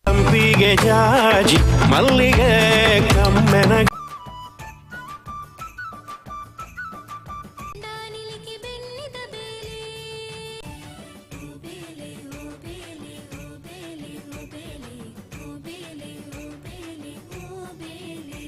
ಸಂಪಿಗೆ ಜಾಜಿ ಮಲ್ಲಿಗೆ ಕಮ್ಮೆನ. ನಿಲಿಕೆ ಬೆನ್ನಿದ ಬೇಲೆ ಓ ಬೇಲೆ ಓ ಬೇಲೆ ಓ ಬೇಲೆ ಓ ಬೇಲೆ ಓ ಬೇಲೆ ಓ ಬೇಲೆ ಓ ಬೇಲೆ.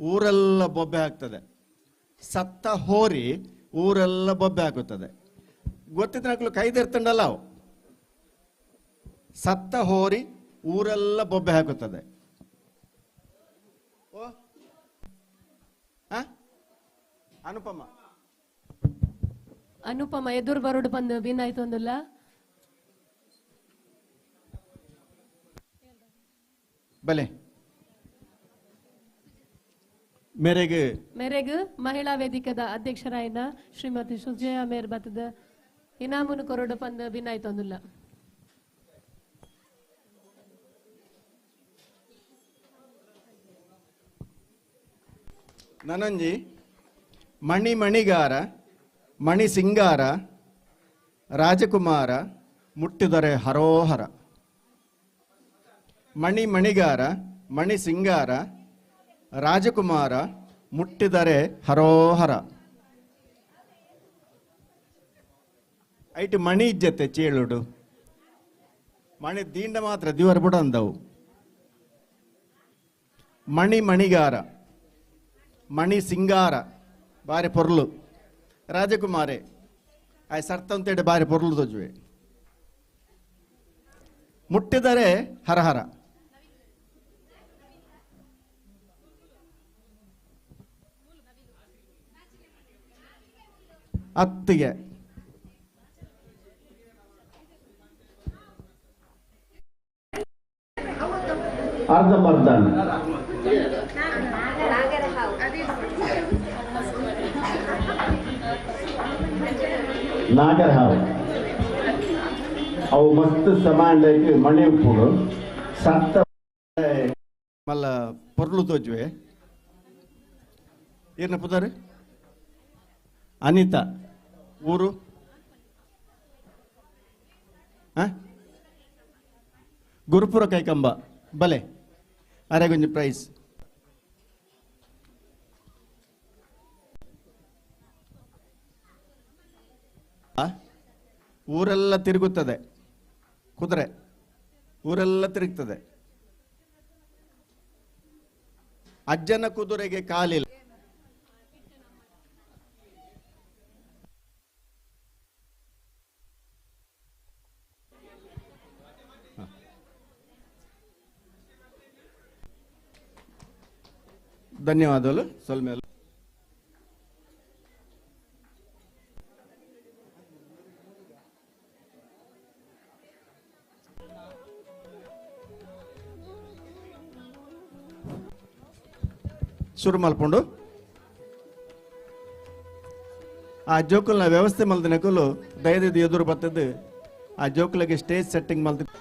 ಊರೆಲ್ಲ ಬೊಬ್ಬೆ ಹಾಕ್ತದೆ. ಸತ್ತ ಹೋರಿ ಊರೆಲ್ಲ ಬೊಬ್ಬೆ ಹಾಕುತ್ತದೆ. ಗೊತ್ತಿದ್ದ ಕೈದಿರ್ತಂಡಲ್ಲ ಅವು. ಸತ್ತ ಹೋರಿ ಊರೆಲ್ಲ ಬೊಬ್ಬೆ ಹಾಕುತ್ತದೆ. ಓ ಆ? ಅನುಪಮ. ಅನುಪಮ ಎದುರು ಬರೋಡು ಬಂದು ಬಿನ್ನಾಯ್ತು ಒಂದಿಲ್ಲ. ಬಲೆ ಮೇರೆಗೆ. ಮೇರೆಗ್ ಮಹಿಳಾ ವೇದಿಕದ ಅಧ್ಯಕ್ಷರಾಯಿನ ಶ್ರೀಮತಿ ಸುಜಯ ಮೇರ್ ಬತ್ತದ ಇನಾಮುನು ಕೊರಡು ಪಂದ್ ಬಿನ್ನಾಯ್ತು ಒಂದಿಲ್ಲ. ನನಂಜಿ ಮಣಿ ಮಣಿಗಾರ ಮಣಿ ಸಿಂಗಾರ ರಾಜಕುಮಾರ ಮುಟ್ಟಿದರೆ ಹರೋಹರ. ಮಣಿ ಮಣಿಗಾರ ಮಣಿ ಸಿಂಗಾರ ರಾಜಕುಮಾರ ಮುಟ್ಟಿದರೆ ಹರೋಹರ. ಐಟ್ ಮಣಿ ಇಜ್ಜತ್ತೆ ಚೇಳುಡು ಮಣಿ ದಿಂಡ ಮಾತ್ರ ದಿವರ ಬುಡ ಅಂದವು. ಮಣಿ ಮಣಿಗಾರ ಮಣಿ ಸಿಂಗಾರ ಬಾರಿ ಪೊರ್ಲು ರಾಜಕುಮಾರೆ ಆಯ್ ಸರ್ತಂತೇಡೆ ಬಾರಿ ಪೊರ್ಲು ತೊಜುವೆ ಮುಟ್ಟಿದರೆ ಹರಹರ. ಅತ್ತಿಗೆ ಅರ್ಧಂಬರ್ಧ. ನಾಗರಹಾವು ಅವು ಮಸ್ತ್ ಸಮಾಂಡಕ್ಕೆ ಮಣಿ ಉಪ್ಪುಡು ಸತ್ತ ಮಲ್ಲ ಪೊರ್ಲು ತೋಜುವೆ. ಏನ ಪುದಾರು ಅನಿತಾ ಊರು ಗುರುಪುರ ಕೈಕಂಬ ಬಲೆ ಅರೆಗೊಂಜಿ ಪ್ರೈಸ್ ಊರೆಲ್ಲ ತಿರುಗುತ್ತದೆ ಕುದುರೆ ಊರೆಲ್ಲ ತಿರುಗ್ತದೆ. ಅಜ್ಜನ ಕುದುರೆಗೆ ಕಾಲಿಲ್ಲ. ಧನ್ಯವಾದಗಳು ಸೊಲ್ಮೇಲು. ಶುರು ಮಲ್ಪೊಂಡು ಆ ಜೋಕುಲ್ನ ವ್ಯವಸ್ಥೆ ಮಲ್ದಿನಕುಲು ದಯದಿದ್ದು ಎದುರು ಬತ್ತದ್ದು ಆ ಜೋಕುಲಿಗೆ ಸ್ಟೇಜ್ ಸೆಟ್ಟಿಂಗ್ ಮಲ್ದ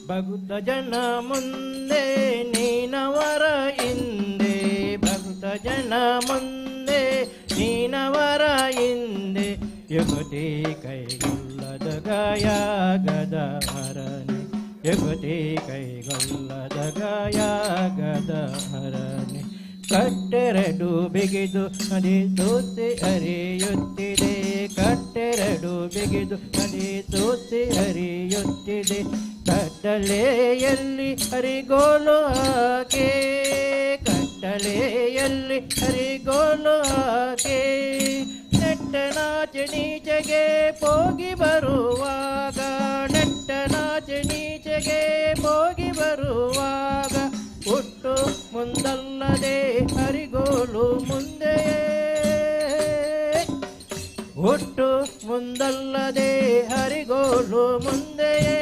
ಭಗುತ ಜನ ಮುಂದೆ ನೀನವರ ಹಿಂದೆ, ಭಗುತ ಜನ ಮುಂದೆ ನೀನವರ ಹಿಂದೆ, ಯುಗತಿ ಕೈಗೊಳ್ಳದ ಗಾಯಗದ ಹರನೆ, ಯುಗತಿ ಕೈಗೊಳ್ಳದ ಗಾಯಗದ ಹರನೆ. ಕಟ್ಟೆರಡು ಬಿಗಿದು ನದಿ ಸೋಸಿ ಹರಿಯುತ್ತಿದೆ, ಕಟ್ಟೆರಡು ಬಿಗಿದು ನದಿ ಸೋಸಿ ಹರಿಯುತ್ತಿದೆ, ಕಟ್ಟಲೆಯಲ್ಲಿ ಹರಿಗೋಲು ಹಾಕೆ, ಕಟ್ಟಲೆಯಲ್ಲಿ ಹರಿಗೋಲು ಹಾಕೆ, ನೆಟ್ಟನಾಚೆ ನೀಚೆಗೆ ಹೋಗಿ ಬರುವಾಗ, ನೆಟ್ಟನಾಚೆ ನೀಚೆಗೆ ಹೋಗಿ ಬರುವಾಗ, ಹುಟ್ಟು ಮುಂದಲ್ಲದೆ ಹರಿಗೋಲು ಮುಂದೆಯೇ, ಹುಟ್ಟು ಮುಂದಲ್ಲದೆ ಹರಿಗೋಲು ಮುಂದೆಯೇ,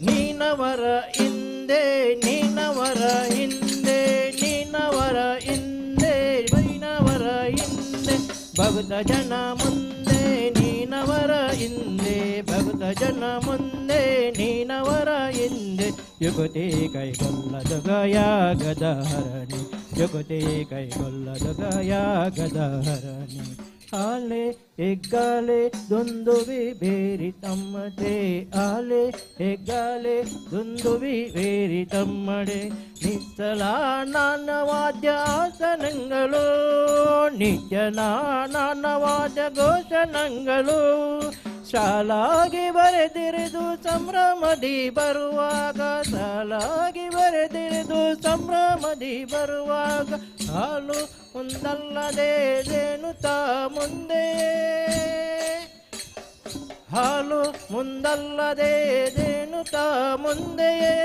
ನೀನವರ ಹಿಂದೆ ನೀನವರ ಹಿಂದೆ ನೀನವರ ಹಿಂದೆ ನೀನವರ ಹಿಂದೆ, ಭಕ್ತ ಜನ ಮುಂದೆ ನೀನವರ ಹಿಂದೆ, ಭಕ್ತ ಜನ ಮುಂದೆ ನೀನವರ ಹಿಂದೆ, ಯುಗತಿ ಕೈಗೊಳ್ಳದ ಗಾಯಗದ ಹರಣಿ, ಯುಗತಿ ಕೈಗೊಳ್ಳದ ಗಾಯಗದ ಹರಣಿ. ಆಲೆ ಹೆಗ್ಗಾಲೆ ದುಂದುವಿ ಬೇರಿ ತಮ್ಮಡೆ, ಆಲೆ ಹೆಗ್ಗಾಲೆ ದುಂದುವಿ ಬೇರಿ ತಮ್ಮಡೆ, ನಿತ್ಸಲ ನಾನ ವಾದ್ಯಾಸನಗಳು, ನಿತ್ಯ ನಾನ ವಾದ್ಯ ಘೋಷಣಗಳು, ಶಾಲಾಗಿ ಬರೆದಿರಿದು ಸಂಭ್ರಮದಿ ಬರುವಾಗ, ಸಾಲಾಗಿ ಬರೆದಿರಿದು ಸಂಭ್ರಮದಿ ಬರುವಾಗ, ಹಾಲು ಮುಂದಲ್ಲದೆ ತಾ ಮುಂದೆ, ಹಾಲು ಮುಂದಲ್ಲದೆ ತಾ ಮುಂದೆಯೇ.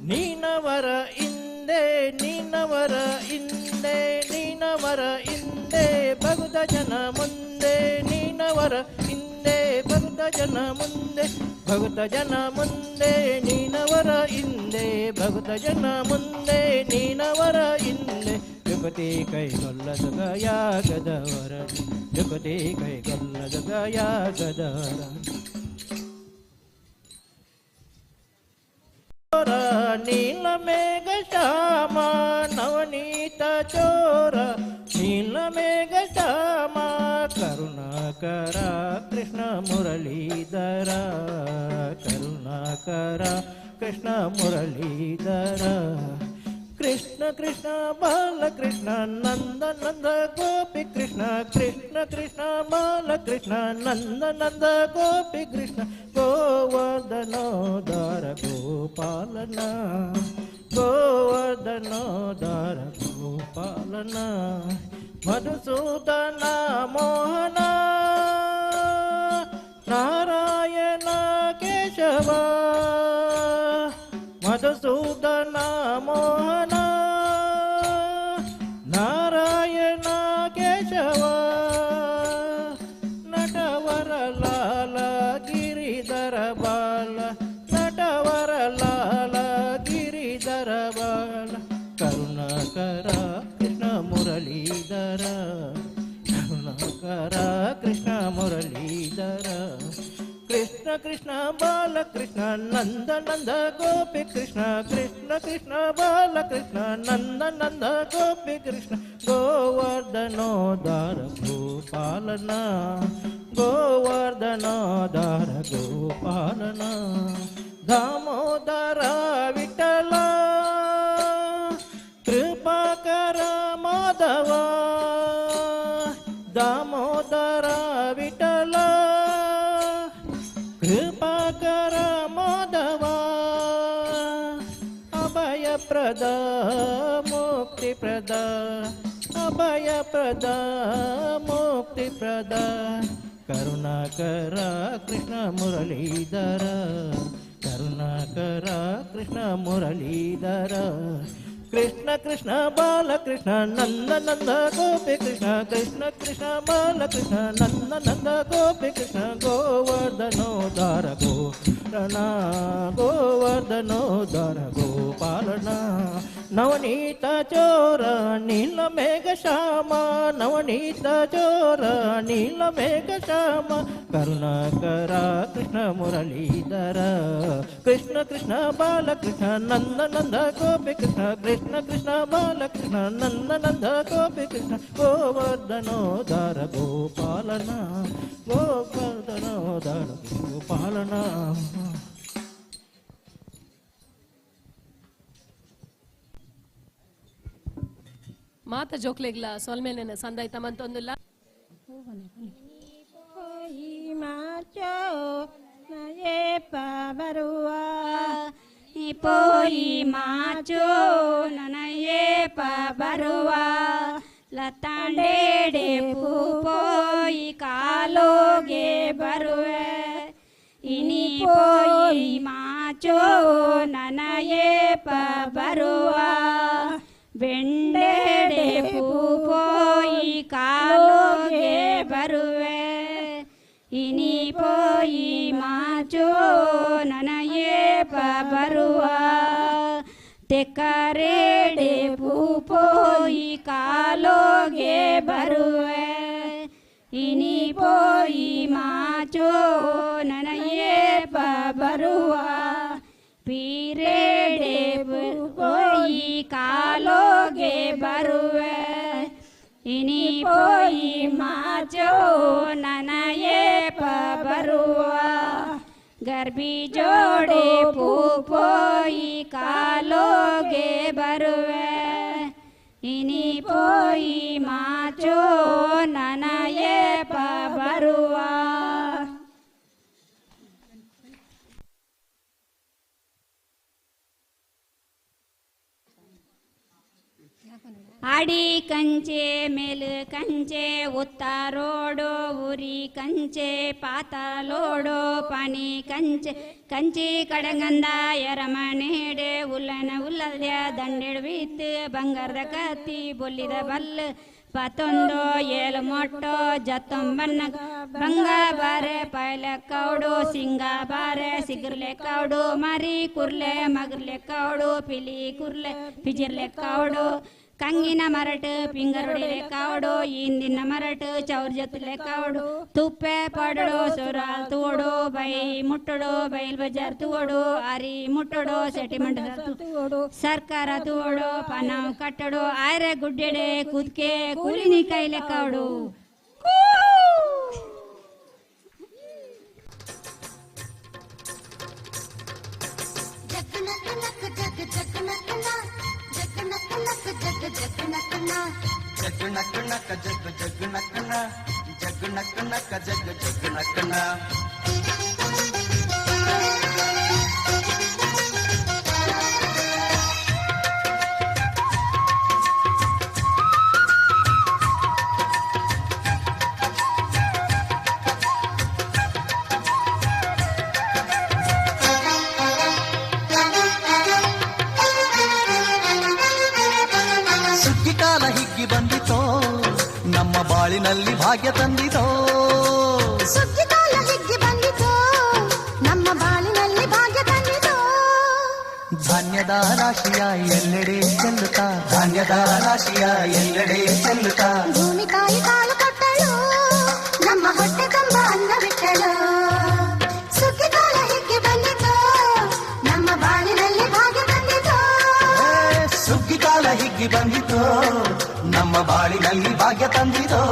ನೀನವರ ಹಿಂದೆ, ನೀನವರ ಹಿಂದೆ, ನೀನವರ ಹಿಂದೆ, ಭಕ್ತ ಜನ ಮುಂದೆ, ನೀನವರ ಹಿಂದೆ, ಭಕ್ತ ಜನ ಮುಂದೆ, ಭಕ್ತ ಜನ ಮುಂದೆ, ನೀನವರ ಹಿಂದೆ, ಭಕ್ತ ಜನ ಮುಂದೆ, ನೀನವರ ಹಿಂದೆ. ಜಗತಿ ಕೈಗೊಲ್ಲದ ಯಾಗದವರ, ಜಗತಿ ಕೈಗೊಲ್ಲದ ಯಾಗದವರ. ನೀಲ ಮೇಘ ಶ್ಯಾಮ ನವನೀತ ಚೋರ, ನೀಲ ಮೇಘ ಶ್ಯಾಮ ಕರುಣಾಕರ ಕೃಷ್ಣ ಮುರಳೀಧರ, ಕರುಣಾಕರ ಕೃಷ್ಣ ಮುರಳೀಧರ. ಕೃಷ್ಣ ಕೃಷ್ಣ ಬಾಲಕೃಷ್ಣ ನಂದ ನಂದ ಗೋಪಿ ಕೃಷ್ಣ, ಕೃಷ್ಣ ಕೃಷ್ಣ ಬಾಲಕೃಷ್ಣ ನಂದ ನಂದ ಗೋಪಿ ಕೃಷ್ಣ. ಗೋವರ್ಧನೋದಾರ ಗೋಪಾಲನ, ಗೋವರ್ಧನೋದಾರ ಗೋಪಾಲನ. ಮಧುಸೂದನ ಮೋಹನ ನಾರಾಯಣ ಕೇಶವ, ಮಧುಸೂದನ ಮೋಹನ ನಾರಾಯಣ ಕೇಶವ. ನಟವರ ಲಾಲ ಗಿರಿಧರ ಬಾಲ, ನಟವರ ಲಾಲ ಗಿರಿಧರ ಬಾಲ. ಕರುಣಾಕರ ಕೃಷ್ಣ ಮುರಳೀಧರ, ಕರುಣಾಕರ ಕೃಷ್ಣ ಮುರಳೀಧರ. ಕೃಷ್ಣ ಕೃಷ್ಣ ಬಾಲಕೃಷ್ಣ ನಂದ ನಂದ ಗೋಪಿ ಕೃಷ್ಣ, ಕೃಷ್ಣ ಕೃಷ್ಣ ಬಾಲಕೃಷ್ಣ ನಂದ ನಂದ ಗೋಪಿ ಕೃಷ್ಣ. ಗೋವರ್ಧನೋದಾರ ಗೋಪಾಲನ, ಗೋವರ್ಧನೋದಾರ ಗೋಪಾಲನ. ದಾಮೋದರ ವಿಠಲ ಕೃಪಾಕರ ಮಾಧವ, ದಾಮೋದರ ವಿಠಲ ಕೃಪಾಕರ ಮಾಧವ. ಅಭಯಪ್ರದ ಮುಕ್ತಿಪ್ರದ, ಅಭಯಪ್ರದ ಮುಕ್ತಿಪ್ರದ. ಕರುಣಾಕರ ಕೃಷ್ಣ ಮುರಳೀಧರ, ಕರುಣಾಕರ ಕೃಷ್ಣ ಮುರಳೀಧರ. ಕೃಷ್ಣ ಕೃಷ್ಣ ಬಾಲಕೃಷ್ಣ ನಂದ ನಂದ ಗೋಪಿ ಕೃಷ್ಣ, ಕೃಷ್ಣ ಕೃಷ್ಣ ಬಾಲಕೃಷ್ಣ ನಂದ ನಂದ ಗೋಪಿ ಕೃಷ್ಣ. ಗೋವರ್ಧನೋದಾರ ಗೋರಣ, ಗೋವರ್ಧನೋದಾರ ಗೋಪಾಲನ. ನವನೀತ ಚೋರ ನೀಲ ಮೇಘ ಶ್ಯಾಮ, ನವನೀತ ಚೋರ ನೀಲ ಮೇಘ ಶ್ಯಾಮ. ಕರುಣಾಕರ ಕೃಷ್ಣ ಮುರಳೀಧರ, ಕೃಷ್ಣ ಕೃಷ್ಣ ಬಾಲಕೃಷ್ಣ ನಂದ ನಂದ ಗೋಪಿ ಕೃಷ್ಣ, ಕೃಷ್ಣ ಕೃಷ್ಣ ಬಾಲಕೃಷ್ಣ ನಂದ ನಂದ ಗೋಪಿ ಕೃಷ್ಣ. ಗೋವರ್ಧನೋದಾರ ಗೋಪಾಲನ, ಗೋವರ್ಧನೋದಾರ ಗೋಪಾಲನ. ಮಾತ ಜೋಕ್ಲೆಗ್ಲ ಸೊಲ್ಮೇನೆ ಸಂದಾಯ್ತ ಮಂತೊಂದುಲ್ಲ. ಪೋಯಿ ಮಾಚೋ ನನಯೇಪ ಬರುವ, ಲತಾಂಡೇಡೆ ಪೋಯಿ ಕಾಲೋಗೆ ಬರುವೆ. ಇನಿ ಪೋಯಿ ಮಾಚೋ ನನಯೇಪ ಬರುವ, ಬೆಂಡೆಡೆ ಪೋಯಿ ಕಾಲೋಗೆ ಬರುವೆ. ಇನಿ ಪೋಯಿ ಮಾಚೋ ನನಯೇಪ ಬರುವ, ತೆಕ್ಕರೇಡೆ ಪೋಯಿ ಕಾಲೋಗೆ ಬರುವೆ. ಇನಿ ಪೋಯಿ ಮಾಚೋ ನನಯೇಪ ಬರುವ, ಪೀರೇಡೆ ಪೋಯಿ ಕಾಲೋಗೆ ಬರುವೆ. ಇನಿ ಪೋಯಿ ಮಾಚೋ ನನಯೇಪ ಬರುವ, ಗರ್ಭಿ ಜೋಡೆ ಪೋಯಿ ಕಾಲೋಗೆ ಬರುವೆ. ಇನಿ ಪೋಯಿ ಮಾಚೋ ನನಯೇಪ ಬರುವ. ಅಡಿ ಕಂಚೆ ಮೇಲು ಕಂಚೆ ಉತ್ತಾರೋಡು ಉರಿ ಕಂಚೆ ಪಾತಾಲೋಡು ಪನಿ ಕಂಚೆ ಕಂಚಿ ಕಡಗಂದ ಎರಮನೇಡೆ ಉಲ್ಲನ ಉಲ್ಲಲ್ಯ ದಂಡೆಡು ಬಿತ್ತು ಬಂಗಾರದ ಕತ್ತಿ ಬೊಲ್ಲಿದ ಬಲ್ಲು ಪತ್ತೊಂದು ಏಳು ಮೊಟ್ಟೋ ಜತ್ತೊಂಬನ್ನ ಬಂಗ ಬಾರೆ ಪೈಲೆ ಕೌಡು ಸಿಂಗ ಬಾರೆ ಸಿಗರ್ಲೆ ಕೌಡು ಮರಿ ಕುರ್ಲೆ ಮಗರ್ಲೆ ಕೌಡು ಪಿಲಿ ಕುರ್ಲೆ ಪಿಜಿರ್ಲೆ ಕೌಡು ಕಂಗಿನ ಮರಟು ಪಿಂಗರುಡಿಲೆ ಕಾವಡು ಇಂದಿನ ಮರಟು ಚೌರ್ ಜೊತೆಲೆ ಕಾವಡು ತುಪ್ಪೆ ಪಡಡು ಸುರಾಲ್ ತೋಡು ಬೈ ಮುಟ್ಟಡು ಬೈಲ್ ಬಜಾರ್ ತೋಡು ಅರಿ ಮುಟ್ಟಡು ಸೆಟಿ ಮಂಡಲ ತೋಡು ಸರ್ಕಾರ ತೋಡು ಪನವ್ ಕಟ್ಟಡು ಆಯ್ರೆ ಗುಡ್ಡೆಡೆ ಕುದ್ಕೆ ಕೂಲಿನಿ ಕೈಲೆ ಕಾವಡು. ಜಗ್ ನಕ್ ನಕ ಜಗ್ ಜಗ್ ನಕ್ಕನ ಜಗ್ ನಕ್ ನಕ ಜಗ್ ಜಗ್ ನಕ್ಕನ. ಸುಗ್ಗಿ ಕಾಲ ಹಿಗ್ಗಿ ಬಂದಿತೋ, ನಮ್ಮ ಬಾಳಿನಲ್ಲಿ ಭಾಗ್ಯ ತಂದಿತೋ. ಸುಗ್ಗಿ ಕಾಲ ಹಿಗ್ಗಿ ಬಂದಿತೋ, ನಮ್ಮ ಬಾಳಿನಲ್ಲಿ ಭಾಗ್ಯ ತಂದಿತೋ. ಧಾನ್ಯದ ರಾಶಿಯ ಎಲ್ಲೆಡೆ ಚೆಲ್ಲುತ್ತಾ, ಧಾನ್ಯದ ರಾಶಿಯ ಎಲ್ಲೆಡೆ ಚೆಲ್ಲುತ್ತಾ. ಭೂಮಿ ತಾಯಿ ಕಾಳು ಕೊಟ್ಟಳು, ನಮ್ಮ ಹೊಟ್ಟೆ ತುಂಬ ಅನ್ನ ಬಿಟ್ಟಳು. ಸುಗ್ಗಿ ಕಾಲ ಹಿಗ್ಗಿ ಬಂದಿತೋ, ನಮ್ಮ ಬಾಳಿನಲ್ಲಿ ಭಾಗ್ಯ ತಂದಿತೋ. ಸುಗ್ಗಿ ಕಾಲ ಹಿಗ್ಗಿ ಬಂದಿತೋ, ನಮ್ಮ ಬಾಳಿನಲ್ಲಿ ಭಾಗ್ಯ ತಂದಿತೋ.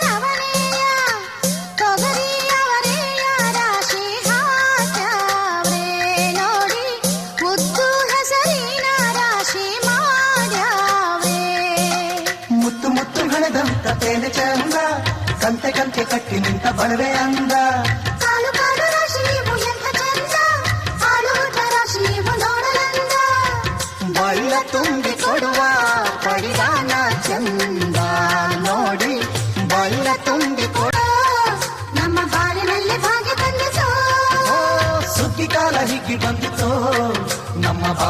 ನವನೆಯ ತೊಗರಿಯವರೆಯ ರಾಶಿ ಹಾಕ್ಯಾವ್ರೆ ನೋಡಿ, ಮುದ್ದು ಹೆಸರಿನ ರಾಶಿ ಮಾಡ್ಯಾವ್ರೆ. ಮುತ್ತು ಮುತ್ತು ಹಣದಂತ ತೇನೆ ಚಂದ, ಕಂತೆ ಕಂತೆ ಕಟ್ಟಿ ನಿಂತ ಬಡವೆ ಅಂದ. ಕಾಲು ಕಾಲು ರಾಶಿ ನೀವು ಎಂಥ ಚಂದ, ಆಳುವುದ ರಾಶಿ ನೀವು ನೋಡಲಂದ. ಬಳ್ಳ ತುಂಬಿ ಕೊಡುವ ಪಡಿದಾನ ಚಂದ ನೋಡಿ, ಬಳ್ಳ ತುಂಬಿ ಕೊಡುವ. ನಮ್ಮ ಬಾಳಿನಲ್ಲಿ ಭಾಗ್ಯ ತಂದಿತೋ. ಸುಗ್ಗಿ ಕಾಲ ಹಿಗ್ಗಿ ಬಂದಿತೋ, ನಮ್ಮ ಬಾ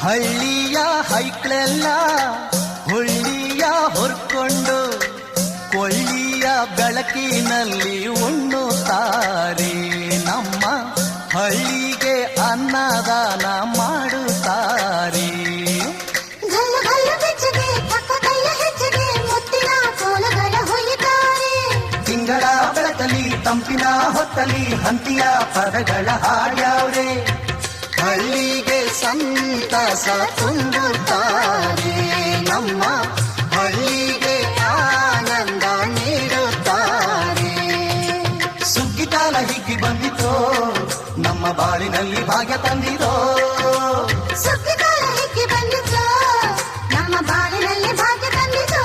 ಹಳ್ಳಿಯ ಹೈಕ್ಳೆಲ್ಲ ಹುಳ್ಳಿಯ ಹೊರ್ಕೊಂಡು ಕೊಳ್ಳಿಯ ಬೆಳಕಿನಲ್ಲಿ ಉಣ್ಣುತ್ತಾರೆ, ನಮ್ಮ ಹಳ್ಳಿಗೆ ಅನ್ನದಾನ ಮಾಡುತ್ತಾರೆ. ಘಲ್ಲು ಘಲ್ಲು ಬೆಚ್ಚಗೆ ಪಕ್ಕ ಕೈಯ ಹೆಚ್ಚಿಗೆ ಮುತ್ತಿನ ಕೋಲಗಳ ಹೊಯ್ಯುತ್ತಾರೆ. ತಿಂಗಳ ಬೆಳಕಲಿ ತಂಪಿನ ಹೊತ್ತಲಿ ಹಂತಿಯ ಪದಗಳ ಹಾಡ್ಯಾವ್ರೆ, ಹಳ್ಳಿಗೆ ಸಂತಸ ತುಂಬುತ್ತಾರೆ, ನಮ್ಮ ಹಳ್ಳಿಗೆ ಆನಂದ ನೀಡುತ್ತಾರೆ. ಸುಗ್ಗಿ ಕಾಲ ಹಿಗ್ಗಿ ಬಂದಿತೋ, ನಮ್ಮ ಬಾಳಿನಲ್ಲಿ ಭಾಗ್ಯ ತಂದಿತೋ. ಸುಗ್ಗಿ ಕಾಲ ಹಿಗ್ಗಿ ಬಂದಿತೋ, ನಮ್ಮ ಬಾಳಿನಲ್ಲಿ ಭಾಗ್ಯ ತಂದಿತೋ.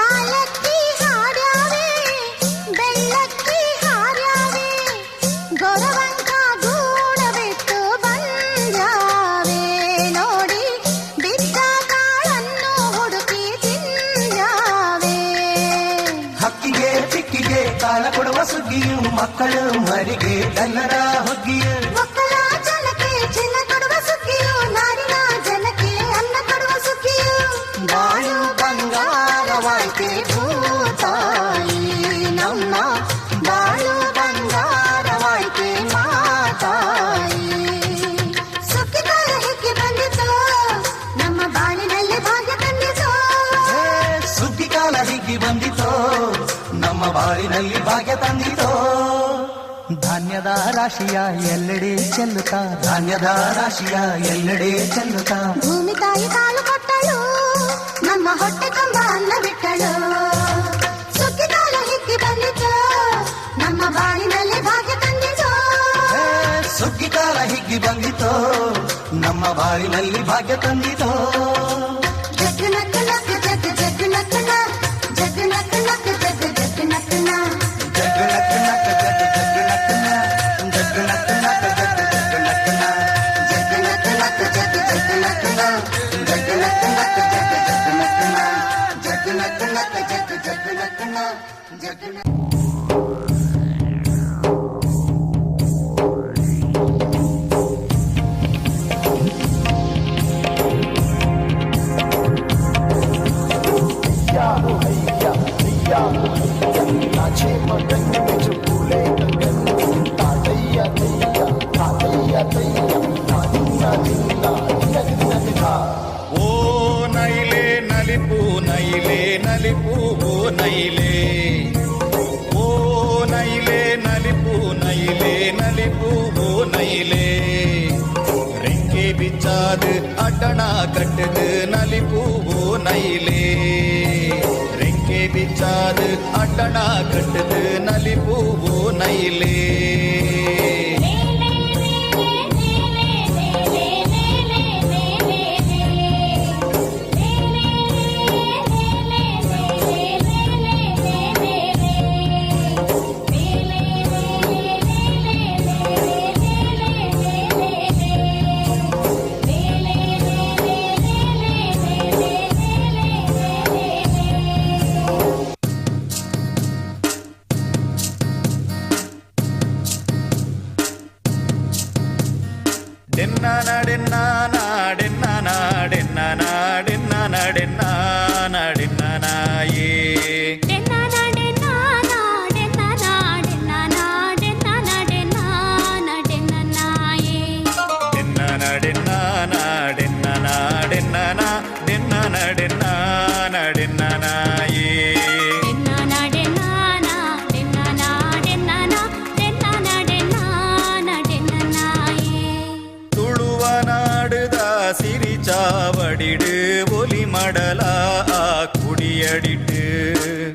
ಆಲಕ್ಕಿ ಹಾಡ್ಯಾವೆ ಬೆಳ್ಳಕ್ಕಿ ಹಾರ್ಯಾವೆ, ಗೊರವಂಕ ಗೂಡ ಬಿಟ್ಟು ಬಂದ್ಯಾವೆ ನೋಡಿ, ಬಿದ್ದ ಕಾಳನ್ನು ಹುಡುಕಿ ತಿಂದ್ಯಾವೆ. ಹಕ್ಕಿಗೆ ಚಿಕ್ಕಿಗೆ ಕಾಲ ಕೊಡುವ ಸುಗ್ಗಿಯು, ಮಕ್ಕಳು ಮರಿಗೆ ಕನ್ನಡ ಹುಗ್ಗಿಯು. ಮಕ್ಕಳ ಜನಕ್ಕೆ ಚಿನ್ನ ಕೊಡುವ ಸುಗ್ಗಿಯು, ನಾಡಿನ ಜನ ಬಾಳು ಬಂಗಾರವಾಯ್ತೆ ಭೂತಾಯಿ ನಮ್ಮ ಬಾಳು ಬಂಗಾರವಾಯ್ತೆ ಮಾತಾಯಿ. ಸುಗ್ಗಿಕಾಲ ಹಿಗ್ಗಿ ಬಂದಿತು, ನಮ್ಮ ಬಾಳಿನಲ್ಲಿ ಭಾಗ್ಯ ತಂದಿತು. ಸುಗ್ಗಿ ಕಾಲ ಹಿಗ್ಗಿ ಬಂದಿತೋ, ನಮ್ಮ ಬಾಳಿನಲ್ಲಿ ಭಾಗ್ಯ ತಂದಿತೋ. ಧಾನ್ಯದ ರಾಶಿಯ ಎಲ್ಲೆಡೆ ಚೆಲ್ಲುತ್ತಾ, ಧಾನ್ಯದ ರಾಶಿಯ ಎಲ್ಲೆಡೆ ಚೆಲ್ಲುತ್ತಾ. ಭೂಮಿ ತಾಯಿ ಕಾಲು ಕೊಟ್ಟಳು, ನಮ್ಮ ಹೊಟ್ಟೆ ತುಂಬ ಅನ್ನ ಬಿಟ್ಟಳು. ಸುಗ್ಗಿಕಾಲ ಹಿಗ್ಗಿ ಬಂದಿತು, ನಮ್ಮ ಬಾಳಿನಲ್ಲಿ ಭಾಗ್ಯ ತಂದಿತು. ಸುಗ್ಗಿ ಕಾಲ ಹಿಗ್ಗಿ ಬಂದಿತೋ, ನಮ್ಮ ಬಾಳಿನಲ್ಲಿ ಭಾಗ್ಯ ತಂದಿತೋ. ಜಗ್ ನಕ್ ನಕ್ ಜಗ್ ಜಗ್ ನಕ್ ನ, ಜಗ್ ನಕ್ ನಕ್ ಜಗ್ ಜಗ್ ನಕ್ ನ. ಜಗ್ ನಕ್ ನಕ್ ಜಗ್ ಜಗ್ ನಕ್ ನ, ಜಗ್ ನಕ್ ನಕ್ ಜಗ್ ಜಗ್ ನಕ್ ನ, ಜಗ್ ನಕ್ ನಕ್ ಜಗ್ ಜಗ್ ನಕ್ ನ, ಜಗ್ ನಕ್ ನಕ್ ಜಗ್ ಜಗ್ ನಕ್ ನ, ಜಗ್ ನಕ್ ನಕ್ ಜಗ್ ಜಗ್ ನಕ್ ನ, ಜಗ್ ನಕ್. ಓ ನೈಲೆ ನಲಿಪು ನೈಲೆ ನಲಿಪು, ಓ ನೈಲೆ, ಓ ನೈಲೆ ನಲಿಪು ನೈಲೆ ನಲಿಪು, ಓ ನೈಲೆ. ರೆಂಕೆ ಬಿಚ್ಚಾದು ಅಡ್ಡಣ ಕಟ್ಟದು ನಲಿಪು ಓ ನೈಲೆ. ರೆಂಕೆ ಬಿಚ್ಚಾದು ಅಡ್ಡಣ ಕಟ್ಟದು ನಲಿಪು ಓ ನೈಲೆ. ಡೆನ್ನ ನಾಡೆನ್ನ ನಾಡೆನ್ನ ನಾಡೆನ್ನ ನಾಡೆನ್ನ ನಾಡೆನ್ನ ನಾಡೆನ್ನ ನಾಯೇ. ಡೆನ್ನ ನಾಡೆನ್ನ ನಾಡೆನ್ನ ನಾಡೆನ್ನ ನಾಡೆನ್ನ ನಾಡೆನ್ನ ನಾಡೆನ್ನ ನಾಯೇ. ತುಳುವ ನಾಡುದ ಸಿರಿಚಾವಡಿಡು ಒಲಿ ಮಡಲ ಆ ಕುಡಿಯಡಿಟ್ಟು.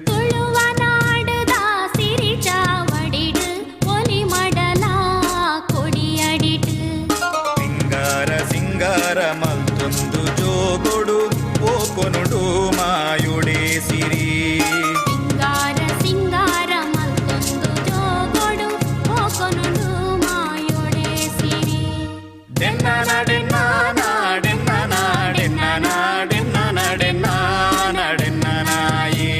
ತುಳುವ ನಾಡುದ ಸಿರಿಚಾವಡಿಡು ಒಲಿ ಮಡಲ ಕೊಡಿಯಡಿಟು. ಸಿಂಗಾರ ಸಿಂಗಾರ ಮಲ್ತೊಂದು ಜೋಗೊಡು ಓಕೊನುಡು ಮಾಯುಡೆ ಸಿರಿ. ಸಿಂಗಾರ ಸಿಂಗಾರ ಮಲ್ತೊಂದು ಜೋಗೊಡು ಹೋಕೊನುಡು ಮಾಯೊಡೆ ಸಿರಿ. ಡೆನ್ನ ನಾಡೆನ್ನ ನಾಡೆನ್ನ ನಾಡೆನ್ನ ನಾಡೆನ್ನ ನಾಡೆನ್ನ ನಾಡೆನ್ನ ನಾಯೇ.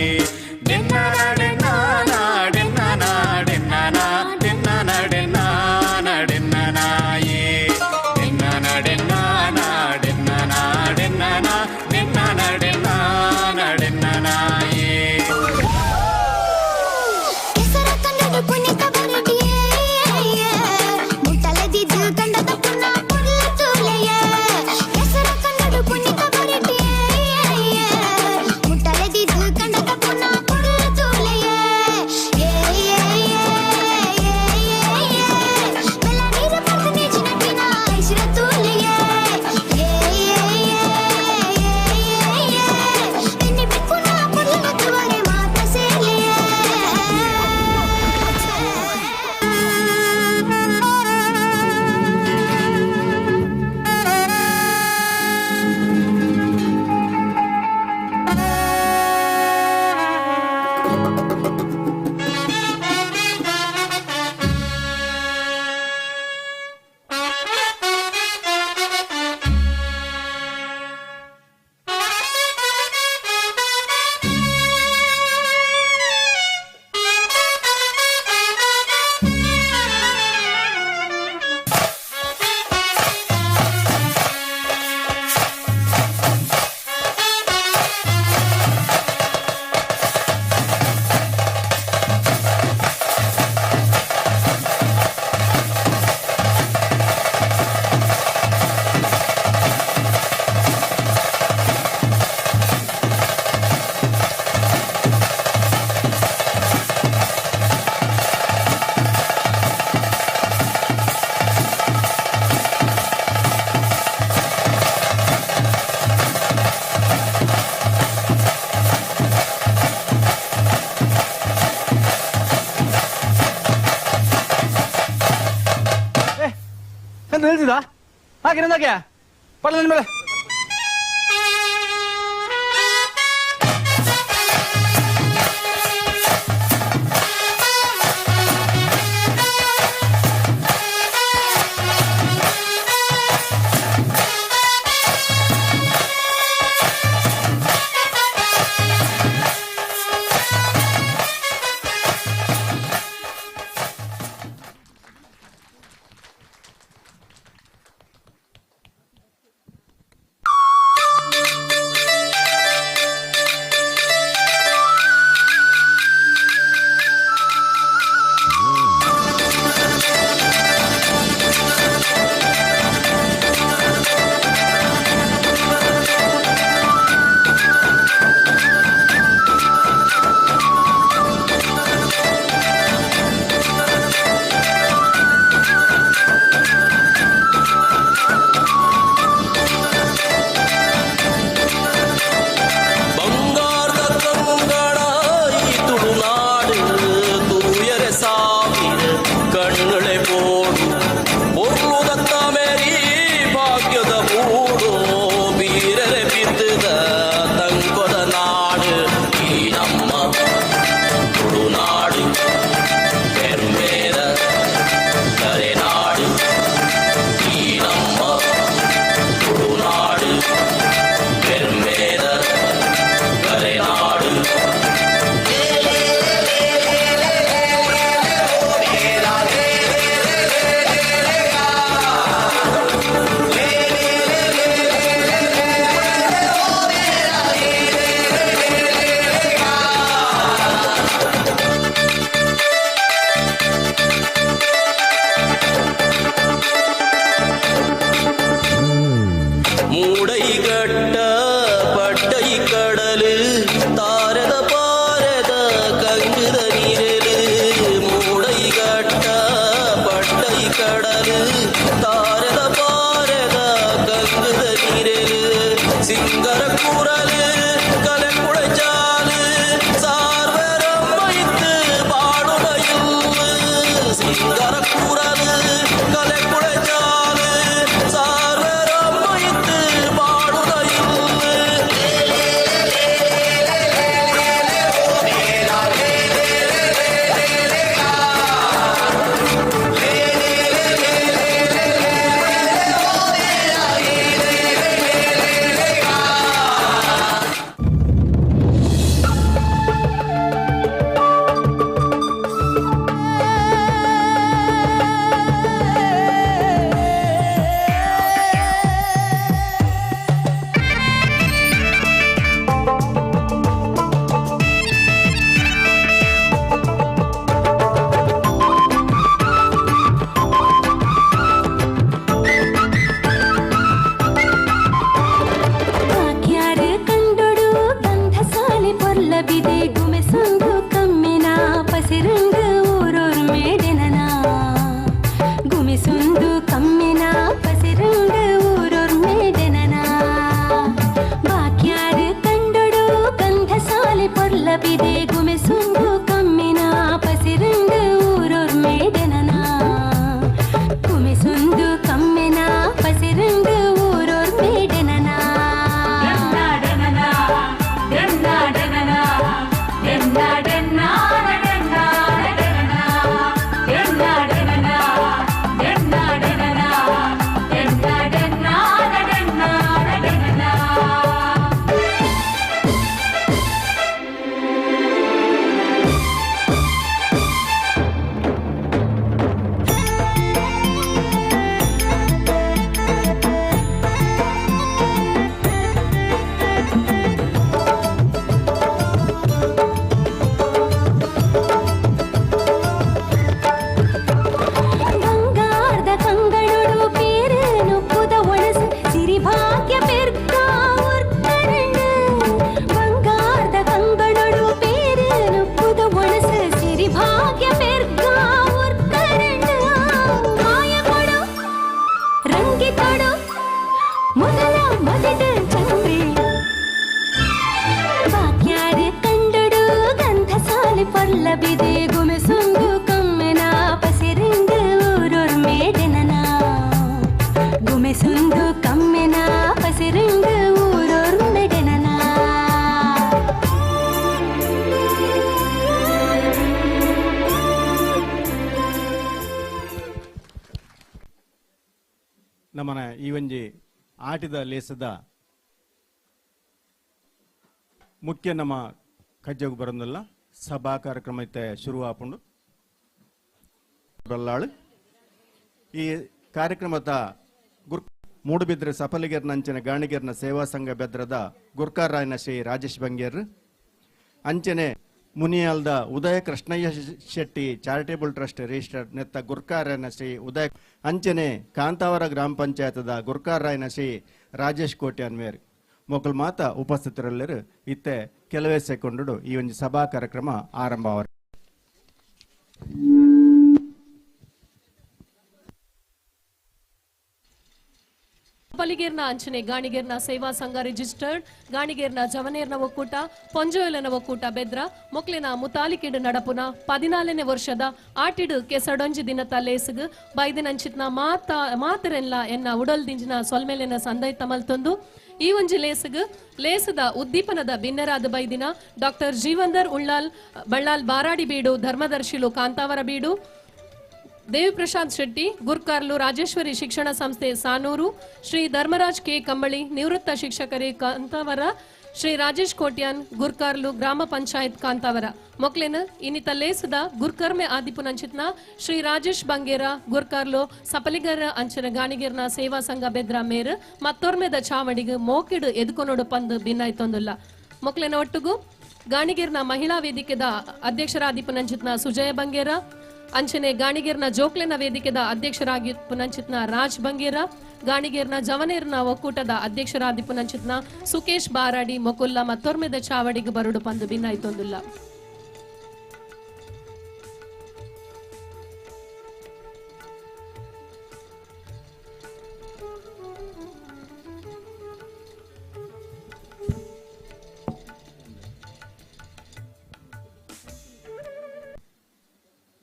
ನಿಲ್ಸಿದ ಹಾಗೆ ನಂದಾಕೆ ಪಡ್ಲ ನನ್ನ ಮೇಲೆ. ಬಂಗಾರದ ಕಂಗಣ ಈ ತುಳುನಾಡು ತೂಯರೆ ಸಾವಿರ ಕಣ್ಣುಳೆ ಬೋಡು ಪೊರ್ಲುದತ್ತ ಮೇರಿ ಭಾಗ್ಯದ ಬೂಡು ಬೀರರೆ ಬಿದ್ದದ ತಂಕೊದ ನಾಡು ಈ ನಮ್ಮ ತುಳುನಾಡು ಪೆರ್ಮೇರ ಕರೆನಾಡು ಈ ನಮ್ಮ ತುಳುನಾಡು ಪೆರ್ಮೇರ ಕರೆನಾಡು. ಮೂಡೈಗಟ್ಟ ಪಟ್ಟೈ ಕಡಲು ತಾರದ ಪಾರದ ಕಂಗುದ ನೀರಲು. ಮೂಡೈಗಟ್ಟ ಪಟ್ಟೈ ಕಡಲು ತಾರದ ಪಾರದ ಕಂಗುದ ನೀರಲು. ಸಿಂಗರ ಕೂರಲು ಕಲೆಕುಳಚಾಲು சார்வரம் வைத்து பாடுடையில். சிங்கர கூறலு கலைக்குழைச்சாலு சார்வரம் வைத்து பாடுடையில். ವಾಕ್ಯಾರು ಕಂಡೊಡು ಗಂಧಸಾಲಿ ಪೊರ್ಲಬಿದೆ ಗುಮೆಸೊಂದು ಕಮ್ಮಿನ ಪಸಿರಂಗ ಊರೊರು ಮೇಡೆನನ. ಗುಮೆಸೊಂದು ಕಮ್ಮಿನ ಪಸಿರಂಗ ಊರೊರು ಮೇಡೆನನ. ವಾಕ್ಯಾರು ಕಂಡೊಡು ಗಂಧಸಾಲಿ ಪೊರ್ಲಬಿದೆ ಗುಮೆಸೊಂದು ಕಮ್ಮಿನ ಪಸಿರಂಗ ಊರೊರು ಮೇಡೆನನ. ಗುಮೆಸೊಂದು ಕಮ್ಮಿನ ಪಸಿರಂಗ ಊರೊರು ಮೇಡೆನನ. ಬಂಗಾರದ ಕಂಗಳೊಡು ಪೇರನು ಪುದ ಒಣಸು ಸಿರಿಭಾಗ್ಯ ಪೆರ್ಕ ಉರ್ಕರಣ. ಬಂಗಾರದ ಕಂಗಳೊಡು ಪೇರನು ಪುದ ಒಣಸು ಸಿರಿಭಾಗ್ಯ ಪೆರ್ಕ ಉರ್ಕರಣ. ಮಾಯ ಕೊಡು ರಂಗಿ ತೊಡು ಮೊದಲ ಮೊದಲ ಚಂದ್ರೆ. ವಾಕ್ಯಾರು ಕಂಡೊಡು ಗಂಧಸಾಲಿ ಪೊರ್ಲಬಿದೆ ಗುಮೆಸೊಂದು ಕಮ್ಮೆನ ಪಸಿರಿಂಗ ಊರೊರು ಮೇಡೆನನ. ಒಂಜಿ ಆಟಿದ ಲೇಸದ ಮುಖ್ಯ ನಮ್ಮ ಕಜ್ಜಗು ಬರಂದಲ್ಲ ಸಭಾ ಕಾರ್ಯಕ್ರಮ ಇತ್ತೆ ಶುರು ಆಪುಂಡು ಬಲ್ಲಾಳು. ಈ ಕಾರ್ಯಕ್ರಮದ ಗುರ್ ಮೂಡುಬಿದ್ರೆ ಸಫಲಿಗೇರ್ನ ಅಂಚನೆ ಗಾಣಿಗೇರ್ನ ಸೇವಾ ಸಂಘ ಬೆದ್ರದ ಗುರ್ಕಾರಾಯನ ಶ್ರೀ ರಾಜೇಶ್ ಬಂಗೇರ್, ಅಂಚನೆ ಮುನಿಯಾಲ್ದ ಉದಯ ಕೃಷ್ಣಯ್ಯ ಶೆಟ್ಟಿ ಚಾರಿಟೇಬಲ್ ಟ್ರಸ್ಟ್ ರಿಜಿಸ್ಟರ್ಡ್ ನೆತ್ತ ಗುರ್ಕಾರಾಯನ ಶ್ರೀ ಉದಯ, ಅಂಚನೆ ಕಾಂತಾವರ ಗ್ರಾಮ ಪಂಚಾಯತದ ಗುರ್ಕಾರಾಯನ ಶ್ರೀ ರಾಜೇಶ್ ಕೋಟ್ಯಾನ್ವೇರ್ ಮೊಕಲ್ ಮಾತ ಉಪಸ್ಥಿತರಲ್ಲರು. ಇತ್ತೆ ಕೆಲವೇ ಸೆಕೆಂಡು ಈ ಒಂದು ಸಭಾ ಕಾರ್ಯಕ್ರಮ ಆರಂಭ. ಪಲಿಗೇರ್ನ ಅಂಚನೆ ಗಾಣಿಗೇರ್ನ ಸೇವಾ ಸಂಘ ರಿಜಿಸ್ಟರ್ಡ್ ಗಾಣಿಗೇರ್ನ ಜವನೇರ್ನ ಒಕ್ಕೂಟ ಪೊಂಜೋಯಲನ ಒಕ್ಕೂಟ ಬೆದ್ರ ಮೊಕ್ಲಿನ ಮುತಾಲಿಕಿಡು ನಡಪುನ 14ನೇ ವರ್ಷದ ಆಟಿಡು ಕೆಸಡೊಂಜಿ ದಿನತ ಲೇಸುಗು ಬೈದಿನಂಚಿತ್ನ ಮಾತರೆಲ್ಲ ಎನ್ನ ಉಡಲ್ ದಿಂಜಿನ ಸೊಲ್ಮೇಲಿನ ಸಂದೈ ತಮಲ್ತೊಂದು ಈ ಒಂಜಿ ಲೇಸುಗು ಲೇಸದ ಉದ್ದೀಪನದ ಬಿನ್ನರಾದ ಬೈದಿನ ಡಾಕ್ಟರ್ ಜೀವಂದರ್ ಉಳ್ಳಾಲ್ ಬಳ್ಳಾಲ್ ಬಾರಾಡಿ ಬೀಡು ಧರ್ಮದರ್ಶಿಲು ಕಾಂತಾವರ ಬೀಡು ದೇವಿಪ್ರಸಾದ್ ಶೆಟ್ಟಿ ಗುರ್ಕಾರ್ಲು ರಾಜೇಶ್ವರಿ ಶಿಕ್ಷಣ ಸಂಸ್ಥೆ ಸಾನೂರು ಶ್ರೀ ಧರ್ಮರಾಜ್ ಕೆ ಕಂಬಳಿ ನಿವೃತ್ತ ಶಿಕ್ಷಕರೇ ಕಾಂತಾವರ ಶ್ರೀ ರಾಜೇಶ್ ಕೋಟ್ಯಾನ್ ಗುರ್ಕಾರ್ಲು ಗ್ರಾಮ ಪಂಚಾಯತ್ ಕಾಂತಾವರ ಮೊಕ್ಲೆನ್ ಇನ್ನಿತ ಲೇಸದ ಗುರ್ಕರ್ಮೆ ಆದಿಪುನಂಚಿತ್ನ ಶ್ರೀ ರಾಜೇಶ್ ಬಂಗೇರ ಗುರ್ಕಾರ್ಲು ಸಪಲಿಗರ ಅಂಚನ ಗಾಣಿಗೇರ್ನ ಸೇವಾ ಸಂಘ ಬೆದ್ರ ಮೇರ್ ಮತ್ತೊರ್ಮೆದ ಚಾವಡಿಗೆ ಮೋಕಿಡು ಎದುಕೊನೋಡು ಪಂದು ಭಿನ್ನಾಯ್ತೊಂದುಲ್ಲ. ಮೊಕ್ಲೆನ ಒಟ್ಟುಗು ಗಾಣಿಗೇರ್ನ ಮಹಿಳಾ ವೇದಿಕೆದ ಅಧ್ಯಕ್ಷರಾದಿಪುನಂಚಿತ್ನ ಸುಜಯ ಬಂಗೇರ, ಅಂಚನೆ ಗಾಣಿಗೇರ್ನ ಜೋಕ್ಲೆನ ವೇದಿಕೆದ ಅಧ್ಯಕ್ಷರಾಗಿ ಪುನಂಚಿತ್ನ ರಾಜ್ ಬಂಗೇರ, ಗಾಣಿಗೇರ್ನ ಜವನೇರ್ನ ಒಕ್ಕೂಟದ ಅಧ್ಯಕ್ಷರಾದಿ ಪುನಂಚಿತ್ನ ಸುಕೇಶ್ ಬಾರಾಡಿ ಮೊಕುಲ್ಲ ಮತ್ತೊರ್ಮೆದ ಚಾವಡಿಗೆ ಬರುಡು ಪಂದು ಭಿನ್ನಾಯ್ತೊಂದುಲ್ಲ.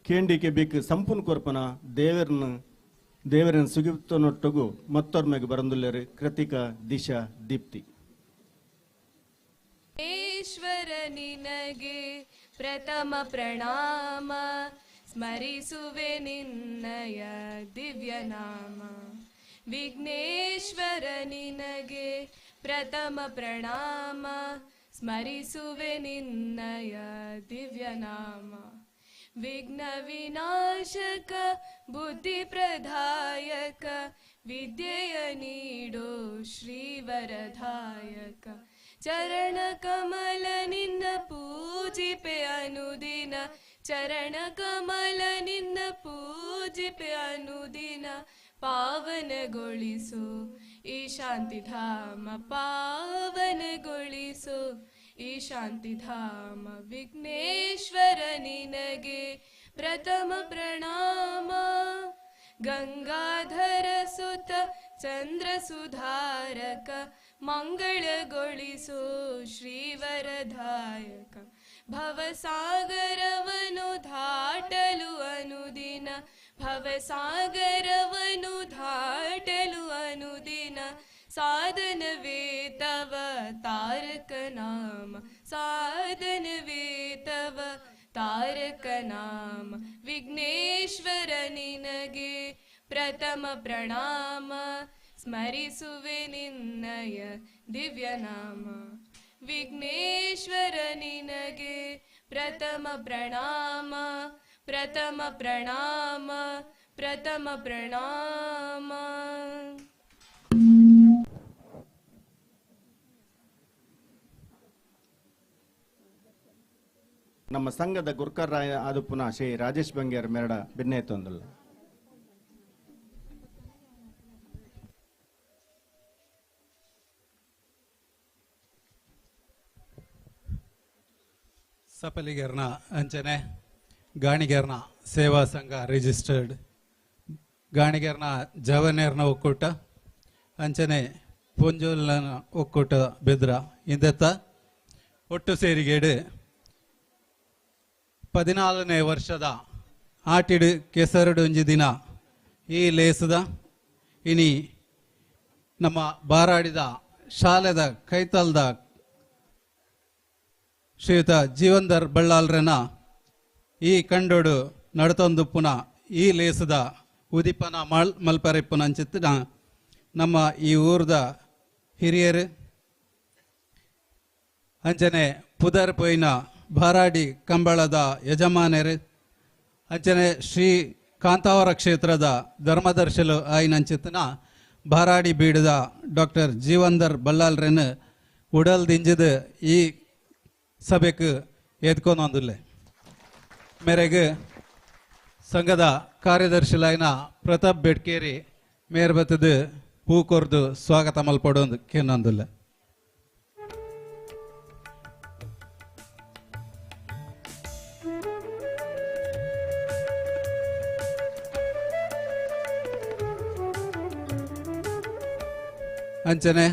ಕೇಂಡಿಕೆ ಬೇಕು ಸಂಪೂರ್ಣ ಕೊರ್ಪನ ದೇವರನ್ನ ದೇವರನ್ನ ಸುಗಿತನೊಟ್ಟಗು ಮತ್ತೊರ್ಮೆಗೆ ಬರಂದುಲ್ಲೇರು ಕೃತಿಕಾ ದಿಶಾ ದೀಪ್ತಿ. ಈಶ್ವರ ನಿನಗೆ ಪ್ರಥಮ ಪ್ರಣಾಮ, ಸ್ಮರಿಸುವೆ ನಿನ್ನಯ ದಿವ್ಯ ನಾಮ. ವಿಘ್ನೇಶ್ವರ ನಿನಗೆ ಪ್ರಥಮ ಪ್ರಣಾಮ, ಸ್ಮರಿಸುವೆ ನಿನ್ನಯ ದಿವ್ಯ ನಾಮ. ವಿಘ್ನ ವಿನಾಶಕ ಬುದ್ಧಿ ಪ್ರದಾಯಕ, ವಿದ್ಯೆಯ ನೀಡೋ ಶ್ರೀವರದಾಯಕ. ಚರಣ ಕಮಲ ನಿನ್ನ ಪೂಜಿಪೆ ಅನುದಿನ, ಚರಣ ಕಮಲ ನಿನ್ನ ಪೂಜಿಪೆ ಅನುದಿನ. ಪಾವನಗೊಳಿಸು ಈ ಶಾಂತಿಧಾಮ, ಪಾವನಗೊಳಿಸು ಈ ಶಾಂತಿಧಾಮ. ವಿಘ್ನೇಶ್ವರ ನಿನಗೆ ಪ್ರಥಮ ಪ್ರಣಾಮ. ಗಂಗಾಧರ ಸುತ ಚಂದ್ರ ಸುಧಾರಕ, ಮಂಗಳಗೊಳಿಸು ಶ್ರೀವರದಾಯಕ. ಭವಸಾಗರವನು ದಾಟಲು ಅನುದಿನ, ಭವಸಾಗರವನು ದಾಟಲು ಅನುದಿನ. ಸಾಧನವೇ ತವ ತಾರಕ ನಾಮ, ಸಾಧನವೇ ತವ ತಾರಕ ನಾಮ. ವಿಘ್ನೇಶ್ವರ ನಿನಗೆ ಪ್ರಥಮ ಪ್ರಣಾಮ, ಸ್ಮರಿಸುವೆ ನಿನ್ನಯ ದಿವ್ಯ ನಾಮ. ವಿಘ್ನೇಶ್ವರ ನಿನಗೆ ಪ್ರಥಮ ಪ್ರಣಾಮ, ಪ್ರಥಮ ಪ್ರಣಾಮ, ಪ್ರಥಮ ಪ್ರಣಾಮ. ನಮ್ಮ ಸಂಘದ ಗುರ್ಕರ್ರಾಯ ಆದ ಪುನಃ ಶ್ರೀ ರಾಜೇಶ್ ಬಂಗೇರ್ ಮೆರಡ ಬೆನ್ನೆತ್ತೊಂದಲ್ಲ. ಸಪಲಿಗೇರ್ನ ಅಂಚನೆ ಗಾಣಿಗೇರ್ನ ಸೇವಾ ಸಂಘ ರಿಜಿಸ್ಟರ್ಡ್ ಗಾಣಿಗೇರ್ನ ಜವನೇರ್ನ ಒಕ್ಕೂಟ ಅಂಚನೆ ಪೊಂಜೋಲ್ನ ಒಕ್ಕೂಟ ಬೆದ್ರ ಇಂದೆತ್ತ ಒಟ್ಟು ಸೇರಿಗೇಡು 14ನೇ ವರ್ಷದ ಆಟಿಡು ಕೆಸರುಡೊಂಜಿ ದಿನ ಈ ಲೇಸದ ಇನಿ ನಮ್ಮ ಬಾರಾಡಿದ ಶಾಲೆದ ಕೈತಲ್ದ ಶ್ರೀಯುತ ಜೀವಂದರ್ ಬಳ್ಳಾಲ್ರನ ಈ ಕಂಡೋಡು ನಡತೊಂದು ಪುನಃ ಈ ಲೇಸದ ಉದಿಪನ ಮಲ್ಪರೆಪ್ಪುನ ಅಂಚಿತ್ತಿನ ನಮ್ಮ ಈ ಊರ್ದ ಹಿರಿಯರು ಅಂಚನೆ ಪುದರ್ ಪೋಯಿನ ಬಾರಾಡಿ ಕಂಬಳದ ಯಜಮಾನರು ಅಂಚನೆ ಶ್ರೀ ಕಾಂತಾವರ ಕ್ಷೇತ್ರದ ಧರ್ಮದರ್ಶಿಲು ಆಯಿನಂಚಿತನ ಬಾರಾಡಿ ಬೀಡದ ಡಾಕ್ಟರ್ ಜೀವಂದರ್ ಬಲ್ಲಾಲ್ರೆನ್ ಉಡಲ್ ದಿಂಜಿದ ಈ ಸಭೆಗೆ ಎದ್ಕೊಂದೊಂದುಲ್ಲೆ. ಮೇರೆಗೆ ಸಂಘದ ಕಾರ್ಯದರ್ಶಿಲಾಯಿನ ಪ್ರತಾಪ್ ಬೆಟ್ಕೇರಿ ಮೇರ್ ಬತ್ತದ ಪೂ ಕೊರ್ದು ಸ್ವಾಗತ ಮಲ್ಪಡೊಂದು ಕೇನೊಂದುಲ್ಲೆ. ಅಂಚನೆ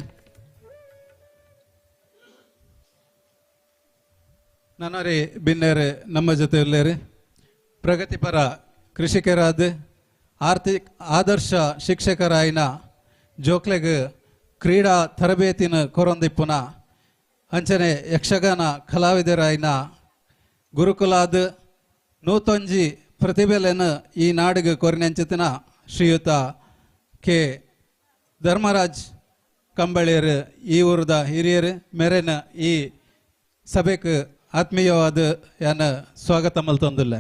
ನನರಿ ಬಿನ್ನೇರು ನಮ್ಮ ಜೊತೆ ಇರ್ಲೇರಿ ಪ್ರಗತಿಪರ ಕೃಷಿಕರಾದ ಆರ್ಥಿಕ ಆದರ್ಶ ಶಿಕ್ಷಕರಾಯಿನ ಜೋಕ್ಲೆಗ್ ಕ್ರೀಡಾ ತರಬೇತಿನ ಕೊರೊಂದಿಪ್ಪುನ ಅಂಚನೆ ಯಕ್ಷಗಾನ ಕಲಾವಿದರಾಯಿನ ಗುರುಕುಲಾದ ನೂತೊಂಜಿ ಪ್ರತಿಭೆಲೆನ್ ಈ ನಾಡಿಗೆ ಕೊರಿನಂಚಿತನ ಶ್ರೀಯುತ ಕೆ ಧರ್ಮರಾಜ್ ಕಂಬಳಿಯರು ಈ ಊರದ ಹಿರಿಯರು ಮೇರೆನ ಈ ಸಭೆಗೆ ಆತ್ಮೀಯವಾದ ಯಾನ ಸ್ವಾಗತ ಮಲ್ತೊಂದುಲ್ಲೆ.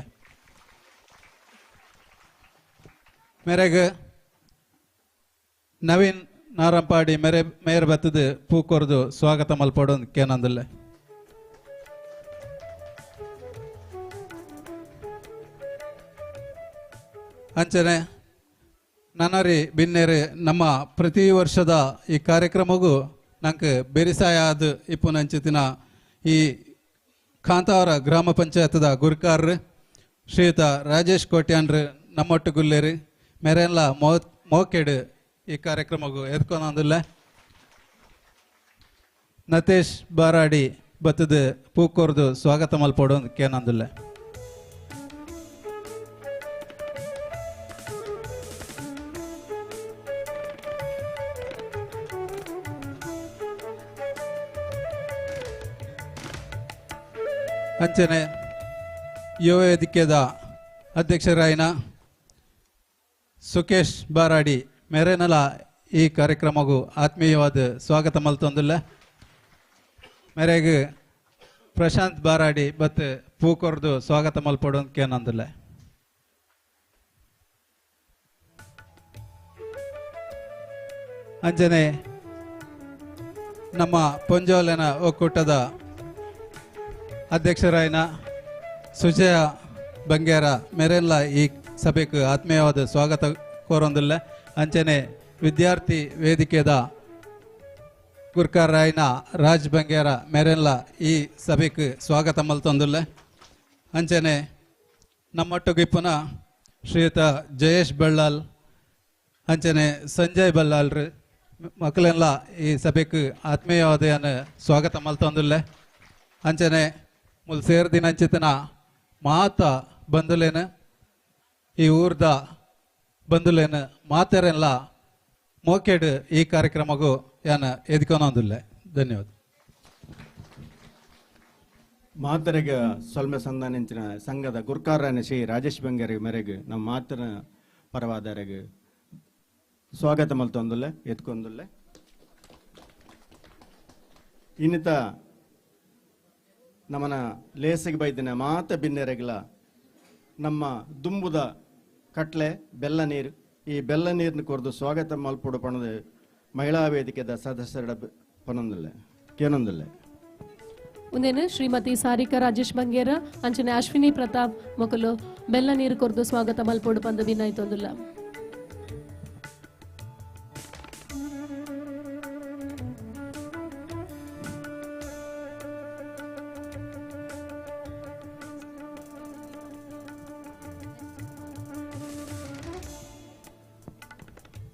ಮೇರೆಗೆ ನವೀನ್ ನಾರಂಪಾಡಿ ಮೇರೆ ಮೇಯರ್ ಬತ್ತದ ಪೂ ಕೊರ್ದು ಸ್ವಾಗತ ಮಲ್ಪಡೊಂದು ಕೇನಂದುಲ್ಲೆ. ಅಂಚನೆ ನನರಿ ಬಿನ್ನೇರು ನಮ್ಮ ಪ್ರತಿ ವರ್ಷದ ಈ ಕಾರ್ಯಕ್ರಮಗೂ ನಂಗೆ ಬೆರಿಸಾಯ ಆದ ಇಪ್ಪುನಂಚಿತಿನ ಈ ಕಾಂತಾವರ ಗ್ರಾಮ ಪಂಚಾಯತ್ದ ಗುರುಕಾರ್ರು ಶ್ರೀಯುತ ರಾಜೇಶ್ ಕೋಟ್ಯಾನ್ರು ನಮ್ಮೊಟ್ಟು ಗುಲ್ಲೇರಿ ಮೇರೆಲ್ಲ ಮೋಕೆಡು ಈ ಕಾರ್ಯಕ್ರಮಗೂ ಎದ್ಕೊಂದಿಲ್ಲ. ನತೇಶ್ ಬಾರಾಡಿ ಬತ್ತದ ಪೂಕೋರ್ದು ಸ್ವಾಗತ ಮಲ್ಪಡೊಂದು ಕೇನಂದುಲ್ಲೆ. ಅಂಚನೆ ಯುವ ವೇದಿಕೆದ ಅಧ್ಯಕ್ಷರಾಯಿನ ಸುಕೇಶ್ ಬಾರಾಡಿ ಮೇರೆನಲ ಈ ಕಾರ್ಯಕ್ರಮಗೂ ಆತ್ಮೀಯವಾದ ಸ್ವಾಗತ ಮಲ್ತೊಂದುಲ್ಲೆ. ಮೇರೆಗೆ ಪ್ರಶಾಂತ್ ಬಾರಾಡಿ ಬತ್ ಪೂ ಕೊರ್ದು ಸ್ವಾಗತ ಮಲ್ಪಡೊಂದು ಕೇನಂದುಲ್ಲೆ. ಅಂಚನೆ ನಮ್ಮ ಪೊಂಜೋಲೆನ ಒಕ್ಕೂಟದ ಅಧ್ಯಕ್ಷರಾಯಿನ ಸುಜಯ ಬಂಗೇರ ಮೇರೆಲ್ಲ ಈ ಸಭೆಗೆ ಆತ್ಮೀಯವಾದ ಸ್ವಾಗತ ಕೋರೊಂದುಲ್ಲೆ. ಅಂಚನೆ ವಿದ್ಯಾರ್ಥಿ ವೇದಿಕೆದ ಗುರ್ಕಾರಾಯಿನ ರಾಜ್ ಬಂಗೇರ ಮೇರೆಲ್ಲ ಈ ಸಭೆಗೆ ಸ್ವಾಗತ ಮಲ್ತೊಂದುಲ್ಲೆ. ಅಂಚನೆ ನಮ್ಮೊಟ್ಟುಗಿಪ್ಪುನ ಶ್ರೀಯುತ ಜಯೇಶ್ ಬಳ್ಳಾಲ್ ಅಂಚನೆ ಸಂಜಯ್ ಬಲ್ಲಾಲ್ರು ಮಕ್ಕಳೆಲ್ಲ ಈ ಸಭೆಗೆ ಆತ್ಮೀಯವಾದ ಸ್ವಾಗತ ಮಲ್ತೊಂದುಲ್ಲೆ. ಅಂಚನೆ ಮುಲ್ ಸೇರ್ದಿನಂಚಿತನ ಮಾತ ಬಂಧುಲೇನು ಈ ಊರ್ದ ಬಂಧುಲೇನು ಮಾತೆರೆಲ್ಲ ಮೋಕೆಡ್ ಈ ಕಾರ್ಯಕ್ರಮಗೂ ಯಾನ ಎದ್ಕೊನೊಂದುಲ್ಲೆ. ಧನ್ಯವಾದ. ಮಾತರೆಗೆ ಸೊಲ್ಮೆ ಸಂಧಾನಿಂಚಿನ ಸಂಘದ ಗುರ್ಕಾರನ ಶ್ರೀ ರಾಜೇಶ್ ಬಂಗೇರಿ ಮೇರೆಗೆ ನಮ್ಮ ಮಾತನ ಪರವಾದರೆಗೆ ಸ್ವಾಗತ ಮಲ್ತೊಂದುಲ್ಲೆ ಎತ್ಕೊಂದುಲ್ಲೆ. ಇನ್ನಿತ ನಮ್ಮನ ಲೇಸಿಗೆ ಬೈದಿನ ಮಾತ ಬಿನ್ನೆರೆಗಿಲ ನಮ್ಮ ದುಂಬುದ ಕಟ್ಲೆ ಬೆಲ್ಲ ನೀರು ಈ ಬೆಲ್ಲ ನೀರನ್ನು ಕೊರೆದು ಸ್ವಾಗತ ಮಲ್ಪುಡು ಪಣದ ಮಹಿಳಾ ವೇದಿಕೆದ ಸದಸ್ಯರ ಪನೊಂದುಲ್ಲೆ ಕೇನೊಂದುಲ್ಲೆ. ಮುಂದೇನು ಶ್ರೀಮತಿ ಸಾರಿಕಾ ರಾಜೇಶ್ ಬಂಗೇರ ಅಂಚನೆ ಅಶ್ವಿನಿ ಪ್ರತಾಪ್ ಮೊಕಲು ಬೆಲ್ಲ ನೀರು ಕೊರೆದು ಸ್ವಾಗತ ಮಲ್ಪುಡು ಪಂದು ಬಿನ್ನಾಯ್ತೊಂದುಲ್ಲ.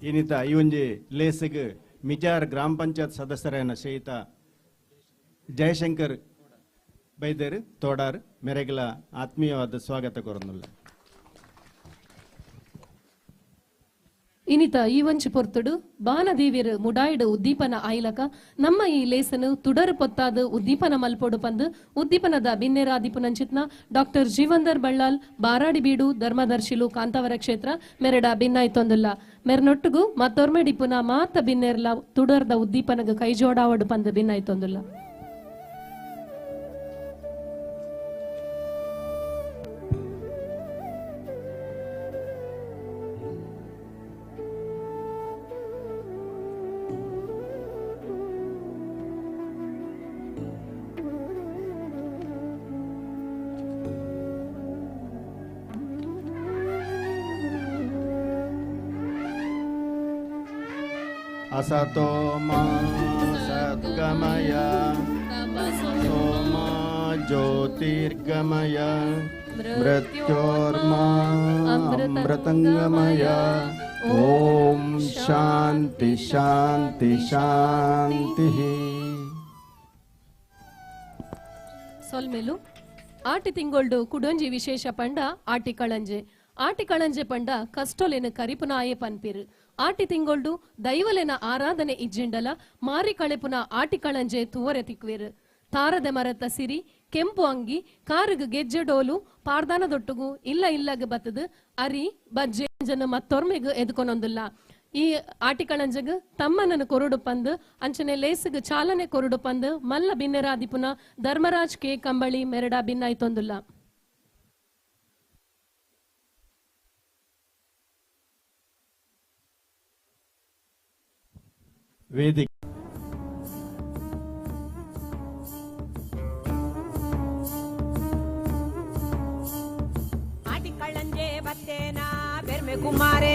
ಇನ್ನಿತ ಈ ಒಂಜಿ ಲೇಸಿಗ್ ಮಿಜಾರ್ ಗ್ರಾಮ ಪಂಚಾಯತ್ ಸದಸ್ಯರಾಯನ ಶ್ರೀಯುತ ಜಯಶಂಕರ್ ಬೈದೇರು ತೋಡಾರ್ ಮೆರೆಗಲ ಆತ್ಮೀಯವಾದ ಸ್ವಾಗತ ಕೋರೊಂದುಲ್ಲೆ. ಇನಿತ ಈ ವಂಚಿ ಪೊರ್ತುಡು ಬಾನದೇವಿಯರು ಮುಡಾಯಿಡು ಉದ್ದೀಪನ ಆಯ್ಲಕ ನಮ್ಮ ಈ ಲೇಸನು ತುಡರು ಪೊತ್ತಾದ ಉದ್ದೀಪನ ಮಲ್ಪೊಡು ಪಂದು ಉದ್ದೀಪನದ ಬಿನ್ನೆರಾದಿಪುನಂಚಿತ್ನ ಡಾಕ್ಟರ್ ಜೀವಂದರ್ ಬಳ್ಳಾಲ್ ಬಾರಾಡಿ ಬೀಡು ಧರ್ಮದರ್ಶಿಲು ಕಾಂತಾವರ ಕ್ಷೇತ್ರ ಮೆರಡ ಭಿನ್ನಾಯ್ತೊಂದುಲ್ಲ ಮೆರ್ನೊಟ್ಟುಗು ಮತ್ತೊರ್ಮೆಡಿಪುನ ಮಾತ ಬಿನ್ನೆರ್ಲ ತುಡರ್ದ ಉದ್ದೀಪನಗ ಕೈಜೋಡಾವಡು ಪಂದು ಭಿನ್ನಾಯ್ತೊಂದುಲ್ಲ. असतो मा सद्गमय सोमा ज्योतिर्गमय मृत्योर्मा अमृतंगमय. ओम शांति शांति शांति. ಸೊಲ್ಮೆಲು ಆಟಿ ತಿಂಗೊಳ್ಡು ಕುಡೊಂಜಿ ವಿಶೇಷ ಪಂಡ ಆಟಿ ಕಳಂಜೆ. ಆಟಿ ಕಳಂಜೆ ಪಂಡ ಕಷ್ಟೊಲೆನ ಕರಿಪುನಾಯೆ ಪನ್ಪಿರು. ಆಟಿ ತಿಂಗೊಳ್ಡು ದೈವಲೆನ ಆರಾಧನೆ ಇಜ್ಜಿಂಡಲ ಮಾರಿ ಕಳೆಪುನ ಆಟಿ ಕಳಂಜೆ ತುವರೆ ತಿಕ್ವೇರು. ತಾರದ ಮರತ ಸಿರಿ ಕೆಂಪು ಅಂಗಿ ಕಾರುಗು ಗೆಜ್ಜೆ ಡೋಲು ಪಾರ್ದಾನದೊಟ್ಟುಗು ಇಲ್ಲ ಇಲ್ಲಗ ಬತ್ತದು ಅರಿ ಬಜ್ಜೆ ಜನ ಮತ್ತೊರ್ಮೆಗು ಎದ್ಕೊನೊಂದುಲ್ಲ. ಈ ಆಟಿ ಕಳಂಜಗ್ ತಮ್ಮನನ್ನು ಕೊರಡು ಪಂದು ಅಂಚನೆ ಲೇಸುಗು ಚಾಲನೆ ಕೊರಡು ಪಂದು ಮಲ್ಲ ಬಿನ್ನೆರಾದಿಪುನ ಧರ್ಮರಾಜ್ ಕೆ ಕಂಬಳಿ ಮೆರಡ ಭಿನ್ನಾಯ್ತೊಂದುಲ್ಲ. ವೇದಿಕೆ ಆಟಿಕಳ್ಳಂಜೆ ಬತ್ತೇನಾ ಬೆರ್ಮೆ ಕುಮಾರೇ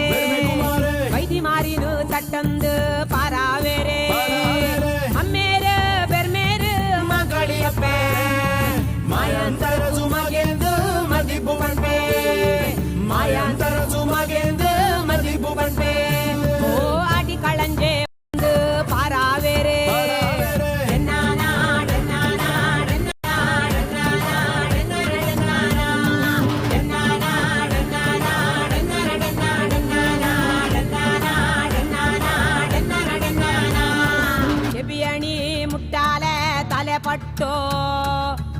ವೈದಿ ಮಾರಿನು ತಟ್ಟಂದು ಪಾರಾವೇರೆ ಅಮ್ಮೇರು ಬೆರ್ಮೇರು ಮಗಳಿಯಪ್ಪೆ ಮಾಯಾಂತರ ಸುಮಗೆಂದು ಮದಿಪು ಪನ್ಪೆ ಮಾಯಾಂತರ ಸುಮಗೆಂದು ಮದಿಪು ಪನ್ಪೆ ಓ ಆಟಿಕಳ್ಳಂಜೆ ಪಾರಾವೇರೆ ಚೆಬಿಯಣಿ ಮುಟ್ಟಾಲೆ ತಲೆ ಪಟ್ಟೋ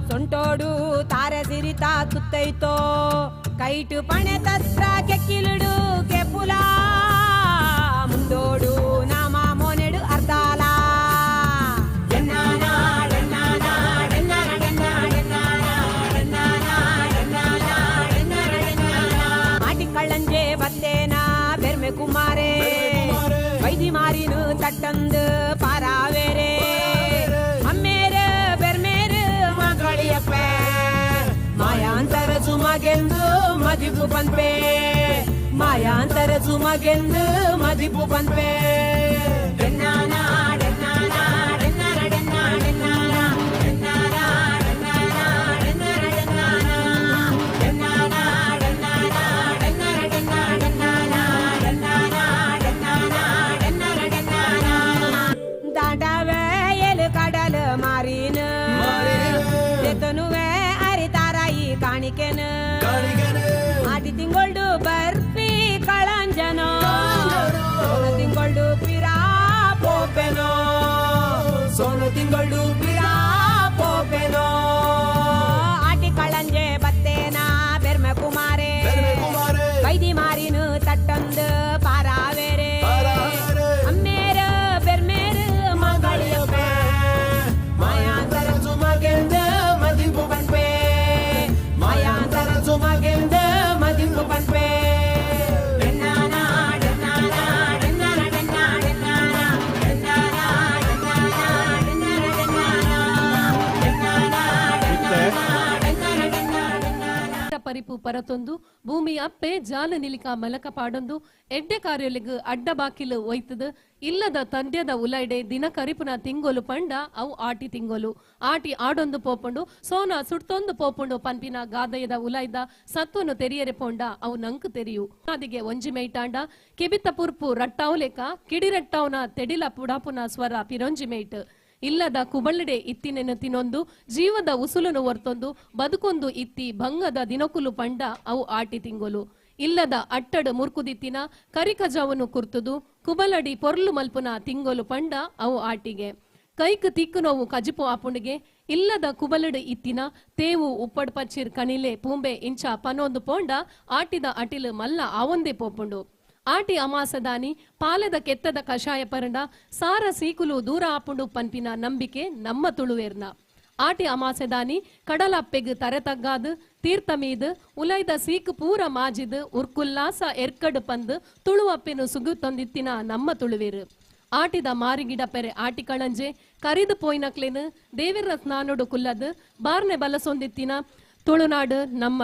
ಸೊಂಟೋಡು ತಾರೆ ಸಿರಿತ ತುತ್ತೈತೋ ಕೈಟು ಪಣೆ ತತ್ರ ಕೆಕ್ಕಿಲುಡು ಕೆಪುಲ ಮುಂದೋಡು ನಾಮ ಮೋನೆಡು ಅರ್ಧಾಲ. ಆಟಿಕಳ್ಳಂಜೆ ಬತ್ತೇನಾ ಬೆರ್ಮೆ ಕುಮಾರೇ ವೈದಿ ಮಾರಿನು ತಟ್ಟಂದು ಪಾರಾವೇರೆ ಅಮ್ಮೇರು ಬೆರ್ಮೇರು ಮಗಳಿಯಪ್ಪೆ ಮಾಯಾಂತರ ಸುಮಗೆಂದು ಮದಿಪು ಪನ್ಪೆ ಮಾಯಾಂತರ ಸುಮಗೆಂದು ಮದಿಪು ಪನ್ಪೆ. ದಾಟವೇ ಕಡಲ ಮಾರಿನ ಎತನುವೆ ಅರಿತಾರಾಯಿ ಕಾಣಿಕೆನ ಆಟಿ ತಿಂಗೊಳ್ಡು ಬರ್ಫಿ ಕಳಂಜನೋ ಸೋನ ತಿಂಗೊಳ್ಡು ಪಿರಾ ಪೋಪೆನೋ ಸೋನ ತಿಂಗೊಳ್ಡು ಪಿರಾ ಪೋಪೆನೋ. ಆಟಿ ಕಳಂಜೆ ಬತ್ತೇನಾ ಬೆರ್ಮೆ ಕುಮಾರೇ ವೈದಿ ಮಾರಿನು ತಟ್ಟಂದು ಪಾರಾವೇರೆ ಅಮ್ಮೇರು ಬೆರ್ಮೇರು ಮಗಳಿಯಪ್ಪೆ ಮಾಯಾಂತರ ಸುಮಗೆಂದು ಮದಿಪು ಪನ್ಪೆ ಮಾಯಾಂತರ ಸುಮಗೆಂದು ಮದಿಪು ಪನ್ಪೆ. ಪರಿಪು ಪರತೊಂದು ಭೂಮಿ ಅಪ್ಪೆ ಜಾಲ ನಿಲಿಕ ಮಲಕ ಪಾಡೊಂದು ಎಡ್ಡೆ ಕಾರ್ಯೊಲಿಗ್ ಅಡ್ಡ ಬಾಕಿಲು ಒಯ್ತದು ಇಲ್ಲದ ತಂದ್ಯದ ಉಲೈಡೆ ದಿನ ಕರಿಪುನ ತಿಂಗೊಲು ಪಂಡ ಅವು ಆಟಿ ತಿಂಗೊಲು ಆಟಿ ಆಡೊಂದು ಪೋಪುಂಡು ಸೋನ ಸುಡ್ತೊಂದು ಪೋಪುಂಡು ಪನ್ಪಿನ ಗಾದಯದ ಉಲೈದ ಸತ್ವನು ತೆರಿಯರೆ ಪೋಂಡ ಅವು ನಂಕು ತೆರಿಯು. ಅದಿಗೆ ಒಂಜಿ ಮೇಯ್ಟಾಂಡ ಕೆಬಿತ ಪುರ್ಪು ರಟ್ಟಾವುಲೇಕ ಕಿಡಿರಟ್ಟಾವ್ನ ತೆಡಿಲ ಪುಡಾಪುನ ಸ್ವರ ಪಿರೊಂಜಿ ಮೇಯ್ಟ್ ಇಲ್ಲದ ಕುಬಳ್ಳಿಡೆ ಇತ್ತಿನೆನು ತಿನೊಂದು ಜೀವದ ಉಸುಲನು ಒರ್ತೊಂದು ಬದುಕೊಂದು ಇತ್ತಿ ಭಂಗದ ದಿನಕುಲು ಪಂಡ ಅವು ಆಟಿ ತಿಂಗೊಲು. ಇಲ್ಲದ ಅಟ್ಟಡ್ ಮುರ್ಕುದಿತ್ತಿನ ಕರಿಕಜಾವನ್ನು ಕುರ್ತುದು ಕುಬಲಡಿ ಪೊರ್ಲು ಮಲ್ಪುನ ತಿಂಗೊಲು ಪಂಡ ಅವು ಆಟಿಗೆ. ಕೈಕ್ ತಿಕ್ಕು ನೋವು ಕಜಿಪು ಆಪುಂಡಿಗೆ. ಇಲ್ಲದ ಕುಬಲಡು ಇತ್ತಿನ ತೇವು ಉಪ್ಪಡ್ ಪಚ್ಚಿರ್ ಕಣಿಲೆ ಪೂಂಬೆ ಇಂಚ ಪನೊಂದು ಪೋಂಡ ಆಟಿದ ಅಟಿಲು ಮಲ್ಲ ಆವೊಂದೇ ಪೋಪುಂಡು. ಆಟಿ ಅಮಾಸದಾನಿ ಪಾಲದ ಕೆತ್ತದ ಕಷಾಯ ಪರಂಡ ಸಾರ ಸೀಕುಲು ದೂರ ಆಪುಂಡು ಪನ್ಪಿನ ನಂಬಿಕೆ ನಮ್ಮ ತುಳುವೇರ್ನ. ಆಟಿ ಅಮಾಸೆದಾನಿ ಕಡಲಪ್ಪೆಗ್ ತರೆ ತಗ್ಗಾದು ತೀರ್ಥ ಮೀದು ಉಲೈದ ಸೀಕು ಪೂರ ಮಾಜಿದು ಉರ್ಕುಲ್ಲಾಸ ಎರ್ಕಡು ಪಂದು ತುಳುವಪ್ಪೆನು ಸುಗು ತಂದಿತ್ತಿನ ನಮ್ಮ ತುಳುವೇರು. ಆಟಿದ ಮಾರಿಗಿಡ ಪೆರೆ ಆಟಿ ಕಳಂಜೆ ಕರಿದು ಪೋಯಿನಕ್ಲೇನು ದೇವಿರ ಸ್ನಾನೋಡು ಕುಲ್ಲದು ಬಾರ್ನೆ ಬಲಸೊಂದಿತ್ತಿನ ತುಳುನಾಡು ನಮ್ಮ.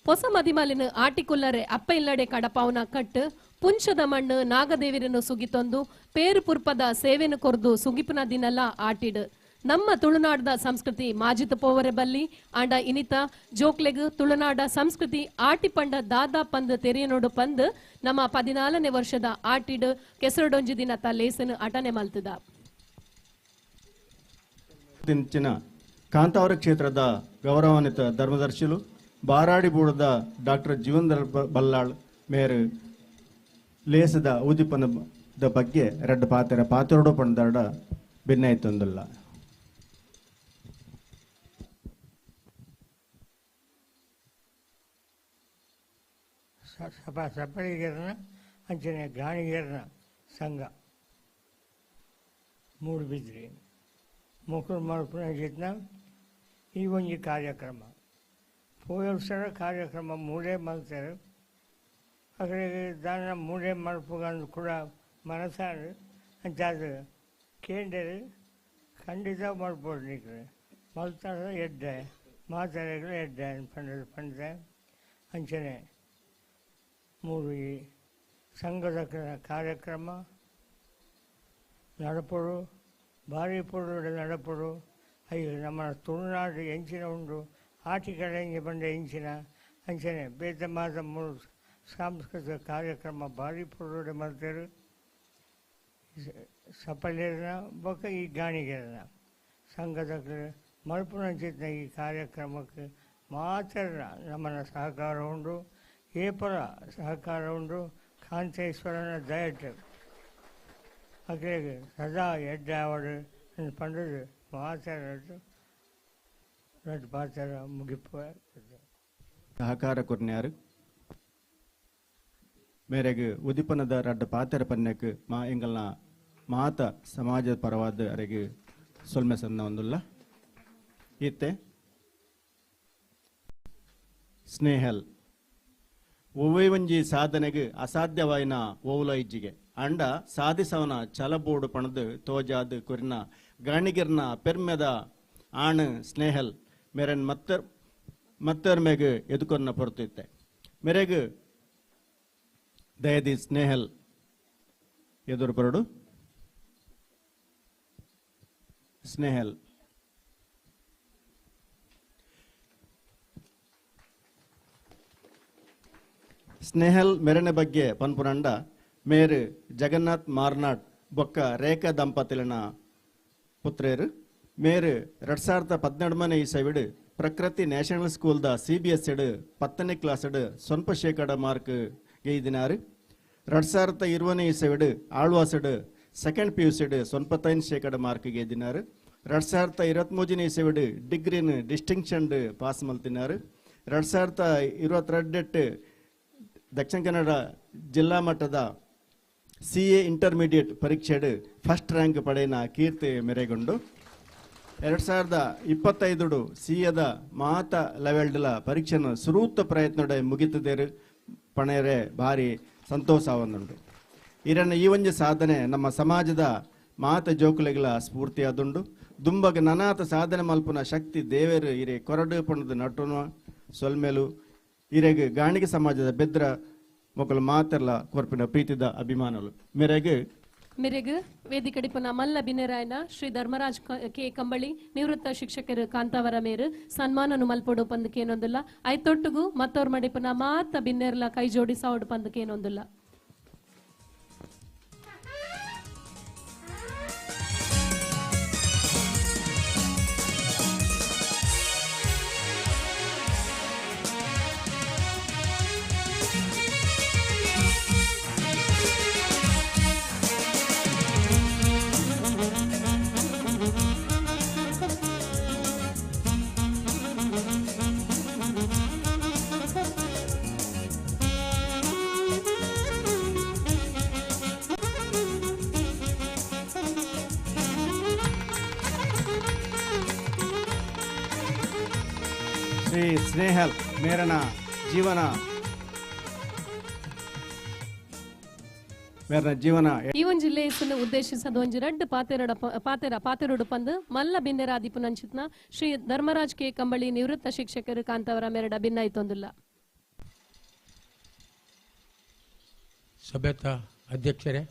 ಹೊಸ ಮದಿಮಲಿನ ಆಟಿ ಕುಲ್ಲರೆ ಅಪ್ಪ ಇಲ್ಲಡೆ ಕಡಪಾವನ ಕಟ್ಟು ಪುಂಚದ ಮಣ್ಣು ನಾಗದೇವಿರನ್ನು ಸುಗಿತೊಂದು ಪೇರು ಪುರ್ಪದ ಸೇವೆನು ಕೊರ್ದು ಸುಗಿಪುನ ದಿನಲ್ಲ ಆಟಿಡು. ನಮ್ಮ ತುಳುನಾಡದ ಸಂಸ್ಕೃತಿ ಮಾಜಿತ ಪೋವರೆ ಬಲ್ಲಿ ಆಂಡ ಇನಿತ ಜೋಕ್ಲೆಗ್ ತುಳುನಾಡ ಸಂಸ್ಕೃತಿ ಆಟಿ ಪಂಡ ದಾದಾ ಪಂದ್ ತೆರಿಯನೋಡು ಪಂದ್ ನಮ್ಮ 14ನೇ ವರ್ಷದ ಆಟಿಡು ಕೆಸರುಡೊಂಜಿ ದಿನ ಲೇಸನು ಅಟನೆ ಮಲ್ತದ. ಕಾಂತಾವರ ಕ್ಷೇತ್ರದ ಗೌರವಾನ್ವಿತ ಧರ್ಮದರ್ಶಿಲು ಬಾರಾಡಿಬೂಡದ ಡಾಕ್ಟರ್ ಜೀವಂದ್ರ ಬಲ್ಲಾಳ್ ಮೇರು ಲೇಸದ ಉದಿಪನದ ಬಗ್ಗೆ ರಡ್ಡು ಪಾತೆರ ಪಾತೆರಡು ಪಂಡಾಡ ಭಿನ್ನಾಯ್ತೊಂದಿಲ್ಲ. ಸಪಳಿಗರನ ಅಂಚನೆ ಗಾಣಿಗರನ ಸಂಘ ಮೂಡುಬಿದ್ರಿ ಮೊಕರು ಮಲ್ಪುನ ಈ ಒಂಜಿ ಕಾರ್ಯಕ್ರಮ ಪೋಯಲ್ಸರ ಕಾರ್ಯಕ್ರಮ ಮೂಡೇ ಮಲ್ತಾರೆ. ಅಕಡೆಗೆ ದಾನ ಮೂಡೇ ಮಲ್ಪುಗಂದು ಕೂಡ ಮನಸಾರು ಅಂಚಾದ ಕೇಂದ್ರ ಖಂಡಿತ ಮಲ್ಪೋಡು ನಿಕ್ರೆ ಮಲ್ತಾರ ಎಡ್ಡೆ ಮಾತಾಡಗಳು ಎಡ್ಡೆ ಪಂಡದ ಪಂಡದೆ ಅಂಚನೆ ಮೂರು ಈ ಸಂಘದ ಕಾರ್ಯಕ್ರಮ ನಡಪಡು ಭಾರಿ ಪೊಡು ನಡಪಡು. ಅಯ್ಯೋ ನಮ್ಮ ತುಳುನಾಡು ಎಂಚಿನ ಉಂಡು ಆಟಿ ಕಡೆಂಜಿ ಬಂಡ ಎಂಚಿನ ಅಂಚನೆ ಬೇತೆ ಮಾತ ಮೂರು ಸಾಂಸ್ಕೃತಿಕ ಕಾರ್ಯಕ್ರಮ ಭಾರಿ ಪೊಡು ಮಾಡ್ತಾರೆ. ಸಪಲೇರನ ಬೊಕ್ಕ ಈ ಗಾಣಿಗೆರನ ಸಂಘದ ಮಲ್ಪುನಂಚಿತ್ತಿನ ಈ ಕಾರ್ಯಕ್ರಮಕ್ಕೆ ಮಾತ್ರ ನಮ್ಮನ್ನ ಸಹಕಾರ ಉಂಡು, ಏಪರ ಸಹಕಾರ ಉಂಡು. ಕಾಂತೇಶ್ವರನ ದಯಟ್ ಅಕ್ಲೆಗ್ ಸದಾ ಎಡ್ಡೆ ಆವಡ್ ಪಂಡುದು ಮಾತ್ರ ರಡ್ಡ್ ಪಾತೆರ ಮುಗಿಪು. ಸಹಕಾರ ಕೊರ್ನ್ಯಾರು ಮೇರೆಗ್ ಉದಿಪನದ ರಡ್ಡ್ ಪಾತೆರ ಪನ್ಯಕ್ ಮಾ ಎಂಗಲ್ನ ಮಾತ ಸಮಾಜದ ಪರವಾದ ಅರೆಗ್ ಸೊಲ್ಮೆ ಸನ್ನ ಒಂದುಲ್ಲ. ಇತ್ತೆ ಸ್ನೇಹಲ್ ಒವ್ವೇ ಒಂಜಿ ಸಾಧನೆಗೆ ಅಸಾಧ್ಯವಾಯಿನ ಓವುಲ ಇಜ್ಜಿಗೆ ಅಂಡ ಸಾಧಿಸವನ ಛಲಬೋಡು ಪಣದು ತೋಜಾದ್ ಕೊರಿನ ಗಾಣಿಗಿರ್ನ ಪೆರ್ಮೆದ ಆಣ್ ಸ್ನೇಹಲ್ ಮೇರೆನ್ ಮತ್ತರ್ ಮೇಗ್ ಎದುಕೊನ್ನ ಪೊರ್ತುತ್ತೆ. ಮೇರೆಗ್ ದಯದಿ ಸ್ನೇಹಲ್ ಎದುರು ಪರಡು. ಸ್ನೇಹಲ್ ಸ್ನೇಹಲ್ ಮೆರೆನ ಬಗ್ಗೆ ಪನ್ಪುರಂಡ ಮೇರು ಜಗನ್ನಾಥ್ ಮಾರ್ನಾಡ್ ಬೊಕ್ಕ ರೇಖಾ ದಂಪತಿಲಿನ ಪುತ್ರೇರು. ಮೇರು 2014 ಇಸವಿಡು ಪ್ರಕೃತಿ ನ್ಯಾಷನಲ್ ಸ್ಕೂಲ್ದ CBSE 10ನೇ ಕ್ಲಾಸ್ಡ್ 0% ಮಾರ್ಕ್ ಗೈದಿನಾರು. 2020 ಇಸವಿಡು ಆಳ್ವಾಸಡ್ ಸೆಕೆಂಡ್ PUC 0.5% mark ಗೈದಿನಾರು. 2023 ಇಸವಿಡು ಡಿಗ್ರಿನ ಡಿಸ್ಟಿಂಕ್ಷನ್ ಪಾಸ್ ಮಲ್ತಿನಾರು. 2022 ದಕ್ಷಿಣ ಕನ್ನಡ ಜಿಲ್ಲಾ ಮಟ್ಟದ CA intermediate ಪರೀಕ್ಷೆಡು ಫಸ್ಟ್ ರ್ಯಾಂಕ್ ಪಡೆಯನ ಕೀರ್ತಿ ಮೆರೆಗೊಂಡು 2025 ಸಿಎದ ಮಾತ ಲೆವೆಲ್ಡ್ಲ ಪರೀಕ್ಷೆಯನ್ನು ಸುರೂತ ಪ್ರಯತ್ನಡೆ ಮುಗಿತದೇರು ಪಣೆರೆ ಭಾರಿ ಸಂತೋಷ. ಇರನ್ನ ಈ ಒಂಜಿ ಸಾಧನೆ ನಮ್ಮ ಸಮಾಜದ ಮಾತ ಜೋಕುಲೆಗಳ ಸ್ಫೂರ್ತಿಯಾದುಂಡು. ದುಂಬಗ ನನಾತ ಸಾಧನೆ ಮಲ್ಪುನ ಶಕ್ತಿ ದೇವೇರು ಇರೆ ಕೊರಡು ಪಣದ ನಟುನ ಸೊಲ್ಮೇಲು ಇರೆಗ್ ಗಾಣಿಗೆ ಸಮಾಜದ ಬೆದ್ರ ಮೊಕಲು ಮಾತೆಲ್ಲ ಕೊರ್ಪಿನ ಪ್ರೀತಿದ ಅಭಿಮಾನಲು. ಮೇರೆಗ್ ಮೇರೆಗ್ ವೇದಿಕಡಿಪುನ ಮಲ್ಲ ಬಿನೆರಾಯನ ಶ್ರೀ ಧರ್ಮರಾಜ್ ಕೆ ಕಂಬಳಿ ನಿವೃತ್ತ ಶಿಕ್ಷಕರು ಕಾಂತಾವರ ಮೇರು ಸನ್ಮಾನನು ಮಲ್ಪೊಡು ಪಂದಕೇನೊಂದುಲ್ಲ. ಐತೊಟ್ಟುಗು ಮತ್ತೋರ್ ಮಡಿಪುನ ಮಾತ ಬಿನ್ನೆರ್ಲ ಕೈ ಜೋಡಿಸಾವಡು ಪಂದಕೇನೊಂದುಲ್ಲ. ಶ್ರೀ ಸ್ನೇಹಲ್ ಮೇರನ ಜೀವನ ಮೇರನ ಜೀವನ ಈ ಒಂಜಿ ಲೇಸನ್ನು ಉದ್ದೇಶಿಸದ ಒಂಜಿ ರಡ್ಡ್ ಪಾತೆರಡ ಪಾತೆರ ಪಾತೆರೊಡು ಪಂದ್ ಮಲ್ಲ ಬಿನ್ನೆರಾದಿಪು ನಂಚಿತ್ನ ಶ್ರೀ ಧರ್ಮರಾಜ್ ಕೆ ಕಂಬಳಿ ನಿವೃತ್ತ ಶಿಕ್ಷಕರು ಕಾಂತವರ ಮೇರಡ ಭಿನ್ನಾಯಿತೊಂದುಲ್ಲ. ಸಭೆತ ಅಧ್ಯಕ್ಷರೇ,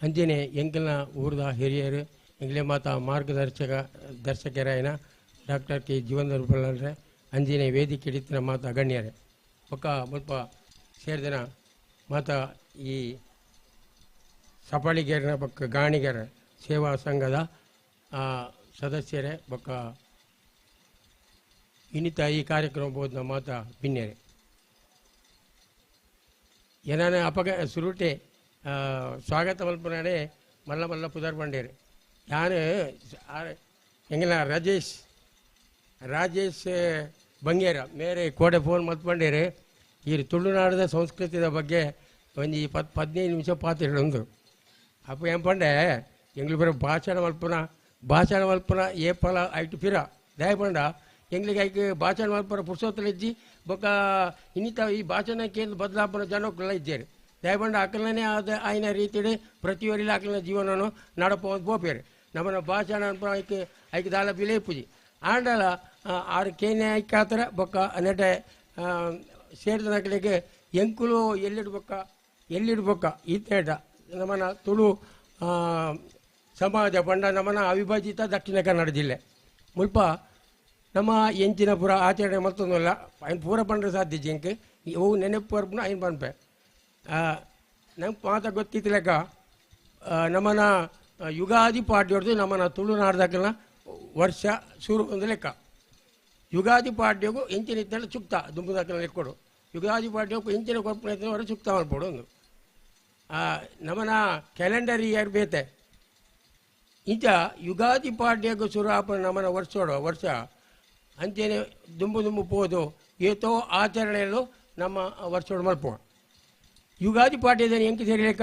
ಅಂಜನೆ ಎಂಕಲ್ನ ಊರ್ದ ಹಿರಿಯರು, ಎಂಗ್ಲೆ ಮಾತಾ ಮಾರ್ಗದರ್ಶಕ ದರ್ಶಕರಾಯನ ಡಾಕ್ಟರ್ ಕೆ ಜೀವನ್ ಬಳ್ಳಾಳ್ರೆ, ಅಂಜನೆ ವೇದಿಕೆ ಹಿಡಿತಿನ ಮಾತಾ ಗಣ್ಯರೇ, ಬೊಕ್ಕ ಮುಲ್ಪ ಸೇರಿದಿನ ಮಾತಾ ಈ ಸಪಾಳಿಗೇರನ ಬೊಕ್ಕ ಗಾಣಿಗರ ಸೇವಾ ಸಂಘದ ಸದಸ್ಯರೇ, ಬೊಕ್ಕ ಇನ್ನಿತ ಈ ಕಾರ್ಯಕ್ರಮ ಬೋಧನ ಮಾತಾ ಬಿನ್ಯರೇ. ಏನಾನ ಅಪಗ ಸುರುಟೆ ಸ್ವಾಗತ ಮಲ್ಪನಾಡೆ ಮಲ್ಲ ಮಲ್ಲ ಪುದರ್ ಬಂಡೇರು. ಯಾನು ಎಂಗಲ ರಾಜೇಶ್ ರಾಜೇಶ್ ಬಂಗೇರ ಮೇರೆ ಕೋಡೆ ಫೋನ್ ಮಲ್ಪಂಡೇರು. ಈ ತುಳುನಾಡದ ಸಂಸ್ಕೃತಿದ ಬಗ್ಗೆ ಒಂಜಿ 10-15 ನಿಮಿಷ ಪಾತ್ರ ಅಪ್ಪ ಏನ್ಪಂಡೆ ಎಂಗ್ಲಿ ಬರೋ ಭಾಷಣ ಮಲ್ಪನ ಭಾಷಣ ಮಲ್ಪನ ಏಪಲ ಐಟು ಪಿರ ದಯಪಂಡ ಎಂಗ್ಲಿಗೆ ಐಕ್ ಭಾಷಣ ಮಲ್ಪನ ಪುರುಷೋತ್ತಲ ಇಜ್ಜಿ ಬೊಕ್ಕ ಇನ್ನಿತ ಈ ಭಾಷಣ ಕೇಂದ್ರ ಬದಲಾಪನ ಜನಕ್ಕಲ್ಲ ಇಜ್ಜೇರು. ದಯಪಂಡ ಅಕಲನೇ ಆದ ಆಯ್ನ ರೀತಿಡೆ ಪ್ರತಿಯೊರಿಲ ಅಕಲನ ಜೀವನನು ನಡಪ ಪೋಪೇರು. ನಮ್ಮನ ಭಾಷಣ ಅನ್ಪನ ಐಕ್ ಐಕ್ ದಾಲ ಬಿಲೆ ಪೂಜಿ ಆಂಡಲ ಆರು ಕೇನೆ ಐಕಾತರ ಬೊಕ್ಕ ನೆಟೆ ಸೇರಿದ ಎಂಕುಲು ಎಲ್ಲಿಡ್ಬೊಕ್ಕ ಎಲ್ಲಿಡ್ಬೊಕ್ಕ ಈತೇಟ ನಮ್ಮನ ತುಳು ಸಮಾಜ ಪಂಡ ನಮ್ಮನ ಅವಿಭಜಿತ ದಕ್ಷಿಣ ಕನ್ನಡ ಜಿಲ್ಲೆ ಮುಲ್ಪ ನಮ್ಮ ಎಂಚಿನ ಪೂರ ಆಚರಣೆ ಮತ್ತೊಂದಲ್ಲ ಐನ್ ಪೂರ ಪಂಡ್ರೆ ಸಾಧ್ಯ ಜಿಂಕ್ ಅವು ನೆನಪು ಪರ್ಪುನ ಐನ್ ಪನ್ಪೆ ನಂಗೆ ಮಾತ ಗೊತ್ತಿತ್ತು ಲೆಕ್ಕ ನಮ್ಮನ ಯುಗಾದಿ ಪಾಡ್ಯೊಡ್ದು ನಮ್ಮನ ತುಳುನಾಡ್ದಾಕಲ್ನ ವರ್ಷ ಶುರು ಒಂದು ಲೆಕ್ಕ. ಯುಗಾದಿ ಪಾಡ್ಯಗೂ ಎಂಚಿನ ಇತ್ತಲ್ಲ ಚುಕ್ತ ದುಂಬುದಾಕಲ್ನ ಲೆಕ್ಕೊಡು ಯುಗಾದಿ ಪಾಡ್ಯಕ್ಕೂ ಎಂಚಿನ ಕೊರ್ಪುನ ಹೊರ ಚುಕ್ತ ಮಲ್ಪೊಡು ಒಂದು ನಮ್ಮನ ಕ್ಯಾಲೆಂಡರ್ ಇಯರ್ ಬೇತೆ. ಇಂಚ ಯುಗಾದಿ ಪಾಡ್ಯಗೂ ಶುರು ಆಪನ ನಮ್ಮನ ವರ್ಷೋಡು ವರ್ಷ ಅಂಚೆನೆ ದುಂಬು ದುಂಬು ಪೋದು ಏತೋ ಆಚರಣೆಯಲ್ಲೂ ನಮ್ಮ ವರ್ಷೋಡು ಮಲ್ಪುವ. ಯುಗಾದಿ ಪಾಡ್ಯದ ಎಂಕ್ ಸೇರಿ ಲೆಕ್ಕ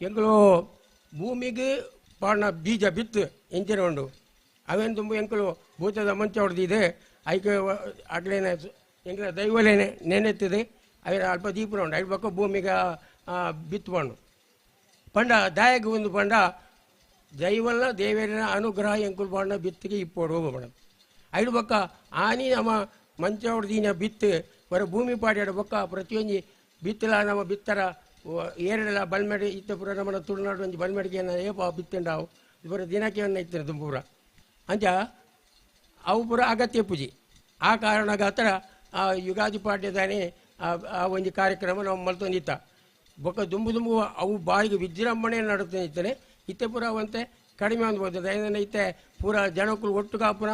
ಎಂಕುಲು ಭೂಮಿಗೆ ಪಾಡ್ನ ಬೀಜ ಬಿತ್ತು ಎಂಚಿನ ಉಂಡು ಅವೇನು ತುಂಬ ಎಂಕುಲು ಭೂತದ ಮಂಚ ಹೊಡೆದಿದೆ ಐಕೆ ಅಗ್ಲೇನೆ ಎಂಕಲ ದೈವಲೇನೆ ನೆನೆತ್ತದೆ ಅವೇನು ಅಲ್ಪ ದೀಪನ ಉಂಡು ಐದು ಪಕ್ಕ ಭೂಮಿಗೆ ಬಿತ್ತು ಪಂಡು ಪಂಡ ದಾಯಕ ಒಂದು ಪಂಡ ದೈವಲ್ಲ ದೇವರಿನ ಅನುಗ್ರಹ ಎಂಕುಲು ಪಾಂಡ ಬಿತ್ತಿಗೆ ಇಪ್ಪೋಡು ಹೋಗು ಮೇಡಮ್. ಐದು ಪಕ್ಕ ಆನಿ ನಮ್ಮ ಮಂಚ ಹೊಡೆದಿನ ಬಿತ್ತು ಬರ ಭೂಮಿ ಪಾಡ್ಯಾಡ ಬೊಕ್ಕ ಪ್ರತಿಯೊಂಜಿ ಬಿತ್ತಲ ನಮ್ಮ ಬಿತ್ತರ ಏರಡೆಲ್ಲ ಬಲ್ಮೆಡೆ ಇತ್ತ ಪೂರ ನಮ್ಮನ ತುಳುನಾಡು ಒಂಜಿ ಬಲ್ಮೆಡಿಗೆ ಏಪ ಬಿತ್ತುಂಡಾವು ಪೂರ ದಿನಕ್ಕೆ ಒಂದು ಇತ್ತಿನ ಪೂರ ಅಂಚ ಅವು ಪೂರ ಅಗತ್ಯ ಪೂಜೆ. ಆ ಕಾರಣಗಾತ್ರ ಆ ಯುಗಾದಿ ಪಾಡ್ಯದಾನೆ ಆ ಒಂದು ಕಾರ್ಯಕ್ರಮ ನಾವು ಮಲ್ತೊಂದಿತ್ತ ಬೊಕ್ಕ ದುಂಬು ದುಂಬು ಅವು ಬಾಯಿಗೆ ವಿಜೃಂಭಣೆ ನಡುತ್ತಿದ್ದಾನೆ ಇತ್ತೆ ಪೂರ ಅವಂತೆ ಕಡಿಮೆ ಅನ್ಬೋದು. ಯಾಕಂದ್ರೆ ಇತ್ತೆ ಪೂರ ಜನಕ್ಕಳು ಒಟ್ಟು ಕಾಪುನ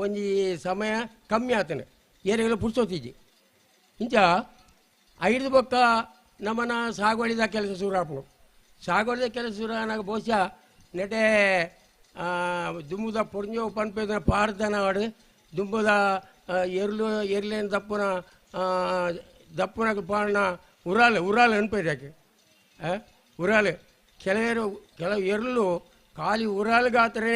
ಒಂಜಿ ಸಮಯ ಕಮ್ಮಿ ಆತನೆ ಏರಿಗೆಲ್ಲ ಪುರ್ಸೊತ್ತಿಜ್ಜಿ. ಇಂಚ ಐದು ಬೊಕ್ಕ ನಮ್ಮನ ಸಾಗುವಳಿದ ಕೆಲಸ ಶುರು ಆಪುಂಡು. ಸಾಗುವಳಿದ ಕೆಲಸ ಶುರು ಆನಾಗ ಬಹುಶಃ ನೆಟೆ ದುಂಬುದ ಪೊರ್ಂಜೋ ಪನ್ಪೇದ ಪಾರ್ದನ ಆಡು ದುಂಬುದ ಎರ್ಲು ಎರ್ಲೇನು ದಪ್ಪುನ ದಪ್ಪುನ ಪಾಡನ ಉರಾಲು ಉರಾಲು ಅನ್ಪೇದು ಯಾಕೆ ಉರಾಲು ಕೆಲವರು ಕೆಲವು ಎರ್ಲು ಖಾಲಿ ಉರಾಲ್ಗಾತ್ರೆ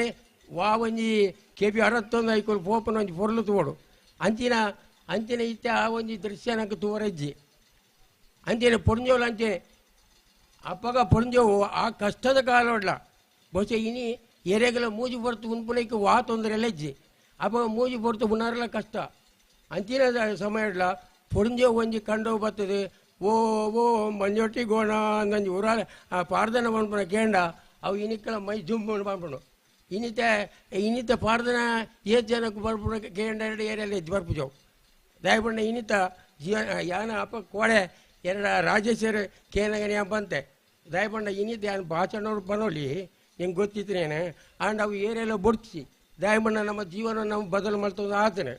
ವಾ ಒಂಜಿ ಕೆಬಿ 61 ಐಕೊಲು ಪೋಪನ ಒಂಜಿ ಪೊರ್ಲು ತೋಡು ಅಂಚಿನ ಅಂಚಿನ ಇತ್ತೆ ಆ ಒಂಜಿ ದೃಶ್ಯ ನಂಗೆ ತೂವರೆಜ್ಜಿ. ಅಂಚೆನೆ ಪೊರ್ಂಜೋಲು ಅಂಚೆ ಅಪ್ಪಗ ಪೊರ್ಂಜೋವು ಆ ಕಷ್ಟದ ಕಾಲೋಡ್ಲ ಬಹುಶಃ ಇನಿ ಎರೆಗಲ ಮೂಜಿ ಪೊರ್ತು ಉನ್ಪುನೈಕ್ ವಾ ತೊಂದರೆ ಲಜ್ಜಿ ಅಪ್ಪಗ ಮೂಜಿ ಪೊರ್ತು ಉನ್ನಾರಲ ಕಷ್ಟ ಅಂಚಿನ ಸಮಯ ಪೊರ್ಂಜೋ ಒಂಜಿ ಕಂಡೋವು ಬರ್ತದೆ ಓ ಓ ಮಂಜೊಟ್ಟಿ ಗೋಣ ಅಂದಂಜಿ ಉರಾಲ ಆ ಪಾರ್ದನ ಪನ್ಪುನ ಕೇಂಡ ಅವು ಇನಿಕ್ಕಲ ಮೈ ಜುಂಬು ಪನ್ಪುಂಡು. ಇನ್ನಿತ ಇನ್ನಿತ ಪಾರ್ದನ ಏತ್ ಜನಕ್ಕೆ ಬರ್ಪುನ ಕೇಂಡ ಎರಡು ಏರಿಯಲ್ಲಿ ಎದ್ದು ಬರ್ಪುಜವು ದಯಪಂಡ ಇನ್ನಿತ ಜೀವನ ಯಾನ ಅಪ್ಪ ಕೋಡೆ ಎರಡ ರಾಜೇಶ್ವರ ಕೇನಗನೆ ಬಂತೆ ದಯಪಂಡ ಇನ್ನಿತ ಯಾನ್ ಭಾಷಣವ್ರು ಬನೋಲಿ ನಿಂಗೆ ಗೊತ್ತಿತ್ತೇನೆ ಆಂಡ್ ಅವು ಏರಿಯೆಲ್ಲ ಬೊಡ್ಚಿ ದಯಮಣ್ಣ ನಮ್ಮ ಜೀವನ ನಮ್ಮ ಬದಲು ಮಲ್ತೊಂದು ಆತನೆ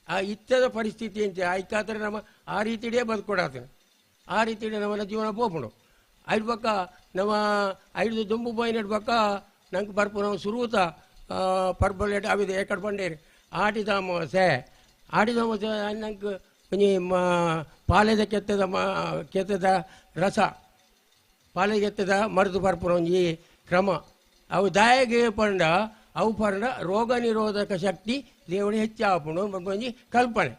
ಆ ಇತ್ತದ ಪರಿಸ್ಥಿತಿ ಅಂತೆ ಆಯ್ಕಾದ್ರೆ ನಮ್ಮ ಆ ರೀತಿಯೇ ಬದುಕೊಡಾತನೆ ಆ ರೀತಿಯೇ ನಮ್ಮನ್ನ ಜೀವನ ಪೋಪುಂಡು. ಐದು ಪಕ್ಕ ನಮ್ಮ ಐದು ದುಂಬು ಬಾಯಿನ ಪಕ್ಕ ನಂಗೆ ಬರ್ಪು ನಾವು ಸುರೂತ ಪರ್ಬಲೇಟ್ ಅವಿದೆ ಏಕಡ್ ಬಂಡೇರಿ ಆಟಿದ ಅಮಾವಾಸ್ಯೆ ಆಟಿದ ಅಮಾವಾಸ್ಯೆ ನಂಗೆ ಒಂಜಿ ಪಾಲೆದ ಕೆತ್ತದ ಕೆತ್ತದ ರಸ ಪಾಲೆ ಕೆತ್ತದ ಮರದು ಬರ್ಪುನ ಒಂಜಿ ಕ್ರಮ ಅವು ದಾಯಗೆ ಪಂಡ ಅವು ಪಂಡ ರೋಗ ನಿರೋಧಕ ಶಕ್ತಿ ದೇವಡು ಹೆಚ್ಚಾಪುಂಡು ಒಂಜಿ ಕಲ್ಪನೆ.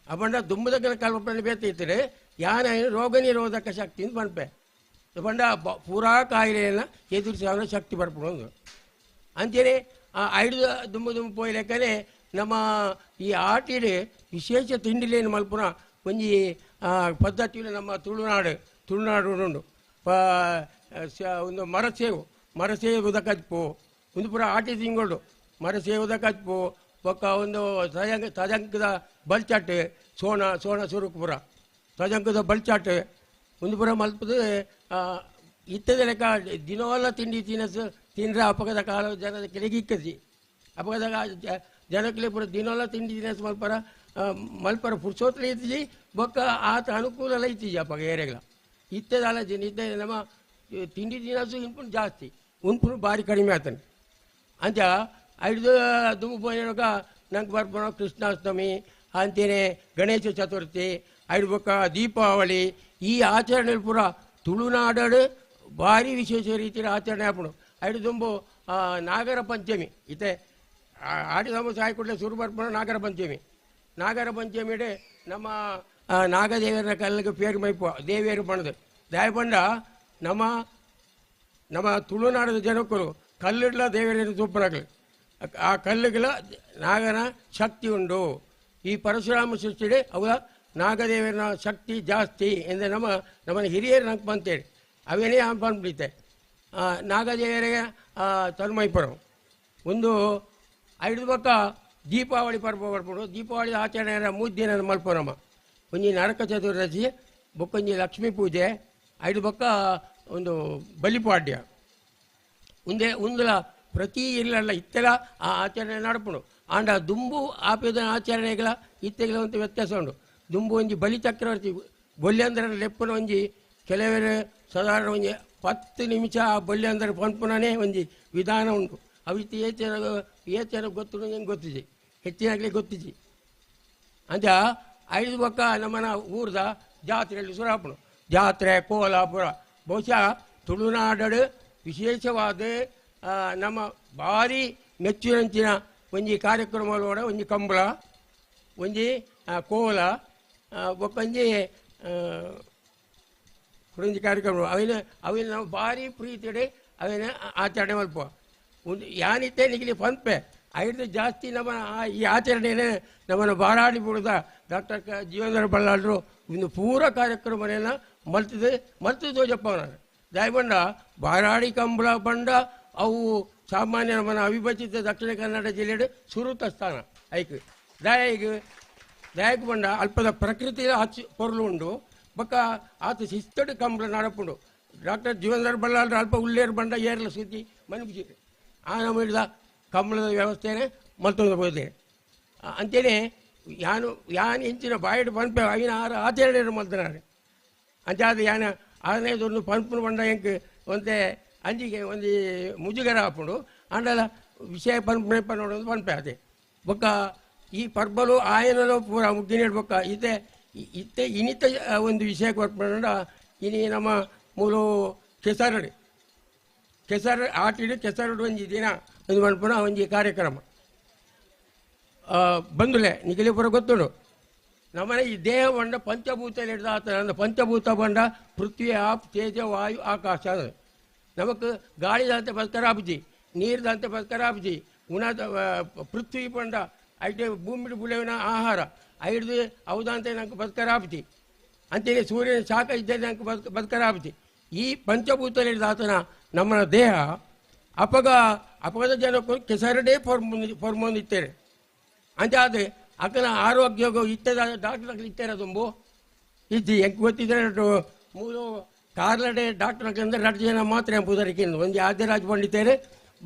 ಅಪಂಡ ದುಂಬುದಕ್ಕನ ಕಲ್ಪನೆ ಬೇತಿತ್ತರೆ ಯಾನ ರೋಗ ನಿರೋಧಕ ಶಕ್ತಿ ಅಂತ ಪನ್ಪೆ. ಪಂಡ ಪೂರಾ ಕಾಯಿಲೆಯನ್ನು ಎದುರಿಸುವ ಶಕ್ತಿ ಬರ್ಪುಂಡು ಅಂಚನೆ. ಐದು ದುಂಬು ದುಂಬು ಪೋಯ್ಲೆಕ್ಕನೆ ನಮ್ಮ ಈ ಆಟಿಡ್ ವಿಶೇಷ ತಿಂಡಿಲೇನು ಮಲ್ಪುನ ಒಂಜಿ ಪದ್ಧತಿಲು ನಮ್ಮ ತುಳುನಾಡು ತುಳುನಾಡು ಉಂಡು. ಒಂದು ಮರಸೇವು ಮರಸೇವುದ ಕಜ್ಪು ಒಂದು ಪೂರ ಆಟಿ ತಿಂಗಳು ಮರಸೇವುದ ಕಜ್ಪು ಬೊಕ್ಕ ಒಂದು ತಜಂಕದ ಬಲ್ಚಾಟ್ ಸೋಣ ಸೋಣ ಸುರುಕು ಪೂರ ತಜಂಕದ ಬಲ್ಚಾಟ್ ಒಂದು ಪೂರ ಮಲ್ಪದ ಇತ್ತದ ಲೆಕ್ಕ ದಿನವೆಲ್ಲ ತಿಂಡಿ ತಿನಸು ತಿಂದ್ರೆ ಅಪಗದ ಕಾಲ ಜನದ ಕೆಳಗೆ ಇಕ್ಕಸಿ ಅಪಗದ ಜನಕ್ಕೆ ಪೂರ ದಿನವೆಲ್ಲ ತಿಂಡಿ ತಿನಸು ಮಲ್ಪರ ಮಲ್ಪರ ಪುರ್ಸೋತ್ಲೆ ಇತ್ತಿಜಿ ಬೊಕ್ಕ ಆತ ಅನುಕೂಲ ಇತ್ತಿಜಿ ಅಪಗ ಏರೆಗಳ ಇತ್ತದಲ್ಲ ಜನ ಇದ್ದ ನಮ್ಮ ತಿಂಡಿ ತಿನಸು ಇನ್ಪುನ್ ಜಾಸ್ತಿ ಉನ್ಪುನು ಭಾರಿ ಕಡಿಮೆ ಆತನೆ. ಅಂಚ ಐದು ದುಂಬು ಪೋಯಿನಾಗ ನಂಗೆ ಬರ್ಪುನ ಕೃಷ್ಣಾಷ್ಟಮಿ ಅಂಚನೆ ಗಣೇಶ ಚತುರ್ಥಿ ಐದು ಬೊಕ್ಕ ದೀಪಾವಳಿ ಈ ಆಚರಣೆ ಪೂರ ತುಳುನಾಡು ಭಾರಿ ವಿಶೇಷ ರೀತಿಯ ಆಚರಣೆ ಆಪುಂಡು. ಐದು ದುಂಬು ನಾಗರ ಪಂಚಮಿ ಇತ್ತೆ ಆಟಿ ಸಮೋಸ ಸಾಯಿ ಸುರು ಬರ್ಪುನ ನಾಗರ ಪಂಚಮಿ. ನಾಗರ ಪಂಚಮಿಡೆ ನಮ್ಮ ನಾಗದೇವರ ಕಲ್ಲಿಗೆ ಪೇರು ಮೈಪು ದೇವಿಯರು ಬಣ್ಣದು ದಾಯ ಪಂಡ ನಮ್ಮ ನಮ್ಮ ತುಳುನಾಡದ ಜನಕ್ಕರು ಕಲ್ಲಿಡ್ಲ ದೇವರನ್ನು ತೂಪನಾಗಲಿ ಆ ಕಲ್ಲುಗಳ ನಾಗನ ಶಕ್ತಿ ಉಂಡು. ಈ ಪರಶುರಾಮ ಸೃಷ್ಟಿಡೆ ಅವ ನಾಗದೇವನ ಶಕ್ತಿ ಜಾಸ್ತಿ ಎಂದು ನಮ್ಮ ನಮ್ಮನ್ನ ಹಿರಿಯರು ನಂಗೆ ಬಂತೇಳಿ ಅವೇನೇ ಬಂದ್ಬಿಡುತ್ತೆ ನಾಗದೇವರಿಗೆ ತನ್ಮೈಪರು. ಒಂದು ಐದು ಪಕ್ಕ ದೀಪಾವಳಿ ಪರ್ವ ಬರ್ಪುಂಡು. ದೀಪಾವಳಿ ಆಚರಣೆ ಮೂರು ದಿನ ಮಲ್ಪುನಮ್ಮ ಒಂಜಿ ನರಕ ಚತುರ್ದಶಿ ಬೊಕ್ಕೊಂಜಿ ಲಕ್ಷ್ಮೀ ಪೂಜೆ ಐದು ಪಕ್ಕ ಒಂದು ಬಲಿಪಾಡ್ಯ ಒಂದೇ ಒಂದಲ ಪ್ರತಿ ಇಲ್ಲಲ್ಲ ಇತ್ತೆಲ್ಲ ಆ ಆಚರಣೆ ನಡಪುಂಡು. ಆಂಡ ದುಂಬು ಆಪೇದ ಆಚರಣೆಗಳ ಇತ್ತೆಗಳ ಒಂದು ವ್ಯತ್ಯಾಸ ಉಂಡು. ದುಂಬು ಒಂಜಿ ಬಲಿ ಚಕ್ರವರ್ತಿ ಬೊಲ್ಯಂದ್ರ ಲೆಪ್ಪುನ ಒಂಜಿ ಕೆಲವರು ಸಾಧಾರಣ ಒಂಜಿ 10 ನಿಮಿಷ ಆ ಬೊಲ್ಯಂದ್ರ ಪನ್ಪುನೇ ಒಂಜಿ ವಿಧಾನ ಉಂಟು. ಅವು ಇತ್ತು ಏಚನ ಏಚನ ಗೊತ್ತು ಹೆಂಗೆ ಗೊತ್ತಿಜಿ ಹೆಚ್ಚಿನಾಗಲಿ ಗೊತ್ತಿಜಿ. ಅಂಚ ಐದು ಪಕ್ಕ ನಮ್ಮನ ಊರ್ದ ಜಾತ್ರೆಯಲ್ಲಿ ಸುರಾಪುಂಡು. ಜಾತ್ರೆ ಕೋಲಾಪುರ ಬಹುಶಃ ತುಳುನಾಡು ವಿಶೇಷವಾದ ನಮ್ಮ ಭಾರಿ ಮೆಚ್ಚುನಂಚಿನ ಒಂಜಿ ಕಾರ್ಯಕ್ರಮಗಳೋಡ ಒಂಜಿ ಕಂಬಳ ಒಂಜಿ ಕೋಲ ಬೊಕ್ಕೊಂಜಿ ಒಂಜಿ ಕಾರ್ಯಕ್ರಮ ಅವಿನ ಅವಿನ ನಾವು ಭಾರಿ ಪ್ರೀತಿಡೆ ಅವಿನ ಆಚರಣೆ ಮಲ್ಪ ಒಂದು ಯಾನಿತ್ತೆ ನಿಗಲಿ ಪಂಪೆ ಐದು ಜಾಸ್ತಿ ನಮ್ಮ ಈ ಆಚರಣೆನೇ ನಮ್ಮನ್ನು ಬಾರಾಡಿ ಬಿಡುದ ಡಾಕ್ಟರ್ ಜೀವೇಂದ್ರ ಬಲ್ಲಾಳರು ಒಂದು ಪೂರ ಕಾರ್ಯಕ್ರಮನೆಲ್ಲ ಮಲ್ತಿದೆ ಮಲ್ತಿದ್ದು ತೋಜಪ್ಪ ದಾಯಬಂಡ ಬಾರಾಡಿ ಕಂಬಳ ಬಂಡ ಅವು ಸಾಮಾನ್ಯ ನಮ್ಮನ್ನು ಅವಿಭಜಿತ ದಕ್ಷಿಣ ಕನ್ನಡ ಜಿಲ್ಲೆಡು ಸುರುತ ಸ್ಥಾನ ಐಕ್ ದಾಯಗ್ ದಾಯಕ್ ಬಂಡ ಅಲ್ಪದ ಪ್ರಕೃತಿಯ ಆಚು ಪೊರ್ಲು ಉಂಡು ಬೊಕ್ಕ ಆತ ಶಿಸ್ತಡು ಕಂಬಳ ನಡಪುಂಡು. ಡಾಕ್ಟರ್ ಜೀವೇಂದ್ರ ಬಲ್ಲಾಳರು ಅಲ್ಪ ಉಳ್ಳೇರು ಬಂಡ ಏರ್ಲ ಸುದ್ದಿ ಮನ್ಪುಜಿ ಆ ನಮ್ಮ ಹಿಡ್ದ ಕಂಬಳದ ವ್ಯವಸ್ಥೆನೇ ಮಲ್ತೊಂದು ಹೋದೆ ಅಂತೇನೆ ಯಾನು ಯಾನು ಇಂಚಿನ ಬಾಯಿಡ್ ಪನ್ಪೆ ಅವಿನ ಆರು ಆಚರಣೆ ಮಲ್ತನಾರೆ ಅಂಚಾದ ಯಾನ ಆರನೇ ಒಂದು ಪನ್ಪುನ ಬಂಡ ಎಂಕ್ ಒಂತೆ ಅಂಜಿಗೆ ಒಂದು ಮುಜುಗರ ಆಪುಂಡು ಆಂಡಲ ವಿಷಯ ಪನ್ಪುನೆ ಪನ್ನೋಡು ಪನ್ಪೆ ಅದೇ ಬೊಕ್ಕ ಈ ಪರ್ಬಲು ಆಯನಲು ಪೂರ ಮುಗ್ಗಿನೇಡು ಬೊಕ್ಕ ಇತ್ತೆ ಇತ್ತೆ ಇನಿತ ಒಂದು ವಿಷಯಕ್ಕೆ ಬರ್ಪುಂಡ ಇನಿ ನಮ್ಮ ಮೂಲು ಕೆಸರಡಿ ಕೆಸರು ಆಟಿಡು ಕೆಸರಡು ಒಂಜಿ ದಿನ ಒಂದು ಮನ್ಪುನ ಒಂಜಿ ಕಾರ್ಯಕ್ರಮ ಬಂದುಲೆ ನಿಗಲಿ ಪೂರ ಗೊತ್ತುಂಡು. ನಮ್ಮನೆ ಈ ದೇಹ ಬಂಡ ಪಂಚಭೂತ ಹಿಡ್ದು ಆತನ ಅಂದ್ರೆ ಪಂಚಭೂತ ಬಂಡ ಪೃಥ್ವಿ ಆಪ್ ತೇಜ ವಾಯು ಆಕಾಶ ಅಂದ್ರೆ ನಮಕ್ ಗಾಳಿದಂತೆ ಬಸ್ಕರ ಆಪುಜಿ ನೀರ್ದಂತೆ ಬಸ್ಕರ ಆಪುಜಿ ಉಣ ಪೃಥ್ವಿ ಬಂಡ ಐಟೆ ಭೂಮಿ ಬುಳೆವಿನ ಆಹಾರ ಐಡ್ದು ಅವದಂತೆ ನಂಗೆ ಬಸ್ಕರ ಆಪುಜಿ ಅಂತೇಳಿ ಸೂರ್ಯನ ಶಾಖ ಇದ್ದರೆ ನಂಗೆ ಬಸ್ಕರ ಆಪುಜಿ. ಈ ಪಂಚಭೂತ ಹಿಡ್ದು ಆತನ ನಮ್ಮ ದೇಹ ಅಪಗ ಅಪಗದ ಜನಕ್ಕೂ ಕೆಸರಡೇ ಫಾರ್ಮೋನ್ ಇತ್ತೇನೆ ಅಂಚಾದ ಅಕ್ಕನ ಆರೋಗ್ಯ ಇತ್ತದ ಡಾಕ್ಟರ್ ಇತ್ತೇರ ತುಂಬು ಇಜ್ಜಿ ಹೆಂಗೆ ಗೊತ್ತಿದ್ರೆ ಮೂರು ಕಾರ್ಲಡೆ ಡಾಕ್ಟರ್ ಅಂದ್ರೆ ರಡ್ ಜನ ಮಾತ್ರ ಪುದರಿಕೆ ಒಂಜಿ ಆದ್ಯರಾಜ್ ಪಂಡಿತೇರೆ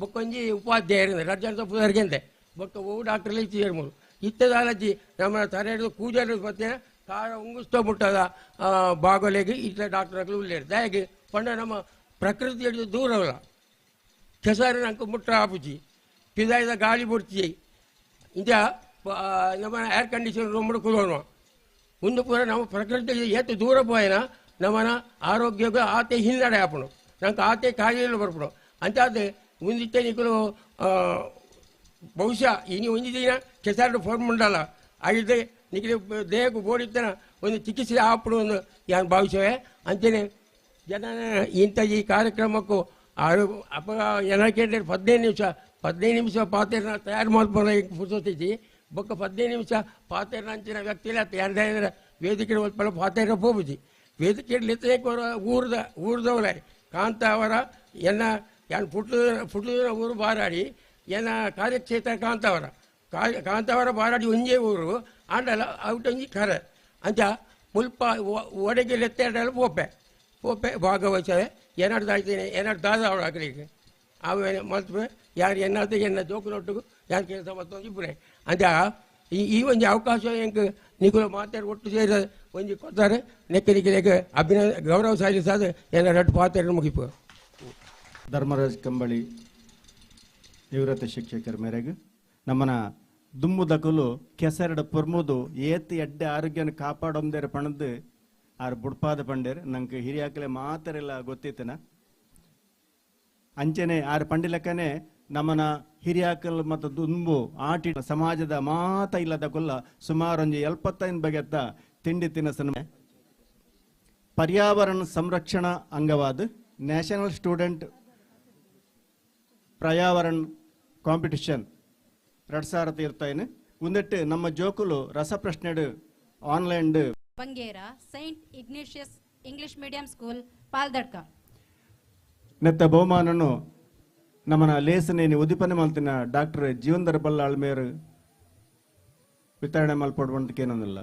ಬೊಕ್ಕೊಂಜಿ ಉಪಾಧ್ಯಾಯರು ರಡ್ ಜನ ಪುದರಿಕೆಂತೆ ಬೊಕ್ಕ ಓ ಡಾಕ್ಟರ್ ಇತ್ತಿದ್ದಾರೆ ಮೂರು ಇತ್ತದಾಲಜ್ಜಿ ನಮ್ಮ ತಲೆ ಹಿಡಿದು ಕೂಜಲು ಮತ್ತೆ ಕಾರ ಉಂಗುಸ್ತೋ ಮುಟ್ಟದ ಬಾಗೋಲೆಗೆ ಇತ್ತ ಡಾಕ್ಟರ್ಗಳು ಉಳ್ಳೇರು ದಯಗೆ ಪಂಡ ನಮ್ಮ ಪ್ರಕೃತಿ ಹಿಡಿದು ದೂರವಲ್ಲ ಕೆಸರು ನಂಗೆ ಮುಟ್ಟ ಆಪುಜಿ ಪಿದಾಯ್ದ ಗಾಳಿ ಬುಡ್ಚಿ ಇಂಚ ನಮ್ಮ ಏರ್ ಕಂಡೀಷನ್ ರೂಮ್ ಕೂದೋಣ ಒಂದು ಪೂರ ನಮ್ಮ ಪ್ರಕೃತಿ ಏತು ದೂರ ಪೋಯನ ನಮ್ಮನ ಆರೋಗ್ಯಕ್ಕೆ ಆತೆ ಹಿನ್ನಡೆ ಆಪುಂಡು ನಂಗೆ ಆತೆ ಕಾಯಿಲೆ ಬರ್ಪುಂಡು ಅಂಚಾದ ಉಂದಿತ್ತೆ ನಿಕುಲು ಬಹುಶಃ ಇನಿ ಒಂಜಿ ದಿನ ಕೆಸರು ಫೋನ್ ಮಂಡಲ ಆಗಿದ್ದೆ ನಿಖಿಲ ದೇಹಕ್ಕೂ ಬೋಡಿತ್ತನ ಒಂದು ಚಿಕಿತ್ಸೆ ಆಪಡು ಒಂದು ಯಾನು ಭಾವಿಸುವೆ. ಅಂಚನೆ ಜನ ಇಂಥ ಈ ಕಾರ್ಯಕ್ರಮಕ್ಕೂ ಆರು ಅಪ್ಪ ಏನಕ್ಕೆ 15 ನಿಮಿಷ 15 ನಿಮಿಷ ಪಾತ್ರೆನ ತಯಾರು ಮಾಡ್ಬೋದು ಪುರ್ಸೊತ್ತೈತಿ ಬೊಕ್ಕ 15 ನಿಮಿಷ ಪಾತ್ರೆನ ಅಂಚಿನ ವ್ಯಕ್ತಿ ಇಲ್ಲ ವೇದಿಕೆ ಒಲ್ಪ ಪಾತ್ರೆ ಹೋಗ್ಬುಜಿ ವೇದಿಕೆ ಊರ್ದ ಊರ್ದವರೇ ಕಾಂತಾವರ ಎನ್ನ ಯಾನು ಪುಟ್ಟದ ಊರು ಬಾರಾಡಿ ಎನ್ನ ಕಾರ್ಯಕ್ಷೇತ್ರ ಕಾಂತಾವರ ಕಾಂತಾವರ ಬಾರಾಡಿ ಒಂಜೇ ಊರು ಆಂಡಲ ಔಟ್ ಒಂಜಿ ಖರೆ ಅಂಚ ಮುಲ್ಪ ಒಡೆಗೆ ಲೆತ್ತೆರಡಲ್ಲ ಪೋಪೆ ಪೋಪೆ ಭಾಗವಹಿಸವೆ ಏನಾದ್ರು ಆಯ್ತೇನೆ ಏನಾದ್ರು ದಾದ ಅವಳು ಆಕಳಿಗೆ ಆಮೇಲೆ ಮಲ್ಪೆ ಯಾರು ಎನ್ನಾದ ಎನ್ನ ಜೋಕುನೊಟ್ಟಿಗೂ ಯಾರು ಕೆಲಸ ಮತ್ತೊಂದು ಇಬ್ಬರೇ ಅಂಚ ಈ ಈ ಒಂಜಿ ಅವಕಾಶ ಎಂಕ್ ನಿಕುಲು ಮಾತಾಡಿ ಒಟ್ಟು ಸೇರಿ ಒಂಜಿ ಕೊಡ್ತಾರೆ ನೆಕ್ಕೆ ನಿಕ್ಕೆ ಅಭಿನಯ ಗೌರವ ಸಾಧಿಸಾದ ಏನಾರು ಪಾತ್ರ ಮುಗಿಪು. ಧರ್ಮರಾಜ್ ಕಂಬಳಿ ನಿವೃತ್ತ ಶಿಕ್ಷಕರ ಮೇರೆಗೆ ನಮ್ಮನ ದುಮ್ಮುದಕಲು ಕೆಸರಡ ಪೊರ್ಮುದು ಏತ್ ಎಡ್ಡೆ ಆರೋಗ್ಯನ ಕಾಪಾಡೊಂದೇರ ಪಣದ್ದು ಆರು ಬುಡ್ಪಾದ ಪಂಡೇರ್ ನಂಗೆ ಹಿರಿಯಾಕಲೆ ಮಾತರೆಲ್ಲ ಗೊತ್ತಿತ್ತನ ಅಂಚನೆ ಆರು ಪಂಡಿಲಕ್ಕನೆ ನಮ್ಮನ ಹಿರಿಯಾಕಲ್ ಮತ್ತು ದುಂಬು ಆಟಿ ಸಮಾಜದ ಮಾತ ಇಲ್ಲದ ಕೊಲ್ಲ ಸುಮಾರು ಒಂಜಿ 75 ಬಗೆತ್ತ ತಿಂಡಿ ತಿನಸನ ಪರ್ಯಾವರಣ ಸಂರಕ್ಷಣಾ ಅಂಗವಾದ ನ್ಯಾಷನಲ್ ಸ್ಟೂಡೆಂಟ್ ಪರ್ಯಾವರಣ ಕಾಂಪಿಟಿಷನ್ 2025 ಒಂದೆಟ್ಟು ನಮ್ಮ ಜೋಕುಲು ರಸಪ್ರಶ್ನೆಡು online Bangera Saint Ignatius English medium school Paldadka ನೆತ್ತ ಬಹುಮಾನನು ನಮ್ಮನ ಲೇಸನೇನಿ ಉದ್ದೀಪನೆ ಮಲ್ತಿನ ಡಾಕ್ಟರ್ ಜೀವಂದರ ಬಲ್ಲಾಳ್ ಮೇರು ವಿತರಣೆ ಮಲ್ಪಡುವಂತಕ್ಕೇನೊಂದಿಲ್ಲ.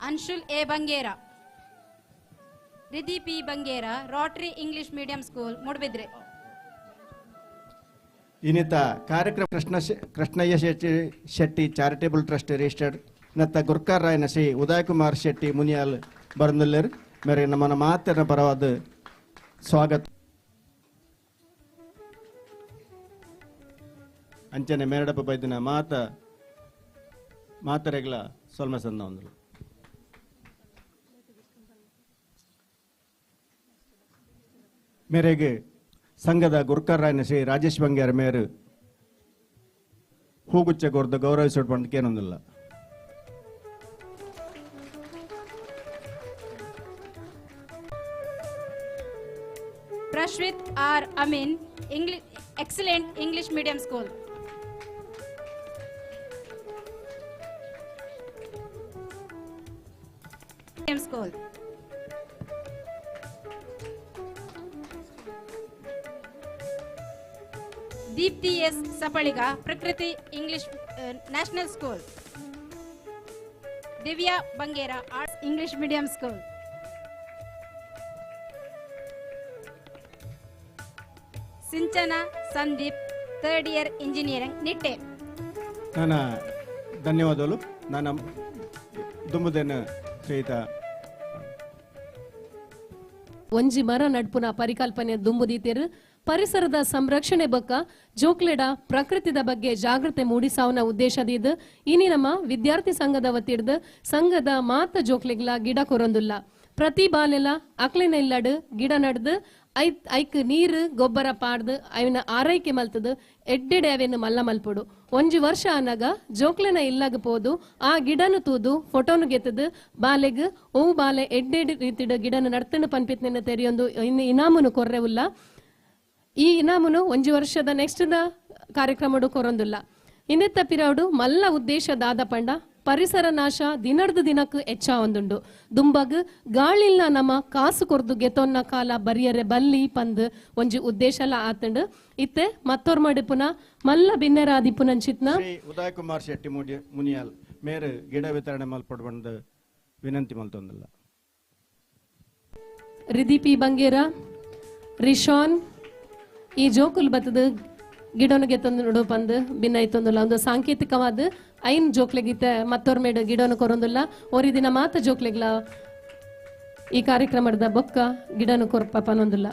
Anshul A Bangera, Riddhi P Bangera, Rotary English medium school Moodbidri. ಇನ್ನಿತ ಕಾರ್ಯಕ್ರಮ Krishnayya Shetty charitable trust registered ನತ್ತ ಗುರ್ಕಾರ್ ರಾಯನ ಶ್ರೀ ಉದಯಕುಮಾರ್ ಶೆಟ್ಟಿ ಮುನಿಯಾಲ್ ಬರಂದುಲ್ಲೇರ್ ಮೇರೆ ನಮ್ಮನ ಮಾತಿನ ಪರವಾದ ಸ್ವಾಗತ. ಅಂಚನೆ ಮೇರಡಪ್ಪ ಬೈದಿನ ಮಾತ ಮಾತರೆಗಳ ಸೊಲ್ಮೆ ಸಂದ ಒಂದು ಮೇರೆಗೆ ಸಂಘದ ಗುರ್ಕಾರ್ ರಾಯನ ಶ್ರೀ ರಾಜೇಶ್ ಬಂಗ್ಯಾರ ಮೇರು ಹೂಗುಚ್ಚ ಕೊರ್ದು ಗೌರವಿಸಿಡ್ಬಂದಕ್ಕೇನೊಂದಿಲ್ಲ. Prashvit R Amin, English excellent English medium school. School. Deepti S Sapaliga, Prakriti English national school. Divya Bangera, arts English medium school. Sinchana Sandeep, third year engineering, Nitte. ನನ್ನ ಧನ್ಯವಾದಗಳು. ನಾನು ದುಂಬುದೇನ ಶ್ರೀಯುತ ಒಂಜಿ ಮರ ನಡ್ಪುನ ಪರಿಕಲ್ಪನೆ ದುಂಬುದೀತೇರು ಪರಿಸರದ ಸಂರಕ್ಷಣೆ ಬಕ್ಕ ಜೋಕ್ಲೆಡ ಪ್ರಕೃತಿದ ಬಗ್ಗೆ ಜಾಗೃತಿ ಮೂಡಿಸಾವನ ಉದ್ದೇಶದಿದ್ದು ಇನಿ ನಮ್ಮ ವಿದ್ಯಾರ್ಥಿ ಸಂಘದ ವತಿಡ್ದು ಸಂಘದ ಮಾತ ಜೋಕ್ಲೆಗ್ಲ ಗಿಡ ಕೊರೊಂದುಲ್ಲ. ಪ್ರತಿ ಬಾಲೆಲ ಅಕ್ಲೆನ ಇಲ್ಲಡು ಗಿಡ ನಡ್ದು ಐಕ್ ನೀರು ಗೊಬ್ಬರ ಪಾಡ್ದು ಅವನ ಆರೈಕೆ ಮಲ್ತದು ಎಡ್ಡೆಡೆ ಅವೇನು ಮಲ್ಲ ಮಲ್ಪುಡು. ಒಂಜಿ ವರ್ಷ ಆನಾಗ ಜೋಕ್ಲೆನ ಇಲ್ಲಾಗ ಪೋದು ಆ ಗಿಡನು ತೂದು ಫೋಟೋನು ಗೆತ್ತದು ಬಾಲೆಗ್ ಓ ಬಾಲೆ ಎಡ್ಡೆಡ್ ರೀತಿಡು ಗಿಡನು ನಡ್ತಂಡು ಪನ್ಪಿತ್ನೆನ ತೆರಿಯೊಂದು ಇನ್ನು ಇನಾಮುನು ಕೊರ್ರೆ ಉಲ್ಲ. ಈ ಇನಾಮುನು ಒಂಜಿ ವರ್ಷದ ನೆಕ್ಸ್ಟ್ the ಕಾರ್ಯಕ್ರಮಡು ಕೊರೊಂದುಲ್ಲ. ಇನ್ನೆತ್ತ ಪಿರೌಡು ಮಲ್ಲ ಉದ್ದೇಶ ದಾದ ಪಂಡ ಪರಿಸರ ನಾಶ ದಿನರ್ದು ದಿನಕ್ಕೂ ಹೆಚ್ಚ ಒಂದುಂಡು. ದುಂಬಗ್ ಗಾಳಿಲ್ಲ ನಮ್ಮ ಕಾಸು ಕೊರ್ದು ಗೆತೊನ್ನ ಕಾಲ ಬರಿಯರೆ ಬಲ್ಲಿ ಪಂದ್ ಒಂಜಿ ಉದ್ದೇಶಲ ಆತಂಡು. ಇತ್ತೆ ಮತ್ತೋರ್ ಮಡಿಪುನ ಮಲ್ಲ ಬಿನ್ನೆರಾದಿ ಪುನಂಚಿತ್ನ ಶ್ರೀ ಉದಯ್ ಕುಮಾರ್ ಶೆಟ್ಟಿ ಮುನಿಯಾಲ್ ಮೇರು ಗಿಡ ವಿತರಣೆ ಮಲ್ಪಡ್ ವಿನಂತಿ ಮಲ್ತೊಂದಿಲ್ಲ. ರಿದಿಪಿ ಬಂಗೇರ ರಿಶಾನ್ ಈ ಜೋಕುಲ್ ಬತ್ತದ ಗಿಡನು ಗೆತ್ತೊಂದು ಪಂದ್ ಭಿನ್ನ ಇತ್ತೊಂದುಲ್ಲ. ಒಂದು ಸಾಂಕೇತಿಕವಾದ ಐನ್ ಜೋಕ್ಲೆಗಿತ್ತ ಮತ್ತೊರ್ಮೇಡು ಗಿಡನು ಕೊರೊಂದುಲ್ಲ. ಒರಿ ದಿನ ಮಾತ ಜೋಕ್ಲೆಗ್ಲ ಈ ಕಾರ್ಯಕ್ರಮದ ಬೊಕ್ಕ ಗಿಡನು ಕೊರ್ಪ ಪನೊಂದುಲ್ಲ.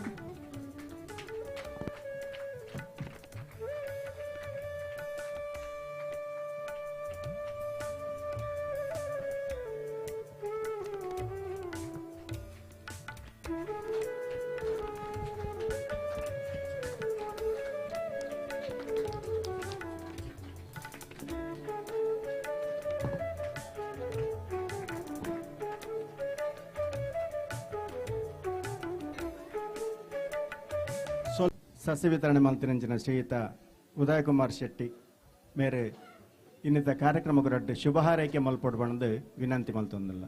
ಸಸ್ಯ ವಿತರಣೆ ಮಲ್ತಿನಂಚಿನ ಶ್ರೀಯುತ ಉದಯ ಕುಮಾರ್ ಶೆಟ್ಟಿ ಮೇರೆ ಇನ್ನಿತ ಕಾರ್ಯಕ್ರಮಕ್ಕೆ ಶುಭ ಹಾರೈಕೆ ಮಲ್ಪೊಡು ಬಂದು ವಿನಂತಿ ಮಲ್ತೊಂದಿಲ್ಲ.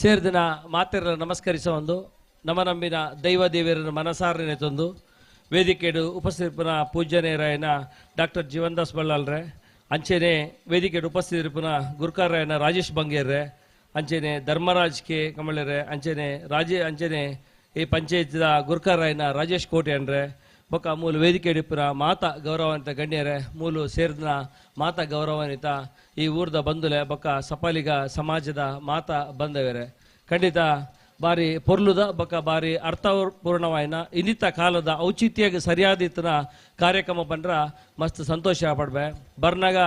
ಸೇರ್ದಿನ ಮಾತೆರ ನಮಸ್ಕರಿಸ ಒಂದು ನಮ್ಮ ನಂಬಿನ ದೈವ ದೇವಿಯರನ್ನು ಮನಸಾರನೆ ತಂದು ವೇದಿಕೆಡು ಉಪಸ್ಥಿತಿಪುನ ಪೂಜ್ಯನೇರಾಯನ ಡಾಕ್ಟರ್ ಜೀವನ್ದಾಸ್ ಬಳ್ಳಾಲ್ರೆ, ಅಂಚೆನೆ ವೇದಿಕೆಡು ಉಪಸ್ಥಿತಿಪುನ ಗುರುಕಾರಾಯನ ರಾಜೇಶ್ ಬಂಗೇರ್ರೆ, ಅಂಚೆನೆ ಧರ್ಮರಾಜ್ ಕೆ ಕಮಲೆರೆ, ಅಂಚೆನೆ ಅಂಚೆನೆ ಈ ಪಂಚಾಯತ್ದ ಗುರುಕಾರಾಯನ ರಾಜೇಶ್ ಕೋಟೆ ಬೊಕ್ಕ ಮೂಲು ವೇದಿಕೆ ಇಪ್ಪುನ ಮಾತಾ ಗೌರವಾನ್ವಿತ ಗಣ್ಯರೇ, ಮೂಲು ಸೇರಿದ ಮಾತಾ ಗೌರವಾನ್ವಿತ ಈ ಊರ್ದ ಬಂಧುಲೆ ಬೊಕ್ಕ ಸಪಾಲಿಗ ಸಮಾಜದ ಮಾತಾ ಬಂದವರೆ, ಖಂಡಿತ ಬಾರಿ ಪೊರ್ಲುದ ಬೊಕ್ಕ ಬಾರಿ ಅರ್ಥಪೂರ್ಣವಾಯಿನ ಇನ್ನಿತ ಕಾಲದ ಔಚಿತ್ಯಗೆ ಸರಿಯಾದ ಕಾರ್ಯಕ್ರಮ ಪಂಡ್ರ ಮಸ್ತ್ ಸಂತೋಷ ಪಡ್ಬೆ. ಬರ್ನಾಗ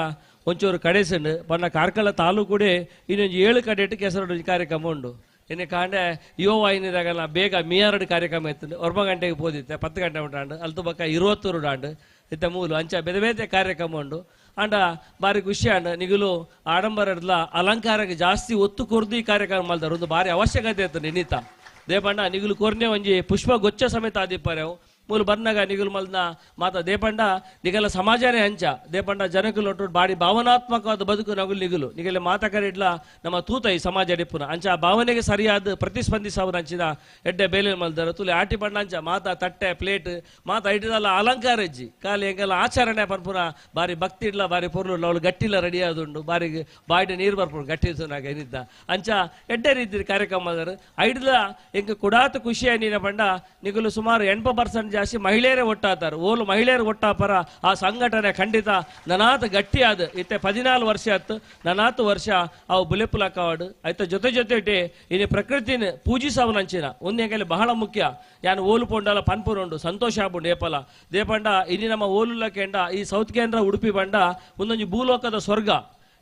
ಒಂಚೂರು ಕಡೆಸಂಡು ಬಣ್ಣ ಕಾರ್ಕಳ ತಾಲೂಕುಡೆ ಇನ್ನೊಂದು 7 ಕಡೆ ಕೆಸರು ಕಾರ್ಯಕ್ರಮ ಉಂಡು. ಇನ್ನು ಕಾಂಡೆ ಯುವ ವಾಹಿನಿದಾಗಲ್ಲ ಬೇಗ ಮಿಯಾರಡು ಕಾರ್ಯಕ್ರಮ ಇತ್ತು, 9 ಗಂಟೆಗೆ ಪೋದಿತ್ತೆ, 10 ಗಂಟೆ ಉಂಟಾಂಡು ಅಲ್ತು ಬಕ್ಕ 20 ಉಂಡು ಇತ್ತ ಮೂಲು ಅಂಚ ಬೇರೆ ಬೇರೆ ಕಾರ್ಯಕ್ರಮ ಉಂಡು. ಅಂಡ ಬಾರಿ ಖುಷಿ ಅಂಡ್ ನಿಗುಲು ಆಡಂಬರಡ್ಲ ಅಲಂಕಾರಕ್ಕೆ ಜಾಸ್ತಿ ಒತ್ತು ಕೊರ್ದು ಈ ಕಾರ್ಯಕ್ರಮ ಮಾಡ್ತಾರೆ, ಒಂದು ಬಾರಿ ಅವಶ್ಯಕತೆ ಇತ್ತು ನಿನ್ನಿತ ದೇಪಂಡ ನಿಗುಲು ಕೊರ್ನೆ ಒಂಜಿ ಪುಷ್ಪ ಗೊಚ್ಚ ಸಮೇತ ಆದಿಪ್ಪರೆವು ಮೂಲು ಬರ್ನಾಗ ನಿಗುಲು ಮಲ್ನ ಮಾತ ದೇಪಂಡ ನಿಗಲ ಸಮಾಜನೇ ಅಂಚ ದೇಪಂಡ ಜನಕುಲು ಒಟ್ಟು ಬಾಡಿ ಭಾವನಾತ್ಮಕವಾದ ಬದುಕು ನಗುಲು ನಿಗುಲು ನಿಗಲ ಮಾತ ಕರಿಡ್ಲ ನಮ್ಮ ತೂತ ಈ ಸಮಾಜ ಡಿಪ್ಪುನ ಅಂಚ ಆ ಭಾವನೆಗೆ ಸರಿಯಾದ ಪ್ರತಿಸ್ಪಂದಿಸವನ ಅಂಚಿನ ಎಡ್ಡೆ ಬೇಲೆ ಮಲ್ದಾರ ತುಲೆ ಆಟಿ ಬಣ್ಣ ಅಂಚ ಮಾತ ತಟ್ಟೆ ಪ್ಲೇಟ್ ಮಾತ ಐಟದಲ್ಲ ಅಲಂಕಾರ ಇಜ್ಜಿ ಖಾಲಿ ಎಂಗೆಲ್ಲ ಆಚರಣೆ ಪನ್ಪುನ ಬಾರಿ ಭಕ್ತಿ ಇಡ್ಲ ಬಾರಿ ಪೊರ್ಲು ಅವಳು ಗಟ್ಟಿಲ್ಲ ರೆಡಿ ಆದುಂಡು ಬಾರಿ ಬಾಯಿಡ ನೀರು ಬರ್ಪುಂಡು ಗಟ್ಟಿ ನಾಗ ಏನಿದ್ದ ಅಂಚ ಎಡ್ಡೆ ರೀತಿ ಕಾರ್ಯಕ್ರಮ ಮಲ್ದಾರ ಐಡ್ಲ ಎಂಕ್ ಕುಡಾತ ಖುಷಿ ನೀನ ಪಂಡ ನಿಗುಲು ಸುಮಾರು 80% ಜಾಸ್ತಿ ಮಹಿಳೆಯರೇ ಒಟ್ಟಾತಾರೆ ಓಲು ಮಹಿಳೆಯರು ಒಟ್ಟಾಪರ ಆ ಸಂಘಟನೆ ಖಂಡಿತ ನನಾತ ಗಟ್ಟಿಯಾದ ಇತ್ತೆ 14 ವರ್ಷ ಆತು ನನಾತು ವರ್ಷ ಅವು ಬುಲೆಪುಲಕ್ಕವಾಡು ಆಯ್ತ ಜೊತೆ ಜೊತೆ ಇನ್ನು ಪ್ರಕೃತಿನ ಪೂಜಿಸವನಂಚಿನ ಒಂದೇ ಬಹಳ ಮುಖ್ಯ ಯಾನು ಓಲು ಪೊಂಡಲ ಪನ್ಪುರುಂಡು ಸಂತೋಷ ಆಪುಂಡು ಏಪಲ ದೇಪಂಡ ಇನ್ನು ನಮ್ಮ ಓಲುಲ್ಲ ಕೆಂಡ ಈ ಸೌತ್ ಕೇಂದ್ರ ಉಡುಪಿ ಬಂಡ ಒಂದೊಂದು ಭೂಲೋಕದ ಸ್ವರ್ಗ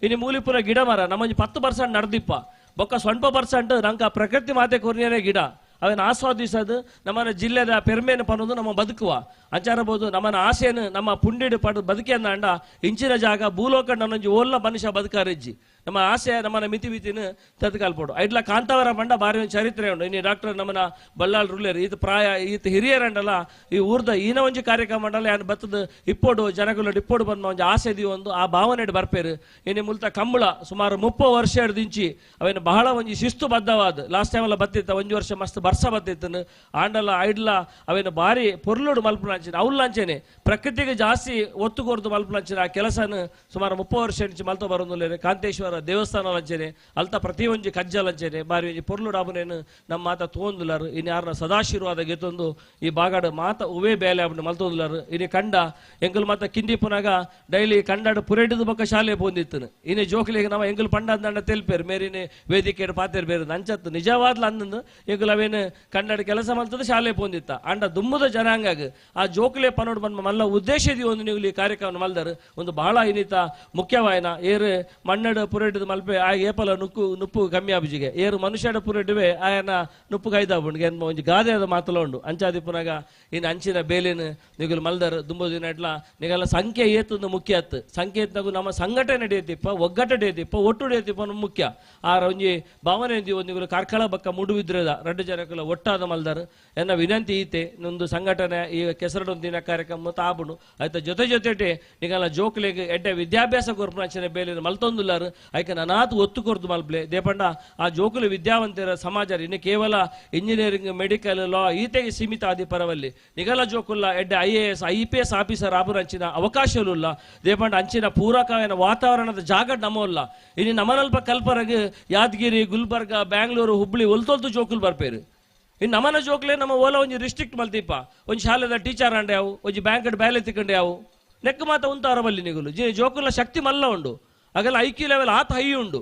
ಇನ್ನು ಮೂಲಿಪುರ ಗಿಡ ಮರ ನಮ್ಮೊಂಜಿ 10% ನಡೆದಿಪ್ಪ ಬೊಕ್ಕ 0% ನಂಕ ಪ್ರಕೃತಿ ಮಾತೆ ಕೊರ್ನಿಯರೇ ಗಿಡ ಅವನ್ನ ಆಸ್ವಾದಿಸೋದು ನಮ್ಮನ ಜಿಲ್ಲೆದ ಪೆರ್ಮೇನು ಪನ್ನೋದು ನಮ್ಮ ಬದುಕುವ ಅಂಚಾರಬಹುದು ನಮ್ಮನ ಆಸೆಯನ್ನು ನಮ್ಮ ಪುಂಡಿಡು ಪಡು ಬದುಕೆಂದ ಅಂಡ ಇಂಚಿನ ಜಾಗ ಭೂಲೋಕ ನನ್ನೊಂಜಿ ಓಲ್ಲ ಮನುಷ್ಯ ಬದುಕಾರಿಜ್ಜಿ ನಮ್ಮ ಆಸೆ ನಮ್ಮನ ಮಿತಿ ಮಿತಿನ ತತ್ಕಾಲ್ಪಡು ಐಡ್ಲ ಕಾಂತಾವರ ಬಂಡ ಬಾರಿ ಒಂದು ಚರಿತ್ರೆ ಉಂಡು. ಇನ್ನು ಡಾಕ್ಟರ್ ನಮ್ಮನ ಬಲ್ಲಾಳ್ ರುಲೇರು ಈತ ಪ್ರಾಯ ಈತ ಹಿರಿಯರಂಡಲ್ಲ ಈ ಊರ್ದ ಈನ ಒಂಜಿ ಕಾರ್ಯಕ್ರಮ ಮಂಡಲ ಯಾನ್ ಬತ್ತದ ಇಪ್ಪೋಡು ಜನಗಳು ಇಪ್ಪೋಡು ಬಂದ ಒಂಜಿ ಆಸೆ ದೀ ಒಂದು ಆ ಭಾವನೆ ಬರ್ಪೇರು. ಇನ್ನು ಮುಲ್ತ ಕಂಬಳ ಸುಮಾರು 30 ವರ್ಷ ಹಿಡ್ದಿಂಚಿ ಅವೇನು ಬಹಳ ಒಂಜಿ ಶಿಸ್ತುಬದ್ಧವಾದ ಲಾಸ್ಟ್ ಟೈಮ್ ಎಲ್ಲ ಬತ್ತಿತ್ತ ಒಂಜಿ ವರ್ಷ ಮಸ್ತ್ ಬರ್ಸ ಬತ್ತಿತ್ತು ಆಂಡಲ ಐಡ್ಲ ಅವೇನು ಬಾರಿ ಪೊರ್ಲುಡು ಮಲ್ಪುನಂಚಿನ ಅವ್ಲಂಚೇನೆ ಪ್ರಕೃತಿಗೆ ಜಾಸ್ತಿ ಒತ್ತು ಕೊರ್ದು ಮಲ್ಪುನಂಚಿನ ಆ ಕೆಲಸನ ಸುಮಾರು 30 ವರ್ಷ ಇಂಚಿ ಮಲ್ತ ಬರೋದಿಲ್ಲ. ಕಾಂತೇಶ್ವರ ದೇವಸ್ಥಾನ ಲಂಚೇನೆ ಅಲ್ತ ಪ್ರತಿಯೊಂಜಿ ಕಜ್ಜ ಲಂಚೇನೆ ಬಾರಿ ಒಂಜಿ ಪೊರ್ಲು ಡಾಬುನೇನು ನಮ್ಮ ಮಾತ ತೋಂದುಲಾರು ಇನ್ನು ಯಾರನ್ನ ಸದಾಶೀರ್ವಾದ ಗೆತ್ತೊಂದು ಈ ಬಾಗಾಡು ಮಾತ ಉವೇ ಬೇಲೆ ಆಬುಂಡು ಮಲ್ತೊಂದುಲಾರು. ಇನ್ನು ಕಂಡ ಎಂಕುಲು ಮಾತ ಕಿಂಡಿ ಪುನಾಗ ಡೈಲಿ ಕಂಡಾಡು ಪುರೇಡಿದ ಬೊಕ್ಕ ಶಾಲೆ ಪೋಂದಿತ್ತನು ಇನ್ನು ಜೋಕ್ಲಿಗೆ ನಮ್ಮ ಎಂಕುಲು ಪಂಡ ಅಂದಂಡ ತೆಲ್ಪೇರು ಮೇರಿನ ವೇದಿಕೆ ಪಾತೇರು ಬೇರೆ ಅಂಚತ್ತು ನಿಜವಾದ್ಲ ಅಂದಂದು ಎಂಕುಲು ಅವೇನು ಕಂಡಾಡು ಕೆಲಸ ಮಲ್ತದ ಶಾಲೆ ಪೋಂದಿತ್ತ ಅಂಡ ದುಮ್ಮದ ಜನಾಂಗಾಗ ಆ ಜೋಕ್ಲೆ ಪನೋಡು ಬಂದ ಮಲ್ಲ ಉದ್ದೇಶ ಒಂದು ನೀವು ಈ ಕಾರ್ಯಕ್ರಮ ಮಲ್ದರು ಒಂದು ಬಹಳ ಇನ್ನಿತ ಮುಖ್ಯವಾಯನ ಏರು ಮಣ್ಣಡು ಪುರೇಟದ ಮಲ್ಪೆ ಆ ಏಪಲ ನುಕ್ಕು ನುಪ್ಪು ಕಮ್ಮಿ ಆಬುಜಿಗೆ ಏರು ಮನುಷ್ಯಡ ಪುರೇಟುವೆ ಆಯನ ನುಪ್ಪು ಕೈದಾಬುಂಡು ಎನ್ಮ ಒಂಜಿ ಗಾದೆದ ಮಾತಲ ಉಂಡು ಅಂಚಾದಿ ಪುನಗ ಇನ್ನು ಅಂಚಿನ ಬೇಲಿನ ನಿಗುಲು ಮಲ್ದರು ದುಂಬುದಿನ ಎಟ್ಲ ನಿಗಲ ಸಂಖ್ಯೆ ಏತೊಂದು ಮುಖ್ಯ ಅತ್ತು ಸಂಖ್ಯೆ ಎತ್ತಗೂ ನಮ್ಮ ಸಂಘಟನೆ ನಡೆಯತಿಪ್ಪ ಒಗ್ಗಟ್ಟು ನಡೆಯತಿಪ್ಪ ಒಟ್ಟು ನಡೆಯತಿಪ್ಪ ಮುಖ್ಯ ಆ ಒಂಜಿ ಭಾವನೆ ಒಂದು ಕಾರ್ಕಳ ಬಕ್ಕ ಮುಡುವಿದ್ರದ ರಡ್ಡು ಜನಕುಲ ಒಟ್ಟಾದ ಮಲ್ದರು ಎನ್ನ ವಿನಂತಿ ಈತೆ ನೊಂದು ಸಂಘಟನೆ ಈ ಕೆಸರಡೊಂದು ದಿನ ಕಾರ್ಯಕ್ರಮ ತಾಬುಂಡು ಆಯ್ತ ಜೊತೆ ಜೊತೆಟೆ ನಿಗಲ ಜೋಕ್ಲೆಗ್ ಎಡ್ಡೆ ವಿದ್ಯಾಭ್ಯಾಸ ಕೊರ್ಪುನಂಚಿನ ಬೇಲಿನ ಮಲ್ತೊಂದುಲ್ಲಾರು ಐಕ ನನಾತ್ ಒತ್ತು ಕೊರ್ದು ಮಲ್ಪ್ಲೆ ದೇಪಂಡ ಆ ಜೋಕುಲು ವಿದ್ಯಾವಂತರ ಸಮಾಜ ಇನ್ನು ಕೇವಲ ಇಂಜಿನಿಯರಿಂಗ್ ಮೆಡಿಕಲ್ ಲಾ ಈತೆಗೆ ಸೀಮಿತ ಆದಿ ಪರವಲ್ಲಿ ನಿಗಲ ಜೋಕುಲ್ಲ ಎಡ್ಡೆ IAS IPS officer ಆಬುರ ಅಂಚಿನ ಅವಕಾಶಲುಲ್ಲ ದೇಪಂಡ ಅಂಚಿನ ಪೂರಕವಾದ ವಾತಾವರಣದ ಜಾಗ ನಮ್ಮಲ್ಲ ಇನ್ನು ನಮನಲ್ಪ ಕಲ್ಪರಗ್ ಯಾದಗಿರಿ ಗುಲ್ಬರ್ಗ ಬ್ಯಾಂಗ್ಳೂರು ಹುಬ್ಳಿ ಒಲ್ತೊಲ್ತು ಜೋಕುಲ್ ಬರ್ಪೇರು ಇನ್ನು ನಮನ ಜೋಕ್ಲೆ ನಮ್ಮ ಓಲ ಒಂಜಿ ರಿಸ್ಟ್ರಿಕ್ಟ್ ಮಲ್ತೀಪ ಒಂಜಿ ಶಾಲೆದ ಟೀಚರ್ ಅಂಡೆ ಅವು ಒಂಜಿ ಬ್ಯಾಂಕ್ ಬ್ಯಾಲೆ ತಿಕ್ಕಂಡೆ ಅವು ನೆಕ್ ಮಾತ ಉಂತಾರ ಬಲ್ಲಿ ನಿಗುಲು ಜೋಕುಲ ಶಕ್ತಿ ಮಲ್ಲ ಉಂಡು ಅಗಲ ಐಕ್ಯೂ ಲೆವೆಲ್ ಆತ ಹೈ ಉಂಡು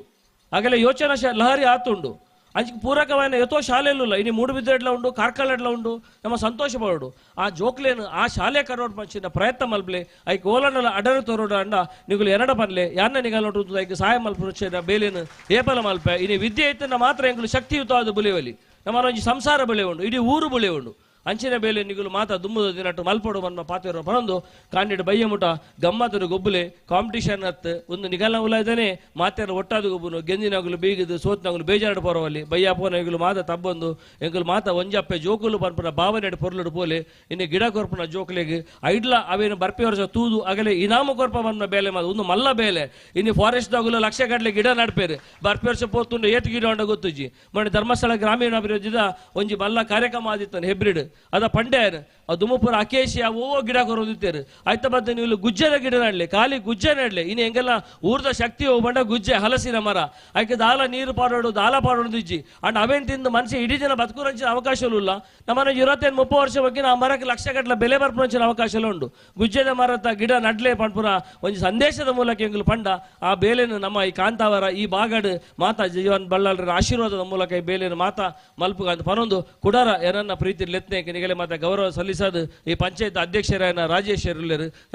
ಅಗಲ ಯೋಚನಾ ಲಹರಿ ಆತುಂಡು ಅಂಚಿಗೆ ಪೂರಕವಾದ ಯಥೋ ಶಾಲೆಯಲ್ಲೂ ಇನ್ನು ಮೂಡುಬಿದ್ರೆಡ್ಲ ಉಂಡು ಕಾರ್ಕಳಡ್ಲ ಉಂಡು ನಮ್ಮ ಸಂತೋಷ ಪಡೋಡು ಆ ಜೋಕ್ಲೇನು ಆ ಶಾಲೆ ಕರೋಡ್ ಮಂಚಿನ ಪ್ರಯತ್ನ ಮಲ್ಪ್ಲೆ ಐಕ್ ಓಲಂಡಲ ಅಡರು ತೋರೋಡು ಅಂಡ ನಿಗುಲು ಎರಡ ಪನ್ಲೆ ಯಾನ್ನ ನಿಗಲ್ ನೋಟು ಐಕ್ ಸಹಾಯ ಮಲ್ಪು ಬೇಲೇನು ಏಪಲ ಮಲ್ಪೆ ಇನ್ನು ವಿದ್ಯೆ ಇತ್ತನ್ನ ಮಾತ್ರ ಎಂಗುಲು ಶಕ್ತಿಯುತವಾದ ಬುಲೆವಲಿ ನಮ್ಮ ಒಂಜಿ ಸಂಸಾರ ಬೆಳೆ ಉಂಡು ಇಡೀ ಊರು ಬೆಳೆ ಉಂಡು. ಅಂಚಿನ ಬೇಲೆ ನಿಗುಲು ಮಾತ ದುಮ್ಮದ ದಿನಟ್ಟು ಮಲ್ಪೊಡು ಮನ್ಮ ಪಾತೆರ ಪನೊಂದು ಕಾಂಡಿಡ್ ಬಯ್ಯಮುಟ ಗಮ್ಮತದ ಗೊಬ್ಬುಲೆ ಕಾಂಪಿಟಿಷನ್ ಅತ್ ಒಂದು ನಿಗಲ ಉಲಾಯ್ದಾನೆ ಮಾತೆರ ಒಟ್ಟಾದ ಗೊಬ್ಬುನು ಗೆಂದಿನಗುಲು ಬೀಗಿದು ಸೋತ್ನಗುಲು ಬೇಜಾರು ಪೋರವಲ್ಲಿ ಬಯ್ಯಪ್ಪನಗುಲು ಮಾತ ತಬ್ಬೊಂದು ಎಂಕುಲು ಮಾತ ಒಂಜಪ್ಪೆ ಜೋಕುಲು ಪನ್ಪುನ ಭಾವನೆ ಪೊರ್ಲುಡು ಪೋಲೆ ಇನ್ನು ಗಿಡ ಕೊರ್ಪುನ ಜೋಕುಲೆಗ್ ಐಡ್ಲ ಅವೇನು ಬರ್ಪಿ ವರ್ಷ ತೂದು ಅಗಲೆ ಇನಾಮು ಕೊರ್ಪ ಬಂದ ಬೇಲೆ ಮಾತ ಒಂದು ಮಲ್ಲ ಬೇಲೆ ಇನ್ನು ಫಾರೆಸ್ಟ್ ದಾಗುಲು ಲಕ್ಷ ಗಟ್ಟಲೆ ಗಿಡ ನಡ್ಪೇರು ಬರ್ಪಿ ವರ್ಷ ಪೋತುಂಡು ಏತ್ ಗಿಡ ಉಂಡ ಗೊತ್ತುಜ್ಜಿ ಮೊನ್ನೆ ಧರ್ಮಸ್ಥಳ ಗ್ರಾಮೀಣ ಅಭಿವೃದ್ಧಿದ ಒಂಜಿ ಮಲ್ಲ ಕಾರ್ಯಕ್ರಮ ಆದಿತ್ತಾನೆ ಹೆಬ್ರಿಡ್ ಅದ ಪಂಡ್ಯಾನ್ ಆ ದುಮಪುರ ಅಕೇಶಿಯ ಓವೋ ಗಿಡ ಕೊರೋದಿತ್ತೇರು ಆಯ್ತ ಮತ್ತೆ ನೀವು ಗುಜ್ಜೆದ ಗಿಡ ನಡ್ಲಿ ಖಾಲಿ ಗುಜ್ಜೆ ನಡ್ಲಿ ಇನ್ನು ಹೆಂಗೆಲ್ಲ ಊರ್ದ ಶಕ್ತಿ ಹೋಗ್ಬಂಡ ಗುಜ್ಜೆ ಹಲಸಿನ ಮರ ಆಯ್ಕೆ ದಾಲ ನೀರು ಪಾಡೋಡು ದಾಲ ಪಾಡೋದು ಇಜ್ಜಿ ಅಂಡ್ ಅವೇನ್ ತಿಂದು ಮನುಷ್ಯ ಇಡೀ ದಿನ ಬದುಕುರಂಚಿನ ಅವಕಾಶಗಳು ಇಲ್ಲ ನಮ್ಮನೆ 25 30 ವರ್ಷ ಬಗ್ಗೆ ಆ ಮರಕ್ಕೆ ಲಕ್ಷ ಗಟ್ಟಲೆ ಬೆಲೆ ಬರ್ಪುರಂಚಿನ ಅವಕಾಶಗಳು ಉಂಟು. ಗುಜ್ಜೆದ ಮರತ ಗಿಡ ನಡ್ಲೆ ಪಂಪುರ ಒಂದು ಸಂದೇಶದ ಮೂಲಕ ಎಂಗುಲು ಪಂಡ ಆ ಬೇಲೆನು ನಮ್ಮ ಈ ಕಾಂತಾವರ ಈ ಬಾಗಡು ಮಾತಾ ಜೀವನ್ ಬಳ್ಳಾಳರ ಆಶೀರ್ವಾದದ ಮೂಲಕ ಈ ಬೇಲೆನು ಮಾತಾ ಮಲ್ಪುಗ ಅಂತ ಪನೊಂದು ಕುಡಾರ ಏನನ್ನ ಪ್ರೀತಿ ಲೆತ್ನೆ ನಿಗಲೆ ಮಾತಾ ಗೌರವ ಸಲ್ಲಿಸೋದು ಈ ಪಂಚಾಯತ್ ಅಧ್ಯಕ್ಷರಾಯನ ರಾಜೇಶ್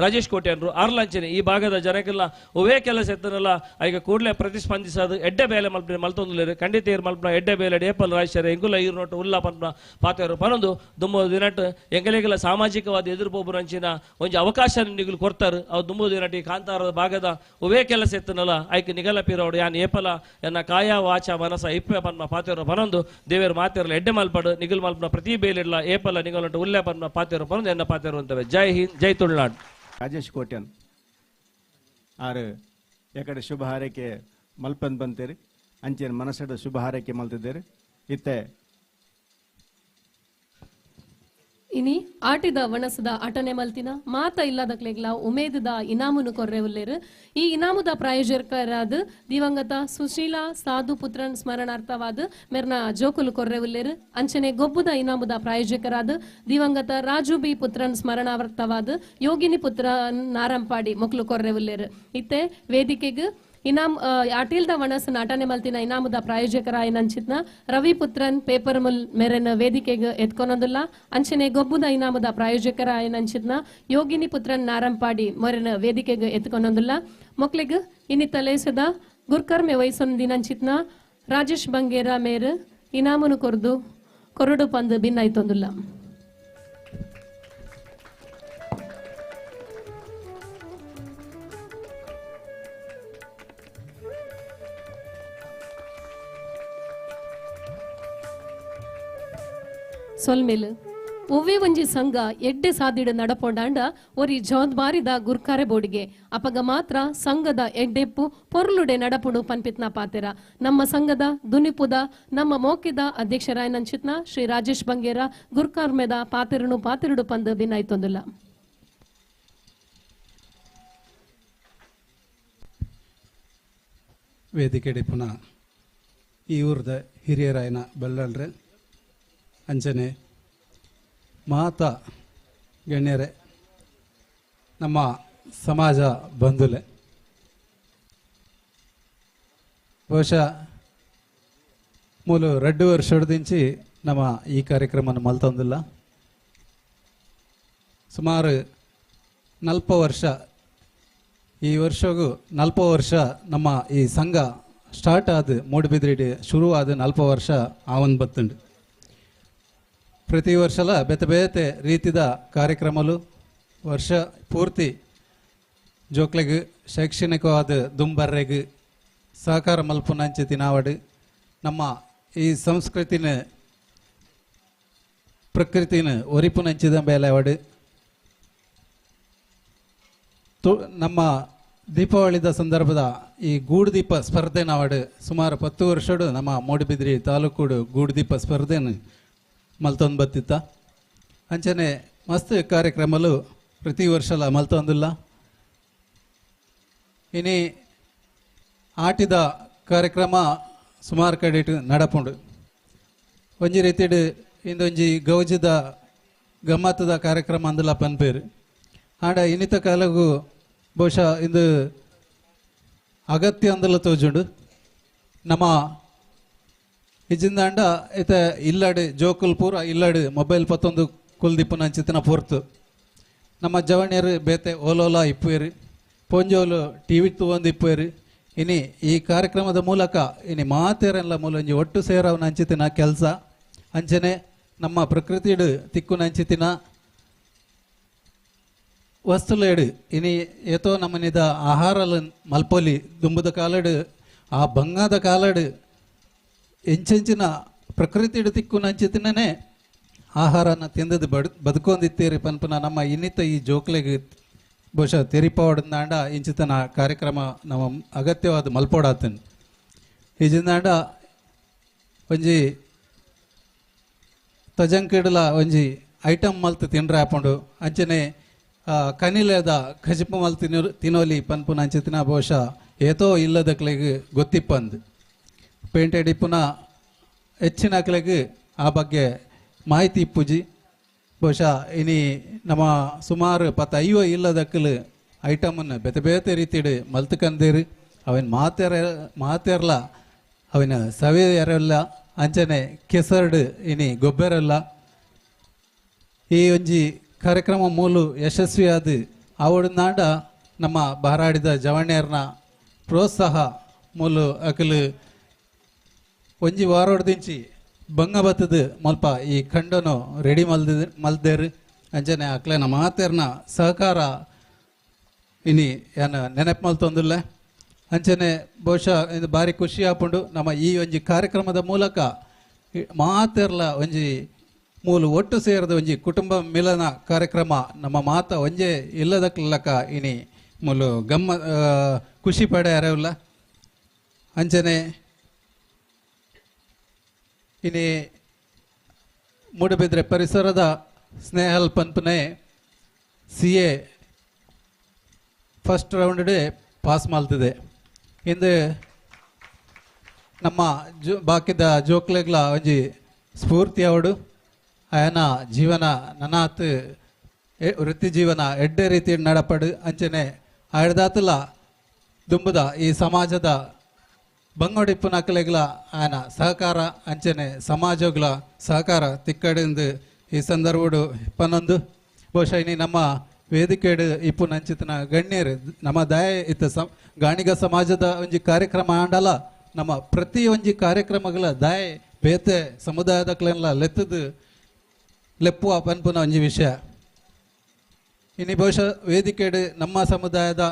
ರಾಜೇಶ್ ಕೋಟೆ ಅನ್ರು ಆರ್ಲಾಂಚನೆ ಈ ಭಾಗದ ಜನಕ್ಕೆಲ್ಲ ಒವೇ ಕೆಲಸ ಎತ್ತನಲ್ಲ ಈಗ ಕೂಡಲೇ ಪ್ರತಿಸ್ಪಂದಿಸೋದು ಎಡ್ಡೆ ಬೇಲೆ ಮಲ್ಪನೆ ಮಲ್ತೊಂದುಲೇರು ಖಂಡಿತ ಏರ್ ಮಲ್ಪನ ಎಡ್ಡೆ ಬೇಲೆ ಏಪಲ್ ರಾಜೇಶ್ವರ ಎಂಗುಲ ಈರು ನೋಟು ಉಲ್ಲ ಪನ್ಪನ ಪಾತೆರು ಪನೊಂದು ದುಮ್ಮು ದಿನಟ್ ಎಂಗಲಿಗೆಲ್ಲ ಸಾಮಾಜಿಕವಾದ ಎದುರುಪೋಬುರಂಚಿನ ಒಂಜಿ ಅವಕಾಶ ನಿಗುಲು ಕೊಡ್ತಾರೆ ಅವು ದುಮ್ಮು ದಿನಟ್ ಈ ಕಾಂತಾರದ ಭಾಗದ ಒವೇ ಕೆಲಸ ಎತ್ತನಲ್ಲ ಐಕ್ ನಿಗಲ ಪಿರೋಡು ಯಾನ್ ಏಪಲ ಎನ್ನ ಕಾಯ ವಾಚ ಮನಸ ಇಪ್ಪೆ ಪನ್ಮ ಪಾತೆರು ಪನೊಂದು ದೇವೇರು ಮಾತೆರಲ್ಲ ಎಡ್ಡೆ ಮಲ್ಪಡು ನಿಗುಲ್ ಮಲ್ಪನ ಪ್ರತಿ ಬೇಲಿಡ್ಲ ಏಪಲ ನಿಗಲಂಟು ಉಲ್ಲೆ ಪನ್ಮ ಪಾತೆರು ಪನೊಂದು ಎನ್ನ ಪಾತೆರು ಅಂತವೆ. ಜೈ ಹಿಂದ್, ಜೈ ತುಳುನಾಡು. ರಾಜೇಶ್ ಕೋಟ್ಯನ್ ಆರು ಎಕಡೆ ಶುಭ ಹಾರೈಕೆ ಮಲ್ಪನ್ ಬಂತೇರಿ ಅಂಚೆನ್ ಮನಸ್ಸಡ ಶುಭ ಹಾರೈಕೆ ಮಲ್ತಿದ್ದೇರಿ. ಇತ್ತೆ ಇನಿ ಆಟಿದ ವಣಸದ ಅಟನೆ ಮಲ್ತಿನ ಮಾತ ಇಲ್ಲದಕ್ಲೆಗ್ಲ ಉಮೇದದ ಇನಾಮುನು ಕೊರ್ರೆ ಉಲ್ಲೇರು. ಈ ಇನಾಮುದ ಪ್ರಾಯೋಜಕರಾದ ದಿವಂಗತ ಸುಶೀಲಾ ಸಾಧು ಪುತ್ರನ್ ಸ್ಮರಣಾರ್ಥವಾದ ಮೆರ್ನ ಜೋಕುಲು ಕೊರ್ರೆ ಉಲ್ಲೇರು. ಅಂಚನೆ ಗೊಬ್ಬುದ ಇನಾಮುದ ಪ್ರಾಯೋಜಕರಾದ ದಿವಂಗತ ರಾಜು ಬಿ ಪುತ್ರನ್ ಸ್ಮರಣಾರ್ಥವಾದ ಯೋಗಿನಿ ಪುತ್ರನ್ ನಾರಂಪಾಡಿ ಮೊಕ್ಲು ಕೊರ್ರೆ ಉಲ್ಲೇರು. ಇತ್ತೆ ವೇದಿಕೆಗ್ ಇನಾಮ್ ಅಟೀಲ್ದ ವಣಸನ ಅಟನೆ ಮಲ್ತಿನ ಇನಾಮುದ ಪ್ರಾಯೋಜಕರಾಯನಂಚಿತ್ನ ರವಿ ಪುತ್ರನ್ ಪೇಪರ್ ಮುಲ್ ಮೆರೆನ ವೇದಿಕೆಗೆ ಎತ್ಕೊನೊಂದುಲ್ಲ. ಅಂಚನೆ ಗೊಬ್ಬುದ ಇನಾಮುದ ಪ್ರಾಯೋಜಕರಾಯನಂಚಿತ್ನ ಯೋಗಿನಿ ಪುತ್ರನ್ ನಾರಂಪಾಡಿ ಮೊರೆನ ವೇದಿಕೆಗೆ ಎತ್ಕೊನೊಂದುಲ್ಲ. ಮೊಕ್ಲೆಗ್ ಇನ್ನಿತ ಲೇಸದ ಗುರ್ಕರ್ಮೆ ವಯಸ್ಸೊಂದಿನಂಚಿತ್ನ ರಾಜೇಶ್ ಬಂಗೇರ ಮೇರು ಇನಾಮುನು ಕೊರ್ದು ಕೊರಡು ಪಂದು ಭಿನ್ನಾಯ್ತೊಂದುಲ್ಲ. ಸೊಲ್ಮೇಲು ಒವ್ವೇ ಒಂಜಿ ಸಂಘ ಎಡ್ಡೆ ಸಾದಿಡ ನಡಪೊಂಡಾಂಡ ಒರಿ ಜವಾಬ್ದಾರಿದ ಗುರ್ಕಾರೆ ಬೋಡಿಗೆ ಅಪಗ ಮಾತ್ರ ಸಂಘದ ಎಡ್ಡೆಪ್ಪು ಪೊರ್ಲುಡೆ ನಡಪುಡು ಪನ್ಪಿತ್ನ ಪಾತೆರ. ನಮ್ಮ ಸಂಘದ ದುನಿಪುದ ನಮ್ಮ ಮೋಕಿದ ಅಧ್ಯಕ್ಷರಾಯನಂಚಿತ್ನ ಶ್ರೀ ರಾಜೇಶ್ ಬಂಗೇರ ಗುರ್ಕಾರ್ಮೆದ ಪಾತೆರನು ಪಾತೆರಡು ಪಂದು ಭಿನ್ನಾಯ್ತೊಂದುಲ್ಲ. ವೇದಿಕೆ ಪುನಃ ಈ ಊರ್ದ ಹಿರಿಯರಾಯನ ಬಳ್ಳಾಳ್ರೆ ಅಂಚನೆ ಮಾತಾ ಗಣ್ಯರೇ ನಮ್ಮ ಸಮಾಜ ಬಂಧುಲೆ, ಬಹುಶಃ ಮೂಲು 2 ವರ್ಷದಿಂಚಿ ನಮ್ಮ ಈ ಕಾರ್ಯಕ್ರಮವನ್ನು ಮಲ್ತೊಂದಿಲ್ಲ. ಸುಮಾರು 40 ವರ್ಷ, ಈ ವರ್ಷಗೂ 40 ವರ್ಷ ನಮ್ಮ ಈ ಸಂಘ ಸ್ಟಾರ್ಟ್ ಆದ ಮೂಡುಬಿದಿರೆ ಶುರುವಾದ 40 ವರ್ಷ ಆವನ್ ಬತ್ತುಂಡು. ಪ್ರತಿ ವರ್ಷಲ ಬೇತೆ ಬೇತೆ ರೀತಿದ ಕಾರ್ಯಕ್ರಮಲು ವರ್ಷ ಪೂರ್ತಿ ಜೋಕ್ಲೆಗ್ ಶೈಕ್ಷಣಿಕವಾದ ದುಂಬರ್ರೆಗ್ ಸಹಕಾರ ಮಲ್ಪುನಂಚೆ ತಿನಾವಡು ನಮ್ಮ ಈ ಸಂಸ್ಕೃತಿನ ಪ್ರಕೃತಿನ ಒರಿಪುನಂಚಿದ ಬೇಲೆವಾಡು ನಮ್ಮ ದೀಪಾವಳಿದ ಸಂದರ್ಭದ ಈ ಗೂಡುದೀಪ ಸ್ಪರ್ಧೆ ನಾವಡು ಸುಮಾರು 10 ವರ್ಷಡು ನಮ್ಮ ಮೂಡುಬಿದಿರೆ ತಾಲೂಕುಡು ಗೂಡುದೀಪ ಸ್ಪರ್ಧೆನ ಮಲ್ತೊಂದು ಬತ್ತಿತ್ತ. ಅಂಚನೆ ಮಸ್ತ್ ಕಾರ್ಯಕ್ರಮಲು ಪ್ರತಿ ವರ್ಷಲ ಮಲ್ತೊಂದಿಲ್ಲ. ಇನಿ ಆಟಿದ ಕಾರ್ಯಕ್ರಮ ಸುಮಾರು ಕಡೆ ನಡಪುಂಡು. ಒಂಜಿ ರೀತಿಡ್ ಇಂದೊಂಜಿ ಗೌಜಿದ ಗಮ್ಮತ್ತದ ಕಾರ್ಯಕ್ರಮ ಅಂದಲ ಪನ್ಪೇರು. ಆಂಡ ಇನ್ನಿತ ಕಾಲಗೂ ಬಹುಶಃ ಇಂದು ಅಗತ್ಯ ಅಂದಲ ತೋಜುಂಡು. ನಮ್ಮ ಇಜ್ಜಿಂದಾಂಡ ಇತ ಇಲ್ಲಡೆ ಜೋಕುಲ್ ಪೂರ ಇಲ್ಲಡೆ ಮೊಬೈಲ್ ಪತ್ತೊಂದು ಕುಲ್ದಿಪ್ಪುನಂಚಿತ್ತಿನ ಪೊರ್ತು ನಮ್ಮ ಜವಣಿಯರು ಬೇತೆ ಓಲೋಲ ಇಪ್ಪುವೇರು ಪೊಂಜೋಲು ಟಿ ವಿ ತೂವೊಂದು ಇಪ್ಪುವೇರು. ಇನಿ ಈ ಕಾರ್ಯಕ್ರಮದ ಮೂಲಕ ಇನಿ ಮಾತೇರೆಲ್ಲ ಮೂಲೊಂಜಿ ಒಟ್ಟು ಸೇರವನ ಅಂಚಿತ್ತಿನ ಕೆಲಸ ಅಂಚನೆ ನಮ್ಮ ಪ್ರಕೃತಿಡು ತಿಕ್ಕುನಂಚಿತಿನ ವಸ್ತುಲೇಡು ಇನಿ ಏತೋ ನಮ್ಮನಿದ ಆಹಾರಲ ಮಲ್ಪೊಲಿ ದುಂಬುದ ಕಾಲಡು ಆ ಬಂಗಾದ ಕಾಲಡು ಎಂಚೆಂಚಿನ ಪ್ರಕೃತಿಡು ತಿಕ್ಕುನಂಚಿತಿನೇ ಆಹಾರನ ತಿಂದದ್ದು ಬದುಕೊಂದಿತ್ತೀರಿ ಪನ್ಪುನ ನಮ್ಮ ಇನ್ನಿತ ಈ ಜೋಕ್ಲೆಗ್ ಬಹುಶಃ ತೆರಿಪವಾಡಂದಾಂಡ ಇಂಚಿತನ ಕಾರ್ಯಕ್ರಮ ನಮ್ಮ ಅಗತ್ಯವಾದ ಮಲ್ಪೋಡಾತನ್ ಇಜಿಂದಾಂಡ ಒಂಜಿ ತಜಂಕಿಡಲ ಒಂಜಿ ಐಟಮ್ ಮಲ್ತ್ ತಿಂಡ್ರೆ ಆಪುಂಡು ಅಂಚನೆ ಕನಿಲೇದ ಖಜಿಪು ಮಲ್ತ್ ತಿನೋಲಿ ಪನ್ಪುನ ಅಂಚಿತಿನ ಬಹುಶಃ ಏತೋ ಇಲ್ಲದಕ್ಲೆಗ್ ಗೊತ್ತಿಪ್ಪಂದು ಪೇಂಟೆಡ್ ಇಪ್ಪುನ ಹೆಚ್ಚಿನಕ್ಲೆಗ್ ಆ ಬಗ್ಗೆ ಮಾಹಿತಿ ಇಪ್ಪುಜಿ ಬಹುಶಃ ಇನಿ ನಮ್ಮ ಸುಮಾರು 15 ಇಲ್ಲದಕ್ಕಲು ಐಟಮನ್ನು ಬೇತೆ ಬೇತೆ ರೀತಿಡು ಮಲ್ತುಕಂದೇರು ಅವನ ಮಾತೆರ್ಲ ಅವನ ಸವಿಯರೆಲ್ಲ ಅಂಚನೆ ಕೆಸರ್ಡು ಇನಿ ಗೊಬ್ಬರಲ್ಲ ಈ ಒಂಜಿ ಕಾರ್ಯಕ್ರಮ ಮೂಲು ಯಶಸ್ವಿಯಾದ ಆವಡನಾಡ ನಮ್ಮ ಬಾರಾಡಿದ ಜವಣ್ಯರ್ನ ಪ್ರೋತ್ಸಾಹ ಮೂಲು ಅಕಲು ಒಂಜಿ ವಾರೋಡ್ದಿಂಚಿ ಬಂಗ ಬತ್ತದ ಮಲ್ಪ ಈ ಖಂಡನು ರೆಡಿ ಮಲ್ದೇರು ಅಂಚನೆ ಅಕ್ಲೆನ ಮಾತೆರ್ನ ಸಹಕಾರ ಇನಿ ಏನ ನೆನಪು ಮಲ್ತೊಂದಿಲ್ಲ ಅಂಚನೆ ಬಹುಶಃ ಇದು ಭಾರಿ ಖುಷಿ ಆಪುಂಡು ನಮ್ಮ ಈ ಒಂಜಿ ಕಾರ್ಯಕ್ರಮದ ಮೂಲಕ ಮಾತೆರ್ಲ ಒಂಜಿ ಮೂಲು ಒಟ್ಟು ಸೇರಿದ ಒಂಜಿ ಕುಟುಂಬ ಮಿಲನ ಕಾರ್ಯಕ್ರಮ ನಮ್ಮ ಮಾತ ಒಂಜೆ ಇಲ್ಲದಕ್ಲಕ ಇನಿ ಮೂಲು ಗಮ್ಮ ಖುಷಿ ಪಡೆ ಅರವಿಲ್ಲ ಅಂಚನೆ ಇನಿ ಮೂಡುಬಿದ್ರೆ ಪರಿಸರದ ಸ್ನೇಹಲ್ ಪನ್ಪನೆ CA first ರೌಂಡ್ ಪಾಸ್ ಮಾಡ್ತಿದೆ ಇಂದು ನಮ್ಮ ಬಾಕಿದ ಜೋಕ್ಲೆಗ್ಲ ಒಂಜಿ ಸ್ಫೂರ್ತಿ ಅವಡು ಆಯನ ಜೀವನ ನನಾತ್ ವೃತ್ತಿ ಜೀವನ ಎಡ್ಡೆ ರೀತಿ ನಡಪಡು ಅಂಚನೆ ಆಯ್ದಾತಲ ದುಂಬುದ ಈ ಸಮಾಜದ ಬಂಗೋಡಿಪ್ಪು ನಕಲೆಗ್ಲ ಆಯನ ಸಹಕಾರ ಅಂಚನೆ ಸಮಾಜಗಳ ಸಹಕಾರ ತಿಕ್ಕಡಿಂದು ಈ ಸಂದರ್ಭಡು ಪನ್ನೊಂದು ಬಹುಶಃ ಇನಿ ನಮ್ಮ ವೇದಿಕೆಡು ಇಪ್ಪು ನಂಚಿತನ ಗಣ್ಯರು ನಮ್ಮ ದಯ ಇತ್ತ ಗಾಣಿಗ ಸಮಾಜದ ಒಂಜಿ ಕಾರ್ಯಕ್ರಮ ಆಂಡಲ ನಮ್ಮ ಪ್ರತಿ ಒಂಜಿ ಕಾರ್ಯಕ್ರಮಗಳ ದಯ ಬೇತೆ ಸಮುದಾಯದ ಕ್ಲೆನ್ಲ ಲೆತ್ತದು ಲೆಪ್ಪುವ ಪನ್ಪುನ ಒಂಜಿ ವಿಷಯ ಇನಿ ಬಹುಶಃ ವೇದಿಕೆಡು ನಮ್ಮ ಸಮುದಾಯದ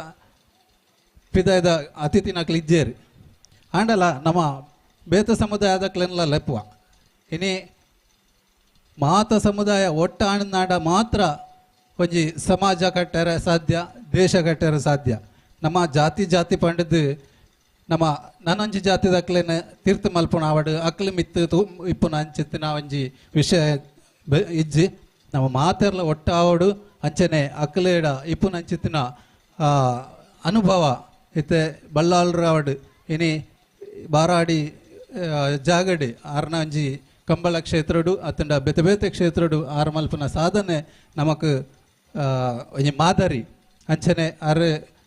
ಪಿದಾಯದ ಅತಿಥಿ ನಕಲು ಇಜ್ಜೇರಿ ಆಂಡಲ ನಮ್ಮ ಬೇತ ಸಮುದಾಯದ ಕ್ಲೆನ್ಲ ಲೆಪ್ಪುವ ಇನಿ ಮಾತ ಸಮುದಾಯ ಒಟ್ಟ ಆಣನಾಡ ಮಾತ್ರ ಒಂಜಿ ಸಮಾಜ ಕಟ್ಟರೆ ಸಾಧ್ಯ, ದೇಶ ಕಟ್ಟರೆ ಸಾಧ್ಯ. ನಮ್ಮ ಜಾತಿ ಜಾತಿ ಪಂಡದು ನಮ್ಮ ನಾನೊಂಜಿ ಜಾತಿದ ಅಕ್ಲೆನ ತೀರ್ಥ ಮಲ್ಪುಣ ಆವಡು ಅಕ್ಲು ಮಿತ್ತು ತೂ ಇಪ್ಪುನ ಅಂಚಿತ್ತಿನ ಒಂಜಿ ವಿಷಯ ಇಜ್ಜಿ ನಮ್ಮ ಮಾತೆರ್ಲ ಒಟ್ಟ ಆವಡು ಅಂಚನೆ ಅಕ್ಲೇಡ ಇಪ್ಪುನ ಅಂಚಿತ್ತಿನ ಅನುಭವ ಇತ್ತೆ ಬಲ್ಲಾಳ್ರಾವಡು ಇನಿ ಬಾರಾಡಿ ಜಾಗಡಿ ಆರ್ನ ಒಂಜಿ ಕಂಬಳ ಕ್ಷೇತ್ರಡು ಅತ್ತಂಡ ಬೇತೆ ಬೇತೆ ಕ್ಷೇತ್ರಡು ಆರ್ ಮಲ್ಪುನ ಸಾಧನೆ ನಮಕ್ ಒಂಜಿ ಮಾದರಿ ಅಂಚನೆ ಆರ್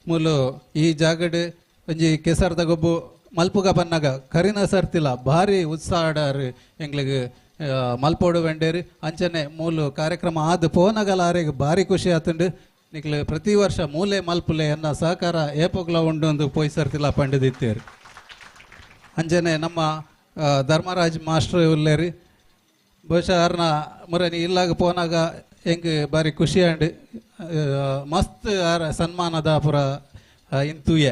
ಮೂಲು ಈ ಜಾಗಡ್ ಒಂಜಿ ಕೆಸರ್ದ ಗೊಬ್ಬು ಮಲ್ಪುಗ ಬನ್ನಾಗ ಕರಿನ ಸರ್ತಿಲ್ಲ ಭಾರಿ ಉತ್ಸಾಹಡಾರು ಎಂಗ್ಲಿಗ್ ಮಲ್ಪೋಡು ವೆಂಡೇರು ಅಂಚನೆ ಮೂಲು ಕಾರ್ಯಕ್ರಮ ಆದ್ ಪೋನಗಲ ಆರೆಗ್ ಭಾರಿ ಖುಷಿ ಆತುಂಡು ನಿಕ್ಲು ಪ್ರತಿ ವರ್ಷ ಮೂಲೆ ಮಲ್ಪುಲೆ ಎನ್ನ ಸಹಕಾರ ಏಪೋಗ್ಲ ಉಂಡು ಒಂದು ಪೋಯ್ ಸರ್ತಿಲ್ಲ ಪಂಡಿದಿತ್ತೇರು ಅಂಚನೆ ನಮ್ಮ ಧರ್ಮರಾಜ್ ಮಾಸ್ಟರ್ ಉಲ್ಲೇರಿ ಬಹುಶಃ ಆರ್ನ ಮುರನಿ ಇಲ್ಲಾಗ ಪೋನಾಗ ಹೆಂಗೆ ಭಾರಿ ಖುಷಿ ಆಂಡ್ ಮಸ್ತ್ ಆರ ಸನ್ಮಾನದ ಪುರ ಇಂತೂಯೆ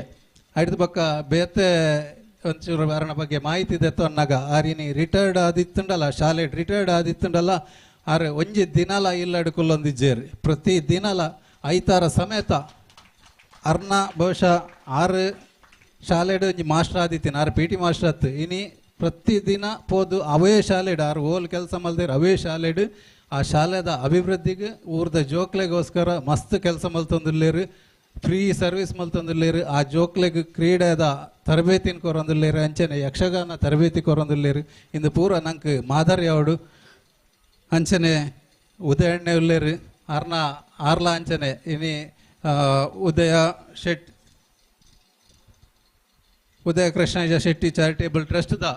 ಐಡ್ದ ಪಕ್ಕ ಬೇತೆ ಒಂಚೂರು ಆರನ ಬಗ್ಗೆ ಮಾಹಿತಿ ದೆತ್ತು ಅನ್ನಾಗ ಆರಿನಿ ರಿಟೈರ್ಡ್ ಆದಿತ್ತುಂಡಲ್ಲ ಶಾಲೆ ರಿಟೈರ್ಡ್ ಆದಿತ್ತುಂಡಲ್ಲ ಆರ್ ಒಂಜಿ ದಿನಲ ಇಲ್ಲಡು ಕುಲ್ಲೊಂದಿಜ್ಜೇರಿ ಪ್ರತಿ ದಿನಲ ಐತಾರ ಸಮೇತ ಅರ್ನ ಬಹುಶಃ ಆರು ಶಾಲೆಡು ಒಂಜಿ ಮಾಸ್ಟರ್ ಆದಿತ್ತೀನಿ ಆರು ಪಿ ಟಿ ಮಾಸ್ಟರ್ ಆತು ಇನಿ ಪ್ರತಿದಿನ ಪೋದು ಅವೇ ಶಾಲೆಡು ಆರು ಓಲ್ ಕೆಲಸ ಮಲ್ದಿರು ಅವೇ ಶಾಲೆಡು ಆ ಶಾಲೆದ ಅಭಿವೃದ್ಧಿಗೆ ಊರ್ದ ಜೋಕ್ಲೆಗೋಸ್ಕರ ಮಸ್ತ್ ಕೆಲಸ ಮಲ್ತೊಂದುಲ್ಲೇರು ಫ್ರೀ ಸರ್ವಿಸ್ ಮಲ್ತೊಂದುಲ್ಲೇರು ಆ ಜೋಕ್ಲೆಗ್ ಕ್ರೀಡೆದ ತರಬೇತಿನ ಕೊರೊಂದುಲ್ಲೇರು ಅಂಚನೆ ಯಕ್ಷಗಾನ ತರಬೇತಿ ಕೊರೊಂದುಲ್ಲೇರು ಇಂದು ಪೂರ ನಂಗೆ ಮಾದರಿ ಅವಡು ಅಂಚನೆ ಉದಯಣ್ಣೆ ಉಲ್ಲೇರು ಆರ್ನ ಆರ್ಲ ಅಂಚನೆ ಇನಿ ಉದಯ ಶೆಟ್ ಉದಯ ಕೃಷ್ಣಯ್ಯ ಶೆಟ್ಟಿ ಚಾರಿಟೇಬಲ್ ಟ್ರಸ್ಟ್ದ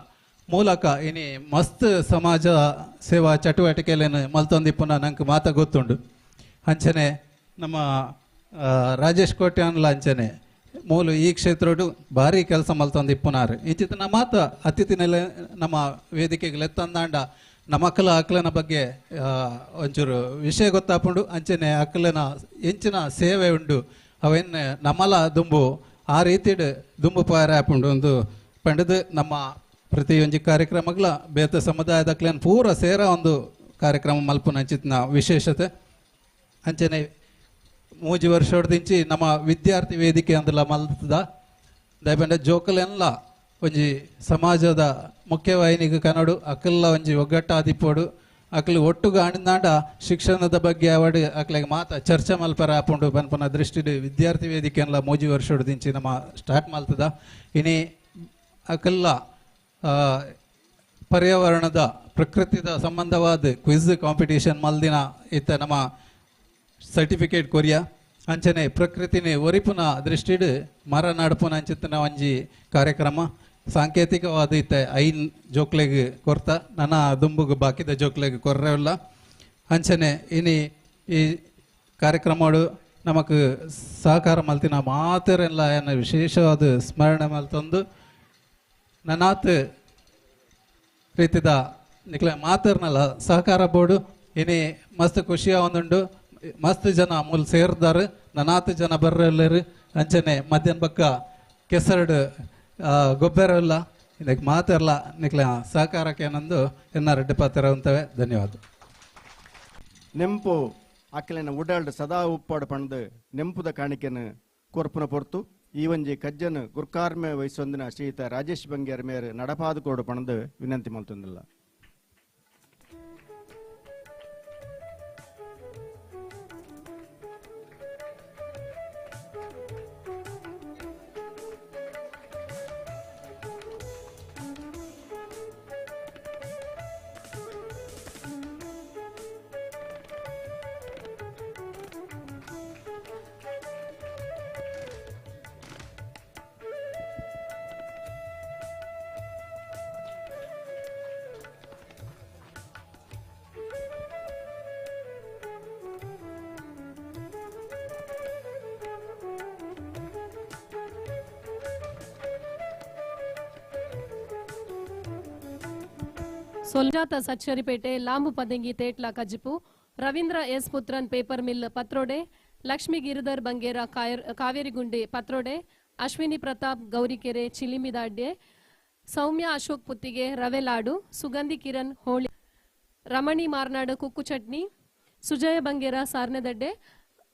ಮೂಲಕ ಇನಿ ಮಸ್ತ್ ಸಮಾಜ ಸೇವಾ ಚಟುವಟಿಕೆಲೇನು ಮಲ್ತೊಂದಿಪ್ಪುನ ನಂಗೆ ಮಾತ ಗೊತ್ತುಂಡು ಅಂಚನೆ ನಮ್ಮ ರಾಜೇಶ್ ಕೋಟ್ಯಾನ್ಲ ಅಂಚನೆ ಮೂಲು ಈ ಕ್ಷೇತ್ರಡು ಭಾರಿ ಕೆಲಸ ಮಲ್ತೊಂದಿಪ್ಪುನಾರು ಇಂಚಿತ ನಮ್ಮ ಮಾತ ಅತಿಥಿ ನೆಲೆ ನಮ್ಮ ವೇದಿಕೆಗೆ ಲೆತ್ತಂದಾಂಡ ನಮಕಲ ಅಕ್ಲೆನ ಬಗ್ಗೆ ಒಂಚೂರು ವಿಷಯ ಗೊತ್ತಾಪುಂಡು. ಅಂಚನೆ ಅಕ್ಲೆನ ಎಂಚಿನ ಸೇವೆ ಉಂಡು ಅವೆನ್ ನಮ್ಮಲ ದುಂಬು ಆ ರೀತಿಡ್ ದುಂಬು ಪಾರ ಆಪುಂಡು ಒಂದು ಪಂಡದು ನಮ್ಮ ಪ್ರತಿಯೊಂಜಿ ಕಾರ್ಯಕ್ರಮಗಳ ಬೇತೆ ಸಮುದಾಯದ ಅಕ್ಲೆನ ಪೂರ ಸೇರ ಒಂದು ಕಾರ್ಯಕ್ರಮ ಮಲ್ಪುನ ಅಂಚಿತ್ತಿನ ವಿಶೇಷತೆ. ಅಂಚನೆ 3 ವರ್ಷದಿಂಚಿ ನಮ್ಮ ವಿದ್ಯಾರ್ಥಿ ವೇದಿಕೆ ಅಂದಲ ಮಲ್ತದ ದಯಪಂಡ ಜೋಕುಲೆನ್ಲ ಒಂಜಿ ಸಮಾಜದ ಮುಖ್ಯವಾಹಿನಿಗೆ ಕನ್ನಡು ಅಕಲ್ಲ ಒಂಜಿ ಒಗ್ಗಟ್ಟಾದಿಪ್ಪೋಡು ಅಕ್ಲು ಒಟ್ಟುಗು ಆಣಿಂದಾಂಡ ಶಿಕ್ಷಣದ ಬಗ್ಗೆ ಅವಡು ಅಕ್ಲೆಗ್ ಮಾತ ಚರ್ಚೆ ಮಲ್ಪರ ಆಪುಂಡು ಪನ್ಪುನ ದೃಷ್ಟಿಡ್ ವಿದ್ಯಾರ್ಥಿ ವೇದಿಕೆನ್ಲ 3 ವರ್ಷದಿಂಚಿ ನಮ್ಮ ಸ್ಟಾರ್ಟ್ ಮಲ್ತದ. ಇನಿ ಅಕಲ್ಲ ಪರ್ಯಾವರಣದ ಪ್ರಕೃತಿದ ಸಂಬಂಧವಾದ ಕ್ವಿಜ್ ಕಾಂಪಿಟೇಷನ್ ಮಲ್ದಿನ ಇತ್ತ ನಮ್ಮ ಸರ್ಟಿಫಿಕೇಟ್ ಕೊರಿಯ. ಅಂಚನೆ ಪ್ರಕೃತಿನಿ ಒರಿಪುನ ದೃಷ್ಟಿಡ್ ಮರ ನಡ್ಪುನ ಅಂಚಿತ್ತಿನ ಒಂಜಿ ಕಾರ್ಯಕ್ರಮ ಸಾಂಕೇತಿಕವಾದ ಇತ್ತ 5 ಜೋಕ್ಲೆಗ್ ಕೊರ್ತ ನನ್ನ ದುಂಬುಗು ಬಾಕಿದ ಜೋಕ್ಲೆಗ್ ಕೊರ್ರೆಲ್ಲ. ಅಂಚನೆ ಇನಿ ಈ ಕಾರ್ಯಕ್ರಮಡು ನಮಕ್ ಸಹಕಾರ ಮಲ್ತಿನ ಮಾತೆರೆಲ್ಲ ಏನ ವಿಶೇಷವಾದ ಸ್ಮರಣೆ ಮಲ್ತೊಂದು ನನಾತ್ ರೀತಿದ ನಿಕ್ಲೆ ಮಾತರ್ನಲ್ಲ ಸಹಕಾರ ಬೋರ್ಡು ಇನಿ ಮಸ್ತ್ ಖುಷಿಯ ಒಂದುಂಡು. ಮಸ್ತ್ ಜನ ಮೂಲ ಸೇರ್ದಾರು, ನನಾತ್ ಜನ ಬರ್ರೆಲ್ಲರು. ಅಂಚನೆ ಮಧ್ಯಾಹ್ನ ಬಕ್ಕ ಕೆಸರಡು ಗೊಬ್ಬರಲ್ಲ ಇದಕ್ಕೆ ಮಾತೆಲ್ಲ ನಿಕ್ಲೆ ಸಹಕಾರಕ್ಕೆ ಏನಂದು ಎನ್ನ ರೆಡ್ಡಿ ಪಾತ್ರ ಅಂತವೆ. ಧನ್ಯವಾದ. ನೆಂಪು ಅಕ್ಲೆನ ಉಡಾಲ್ಡ್ ಸದಾ ಉಪ್ಪಾಡು ಪಂದು ನೆಂಪುದ ಕಾಣಿಕೆನ ಕೊರ್ಪುನ ಪೊರ್ತು ಈ ಒಂಜಿ ಕಜ್ಜನ್ ಗುರ್ಕಾರ್ಮೆ ವಹಿಸೊಂದಿನ ಶ್ರೀಯುತ ರಾಜೇಶ್ ಬಂಗೇರ್ ಮೇರ್ ನಡಪಾದುಕೋಡು ಪಣದು ವಿನಂತಿ ಮಲ್ತೊಂದಿಲ್ಲ. Soljata Sacharipete, Lambu Padengi Tetla Kajipu, Ravindra S. Putran Paper Mill Patrode, Lakshmi Giridhar Bangera Kaverigunde Patrode, Ashwini Pratap Gaurikere Chilimidadde, Soumya Ashok Puttige Raveladu, Sugandhi Kiran Holi, Ramani Marnadu Kukku Chutney, Sujaya Bangera Sarnedadde,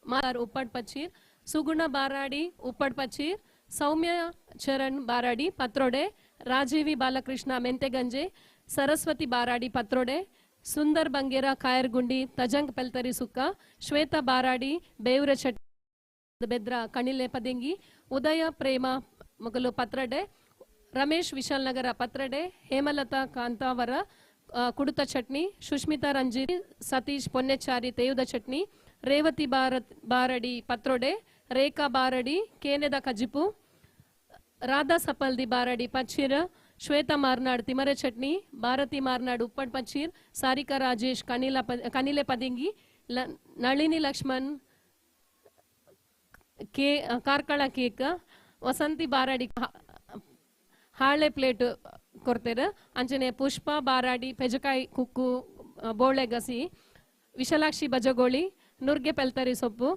Mar Uppad Pachir, Suguna Baradi Uppad Pachir, Soumya Charan Baradi Patrode, Rajivi Balakrishna Menteganje, Saraswati Baradi Patrode, Sundar Bangera Kayargundi Tajang Peltari Sukka, Shweta Baradi Bevura Chat Bedra Kanile Padengi, Udaya Prema Mugalu Patrade, Ramesh Vishal Nagara Patrade, Hemalata Kantavara Kuduta Chutney, Shushmita Ranjit Satish Ponnechari Teyuda Chutney, Revati Baradi Patrode, Rekha Baradi Keneda Kajipu, Radha Sapaldi Baradi Pachira, Shweta Marnad Timare Chutney, Bharati Marnad Uppad Pachir, Sarika Rajesh Kanile Padingi, Nalini Lakshman Karkala cake, Vasanthi Baradi Hale plate ಕೊರ್ತೆರ್, ಅಂಚನೆ ಪುಷ್ಪ ಬಾರಾಡಿ ಪೆಜಕಾಯಿ ಕುಕ್ಕು ಬೋಳೆ ಗಸಿ, ವಿಶಾಲಾಕ್ಷಿ ಬಜಗೋಳಿ ನುರ್ಗೆ ಪೆಲ್ತರಿ ಸೊಪ್ಪು,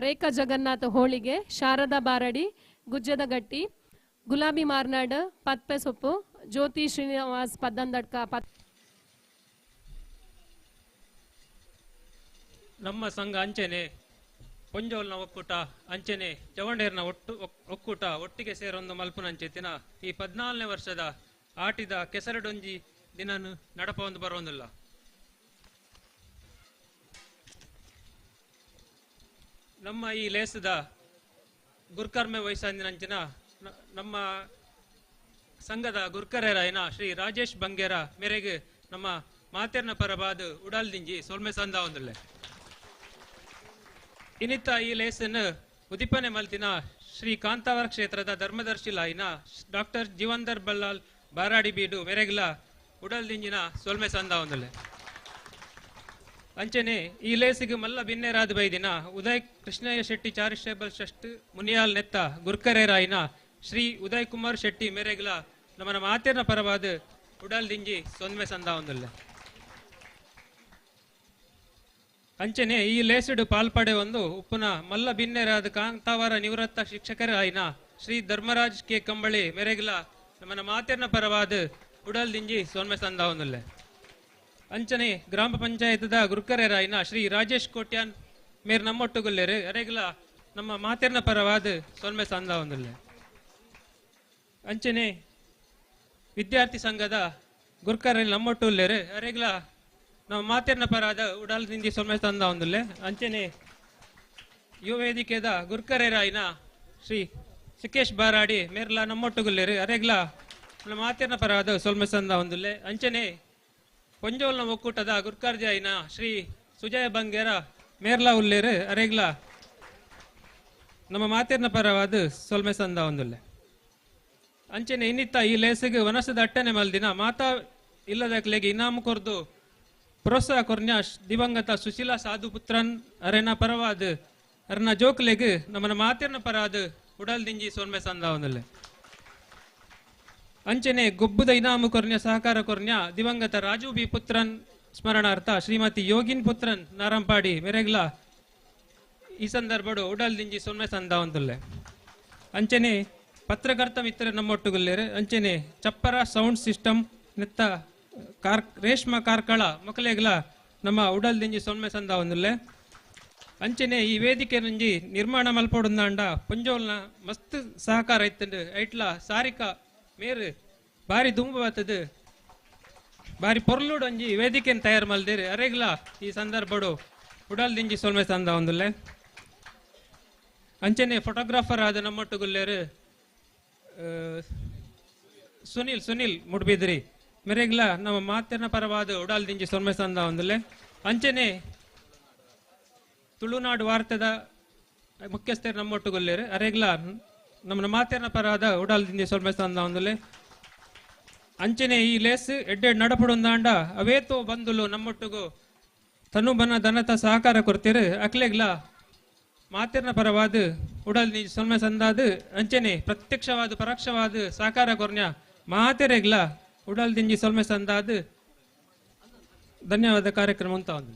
ರೇಖಾ ಜಗನ್ನಾಥ ಹೋಳಿಗೆ, ಶಾರದಾ ಬಾರಾಡಿ ಗುಜ್ಜದ ಗಟ್ಟಿ, ಗುಲಾಬಿ ಮಾರ್ನಾಡ್ ಪತ್ಪೆ ಸೊಪ್ಪು, ಜ್ಯೋತಿ ಶ್ರೀನಿವಾಸ್ ಪದ್ದಂದಡ್ಕ ಪತ್. ನಮ್ಮ ಸಂಘ ಅಂಚನೆ ಪೊಂಜೋಲ್ನ ಒಕ್ಕೂಟ ಅಂಚನೆ ಜವಂಡೇರ್ನ ಒಟ್ಟು ಒಕ್ಕೂಟ ಒಟ್ಟಿಗೆ ಸೇರೊಂದು ಮಲ್ಪುನಂಚೆತ್ತಿನ ಈ 14ನೇ ವರ್ಷದ ಆಟಿದ ಕೆಸರಡೊಂಜಿ ದಿನನು ನಡಪ ಒಂದು ಬರೋದಿಲ್ಲ. ನಮ್ಮ ಈ ಲೇಸದ ಗುರ್ಕರ್ಮೆ ವಯಸ್ಸಾಂದಿನಂಚಿನ ನಮ್ಮ ಸಂಘದ ಗುರ್ಕರೇರಾಯನ ಶ್ರೀ ರಾಜೇಶ್ ಬಂಗೇರ ಮೇರೆಗೆ ನಮ್ಮ ಮಾತೆರ್ನ ಪರಬಾದ ಉಡಲ್ದಿಂಜಿ ಸೊಲ್ಮೆ ಸಂದ ಒಂದುಲ್ಲೆ. ಇನ್ನಿತ್ತ ಈ ಲೇಸನ್ನು ಉದಿಪನೆ ಮಲ್ತಿನ ಶ್ರೀ ಕಾಂತಾವರ ಕ್ಷೇತ್ರದ ಧರ್ಮದರ್ಶಿ ಲಾಯಿನ ಡಾಕ್ಟರ್ ಜೀವಂದರ್ ಬಲ್ಲಾಲ್ ಬಾರಾಡಿ ಬೀಡು ಮೆರೆಗ್ಲ ಉಡಲ್ದಿಂಜಿನ ಸೊಲ್ಮೆ ಸಂದ ಒಂದುಲ್ಲೆ. ಅಂಚನೆ ಈ ಲೇಸಿಗೆ ಮಲ್ಲ ಬಿನ್ನೇರಾದ ಬೈದಿನ ಉದಯ್ ಕೃಷ್ಣಯ್ಯ ಶೆಟ್ಟಿ ಚಾರಿಟೇಬಲ್ ಟ್ರಸ್ಟ್ ಮುನಿಯಾಲ್ ನೆತ್ತ ಗುರ್ಕರೇರಾಯಿನ ಶ್ರೀ ಉದಯ್ ಕುಮಾರ್ ಶೆಟ್ಟಿ ಮೇರೆಗ್ಲ ನಮ್ಮ ಮಾತೇರ್ನ ಪರವಾದ ಉಡಲ್ದಿಂಜಿ ಸೊನ್ಮೆ ಸಂದ ಒಂದುಲ್ಲೆ. ಅಂಚನೆ ಈ ಲೇಸುಡು ಪಾಲ್ಪಡೆ ಒಂದು ಉಪ್ಪುನ ಮಲ್ಲ ಬಿನ್ನೆರಾದ ಕಾಂತಾವರ ನಿವೃತ್ತ ಶಿಕ್ಷಕರಾಯಿನ ಶ್ರೀ ಧರ್ಮರಾಜ್ ಕೆ ಕಂಬಳಿ ಮೆರೆಗ್ಲ ನಮ್ಮನ ಮಾತೆರ್ನ ಪರವಾದ ಉಡಲ್ ದಿಂಜಿ ಸೋನ್ಮೆ ಸಂದಾವೊಂದುಲ್ಲೆ. ಅಂಚನೆ ಗ್ರಾಮ ಪಂಚಾಯತ್ದ ಗುರುಕರೆರಾಯಿನ ಶ್ರೀ ರಾಜೇಶ್ ಕೋಟ್ಯಾನ್ ಮೇರ್ ನಮ್ಮೊಟ್ಟುಗುಲ್ಲೆರು ಅರೆಗ್ಲ ನಮ್ಮ ಮಾತೆರ್ನ ಪರವಾದ ಸೊನ್ಮೆ ಸಂದಾವೊಂದುಲ್ಲೆ. ಅಂಚನೆ ವಿದ್ಯಾರ್ಥಿ ಸಂಘದ ಗುರ್ಕರಲ್ಲಿ ನಮ್ಮೊಟ್ಟುಲ್ಲೆರು ಅರೆಗ್ಲ ನಮ್ಮ ಮಾತೆರ್ನ ಪರಾದ ಉಡಲ್ ದಿಂಜಿ ಸೊನ್ಮೆ ಸಂದಾವೊಂದುಲ್ಲೆ. ಅಂಚನೆ ಯುವ ವೇದಿಕೆದ ಗುರ್ಕರೆರಾಯಿನ ಶ್ರೀ ಸುಕೇಶ್ ಬಾರಾಡಿ ಮೇರ್ಲ ನಮ್ಮೊಟ್ಟುಗುಲ್ಲೆರು ಅರೆಗ್ಲ ನಮ್ಮ ಮಾತೆರ್ನ ಪರವಾದ ಸೊಲ್ಮೆ ಸಂದಾವೊಂದುಲ್ಲೆ. ಅಂಚನೆ ಪೊಂಜೋಲ್ನ ಒಕ್ಕೂಟದ ಗುರ್ಕಾರ್ಜಾಯಿನ ಶ್ರೀ ಸುಜಯ ಬಂಗೇರ ಮೇರ್ಲಾ ಉಲ್ಲೇರು ಅರೆಗ್ಲ ನಮ್ಮ ಮಾತೆರ್ನ ಪರವಾದ ಸೊಲ್ಮೆ ಸಂದಾವೊಂದುಲ್ಲೆ. ಅಂಚನೆ ಇನ್ನಿತ್ತ ಈ ಲೇಸಿಗೆ ವನಸದ ಅಟ್ಟನೆ ಮಲ್ದಿನ ಮಾತಾ ಇಲ್ಲದಕ್ಲೆಗೆ ಇನಾಮು ಕೊರ್ದು ಪ್ರೋತ್ಸಾಹ ಕೊರ್ನ್ಯ ದಿವಂಗತ ಸುಶೀಲಾ ಸಾಧು ಪುತ್ರನ್ ಅರೆನ ಪರವಾದ ಅರನ ಜೋಕ್ಲೆಗ್ ನಮ್ಮನ ಮಾತೆರ್ನ ಪರಾದ ಉಡಲ್ ದಿಂಜಿ ಸೊನ್ಮೆ ಸಂದಾವೊಂದುಲ್ಲೆ. ಅಂಚನೆ ಗೊಬ್ಬುದ ಇನಾಮು ಕೊರ್ನ್ಯ ಸಹಕಾರ ಕೊರ್ನ್ಯ ದಿವಂಗತ ರಾಜು ಬಿ ಪುತ್ರನ್ ಸ್ಮರಣಾರ್ಥ ಶ್ರೀಮತಿ ಯೋಗಿನ್ ಪುತ್ರನ್ ನಾರಂಪಾಡಿ ಮೆರೆಗ್ಲ ಈ ಸಂದರ್ಭಡು ಉಡಲ್ ದಿಂಜಿ ಸೊನ್ಮೆ ಸಂದಾವೊಂದುಲ್ಲೆ. ಅಂಚನೆ ಪತ್ರಕರ್ತ ಮಿತ್ರ ನಮ್ಮೊಟ್ಟುಗುಲ್ಲೇರು. ಅಂಚನೆ ಚಪ್ಪರ ಸೌಂಡ್ ಸಿಸ್ಟಮ್ ನೆತ್ತ ರೇಷ್ಮಾ ಕಾರ್ಕಳ ಮಕ್ಕಳಿಗ್ಲ ನಮ್ಮ ಉಡಲ್ ದಿಂಜಿ ಸೊನ್ಮೆ ಸಂದಾವೊಂದುಲ್ಲೆ. ಅಂಚನೆ ಈ ವೇದಿಕೆ ನಂಜಿ ನಿರ್ಮಾಣ ಮಲ್ಪೊಡುಂದಾಂಡ ಪೊಂಜೋಲ್ನ ಮಸ್ತ್ ಸಹಕಾರ ಇತ್ತಂಡು ಐಟ್ಲ ಸಾರಿಕಾ ಮೇರು ಬಾರಿ ದುಂಬು ಬತ್ತದು ಬಾರಿ ಪೊರ್ಲುಡು ಒಂಜಿ ವೇದಿಕೆನ್ ತಯಾರು ಮಲ್ದೇರು ಅರೆಗ್ಲ ಈ ಸಂದರ್ಭಡು ಉಡಲ್ ದಿಂಜಿ ಸೊಲ್ಮೆ ಸಂದಾವೊಂದುಲ್ಲೆ. ಅಂಚನೆ ಫೋಟೋಗ್ರಾಫರ್ ಆದ ನಮ್ಮೊಟ್ಟುಗುಲ್ಲೇರು ಸುನಿಲ್ ಸುನಿಲ್ ಮುಡ್ಬಿದ್ರಿ ಮೆರೆಗ್ಲ ನಮ್ಮ ಮಾತಿನ ಪರವಾದ ಉಡಲ್ ದಿಂಜಿ ಸೊಲ್ಮೆ ಸಂದಾವೊಂದುಲ್ಲೆ. ಅಂಚನೆ ತುಳುನಾಡು ವಾರ್ತದ ಮುಖ್ಯಸ್ಥರು ನಮ್ಮೊಟ್ಟುಗುಲ್ಲೇರು ಅರೆಗ್ಲ ನಮ್ಮ ಮಾತಿನ ಪರವಾದ ಉಡಲ್ ದಿಂಜಿ ಸೊಲ್ಮೆ ಸಂದಾವೊಂದುಲ್ಲೆ. ಅಂಚನೆ ಈ ಲೇಸ್ ಎಡ್ಡೆಡ್ ನಡಪಡುಂದಾಂಡ ಅವೇತೋ ಬಂದುಲು ನಮ್ಮೊಟ್ಟುಗು ತನು ಬನ ದನತ ಸಹಕಾರ ಕೊರ್ತೀರು ಅಕ್ಲೆಗ್ಲ ಮಾತಿನ ಪರವಾದ ಉಡಲ್ ದಿಂಜಿ ಸೊಲ್ಮೆ ಸಂದಾದ. ಅಂಚನೆ ಪ್ರತ್ಯಕ್ಷವಾದ ಪರೋಕ್ಷವಾದ ಸಹಕಾರ ಕೊರ್ನ್ಯ ಮಾತೆರೆಗ್ಲ ಉಡಲ್ ದಿಂಜಿ ಸೊಲ್ಮೆ ಸಂದಾದ ಧನ್ಯವಾದ ಕಾರ್ಯಕ್ರಮ ಅಂತ ಒಂದು.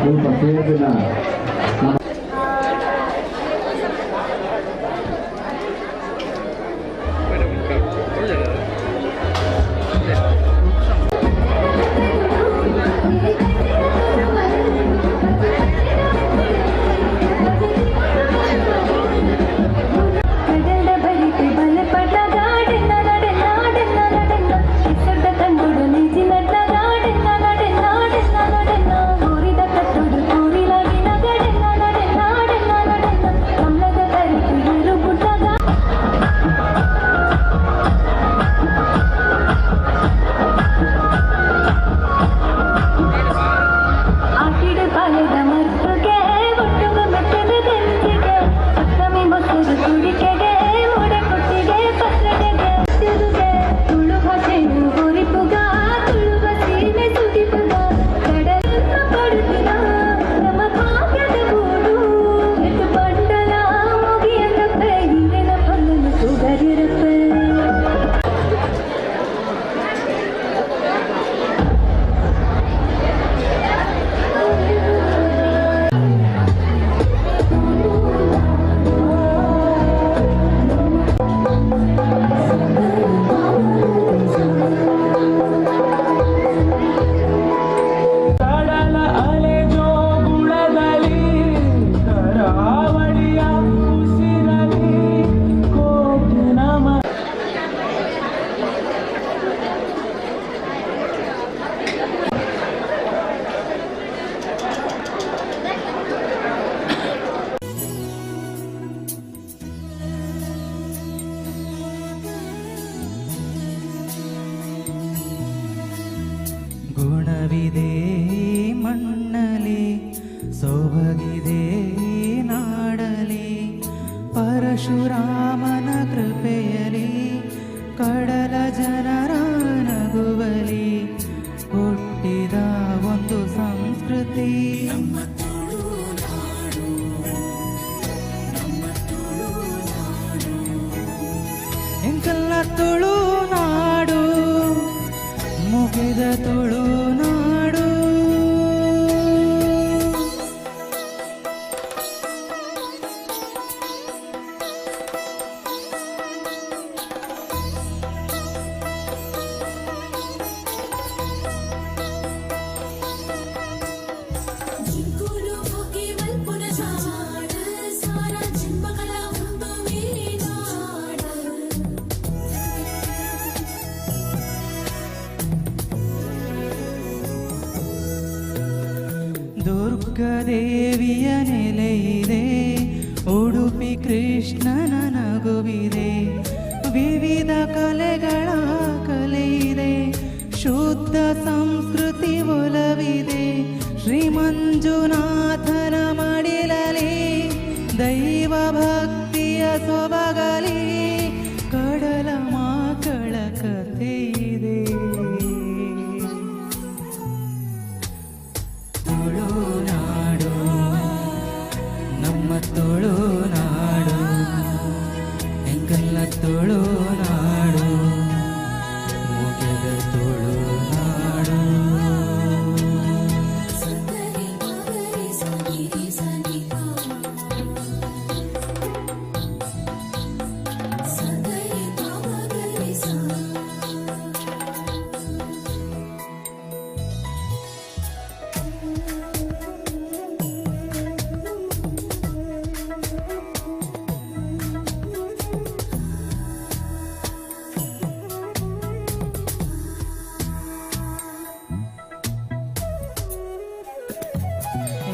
ಮುಲ್ಪ ಸೇರ್ದಿನ ಗುಣವಿದೆ ಮಣ್ಣಲಿ, ಸೊಬಗಿದೆ ನಾಡಲಿ, ಪರಶುರಾಮನ ಕೃಪೆಯಲಿ, ಕಡಲ ಜನರ ನಗುವಲಿ ಹುಟ್ಟಿದ ಒಂದು ಸಂಸ್ಕೃತಿ. ಎಂಕಲ್ಲ ತುಳುನಾಡು, ಮುಗಿದ ತುಳುನಾಡು. ದುರ್ಗದೇವಿಯ ನೆಲೆಯಿದೆ, ಉಡುಪಿ ಕೃಷ್ಣನ ನಗುವಿದೆ, ವಿವಿಧ ಕಲೆಗಳ ಕಲೆಯಿದೆ, ಶುದ್ಧ ಸಂಸ್ಕೃತಿ ಒಲವಿದೆ, ಶ್ರೀ ಮಂಜುನಾಥನ ಮಡಿಲಲಿ ದೈವ ಭಕ್ತಿಯ ಸೊಬಗಲಿ ಕಡಲ ಮಾಕಳ ಕಥೆಯಿದೆ. ತುಳುನಾಡು ನಮ್ಮ ತುಳುನಾಡು, ಎಂಕಲ್ಲ ತುಳುನಾಡು, ಮುಗಿದ ತುಳುನಾಡು.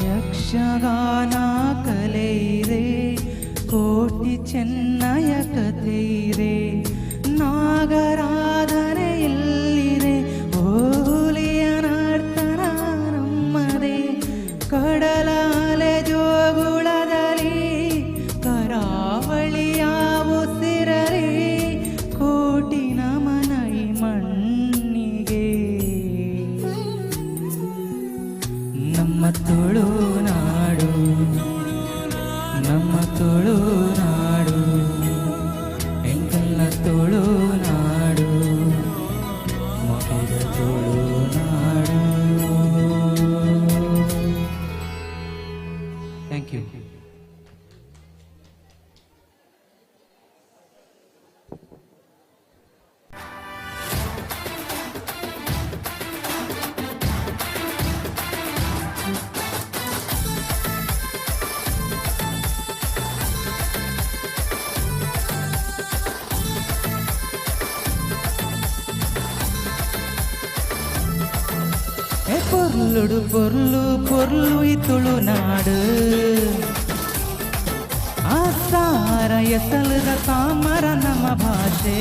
ಯಕ್ಷಗಾನ ಕಲೆಯಿದೆ, ಕೋಟಿ ಚೆನ್ನಯ ಕಥೆಯಿದೆ, ನಾಗರಾಧನೆ ಇಲ್ಲಿದೆ, ಹುಲಿಯ ನರ್ತನ ನಮ್ಮದೇ, ಕಡಲ ಅಲೆ ಜೋಗುಳದಲ್ಲಿ ಕರಾವಳಿಯ ಉಸಿರಲಿ ಕೋಟಿ ನಮನ ಈ ಮಣ್ಣಿಗೆ. ನಮ್ಮ ತುಳುನಾಡು, ನಮ್ಮ ತುಳುನಾಡು, ಎಂಕಲ್ಲ ತುಳುನಾಡು, ಮುಗಿದ ತುಳುನಾಡು. ಪೊರ್ಲುಡು ಪೊರ್ಲು ಪೊರ್ಲು ಈ ತುಳುನಾಡು ಆ ಸಾರ ಎಸಲದ ತಾಮರ ನಮ್ಮ ಭಾಷೆ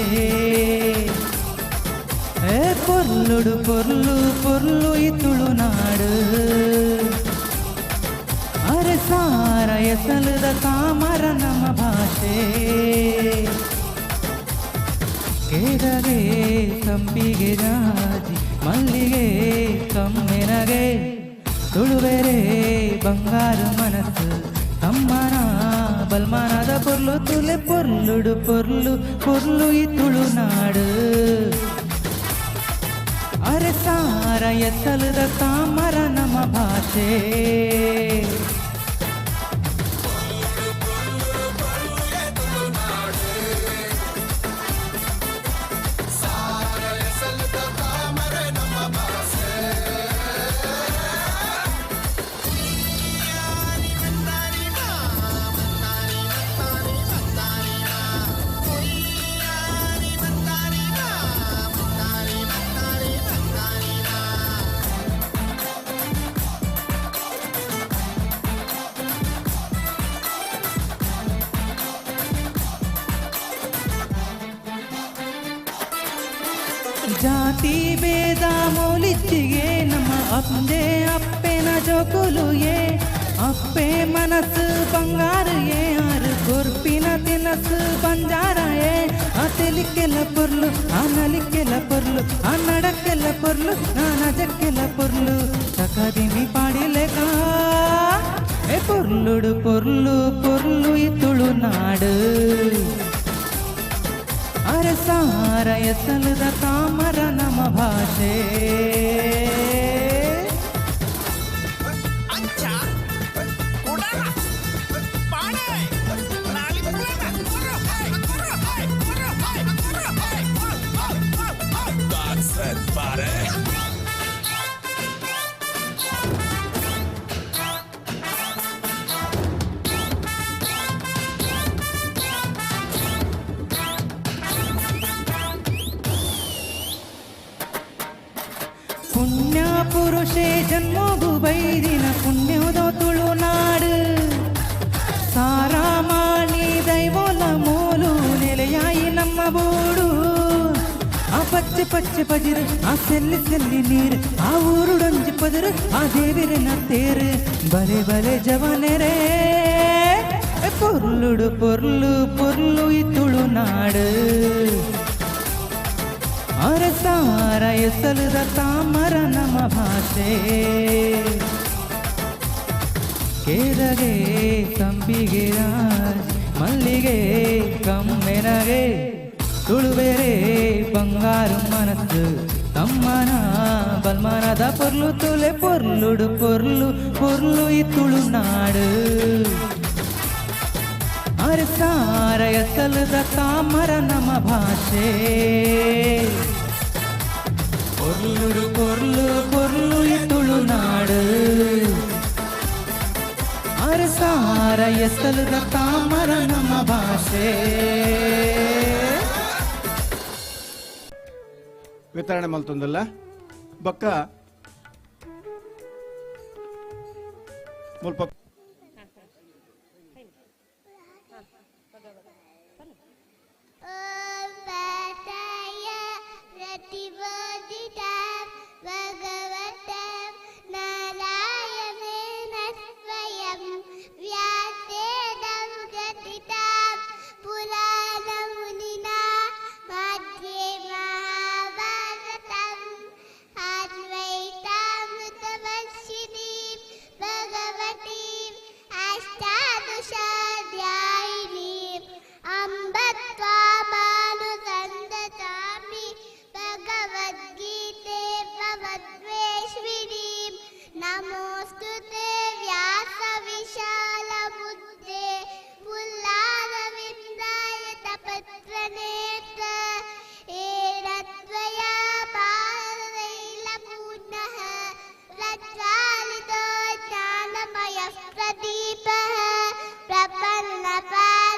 ಏ ಪೊರ್ಲುಡು ಪೊರ್ಲು ಪೊರ್ಲು ಈ ತುಳುನಾಡು ಅರೆ ಸಾರ ಎಸಲದ ತಾಮರ ನಮ್ಮ ಭಾಷೆ ಕೇದಗೆ ಸಂಪಿಗೆ ಜಾಜಿ ಮಲ್ಲಿಗೆ ಕಮ್ಮೆನಗೆ ತುಳುವೆರೆ ಬಂಗಾರು ಮನಸ್ಸು ತಮ್ಮನ ಬಲ್ಮಾನದ ಪೊರ್ಲು ತುಲೆ ಪೊರ್ಲುಡು ಪೊರ್ಲು ಪೊರ್ಲು ಈ ತುಳುನಾಡು ಅರೆ ಸಾರ ಎತ್ತಲದ ತಾಮರ ನಮ್ಮ ಭಾಷೆ ಜಾತಿ ಭೇದ ಮೌಲಿಚ್ಚಿಗೆ ನಮ್ಮ ಅಪ್ಪೆ ಅಪ್ಪೆನ ಜೋಕುಲುಯೇ ಅಪ್ಪೆ ಮನಸ್ಸು ಬಂಗಾರು ಏ ಆರು ಕೊರ್ಪಿನ ತಿನಸು ಬಂಜಾರ ಏ ಆ ತೆಲಿಕ್ಕೆಲ್ಲ ಪೊರ್ಲು ಆ ನಲಿಕ್ಕೆಲ್ಲ ಪೊರ್ಲು ಆ ನಡಕ್ಕೆಲ್ಲ ಪೊರ್ಲು ಆ ನಜಕ್ಕೆಲ್ಲ ಪೊರ್ಲು ತಕದಿಮಿ ಪಾಡಿಲೆಕ ಏ ಪೊರ್ಲುಡು ಪೊರ್ಲು ಪೊರ್ಲು ಈ ತುಳುನಾಡು ಅರೆ ಸಾರ ಎಸಲದ ತಾಮರ ನಮ್ಮ ಭಾಷೆ That's it, buddy. ಪುಣ್ಯ ಪುರುಷೇ ಜನ್ಮಗು ಬೈದಿನ ಪುಣ್ಯದ ತುಳುನಾಡು ಸಾರಾಮಾಣಿ ದೈವೋಲ ಮೂಲು ನೆಲೆಯಾಯಿ ನಮ್ಮ ಬೋಡು ಆ ಪಚ್ಚೆ ಪಚ್ಚೆ ಪಜಿರು ಆ ಸೆಲ್ಲಿ ಸೆಲ್ಲಿ ನೀರು ಆ ಊರುಡೊಂಜಿ ಪದರು ಆ ದೇವಿರನ ತೇರು ಬಲೆ ಬಲೆ ಜವನೆರೇ ಪೊರ್ಲುಡು ಪೊರ್ಲು ಪೊರ್ಲು ಈ ತುಳುನಾಡು ಅರಸಾರ ಎಸಲದ ತಾಮರ ನಮ್ಮ ಭಾಷೆ ಕೇರಗೆ ಸಂಪಿಗೆ ರಾಜ್ ಮಲ್ಲಿಗೆ ಕಮ್ಮೆನಗೆ ತುಳುವೆರೆ ಬಂಗಾರು ಮನಸ್ಸು ತಮ್ಮನ ಬಲ್ಮಾನದ ಪೊರ್ಲು ತುಲೆ ಪೊರ್ಲುಡು ಪೊರ್ಲು ಪೊರ್ಲು ಈ ತುಳುನಾಡು ಅರಸಾರ ಎಸಲದ ತಾಮರ ನಮ್ಮ ಭಾಷೆ ಪೊರ್ಲುಡು ಪೊರ್ಲು ಪೊರ್ಲು ಈ ತುಳುನಾಡು ಅರಸಾರ ಎಸಲದ ತಾಮರ ನಮ್ಮ ಭಾಷೆ ವಿತರಣೆ ಮಲ್ತೊಂದಲ್ಲ ಬೊಕ್ಕ ಮುಲ್ಪ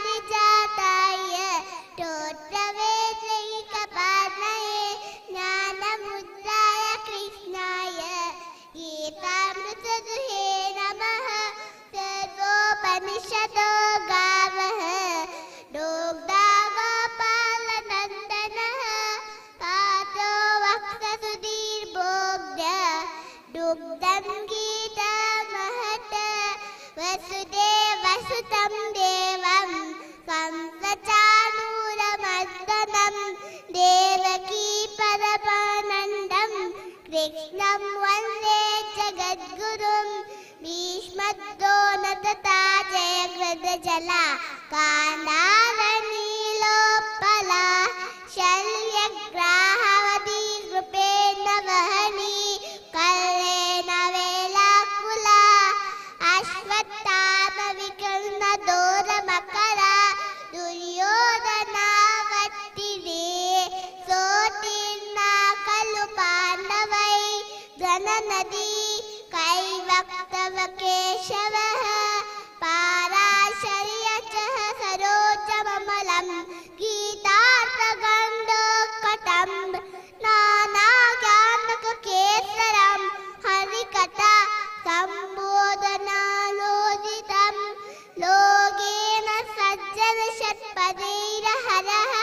प्रपन्नपारिजाताय तोत्रवेत्रैकपाणये ज्ञानमुद्राय कृष्णाय उपनिषदो गावः दोग्धा गोपालनन्दनः पातो वक्तसुधीर्भोग्ध दुग्धं गीता महत वसुदेवसुतं देवं कंसचाणूरमर्दनं देवकी परमानन्दं कृष्णं वन्दे जगद्गुरुं भीष्मद्रोणतथा जयकृतजला कान्दारनीलोत्पला शल्यग्राहवती कृपेण वहनी कल्लेन वेलाकुला अश्वत्थामविकर्णदोरमकरा दुर्योधनावत्तिरे सोतीर्णा खलु पाण्डवै धननदी कैवक्तव केशवः पाराशर्यचः सरोजममलं गीतार्थगन्धोत्कटं नानाज्ञानककेसरं हरिकथा सम्बोधनालोदितं लोकेन सज्जनषट्पदैरहरः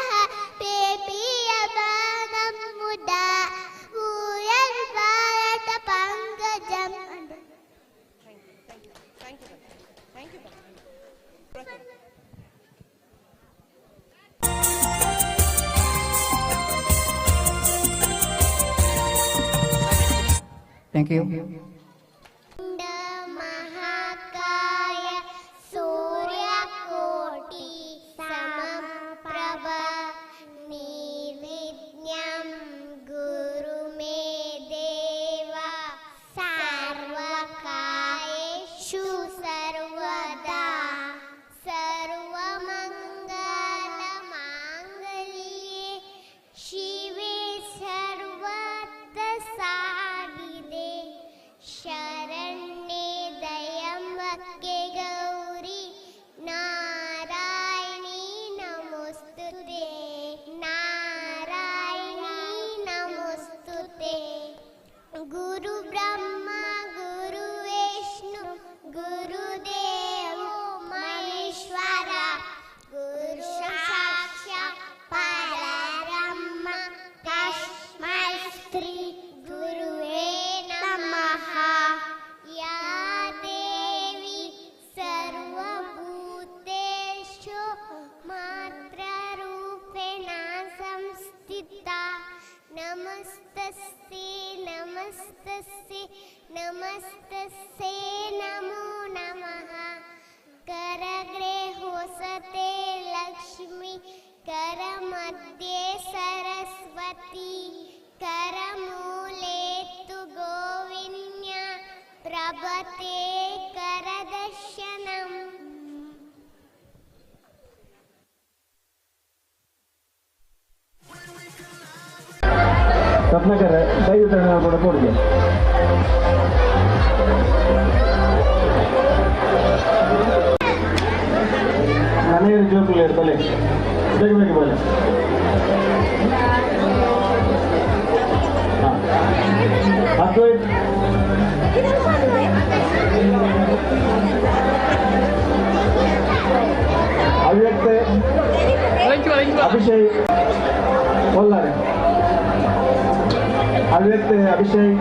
पेपीयमानं मुदा भूयर्भारतपङ्कजम्. Thank you. महाकाय सूर्यकोटि समप्रभ निर्विघ्नं गुरु मे देव सर्वकार्येषु सर्वदा सर्वमङ्गलमाङ्गल्ये शिवे सर्वार्थसाधिके शरण्ये त्र्यम्बके गौरी नारायणी नमोस्तुते नारायणी नमोस्तुते. गुरु ब्रह्मा गुरु विष्णु गुरुदेवो महेश्वर गुरु साक्षात् परब्रह्म तस्मै श्री गुरुवे नमः. या देवी सर्वभूतेषु मातृरूपेण संस्थिता नमस्तस्यै नमस्तस्यै नमस्तस्यै नमो नमः. करग्रे वसते लक्ष्मी करमध्ये सरस्वती करमूले तु गोविन्या प्रभते करदर्शनम्. ರತ್ನಾಕರ್ ದಯವಿಟ್ಟು ಕೂಡ ಕೊಡ್ಗೆ. ನನಗೆ ಜೋಕುಲು ಇರ್ತಲೆ ಬೇಗ ಬೇಗ ಬಲೆ. ಅದ್ವೈತ್ ಅವ್ಯಕ್ತ ಅಭಿಷೇಕ್ ಕೊಲ್ಲಾರೆ ಅವ್ಯಕ್ತ ಅಭಿಷೇಕ್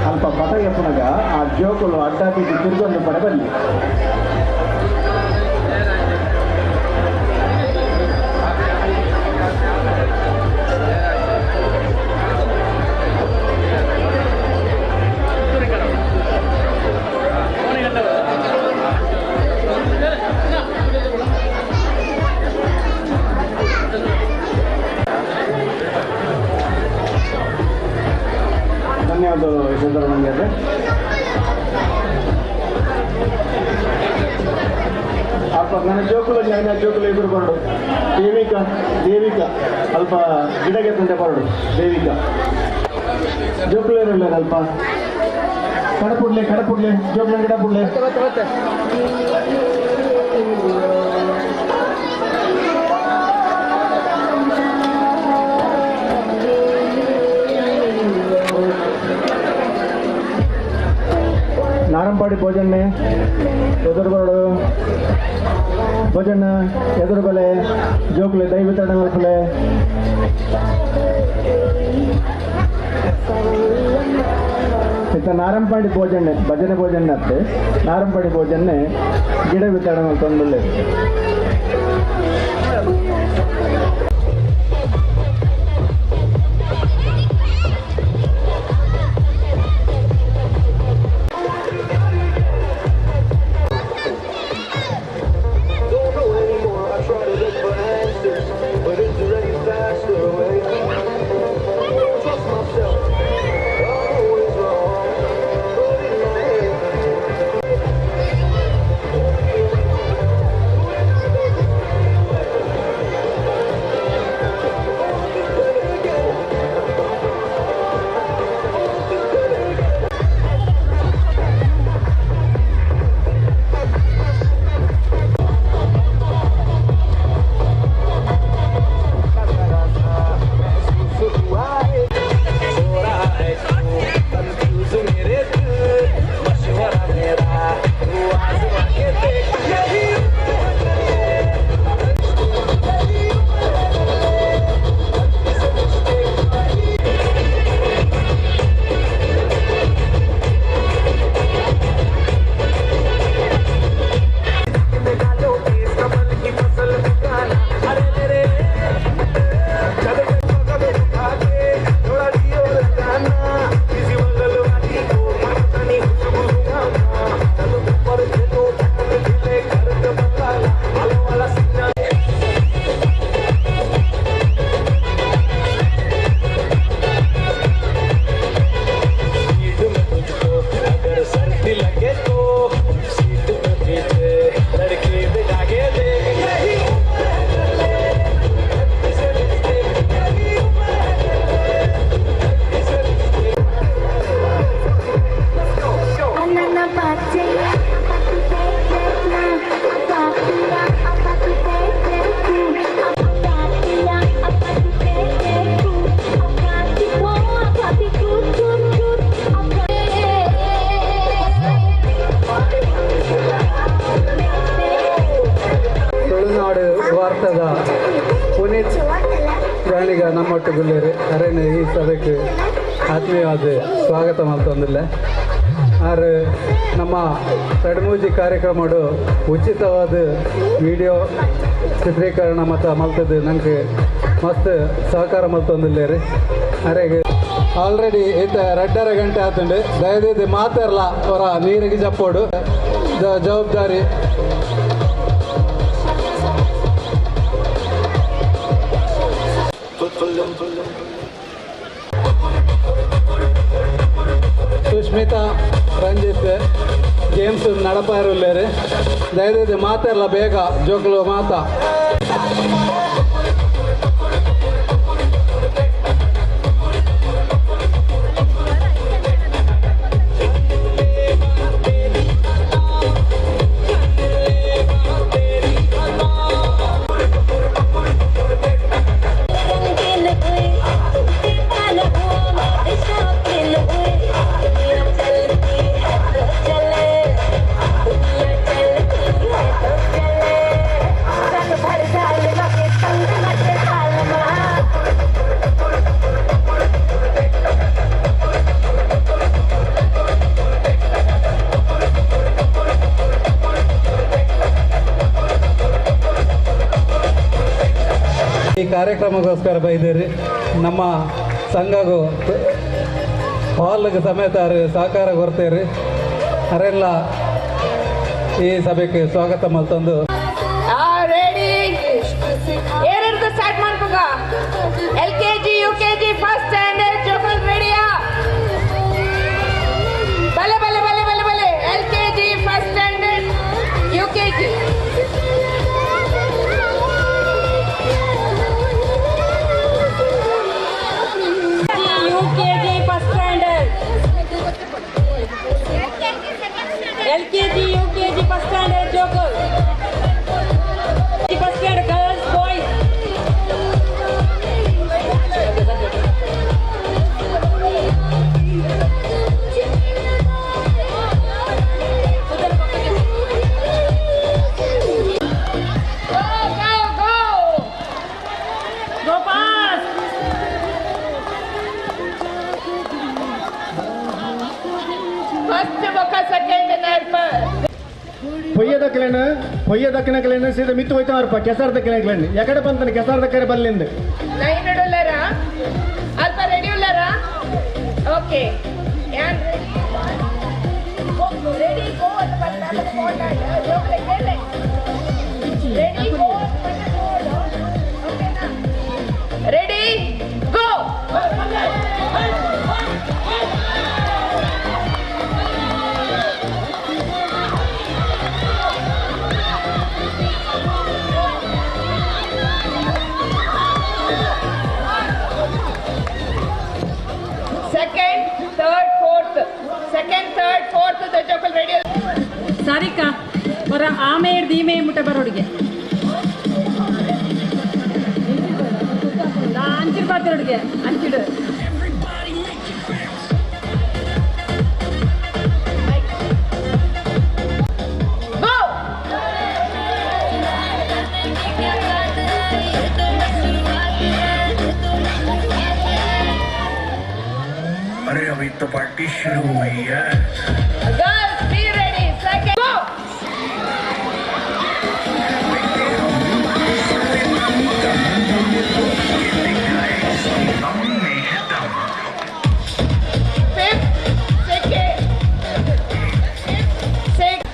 ಅಲ್ಪ ಪತಗೆ ಪುನಗ ಆ ಜೋಕುಲು ಅಡ್ಡ ಬಿದ್ದು ತಿರುಗೊಂಡು ಪಡೆ ಬನ್ನಿ. ಧನ್ಯವಾದಗಳು ಯಶೋಧರ. ಅಲ್ಪ ನನ್ನ ಜೋಕುಲು ನನ್ನ ಜೋಕುಲು ಇಬ್ಬರು ಬರಡು. ದೇವಿಕಾ ದೇವಿಕಾ ಅಲ್ಪ ಗಿಡಗೆ ತಂದೆ ಬರಡು. ದೇವಿಕಾ ಜೋಕುಲು ಇರಲ್ಲ ಅಲ್ಪ ಕಡಪುಡ್ಲೆ ಕಡಪುಡ್ಲೆ ಜೋಕುಲ ಗಿಡಪುಡ್ಲೆ. ನಾರಂಪಾಡಿ ಭೋಜನ್ನೆ ಎದುರುಬರಡು ಭೋಜನ ಎದುರುಬಲೆ ಜೋಕುಲೆ ದೈವತಡ ಮಲ್ಪಲೆ ಇತ್ತ ನಾರಂಪಾಡಿ ಭೋಜನೆ ಭಜನೆ ಭೋಜನೆ ಅತ್ತೆ ನಾರಂಪಾಡಿ ಭೋಜನೆ ಗಿಡ ವಿತರಣೆ ಮಲ್ತೊಂದುಲ್ಲೆ. ವಾರ್ತದ ಪುನೀತ್ ಗಾಣಿಗ ನಮ್ಮೊಟ್ಟು ಗುಲ್ಲೇರಿ ಅರೇನು ಈ ಸಭೆಗೆ ಆತ್ಮೀಯವಾದ ಸ್ವಾಗತ ಮಾಡ್ತಂದಿಲ್ಲ. ಆರು ನಮ್ಮ ತಡಮೂಜಿ ಕಾರ್ಯಕ್ರಮಡು ಉಚಿತವಾದ ವಿಡಿಯೋ ಚಿತ್ರೀಕರಣ ಮತ್ತು ಮಲ್ತದ್ದು ನಂಗೆ ಮಸ್ತ್ ಸಹಕಾರ ಮಲ್ತೊಂದಿಲ್ಲ ರೀ. ಅರೆಗೆ ಆಲ್ರೆಡಿ ಈತ 2.5 ಗಂಟೆ ಆತಂಡು. ದಯದೀದು ಮಾತಾಡಲ್ಲ ಅವರ ನೀರಿಗೆ ಜಪ್ಪೋಡು ಜವಾಬ್ದಾರಿ. ಸುಷ್ಮಿತಾ ರಂಜಿತ್ ಗೇಮ್ಸ್ ನಡಪಾಯಿರುಲ್ಲೇರು. ದಯದೀದು ಮಾತಾಡಲ್ಲ ಬೇಗ ಜೋಕ್ಲು ಮಾತಾ. ಈ ಕಾರ್ಯಕ್ರಮಕ್ಕೋಸ್ಕರ ಬೈದಿರಿ ನಮ್ಮ ಸಂಘಗೂ ಹಾಲ್ಗೆ ಸಮೇತ ಸಹಕಾರ ಕೊಡ್ತೀರಿ. ಅರೆಲ್ಲ ಈ ಸಭೆಗೆ ಸ್ವಾಗತ ಮಲ್ತಂದು ಸ್ಟಾರ್ಟ್ ಮಾಡ್ಬೇಕ. L K G U K G first standard ಜೋಕಲ್ ರೆಡಿಯಾ? ಬಲೆ ಬಲೆ ಬಲೆ ಬಲೆ ಬಲೆ. L K G first standard U K G. U K G first standard. L K G U K G first standard ಜೋಕಲ್. ಸೆಕೆಂಡ್ ಅಲ್ಪ ಪೊಯ್ಯದಕ್ಕಲೇನ ಪೊಯ್ಯದಕ್ಕನಕಲೇನ ಸೀದಾ ಮಿತ್ತು ಹೋಯ್ತಾರಪ್ಪ ಕೆಸರ್ದಕ್ಕಲೇನ ಎಕಡೆ ಬಂತಾನೆ ಕೆಸರ್ದಕ್ಕರೆ ಬಲ್ಲಿಂದ. ಲೈನ್ ಉಳ್ಳಾರ ಅಲ್ಪ ರೆಡಿ ಉಳ್ಳಾರ? ಓಕೆ, ಯಾನ್ ರೆಡಿ ಗೋ ಅಂತ ಬಂದ ಜೋಕ್ಲೆ ready go. Ready go. Second, third, fourth. Second, third, fourth the ಜೋಕಲ್ ready. Sarika ಹೊರ ಆಮೆ ಹಿಡ್ದು ಈಮೆ ಮುಟ್ಟ ಬರೋಡಿಗೆ ಅಂಚಿಡ್ ಬಾತಿರೋಡಿಗೆ ಅಂಚಿಡು. Go. अरे अभी तो पार्टी शुरू हुई है। Girls, be ready. Second, go. Fifth, second, sixth.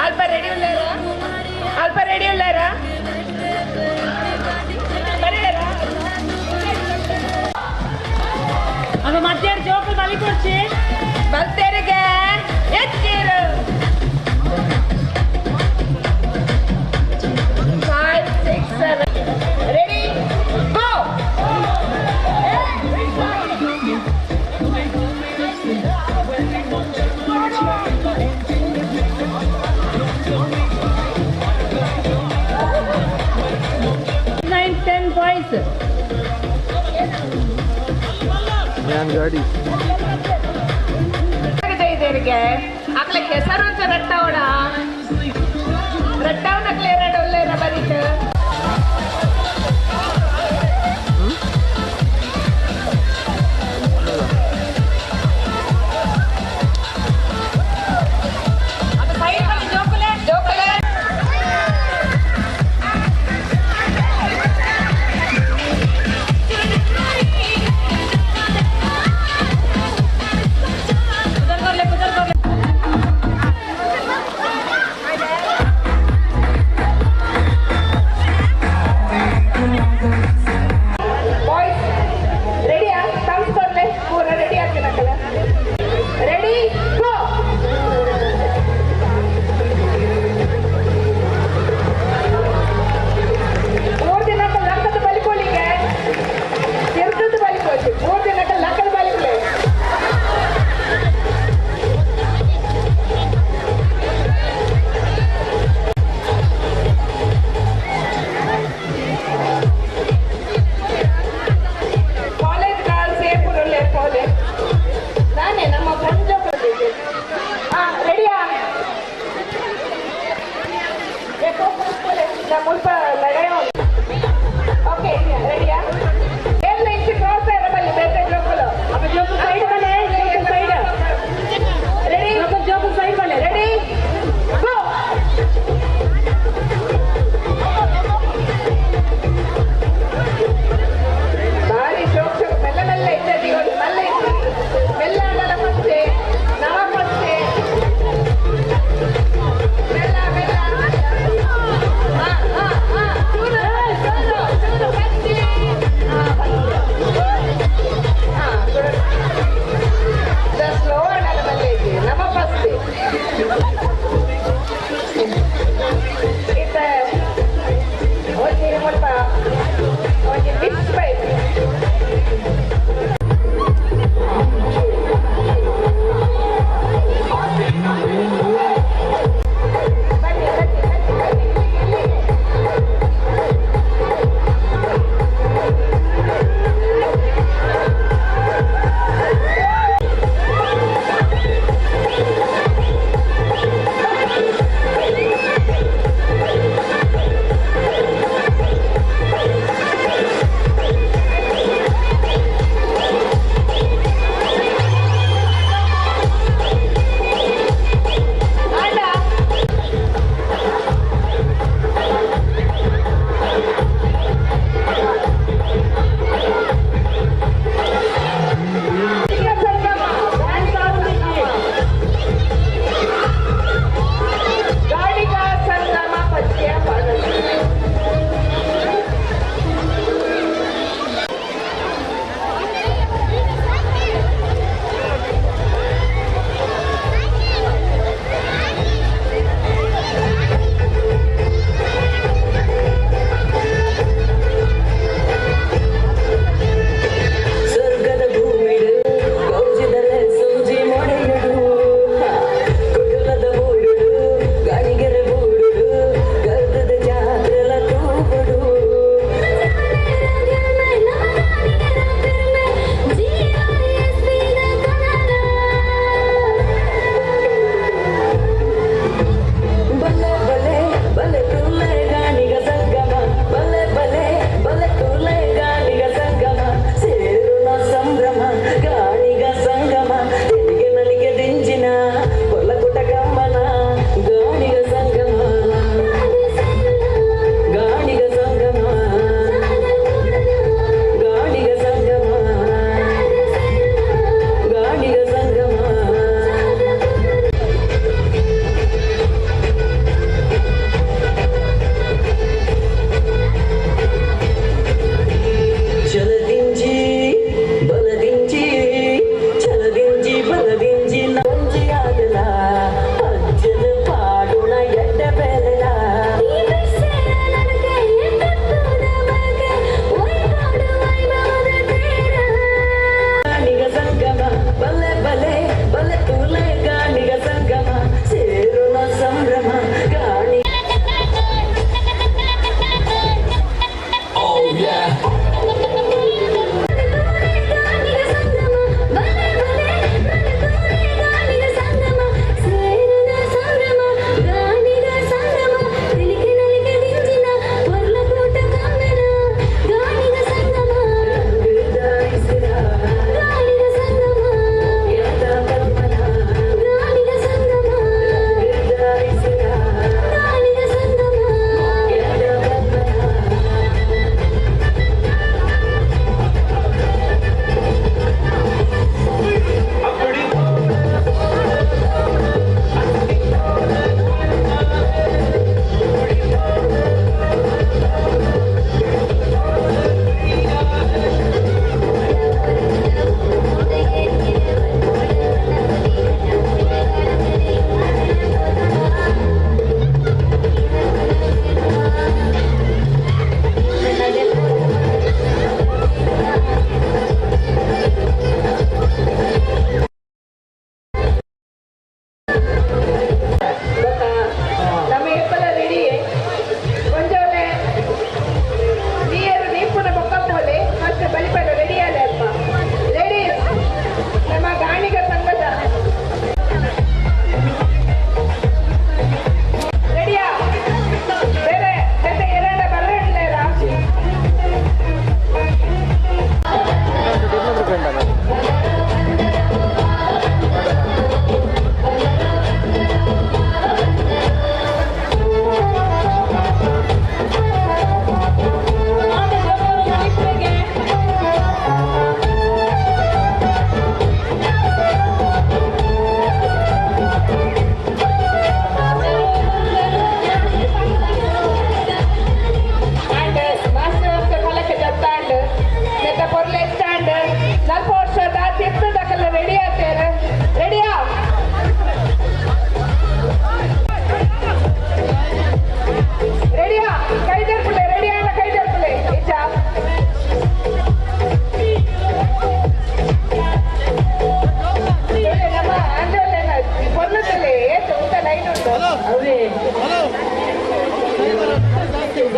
ಅಲ್ಪ ರೆಡಿ ಉಳ್ಳಾರ? ಅಲ್ಪ ರೆಡಿ ಉಳ್ಳಾರ? ಅದು ಮಧ್ಯಾಹ್ನ ಜೋಕು ಬಲಿ ಕೊಡ್ಸಿ. ಬಲ್ತೇರಿಗೆ ಎತ್ತಿರು. 5, 6, 7. Ready go. 9, 10 boys. ಗಾಡಿ ಇದರಿಗೆ ಅಕ್ಲೆ ಕೆಸರು ಒಂಚ ರಟ್ಟಾವಣ ರಟ್ಟಾವನಕ್ಲೆ ಎರಡು ಒಳ್ಳೆ ಬರೀತ. ಜೋಕುಲೆ ಜೋಕುಲೆ. ಬಾಯ್ಸ್ ರೆಡಿಯಾ? ಥಮ್ಸ್ ಕೊಡ್ಲೆ ಪೂರ ರೆಡಿ ಆಗ್ತೀನಕ್ಕಲ್ಲ. Ready go. ಮೂರು ದಿನಕ್ಕ ಲಕ್ಕದ ಬಲಿಕೋಳಿಗೆ ತಿರ್ಗದ ಬಲಿಕೋಚಿ. 3 ದಿನಕ್ಕ ಲಕ್ಕದ ಬಲಿಕೊಳೆ. ಕಾಲೇಜ್ ಗರ್ಲ್ಸ್ ಏಪುರಲ್ಲೇ ಕಾಲೇಜ್ ನಾನೇ ನಮ್ಮ ಫ್ರೆಂಡ್. ಹಾ ರೆಡಿಯಾ? ಮುಲ್ಪ ಲಡಾಯ. ಓಕೆ, ರೆಡಿಯಾ? ಎಲ್ಲ ಇಂಚು ಕ್ರಾಸ್ ಬಲ್ಲಿ ಬೇತೆ ಜೋಕುಲು. ಜೋಕು ಸೈಡ್ ಬಲೆ, ಜೋಕು ಸೈಡ್. ರೆಡಿ? ಜೋಕು ಸೈಡ್ ಬಲೆ. Ready go. ಭಾರಿ ಶೋಕ್ ಶೋಕ್ ಮೆಲ್ಲ ಮೆಲ್ಲ ಇದ್ದದ್ದು ಮೆಲ್ಲ ಇತ್ತು ಮೆಲ್ಲ ಆಡಲ್ಲ ಫಸ್ಟೆ ನವ ಫಸ್ಟೆ ಮೆಲ್ಲ ಮೆಲ್ಲ. ಹಾ ಹಾ ಹಾ ಚೂರು ಚೂರು ಚೂರು ಫಸ್ಟೆ. ಹಾ ಫಸ್ಟ್. ಹಾ ಕೊಡು. ಬಲೆ ಬಲೆ ಬಲೆ ತೂಲೆ ಗಾಣಿಗ ಸಂಗಮ ಸೇರುನ ಸಂಭ್ರಮ ಗಾಣಿ. Oh yeah. ನಮ್ಮ ಎಪ್ಪಲ ರೆಡಿ ಒಂಜೋಲೆ ನೀರು ನೀಪುನ ಬೊಕ್ಕ ಪೋಲೆ ಮತ್ತೆ ಬಲಿಪಡ ರೆಡಿ ಆಲೆ ಅಲ್ಪ ಲೇಡೀಸ್ ನಮ್ಮ ಗಾಣಿಗ ಸಂಘದ ರೆಡಿಯಾ ಬೇರೆ ಜೊತೆ ಎರಡ ಬರ್ರಡ್ಲೇರಾ. And master of the ಕಲಕ ಜತ್ತಾಂಡ್ ನೆತ್ತ ಪೊರ್ಲೆ ಸ್ಟ್ಯಾಂಡ್ ನಲ್ಪ ವರ್ಷದ ತಿರ್ತದಕಲ್ಲ ರೆಡಿ ಆಗ್ತಾರೆ. ರೆಡಿಯಾ? ರೆಡಿಯಾ? ಕೈ ಜರ್ಪುಲೆ. ರೆಡಿ ಅಲ್ಲ, ಕೈ ಜರ್ಪುಲೆ ಇಚ್ಚ. ನಮ್ಮ ಅಂಜೋಲೆನ ಪೊರ್ಲುತ್ತಲೆ ಏತು ಉಂಟ ಲೈನ್ ಉಂಟು. ಅವೇ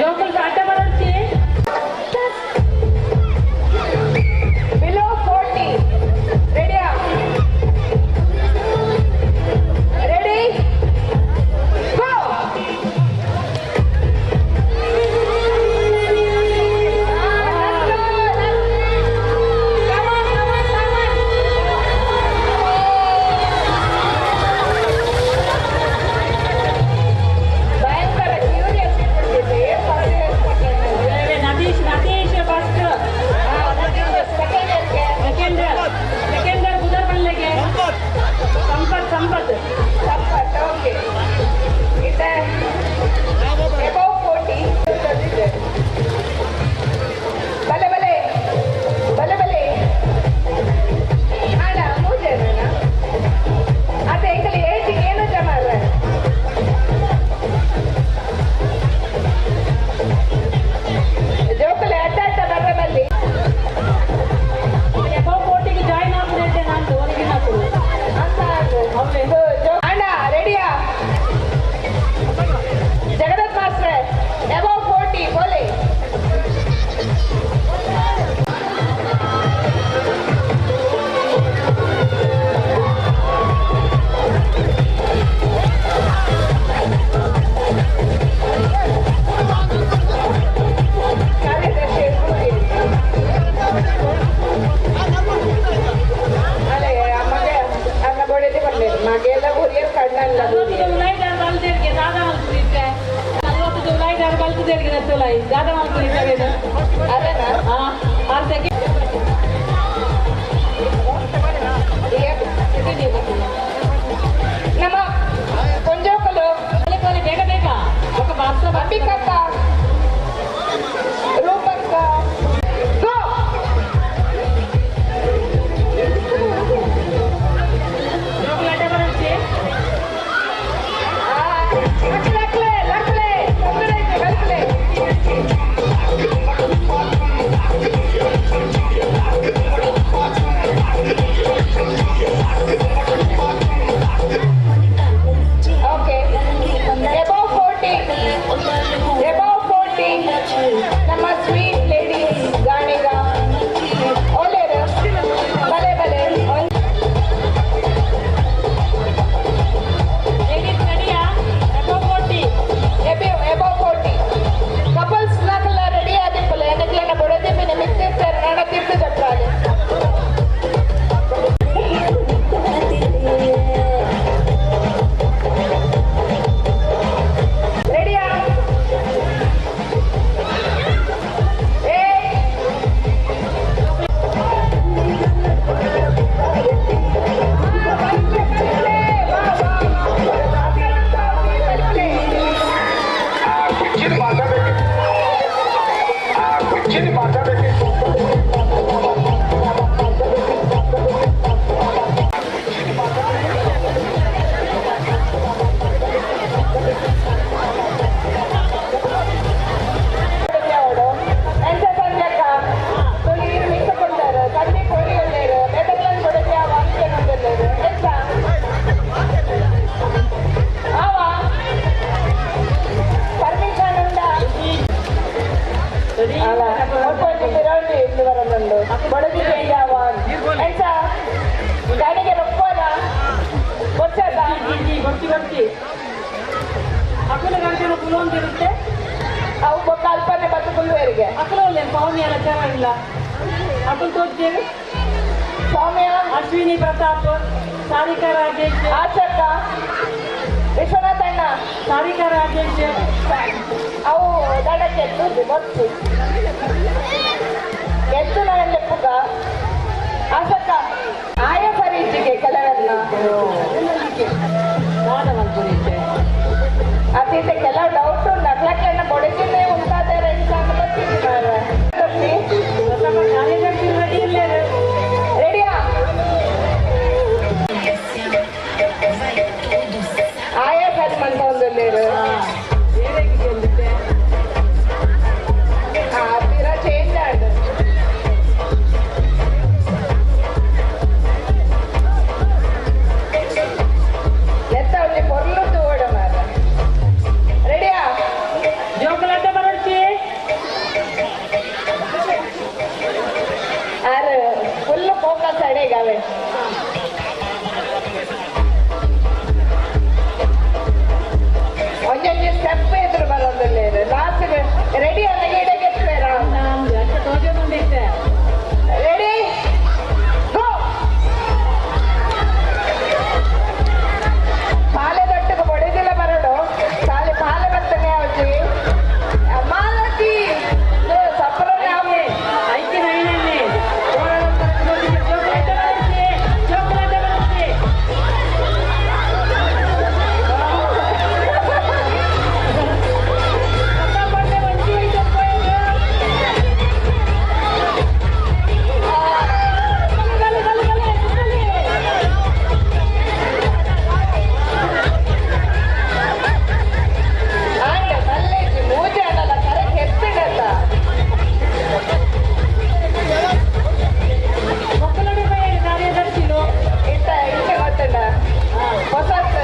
ಜೋಕುಲ್ ಆಟ ಬರೋಡ್ಚಿ. Below 40. ರೆಡಿಯಾ? Ready, go. ಭಯಂಕರ ಕ್ಯೂರಿಯಸ್. ನದೀಶ್, ನದೀಶ್ ಫಸ್ಟ್. ಸೆಕೆಂಡ್, ಸೆಕೆಂಡ್ ಬುಧರ್ ಪಲ್ಲೆಗೆ ಸಂಪತ್, ಸಂಪತ್. ಸಂಪತ್, ಓಕೆ. ಇದೆ ಎಬೌವ್ 40 ಇದೆ. ಬಲೆ ಬಲೆ ಬಲೆ ಬಲೆ ಅಣ್ಣ ಮೂಜೇನ ಅದೇ ಎಂಕಲ್ ಏಜ್ ಏನು ಜಮಾರ. ಜೋಕುಲೆ ಅಡ್ಡ ಅಡ್ಡ ಬರ್ರ ಬಲ್ಲಿ. ಎಬೌವ್ 40ಗೆ ಜಾಯಿನ್ ಆಗುದಂತೆ ನಾನು ಹೊರಗಿನ. ಅಣ್ಣ ರೆಡಿಯಾ? ಜಗದತ್ ಮಾಸ್ಟ್ರೆ, ಎಬೌವ್ 40 ಬೋಲೆ. ಕಾರ್ಯದರ್ಶಿ ಅಲ್ಲ ಮಗ ಅನ್ನ ಬೋಡೆದಿ ಬಂದಿದ್ದು ಮಗೆಲ್ಲ ಹುರಿಯರ್ ಕಣ್ಣಲ್ಲ. ನಲ್ವತ್ತು ಉಲಾಯಿದಾರ ಬಲ್ದೇರ್ಗೆ ದಾದ ಮಲ್ಪುದಿತ್ತೆ. 40 ಉಲಾಯಿದಾರ ಬಲ್ತದೇರ್ಗೆ ನತ್ತುಲಾಯಿ ದಾದ ಮಲ್ಪುದಿತ್ತೆ. ಅದನ್ನ ಹಾ ಅರ್ಧಕ್ಕೆ. ನಮ್ಮ ಕೊಂಜೋಕಲು ಬೇಗ ಬೇಗ ఒక ಬಾಕ್ಸ್. ಅಂಬಿಕಕ್ಕ, ರೂಪಕ್ಕ, ಗೋ. ಜೋಕುಲಾಟ ಬರೋಡ್ಚಿ. ಲಕ್ಲೆ ಲಕ್ಲೆ ತೊಂದರೆ ಐತೆ, ಕಲ್ಕ್ಲೆ. ಕುಲೊಂದಿರುತ್ತೆ ಅವು ಬೊಕ್ಕ ಅಲ್ಪನೆ ಬತ್ತು ಕುಲ್ಲುವರಿಗೆ ಅಕಲೋಲೆ ಪೌನ್ಯ ಎಲ್ಲ ಚೆನ್ನಾಗಿಲ್ಲ ಅಕಲ್ ತೋಜ್ಜೇರು ಸೌಮ್ಯ ಅಶ್ವಿನಿ ಪ್ರತಾಪ್ ಸಾರಿಕಾ ರಾಜೇಶ್ ಆಶಕ್ಕ ವಿಶ್ವನಾಥ್ ಅಣ್ಣ ಸಾರಿಕಾ ರಾಜೇಶ್ ಅವು ದಡಕ್ಕೆ ಎತ್ತುದು ಗೊತ್ತು ಎತ್ತು ನಾನು ಲೆಪ್ಪುಗ ಆಶಕ್ಕ ಆಯ ಪರಿಚಿಗೆ ಕೆಲವೆಲ್ಲ ಅತೀತ ಕೆಲವು ಡೌಟ್ ಉಂಟು ಅಕ್ಲಕ್ಲೆನ ಬೊಡಚಿನೇ ಉಂಟಾದರೆ ರೆಡಿಯಾ ಆಯಾ ಸರಿ ಮಂತ ತೀರಾ ಚೇಂಜ್ ಆಯ್ತು ಎತ್ತ ಒಂಜಿ ಪೊರ್ಲು ತೂವೊಡು ಮಾರ್ರೆ ರೆಡಿಯಾ ಜೋಕುಲಡ್ಡ ಬರೊಡ್ಚಿ ಆರ್ ಫುಲ್ ಫೋಕಸ್ ಅಡೆಗಾವೆ ಒಂಜೊಂಜಿ ಸ್ಟೆಪ್ ಎದುರು ಬರೋದಿಲ್ಲ ಲಾಸ್ಟ್ ರೆಡಿ ಅಲ್ಲ ಈಡೆಗೆ ರೆಡಿ ಗೋ ಪಾಲೆ ದೊಟ್ಟకు ಬಡಿದಿಲ್ಲ ಬರೋಡು ಸಾಲೆ ಪಾಲೆ ಬರ್ತನೆ ಅವಜಿ ಮಾಲತಿ ಸಪ್ಪಲನೆ ಐಕೆ ನೈನನ್ನೇ ಆಂಡ ಮಲ್ಲೇಜಿ ಮೂಜೆ ಅಲ್ಲ ಕರೆಕ್ಟ್ ಎತ್ತಿಡಲ್ಲ ಮಕ್ಕಳೊಡೆ ಕಾರ್ಯದರ್ಶಿಲು ಇಂತ ಇಂಚ ಗೊತ್ತುಂಡ ಹೊಸತ್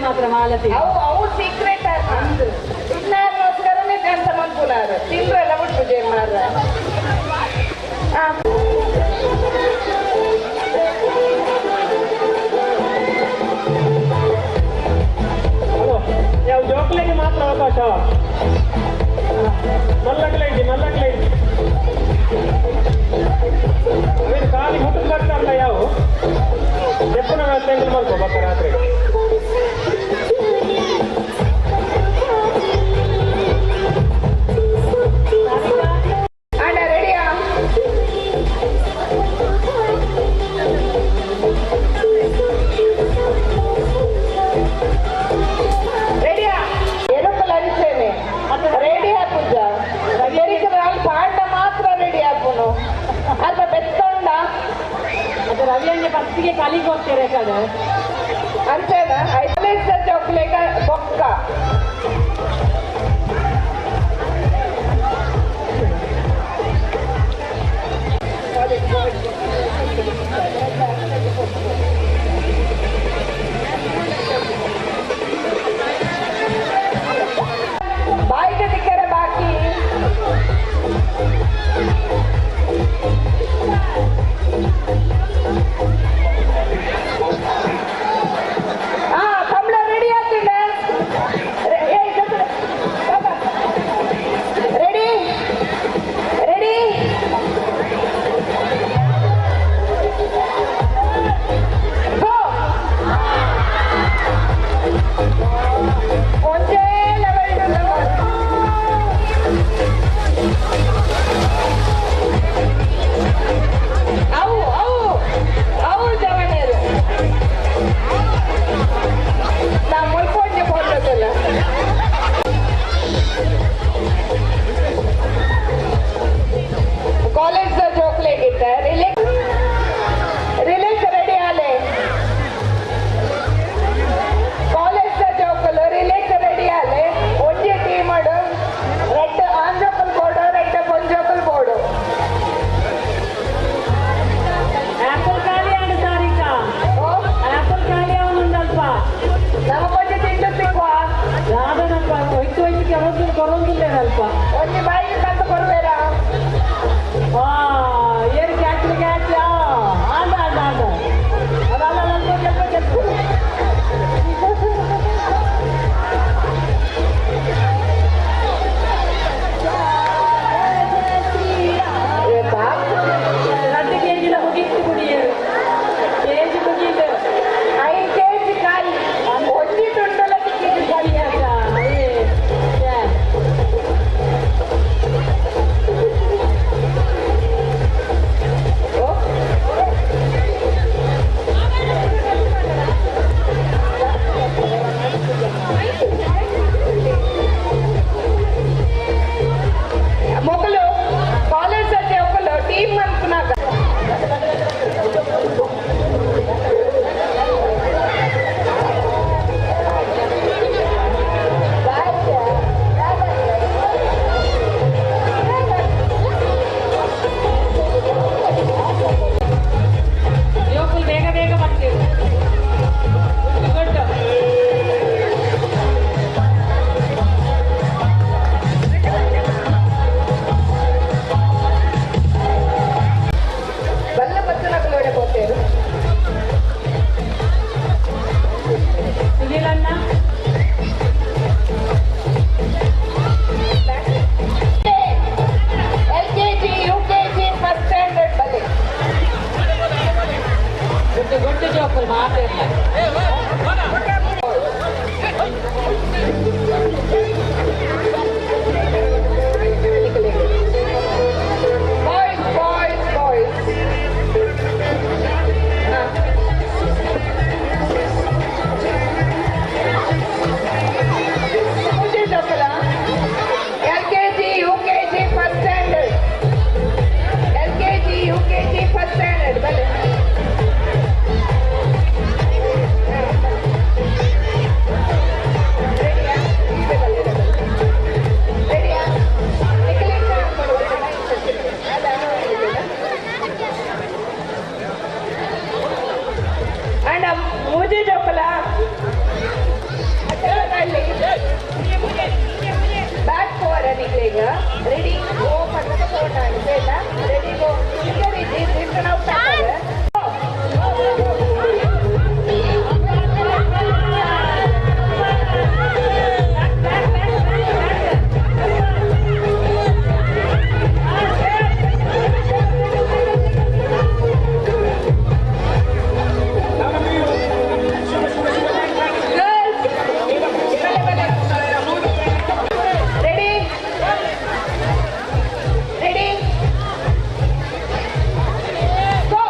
ಮಾತ್ರ ಮಾಲತಿ ಅವು ಅವು ಸೀಕ್ರೆಟ್ ಅಂದು ತಿನ್ನಾರೋಸ್ಕರನೇ ಡ್ಯಾನ್ಸ್ ಮನ್ಪುನಾರು ತಿಂದ್ರೆಲ್ಲ ಬಿಟ್ಟು ಪೂಜೆ ಮಾರ ಯಾವ ಜೋಕ್ಲೆಗೆ ಮಾತ್ರ ಅವಕಾಶ ಮಲ್ಲಕ್ಲೆ ಮಲ್ಲಕ್ಲೆ ಅವೇನು ಖಾಲಿ ಹುಟ್ಟದ ಬರ್ತಾರಲ್ಲ ಯಾವ ಎಪ್ಪನ ವ್ಯವಸ್ಥೆ ಮಾಡ್ಕೋ ಬಕ್ಕ ರಾತ್ರಿ ಅಣ್ಣ ರೆಡಿಯಾ ರೆಡಿಯಾ ಎರುಕುಲು ಅರಿಸೇನೆ ರೆಡಿ ಹಾಕುಜ ಎರಿಕುಲು ಪಾಂಡ ಮಾತ್ರ ರೆಡಿ ಹಾಕುನು ಅಲ್ಪ ಬೆತ್ತೊಂಡ ಅದು ರವಿ ಅಂಗೆ ಫಸ್ಟಿಗೆ ಕಲಿಗೆ ಹೋಗ್ತಾರೆ ಕಡೆ ಅಂಚೆನ ಐಸಲೇಟ್ ಚಾಕ್ಲೇಟ್ ಬೊಕ್ಕ ಬಾಯಿಗೆ ತಿಕ್ಕರೆ ಬಾಕಿ ಹಾ ಕಮಲ ರೆಡಿ ಆಗ್ತಿಲ್ಲ ಜೋಕುಲು ಮಾತೆರ್ಲ. Boys, boys, boys. ಮೂಜಿ ಜೋಕುಲ. LKG, UKG, first standard. LKG, UKG, first standard. ಬಲೆ. ರೆಡಿಯಾ? ಅಂಡ ಮೂಜಿ ಜೋಕುಲ. ಬ್ಯಾಕ್ ಫೋರ್ ನಿಕ್ಲೆಗ್ ರೆಡಿ ಗೋ ಪಕ್ಕ ಫೋನ್ ಆಯ್ತಾ? ರೆಡಿ ಗೋ. ಔಟ್ ಆಗ್ತದೆ. Ready? Ready? Go!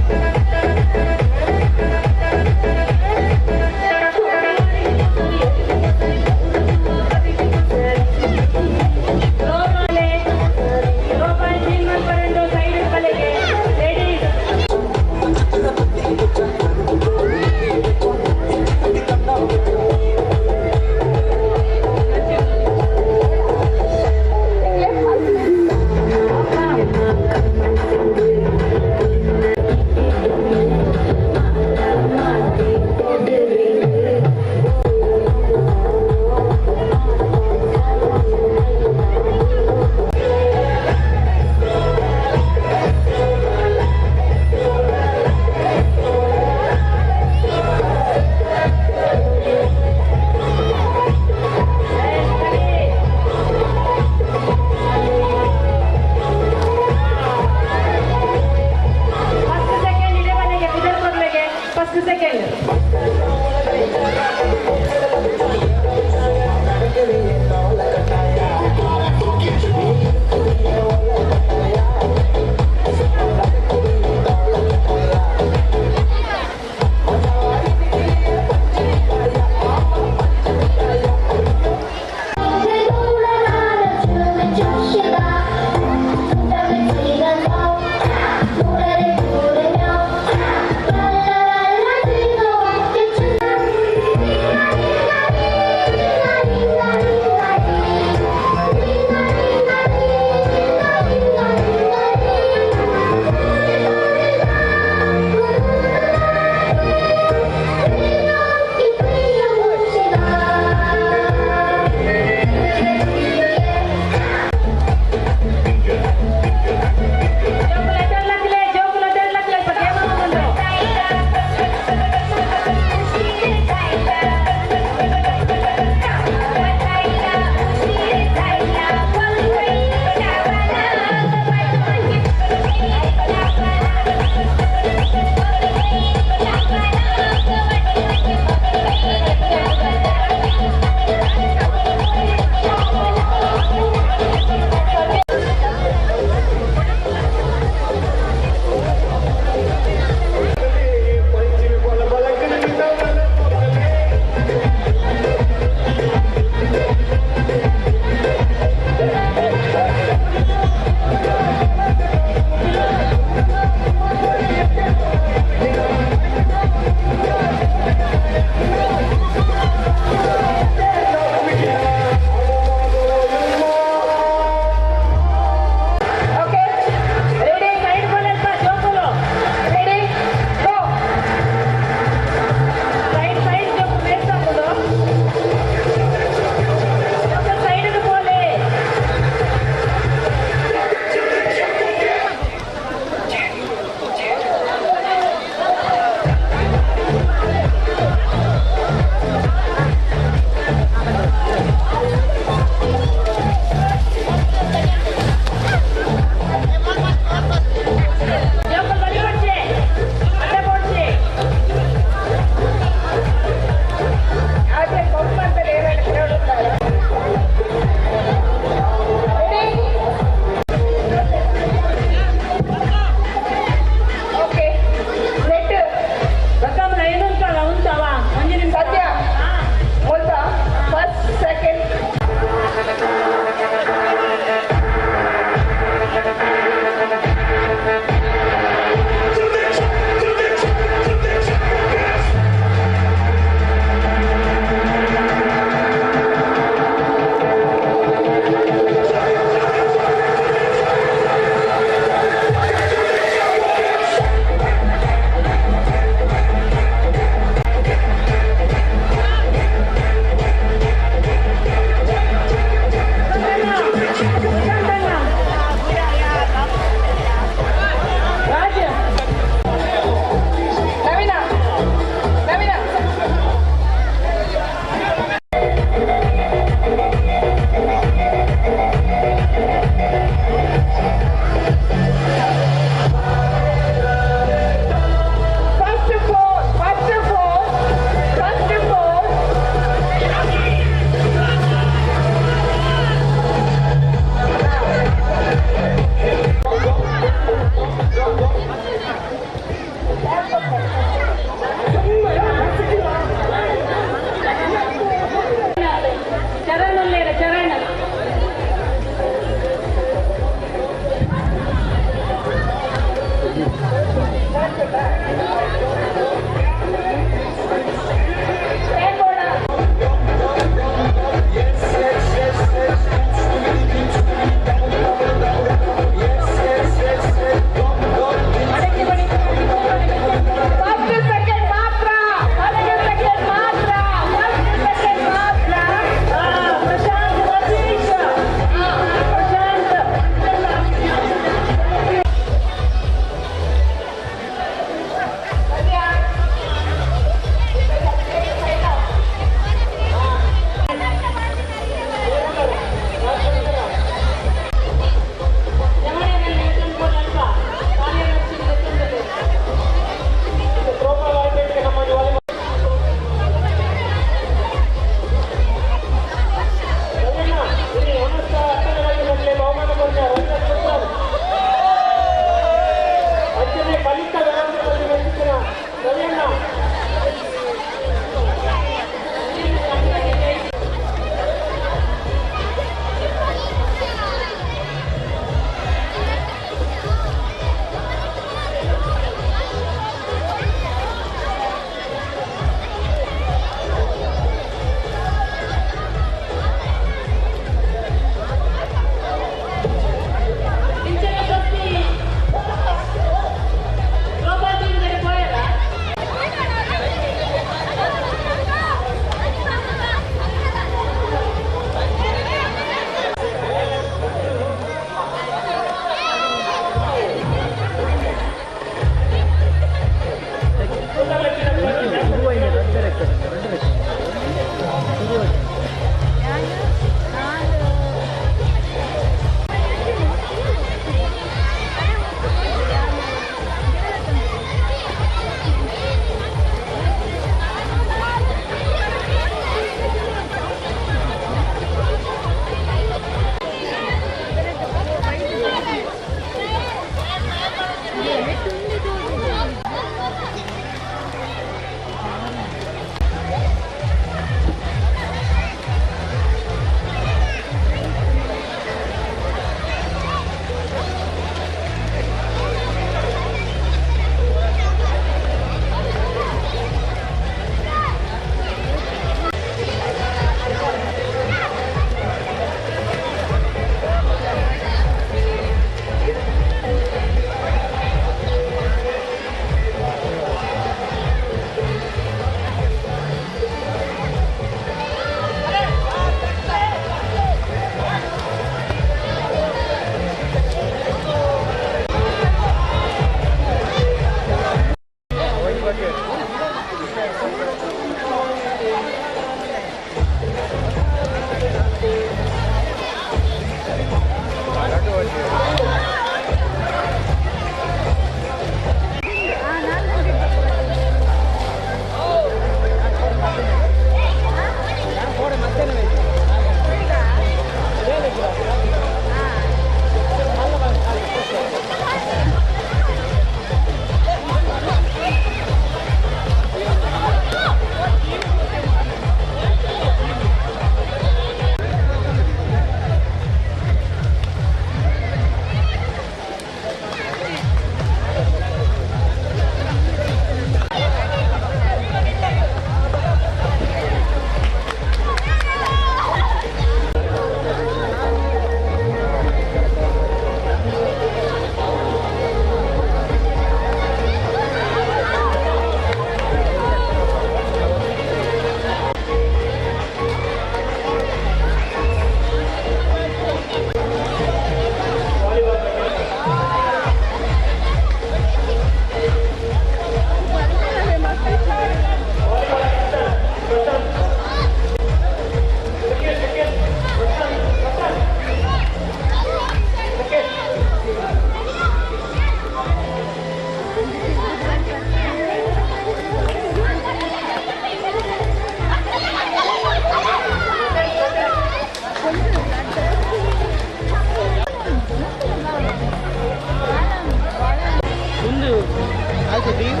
ಆಯ್ತು ದೈವ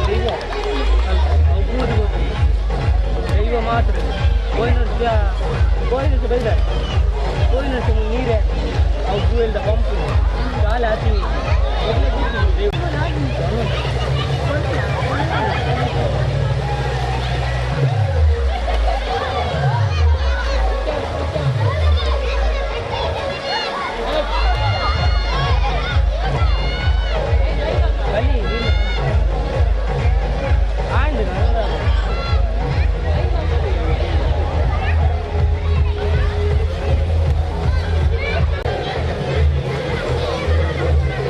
ದೈವ ಅವು ಬೂದು ದೈವ ಮಾತ್ರ ಕೋಯಿನ ಕೋಯಿನ ಬೈದಾರೆ ಕೋಯಿನ ನೀರೇ ಅವು ಬೂಲ್ದ ಪಂಪ್ ಕಾಲ ಹಾಕಿ Thank you.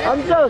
ಅಂಚು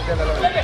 Thank you.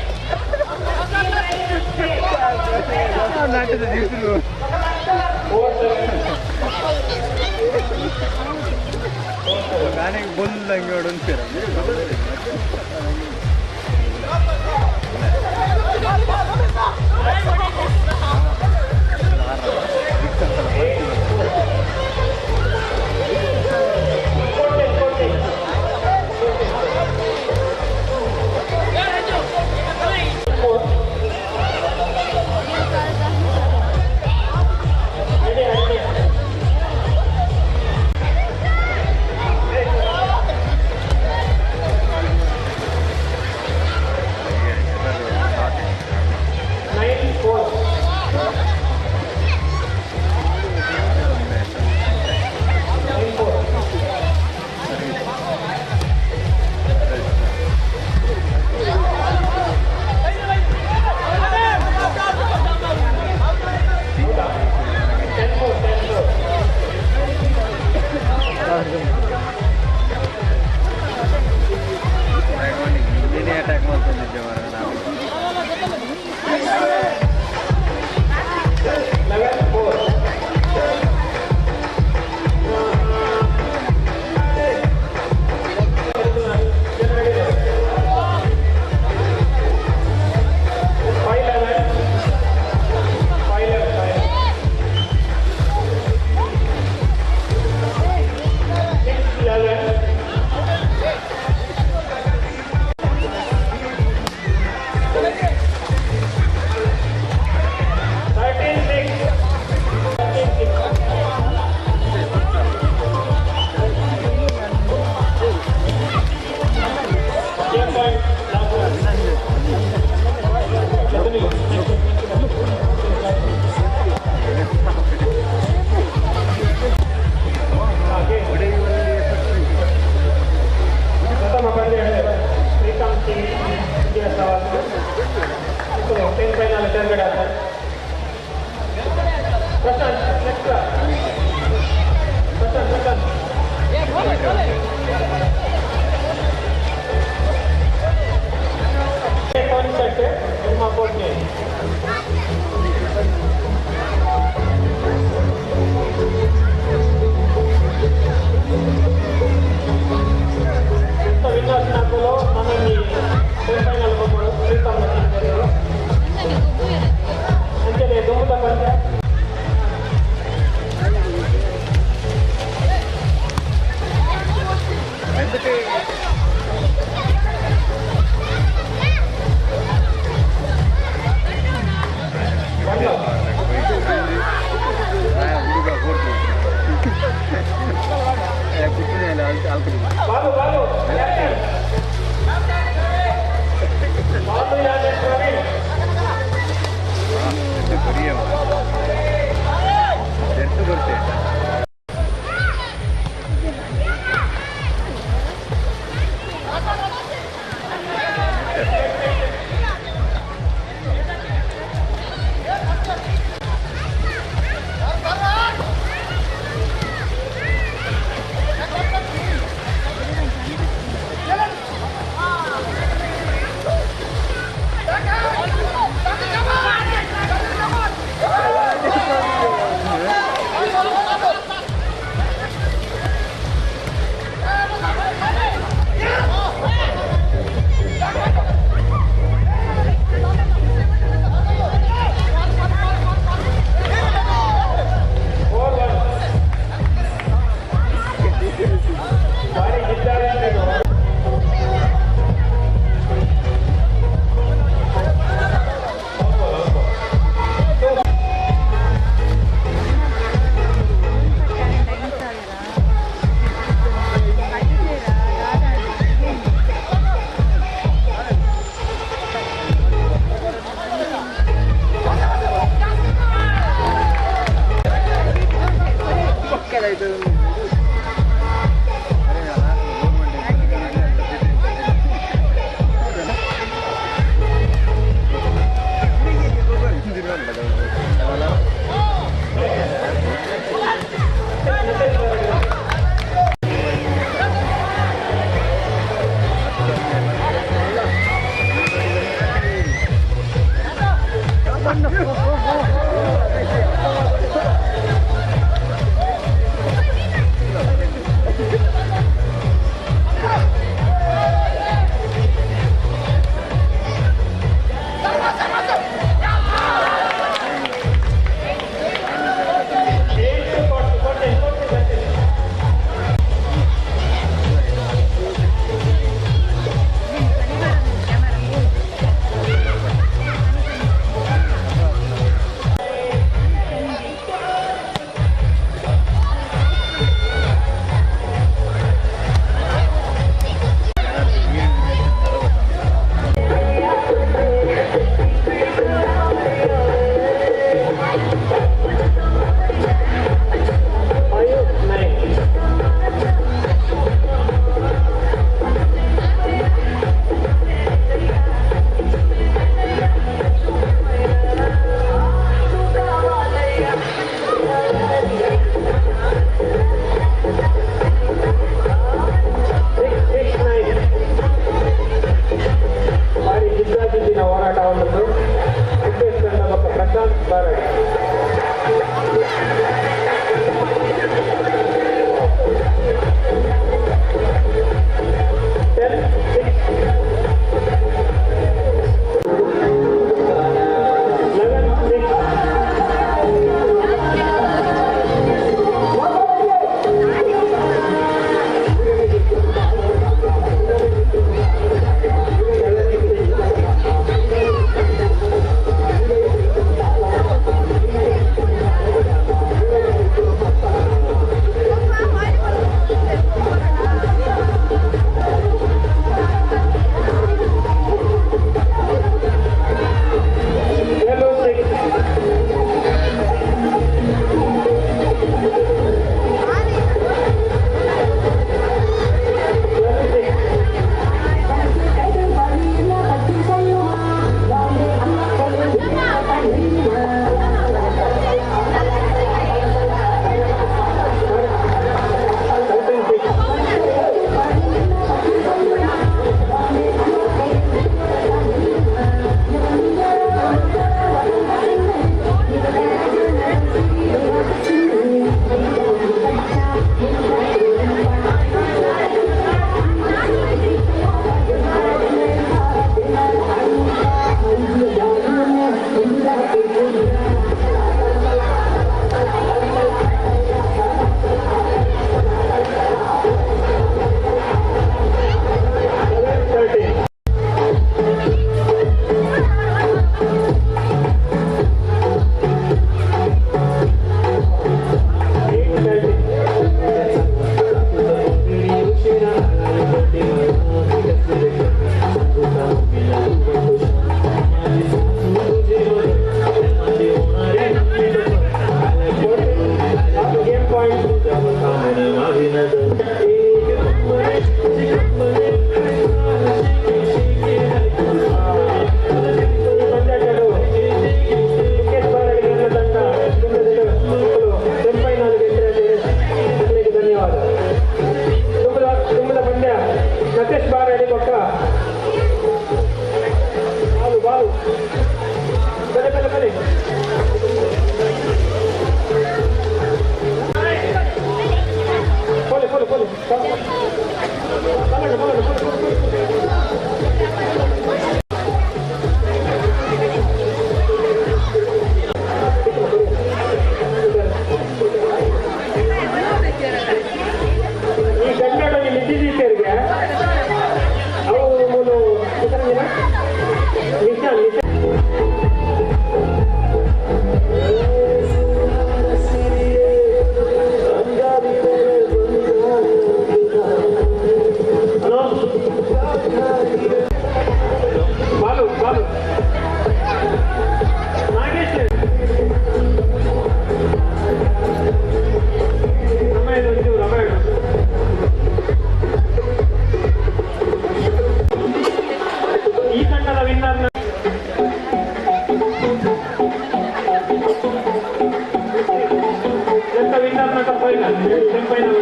ಎಂತ ವಿನ್ನರ್ ನಟ ಫೈನಲ್ ಸೆಮಿಫೈನಲ್.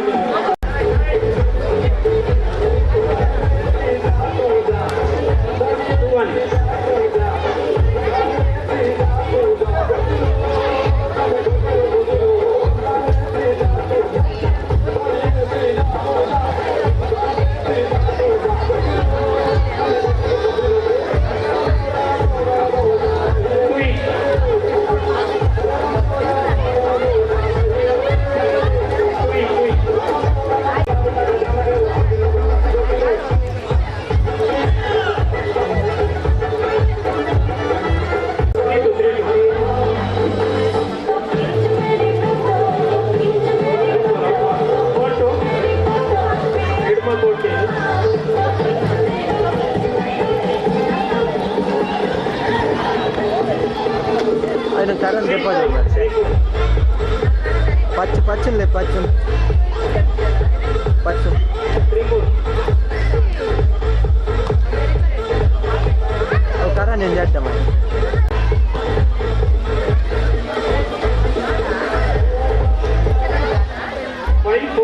2-1. ಪಚ್ಚು ಪಚ್ಚುಲೇ ಪಚ್ಚು ಪಚ್ಚು ಕರ నేను చేద్దామా. 5.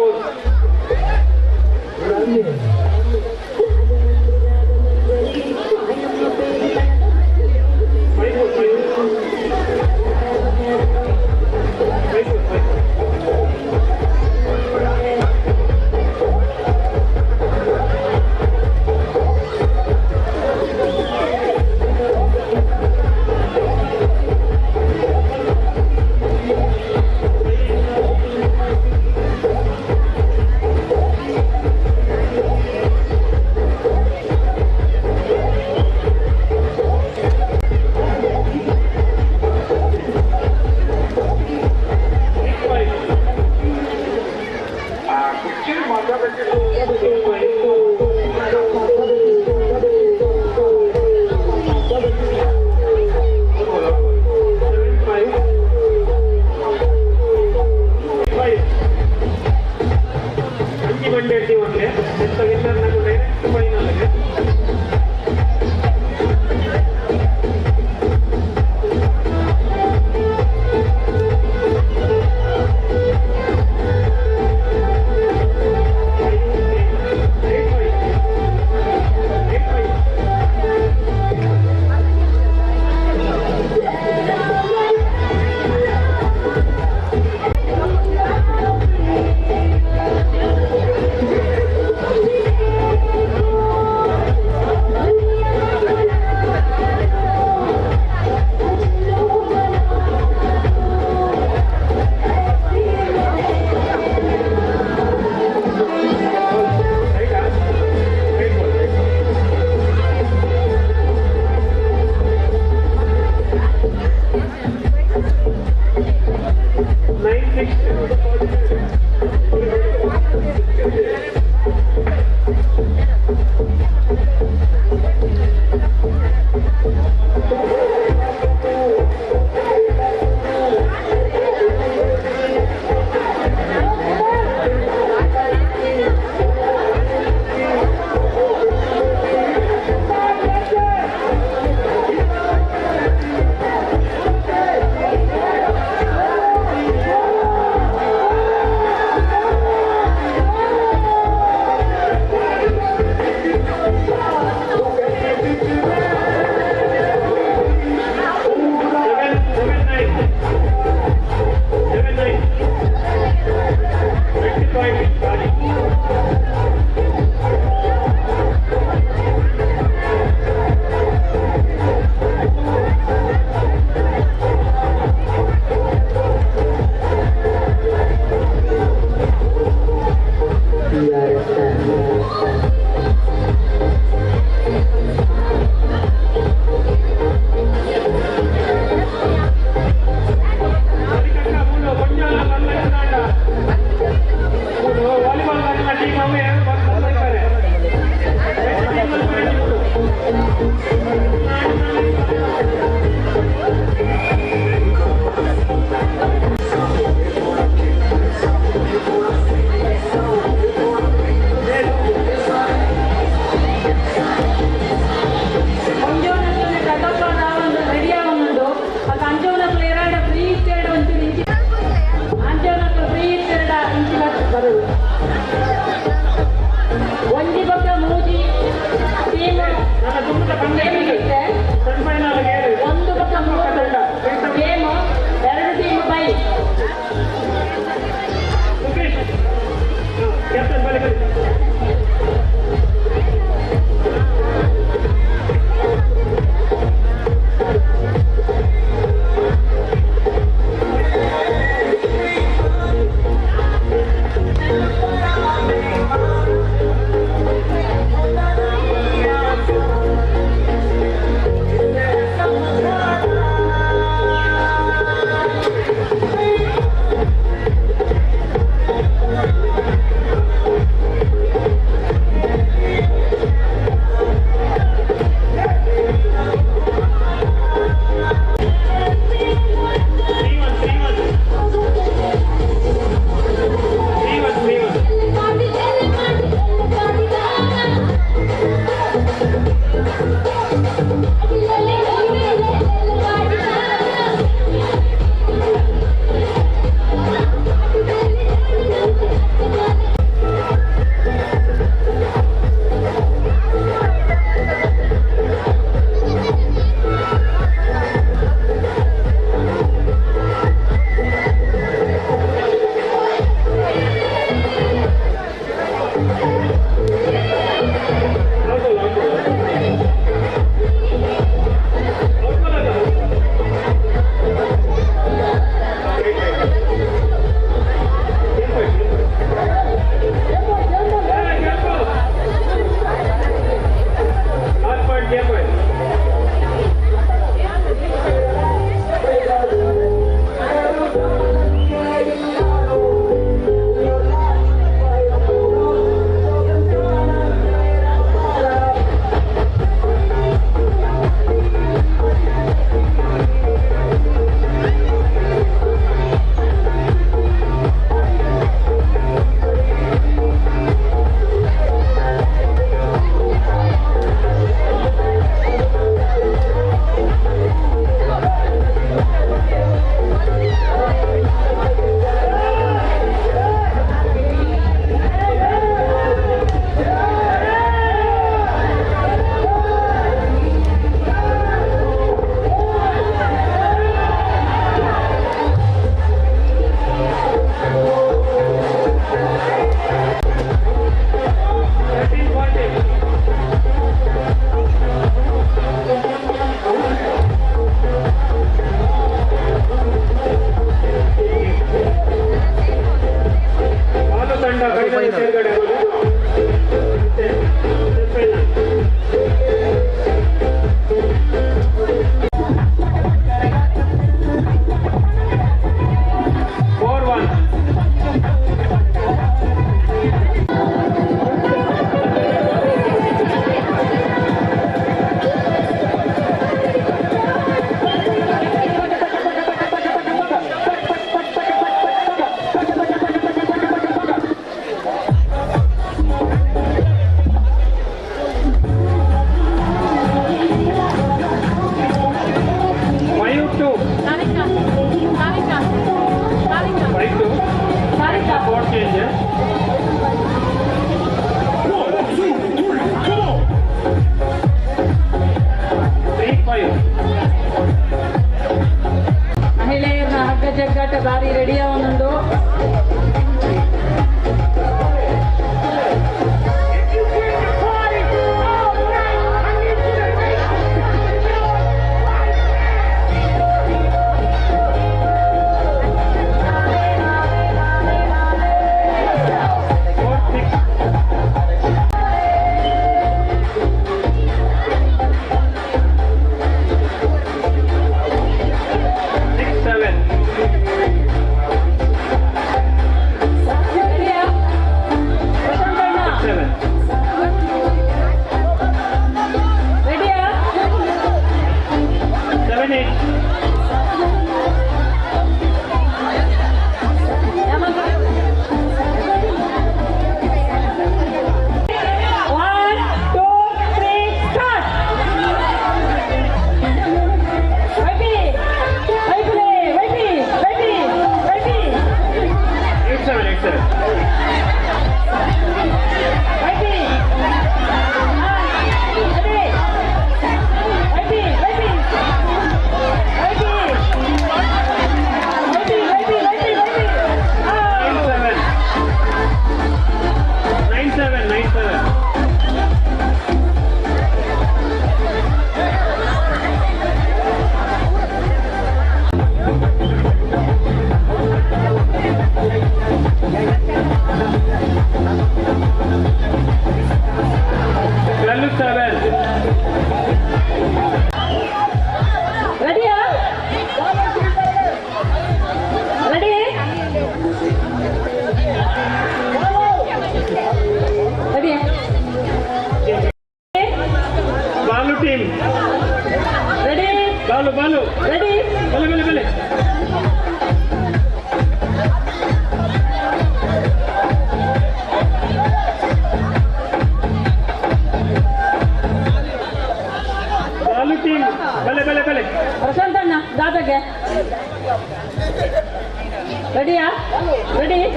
Ready?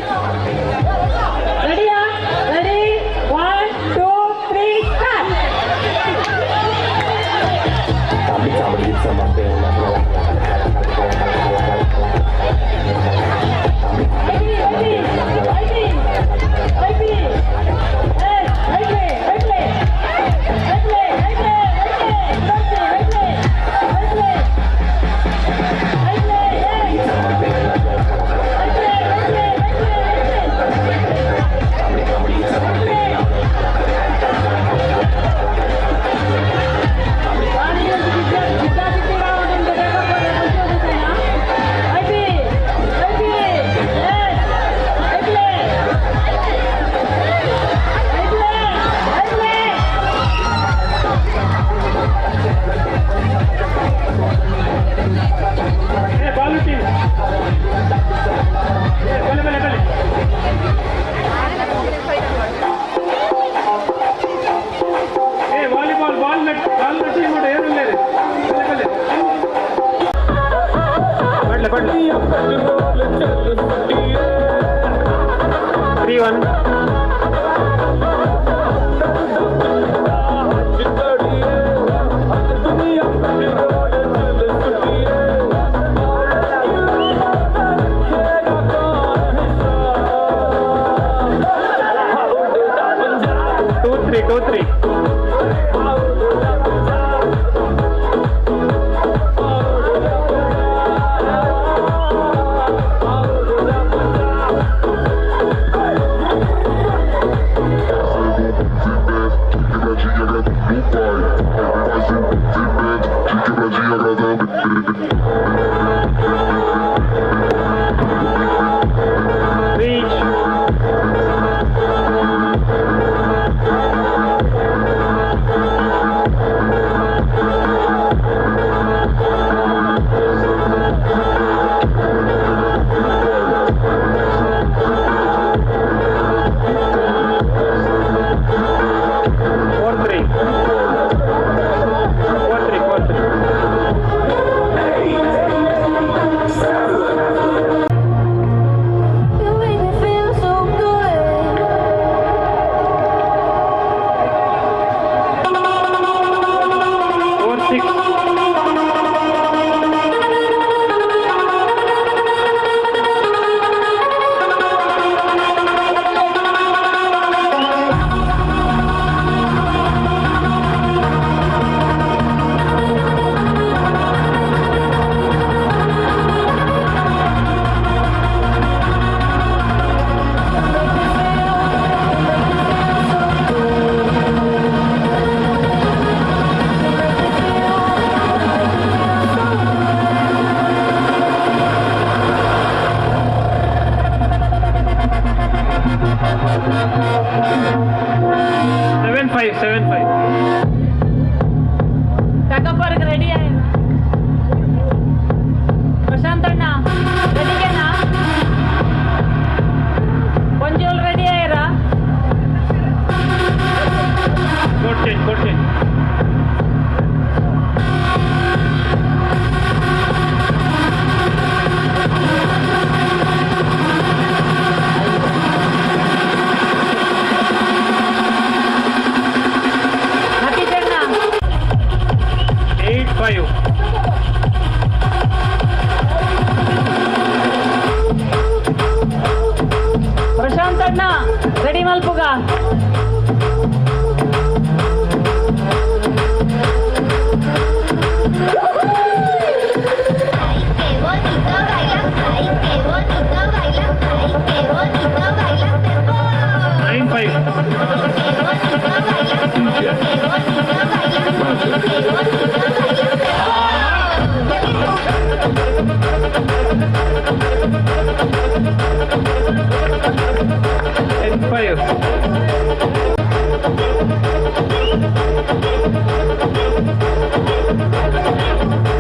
Ready? Ready? 1, 2, 3, start!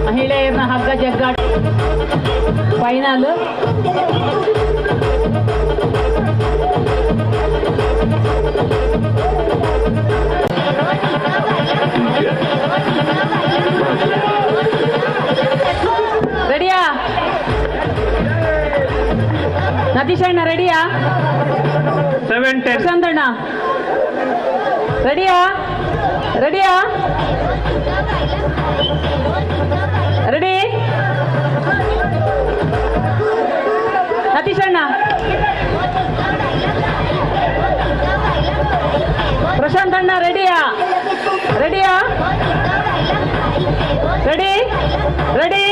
ಮಹಿಳೆಯರ ಹಗ್ಗ ಜಗ್ಗಾಟ ಫೈನಲ್. ರೆಡಿಯಾ ನತೀಶ್? ಅಣ್ಣ ರೆಡಿಯಾ? 7-10. ಪ್ರಶಾಂತ್ ಅಣ್ಣ ರೆಡಿಯಾ? ರೆಡಿಯಾ? ರೆಡಿ? ಸತೀಶ್ ಅಣ್ಣ, ಪ್ರಶಾಂತ್ ಅಣ್ಣ ರೆಡಿಯಾ? ರೆಡಿಯಾ? Ready? Ready?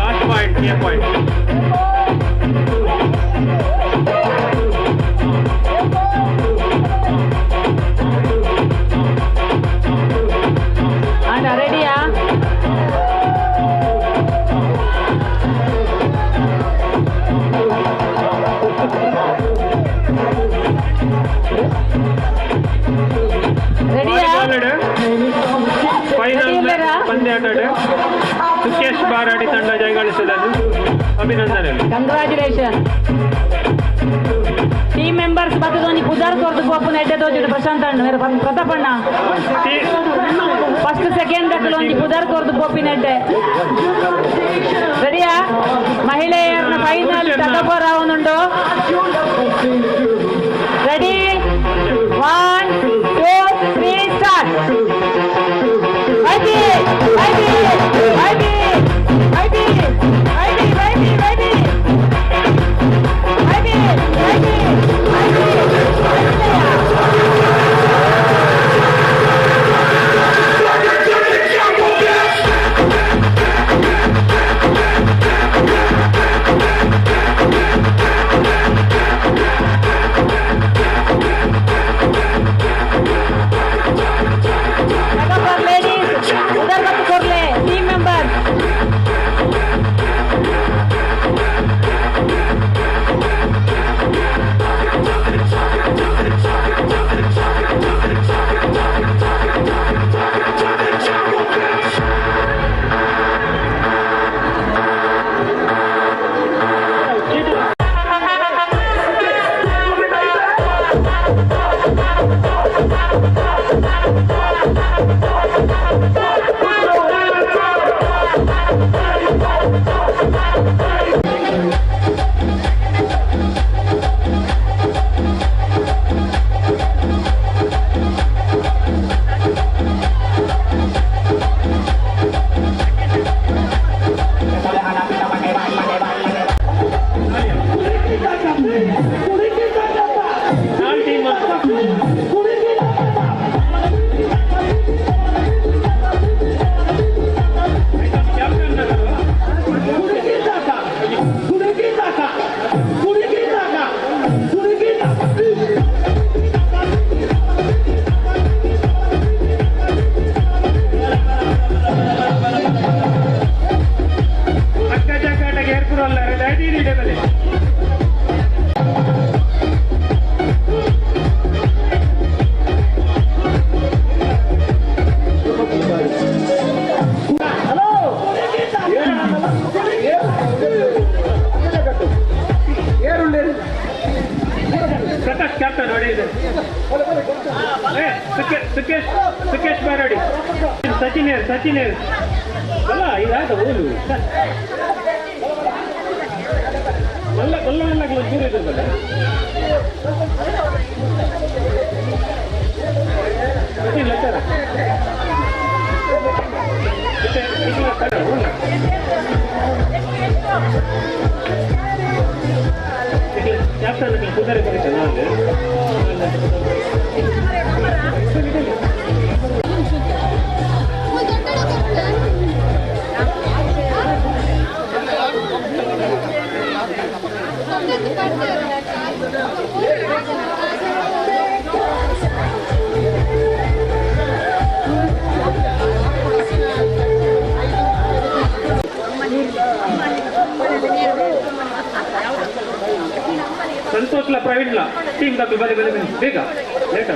Last point, A point. ಅಣ್ಣ ರೆಡಿಯಾ? ರೆಡಿಯಾ? ಫೈನಲ್ ಪಂದ್ಯಾಟ ಸುಖೇಶ್ ಬಾರಾಡಿ ತಂಡ ಜಯಗಳಿಸಿದನು. ಅಭಿನಂದನೆ. ಕಂಗ್ರಾಚುಲೇಷನ್ ಟೀಮ್ ಮೆಂಬರ್ಸ್ ಬತ್ತದೊಂಜಿ ಪುದಾರ್ ಕೊರ್ದು ಪೋಪುನ ಎಡ್ಡೆ ತೋಜಿಡು ಪ್ರಶಾಂತ್ ಅಣ್ಣ ಪ್ರತಾಪ್ ಅಣ್ಣ ಫಸ್ಟ್ ಸೆಕೆಂಡ್ ದಕ್ಕಲು ಒಂಜಿ ಪುದಾರ್ ಕೊರ್ದು ಪೋಪಿನ ಎಡ್ಡೆ. ರೆಡಿಯಾ? ಮಹಿಳೆಯರನ್ನ ಫೈನಲ್ ತಗಪೋರ ಉಂಟು. ರೆಡಿ? 1 2 3 ಸ್ಟಾರ್ಟ್. ಐಬಿ ಐಬಿ ಐಬಿ ಐಬಿ ಐಬಿ ಐಬಿ ಐಬಿ ಐಬಿ ಐಬಿ ಐಬಿ. ಲೇಡೀಸ್ ಉದರ್ ಬತ್ತು ಕೊರ್ಲೆ ಟೀಮ್ ಮೆಂಬರ್. ಪ್ರಕಾಶ್ ಕ್ಯಾಪ್ಟನ್ ಹೊಡೆಯಿದೆ. ಸುಖೇಶ್ ಸುಖೇಶ್ ಬಾರಾಡಿ, ಸಚಿನ್ ಏರ್, ಸಚಿನ್ ಏರ್ ಅಲ್ಲ ಇದಾದ ಓಲು ಮಲ್ಲ ಮಲ್ಲ ಮಲ್ಲ ಒಂಚೂರು ಇದ್ರಲ್ಲ. ಸಚಿನ್ ಲಚ್ಚಾರ ಕ್ಯಾಪ್ಟನ್ ಕುದರೆ ಚೆನ್ನಾಗಿ. Thank you. ಸಂತೋಷ್ಲ ಪ್ರವೀಣ್ಲ ಟೀಮ್ ತಪ್ಪಿ ಬಲೆ ಬಲೆ ಬಲೆ ಬೇಗ ಲೇಟ್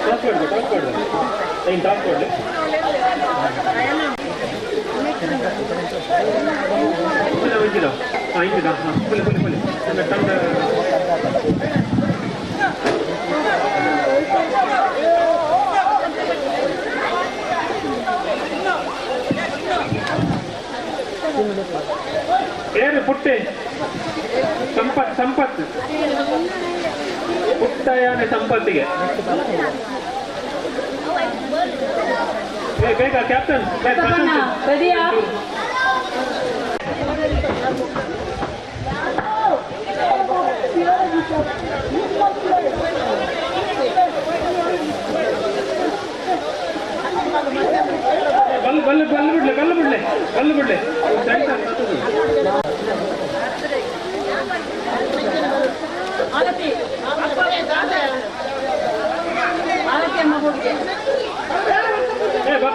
ಟಾಸ್ ಕೊಡ್ಬೇಕು ಟಾಸ್ ಕೊಡ್ಬೇಕು ಏನು ಟಾಸ್ ಕೊಡ್ಲಿ ಇಂಚಿದ ಹಾಂ ಇಂಚಿದ ಹಾಂ ಫುಲ್ ಫುಲ್ ಫುಲ್ ತಂಡ ಏನು ಪುಟ್ಟೆ ಸಂಪತ್ ಸಂಪತ್ ಪುಟ್ಟಯಾನೆ ಸಂಪತ್ತಿಗೆ ಬೇಗ ಕ್ಯಾಪ್ಟನ್ ರೆಡಿಯಾ ಬಲ್ಲು ಬಲ್ಲು ಬಲ್ಲು ಬಿಡ್ಲೆ ಬಲ್ಲು ಬಿಡ್ಲೆ ಬಲ್ಲು ಬಿಡ್ಲೆ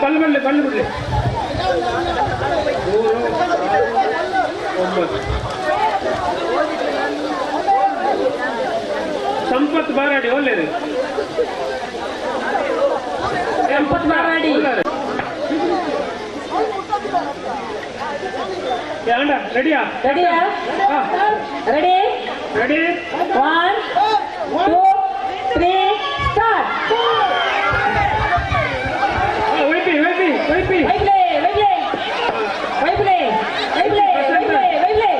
ಬಲ್ಲು ಬಿಡ್ಲೆ ಬಲ್ಲು ಬಿಡ್ಲೆ 3 9 ಸಂಪತ್ ಬಾರಾಡಿ ಒಳ್ಳೇದು ಸಂಪತ್ ಬಾರಾಡಿ ರೆಡಿಯಾ ರೆಡಿಯಾ ರೆಡಿ ರೆಡಿ 1 2 3 ಸ್ಟಾರ್ಟ್. ವೈಪಿ ವೈಪಿ ವೈಪಿ ವೈಪ್ಲೆ ವೈಪ್ಲೆ ವೈಪ್ಲೆ ವೈಪ್ಲೆ ವೈಪ್ಲೆ ವೈಪ್ಲೆ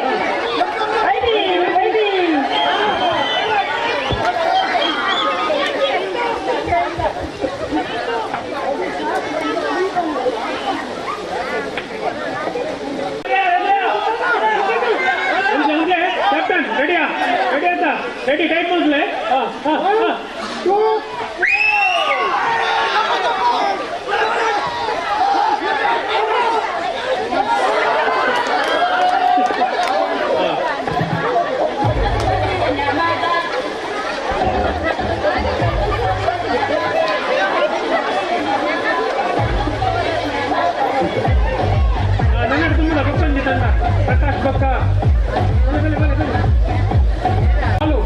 ವೈಪಿ ವೈಪಿ. ಕ್ಯಾಪ್ಟನ್ ರೆಡಿಯಾ ರೆಡಿ ಅಂತ ರೆಡಿ ಟೈಮ್ ಮುಗಿಸ್ಲೆ ಹಾಂ ಹಾಂ ಹಾಂ ನನ್ನ ತುಂಬ ಬೊಕ್ಕಂಜಿ ತಂಡ ಪ್ರಕಾಶ್ ಬೊಕ್ಕ ಬಲೆ ಬಲೆ ಬಲೆ. ಹಲೋ.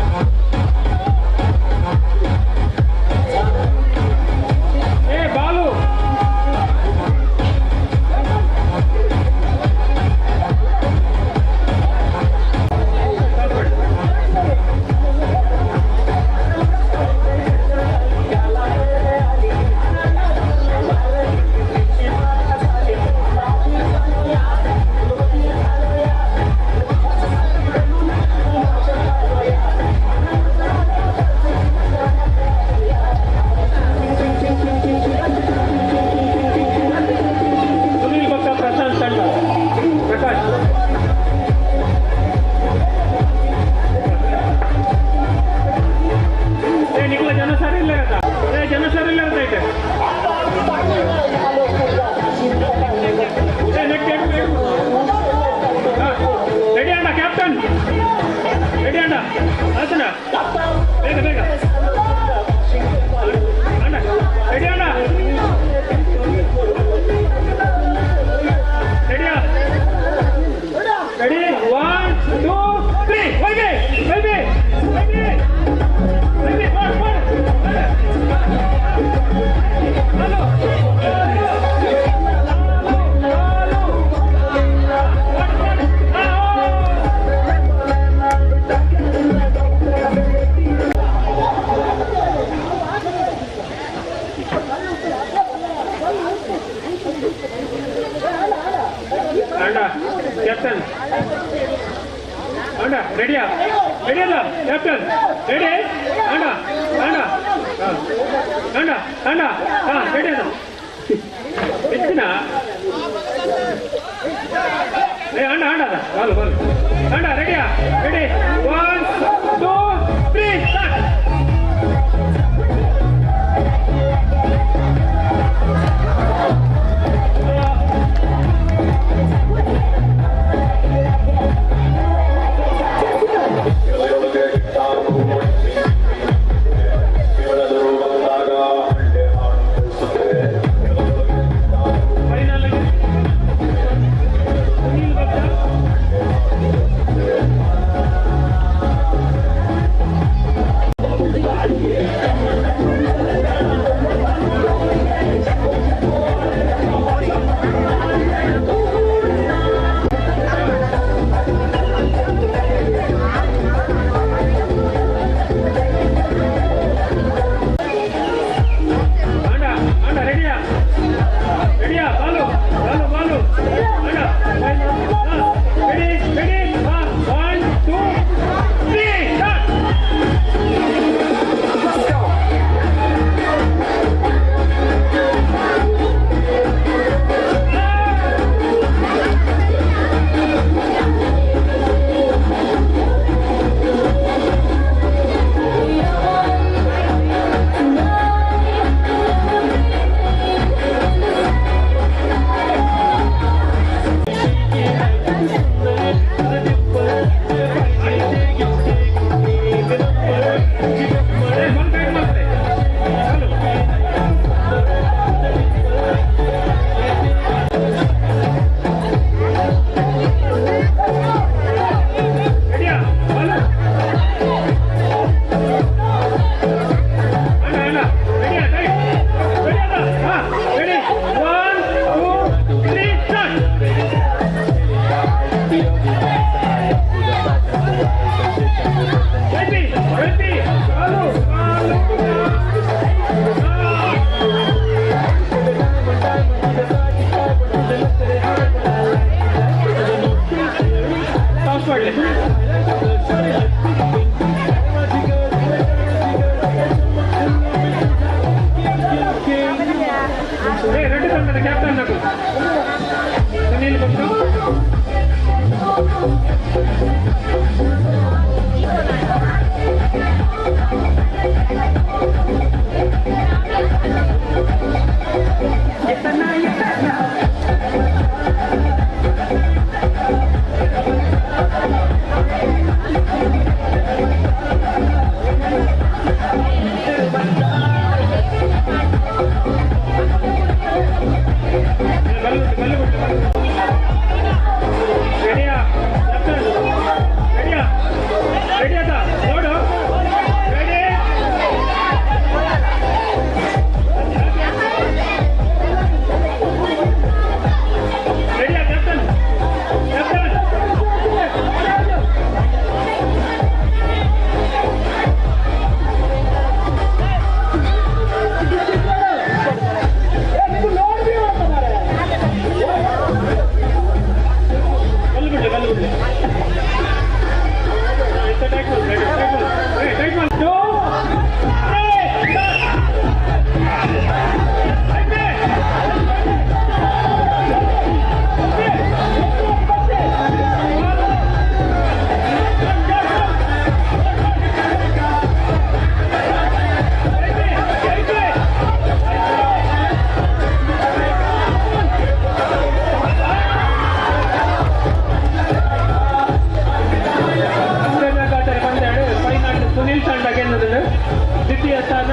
ದ್ವಿತೀಯ ಸ್ಥಾನ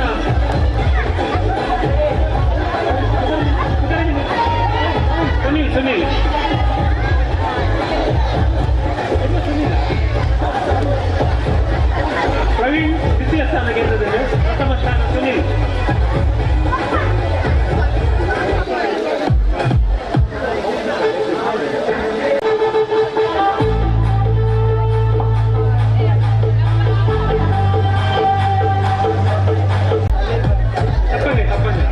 ಸುನೀಲ್ ಸುನೀಲ್ ಪ್ರವೀಣ್ ದ್ವಿತೀಯ ಸ್ಥಾನ ಗೆದ್ದಿದ್ದಾರೆ. ಪ್ರಥಮ ಸ್ಥಾನ ಸುನೀಲ್. ತಪ್ಪಂಗೆ ತಪ್ಪಂಗೆ.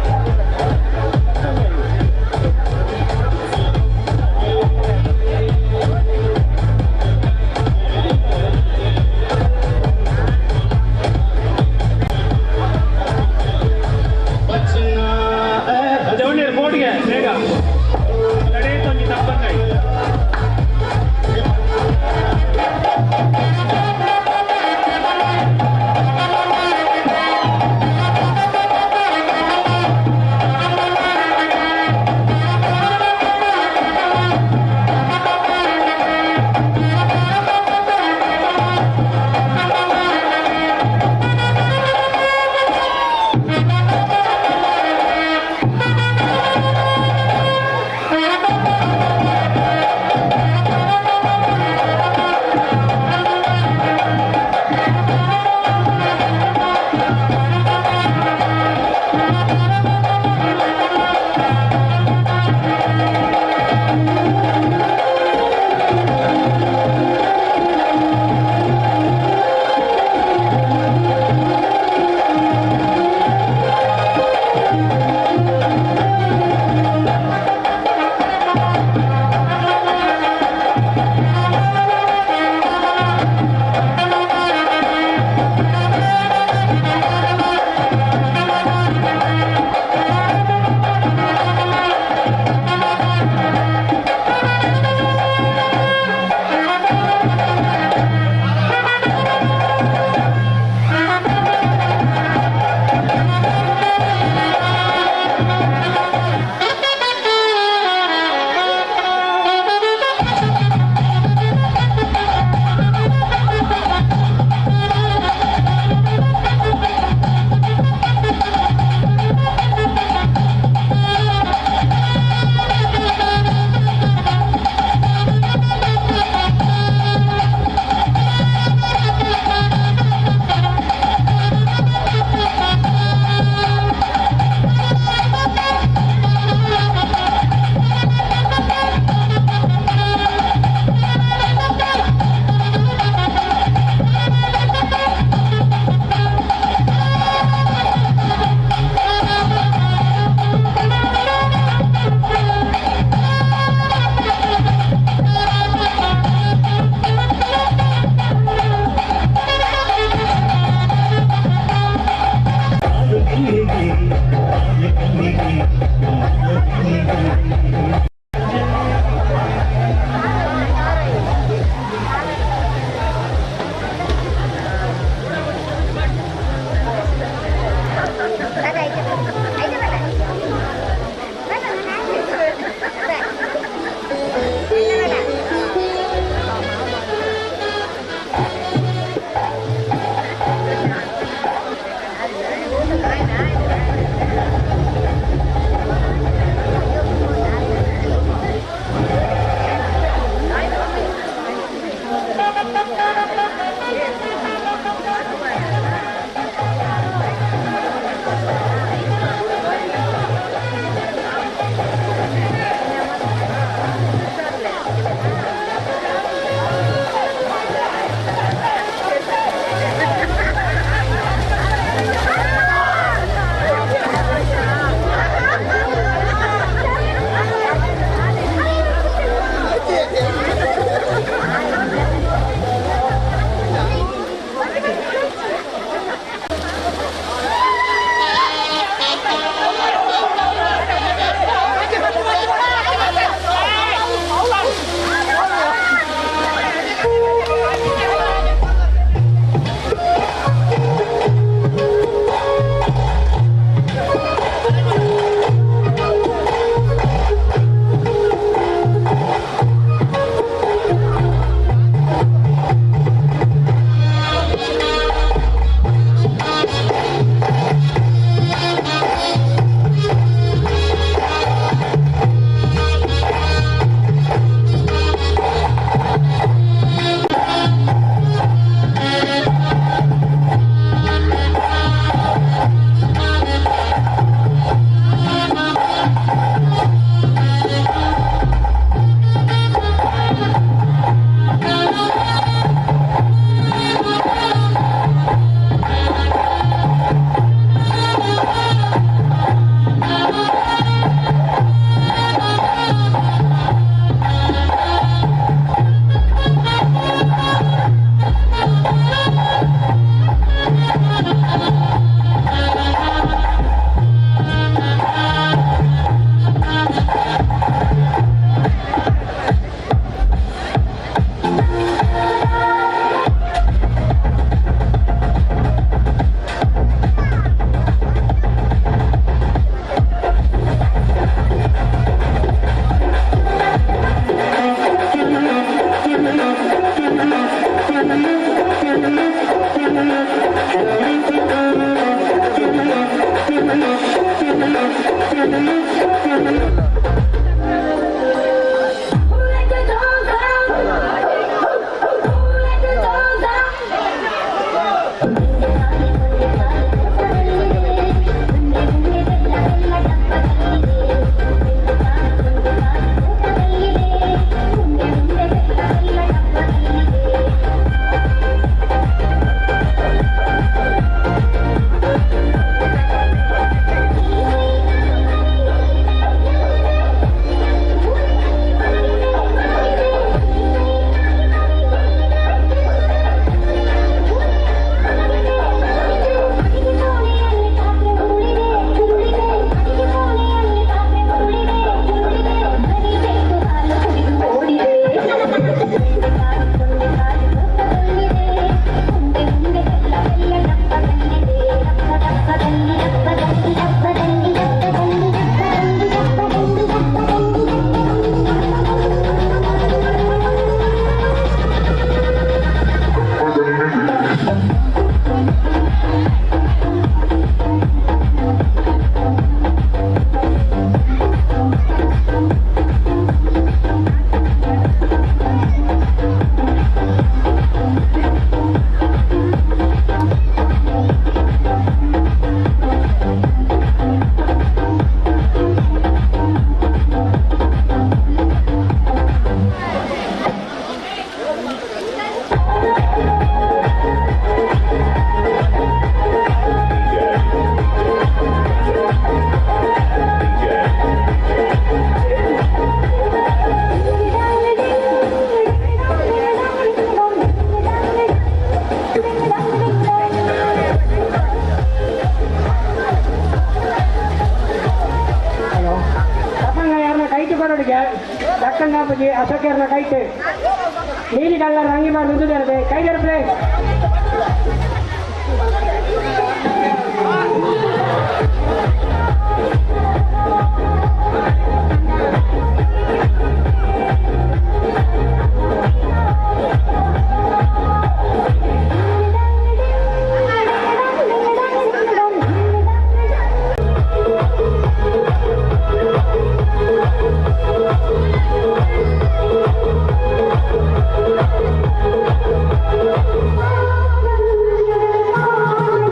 ಸಾಲಿಗೆ ದಕ್ಕಣ್ಣಾಪುಜಿ ಅಶೋಕರ್ನ ಕೈತೆ ನೀಲಿ ಕಲ್ಲರ್ ರಂಗಿ ಮಾಡಿ ನುಂದುದೇರದೆ ಕೈದರ ಪ್ಲೇ. Oh,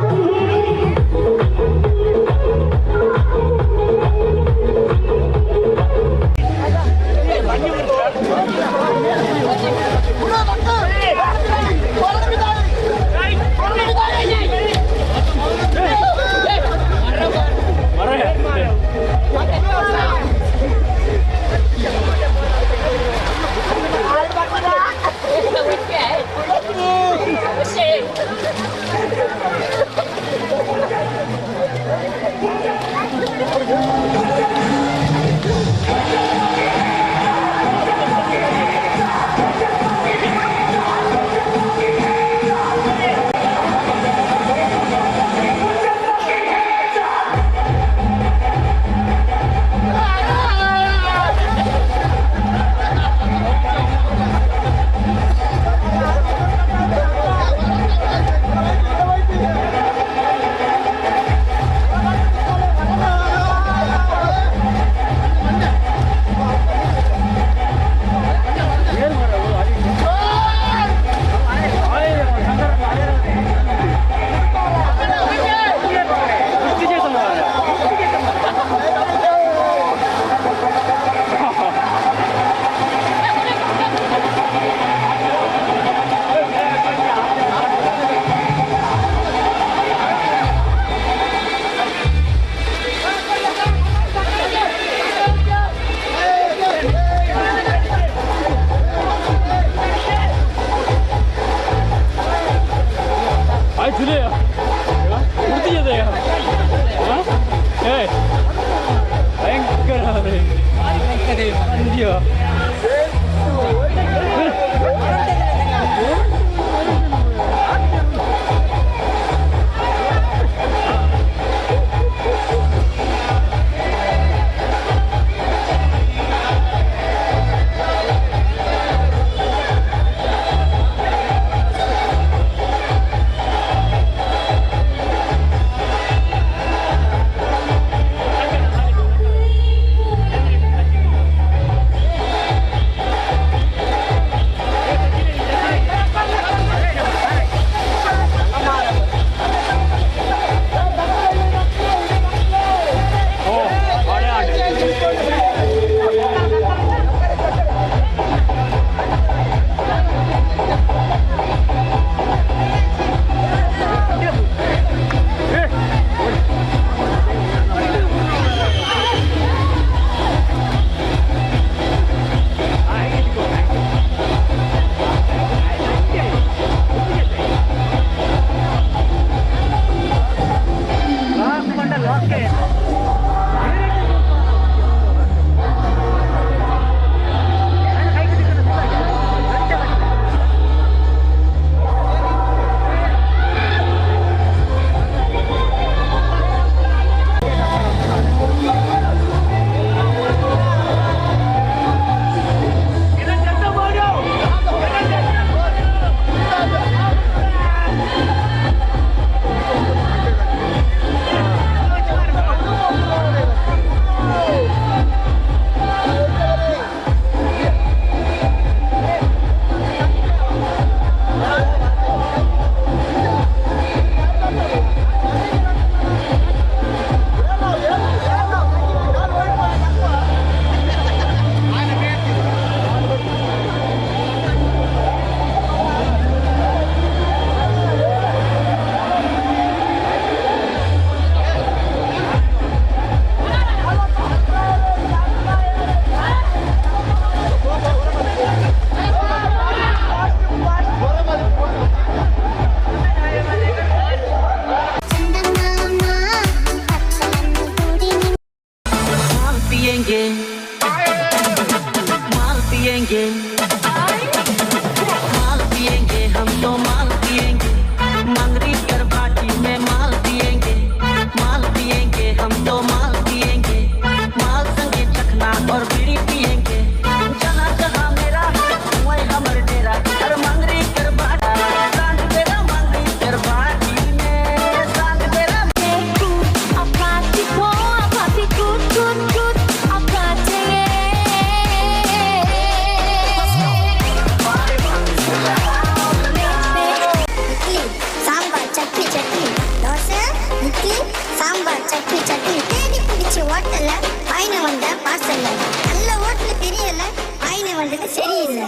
சாம்பார், சட்னி சட்னி. தேடி பிடிச்ச ஹோட்டல்ல ஆயின வந்த பார்சல்ல. நல்ல ஹோட்டல் தெரியல, ஆயின வந்தது சரியில்லை.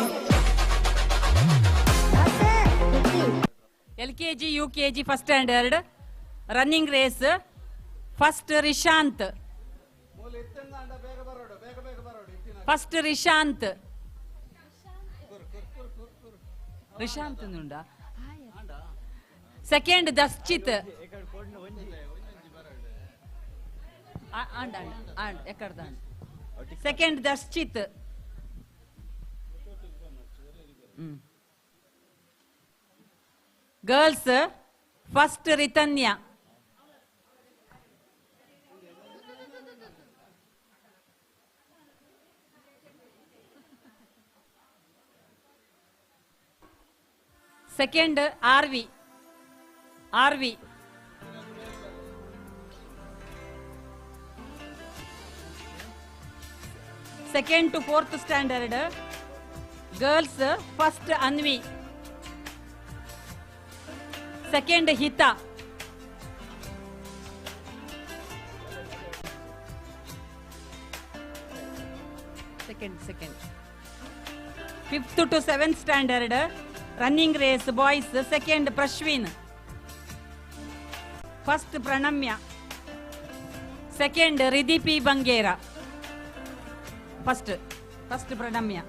LKG, UKG first standard, running race, first Rishant. First Rishant. Rishant nunda. Second Daschit. And and ekkardan. Second Daschit. Girls, first Ritanya. Second RV. RV. Second to fourth standard. Girls, first Anvi. Second Hita. Second. Fifth to seventh standard, running race boys, second Prashwin. First Pranamya. Second Ridipi Bangera. First Pranamya.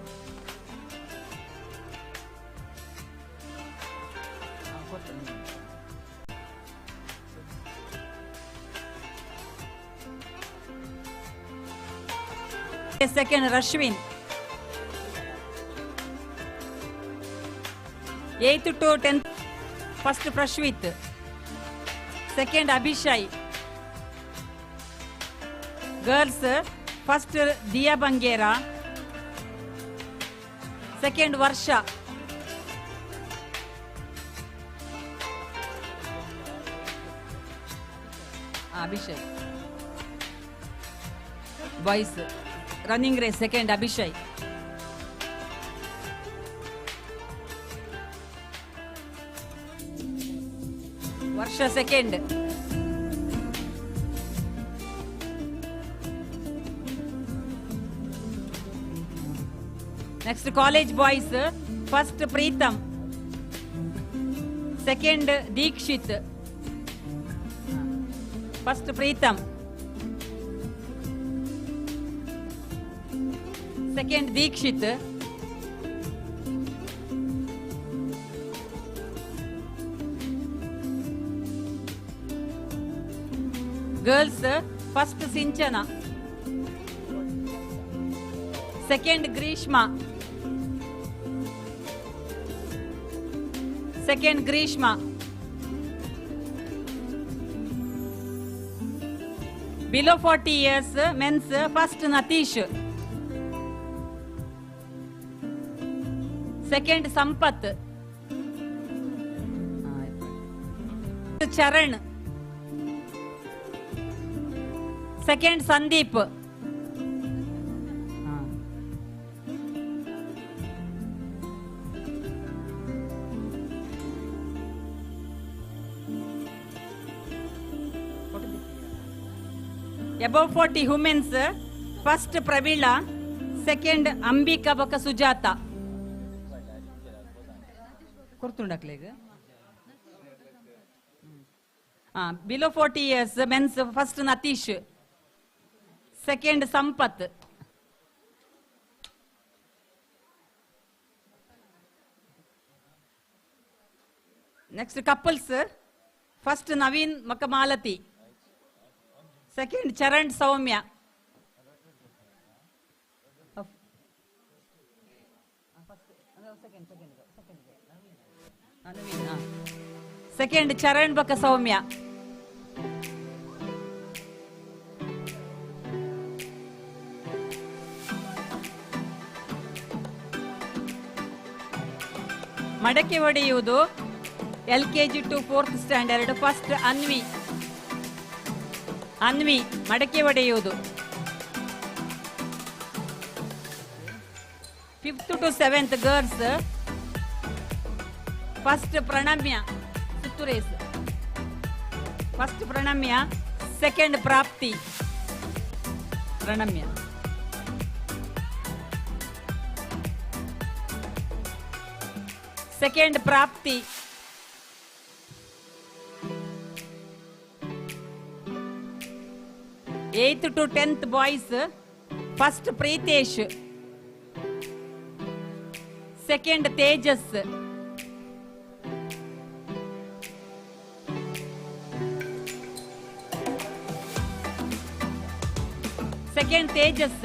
Second Rashwin. 8th to 10th, first Prashwit. Second Abhishai. Girls, first Diya Bangera. Second Varsha. Abhishai. Boys, running race, second Abhishai. Varsha second. Next college boys, first Preetam, second Dikshit. First Preetam, second Dikshit. Girls, first Sinchana, second Grishma, second Grishma. Below 40 years, men's, first Natish, second Sampath, Charan, second Sandeep. Above 40 women's, first Pravila, second Ambika Baka Sujata. Below 40 years, men's, first Natish, second Sampath. Next couples, first Naveen Makamalati, second Charan Soumya. Second Charan Baka Soumya. ಮಡಕೆ ಹೊಡೆಯುವುದು LKG to fourth standard, first Anvi. Anvi ಮಡಕೆ ಹೊಡೆಯುವುದು. Fifth to seventh girls, first Pranamya, ಸುತ್ತು race. First Pranamya, Second Prapti. Pranamya. Second Prapti. 8th to 10th boys, first Preetesh, second Tejas. Second Tejas.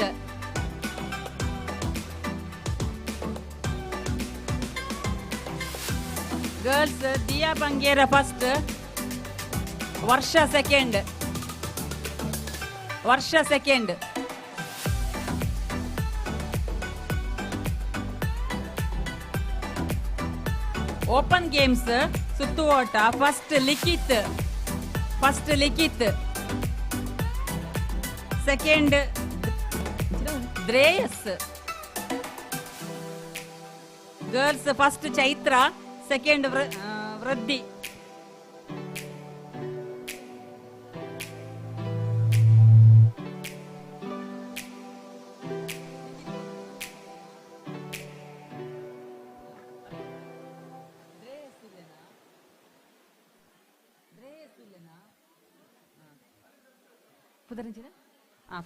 Girls, Diya Bangera first, Varsha second. Varsha second. Open games, Suttu Ota first Likhith. First Likhith. Second Dreyas. Girls first Chaitra, second Vriddhi.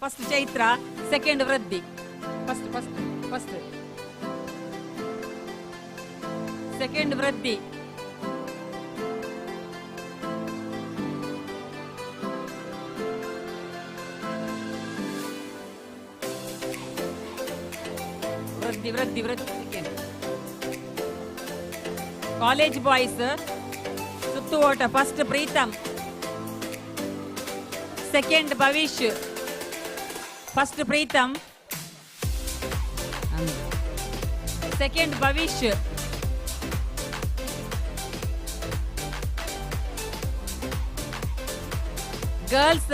First Chaitra, second Vriddhi. First first first second Vriddhi. Vriddhi Vriddhi Vriddhi second. College boys ಸುತ್ತು ಓಟ first Preetham, second Bhavish. First Preetham, second Bhavish. Girls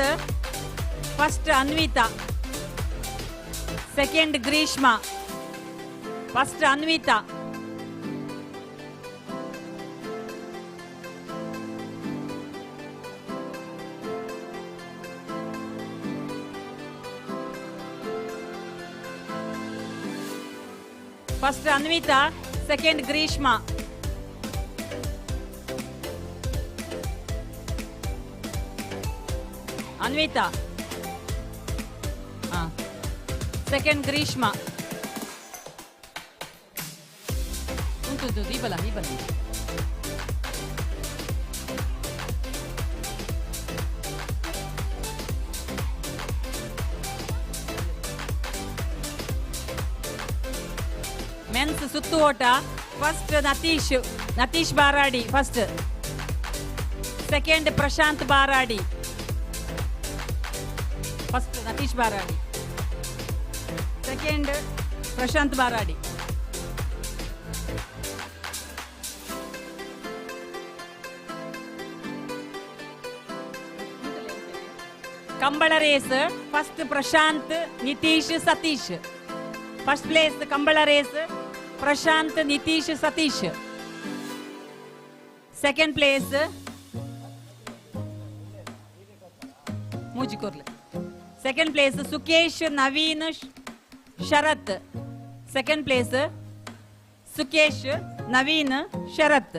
first Anvitha, second Greeshma. First Anvitha. First Anvitha, second Greeshma. Anvitha second Greeshma. ಉಂಟು ದೀಪಲ ದೀಪಲ. Men's ಸುತ್ತು ಓಟ first Natish, Natish Baradi first, second Prashanth Baradi. First Natish Baradi, second Prashanth Baradi. Kambala race first Prashanth, Nitish, Satish. First place Kambala race Prashanth, Nitish, Satish. Second place ಮೂಜಿಕೋರ್ಲೆ. Second place Sukesh, Naveen, Sharath. Second place Sukesh, Naveen, Sharath.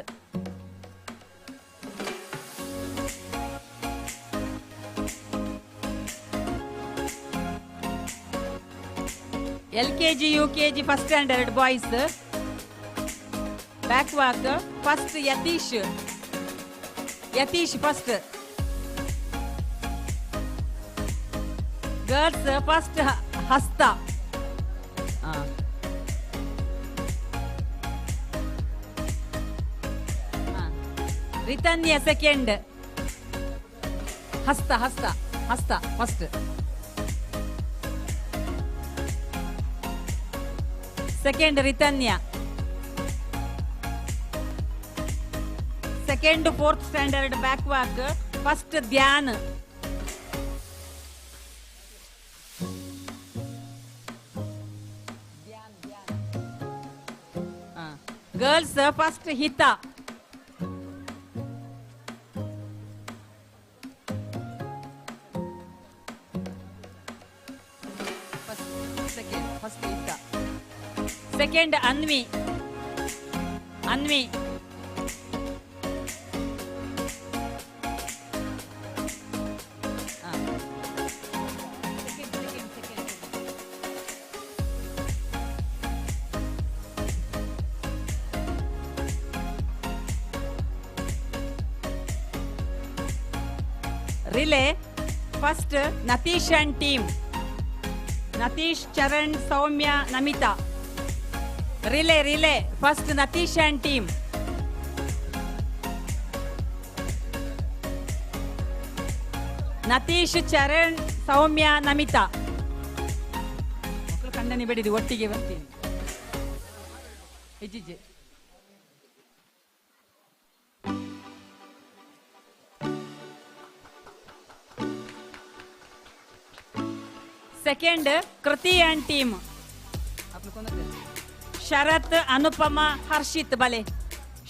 L K G, U K G first standard boys back walk first Yatish, Yatish first. Girls first Hastha. Ritanya second. Hastha Hastha Hastha first. Second Ritanya. Second fourth standard back walk first Dhyan. Girls first Hitha. Second Anvi. Anvi. Relay first Natish and team. Natish, Charan, Soumya, Namita. Relay first Natish and team. Natish, Charan, Soumya, Namita. ಮಕ್ಕಳು ಕಂಡನಿ ಬೇಡಿರಿ ಒಟ್ಟಿಗೆ ಬರ್ತೀನಿ. ಇಜ್ಜಿಜ್ಜೆ. Second Kriti and team. Sharath, Anupama, Harshit. ಬಲೆ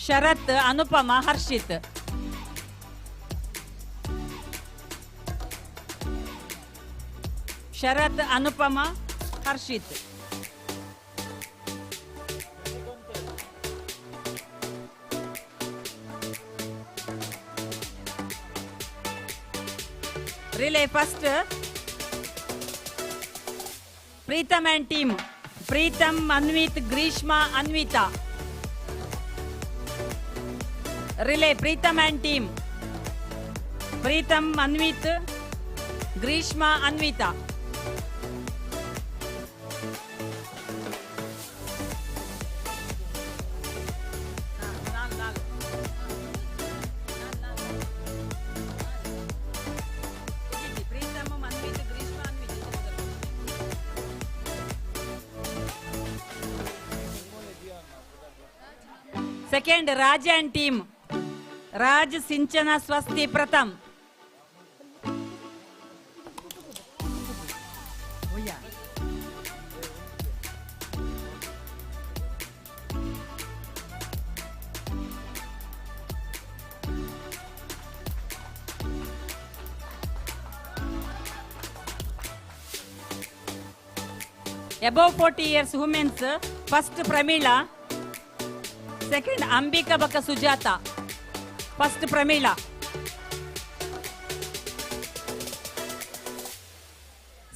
ಶರತ್, ಅನುಪಮ, ಹರ್ಷಿತ್. ಶರತ್, ಅನುಪಮ, Harshit. Relay first Preetham and team. Preetham, Anvith, Greeshma, Anvitha. Relay Preetham and team. Preetham, Anvith, Greeshma, Anvitha. Second Raj and team. Raj, Sinchana, Swasti, Pratham. Above 40 years women's first Pramila, second Ambika ಬಕ Sujatha. First Pramila,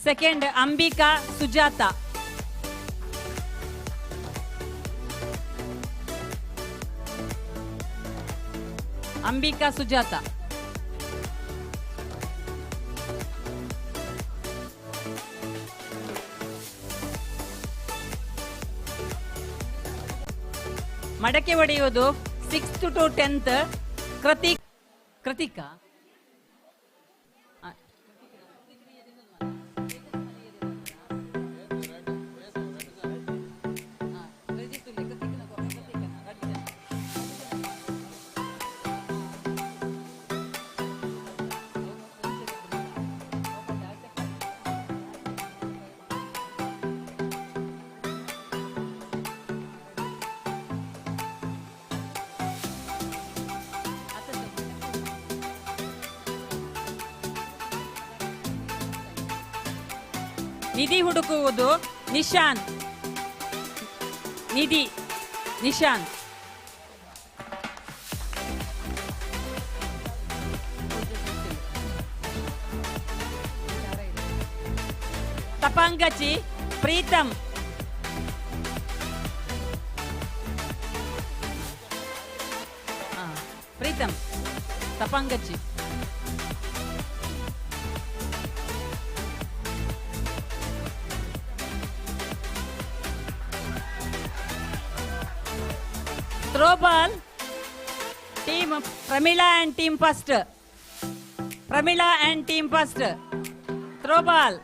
second Ambika, Sujatha. Ambika, Sujatha. ಮಡಕೆ ಹೊಡೆಯುವುದು 6th to 10th Kritik, Kritika. ನಿಧಿ ಹುಡುಕುವುದು ನಿಶಾನ್. ನಿಧಿ Nishan. ತಪಾಂಗಚಿ Preetham. Preetham ತಪಾಂಗಚಿ. Throw ball team Pramila and team first. Pramila and team first. Throw ball.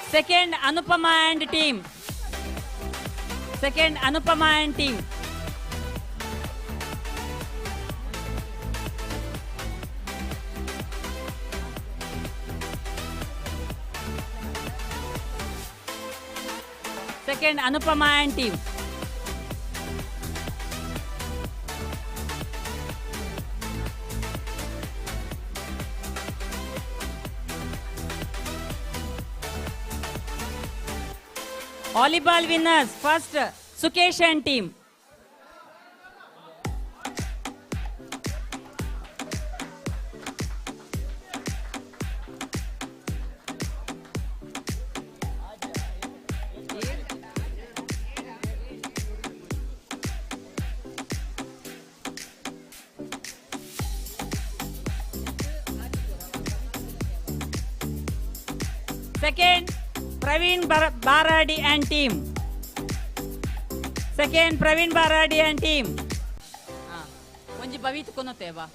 Second Anupama and team. Second Anupama and team. Second Anupama and team. Volleyball winners first Sukesh and team. Second Praveen Baradi and team. Second Praveen Baradi and team. ಒಂಜಿ ಬವೀತ್ ಕೊನತೇವಾ.